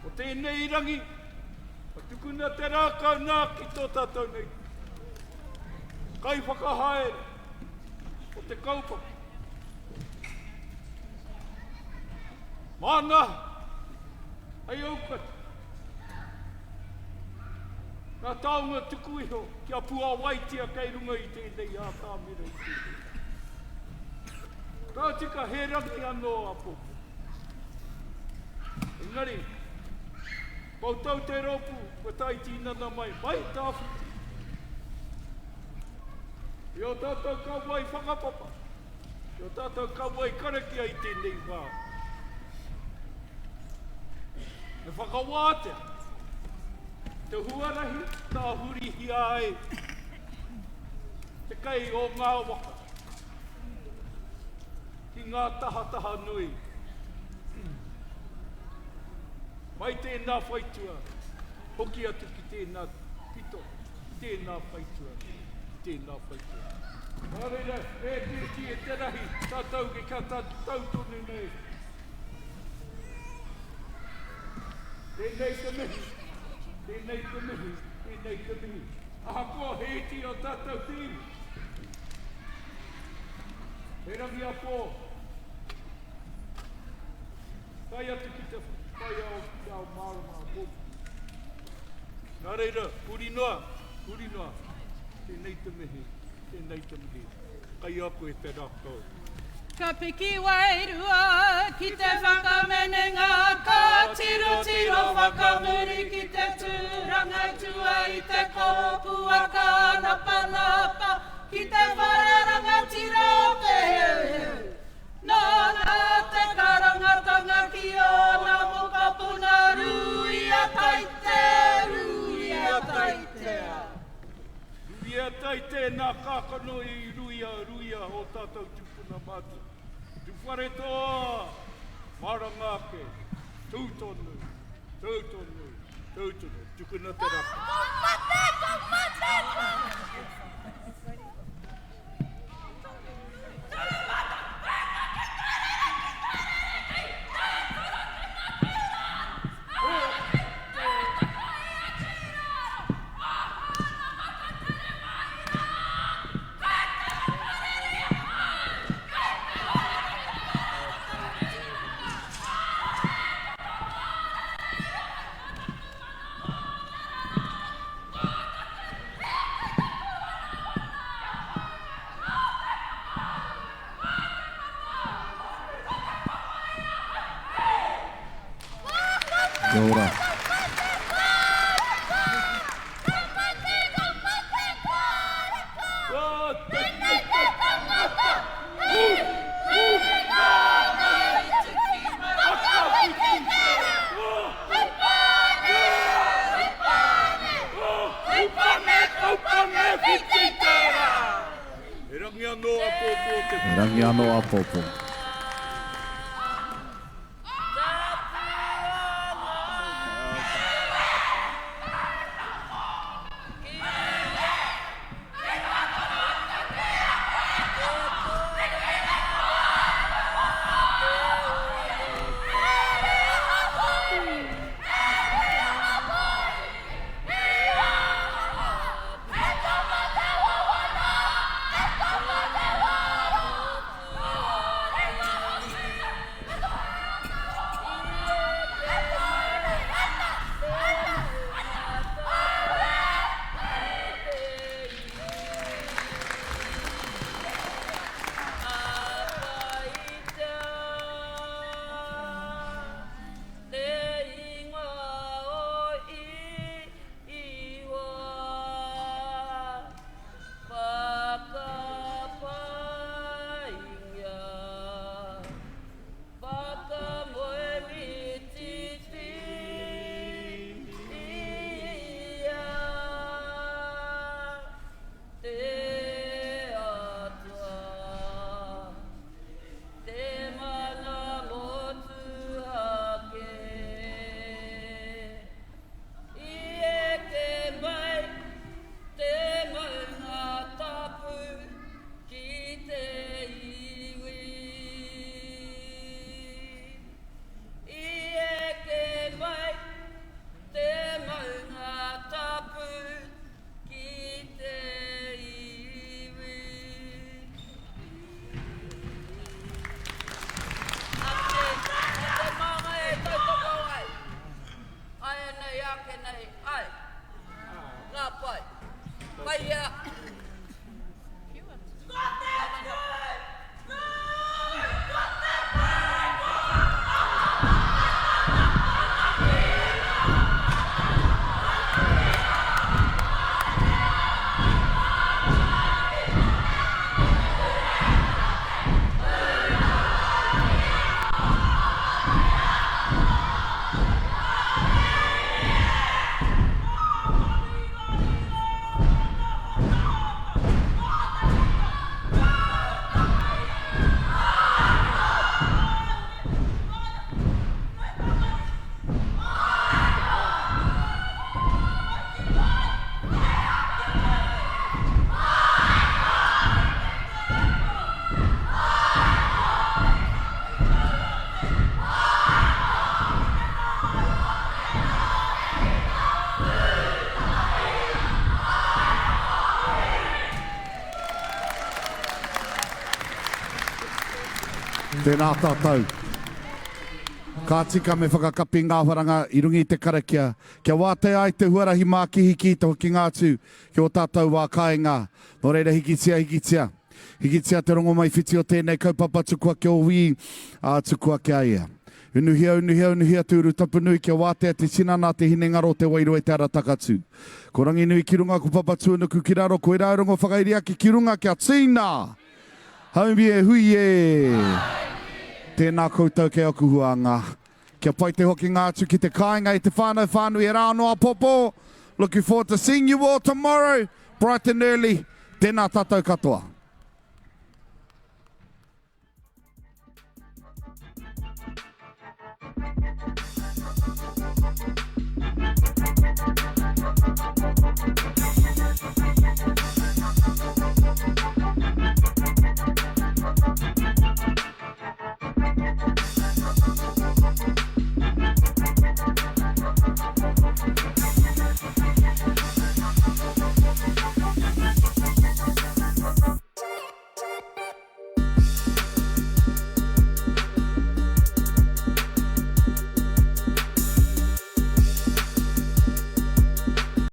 Ko tēnei rangi, ka tukuna te rākau nā ki tō tātou nei kaiwhakahaere o te kaupapa. Māna hei aukati ngā taonga tuku iho kia puāwaitia kei runga i tēnei ātamira i tēnei. Ka tika he rangi anō āpōpō. Engari, koutou te rōpū kua tae tīnana mai, mai tawhiti. I ō tātou kauae whakapapa, i ō tātou kauae karakia i tēnei wā. Me whakawātea te huarahi tāhurihia ai te kai o ngā waka ki ngā tahataha nui. Mai tēnā whaitua, hoki atu ki tēnā pito, ki tēnā whaitua, ki tēnā whaitua. Nā reira, e te iti, e te rahi, tātou ke kia tau tonu nei. Tēnei te mihi, tēnei te mihi, tēnei te mihi. Ahakoa he iti o tātou te iwi. He rangi ako, tae atu ki te whai ao, ki te ao mārama a Bob. Nā reira, huri noa, huri noa, tēnei te mihi, tēnei te mihi, kai a koe te rākau. Ka piki wairua ki te whakamenenga, ka tirotiro whakamuri ki te tūranga tua i te kōpua kānapanapa ki te whare rangatira o Te Heuheu. Nāna te karangatanga ki ōna mokopuna Ruia Taite, Ruia Taitea. Ruia Taite nā kākano i ruia, ruia ō tātou tūpuna mātua. Tūwharetoa, maranga ake, tū tonu, tū tonu, tū tonu, tukuna te raka. Ko mate, ko mate, ko mate. Kia ora. He rangi anō apōpō te He rangi anō apōpō. Tēnā tātou. Ka tika me whakakapi ngā wharanga i runga i te karakia, kia wātea ai te huarahi mākihiki i te hokinga atu ki ō tātou wā kāinga. Nō reira hikitia, hikitia. Hikitia te rongomaiwhiti o tēnei kaupapa tukua ki ō wī, ā, tukua ki a ia. Unuhia, unuhia, unuhia te urutapu nui kia wātea te tinana, te hinengaro, te wairua i te ara takatū. Ko Ranginui ki runga, ko Papatūānuku ki raro, koirā e rongo whakairi ake ki runga kia tīna! Haumi e hui e! Tēnā koutou kei aku huānga. Kia pai te hokinga atu ki te kāinga i te whānau whānui e rā anō āpōpō. Looking forward to seeing you all tomorrow, bright and early. Tēnā tātou katoa.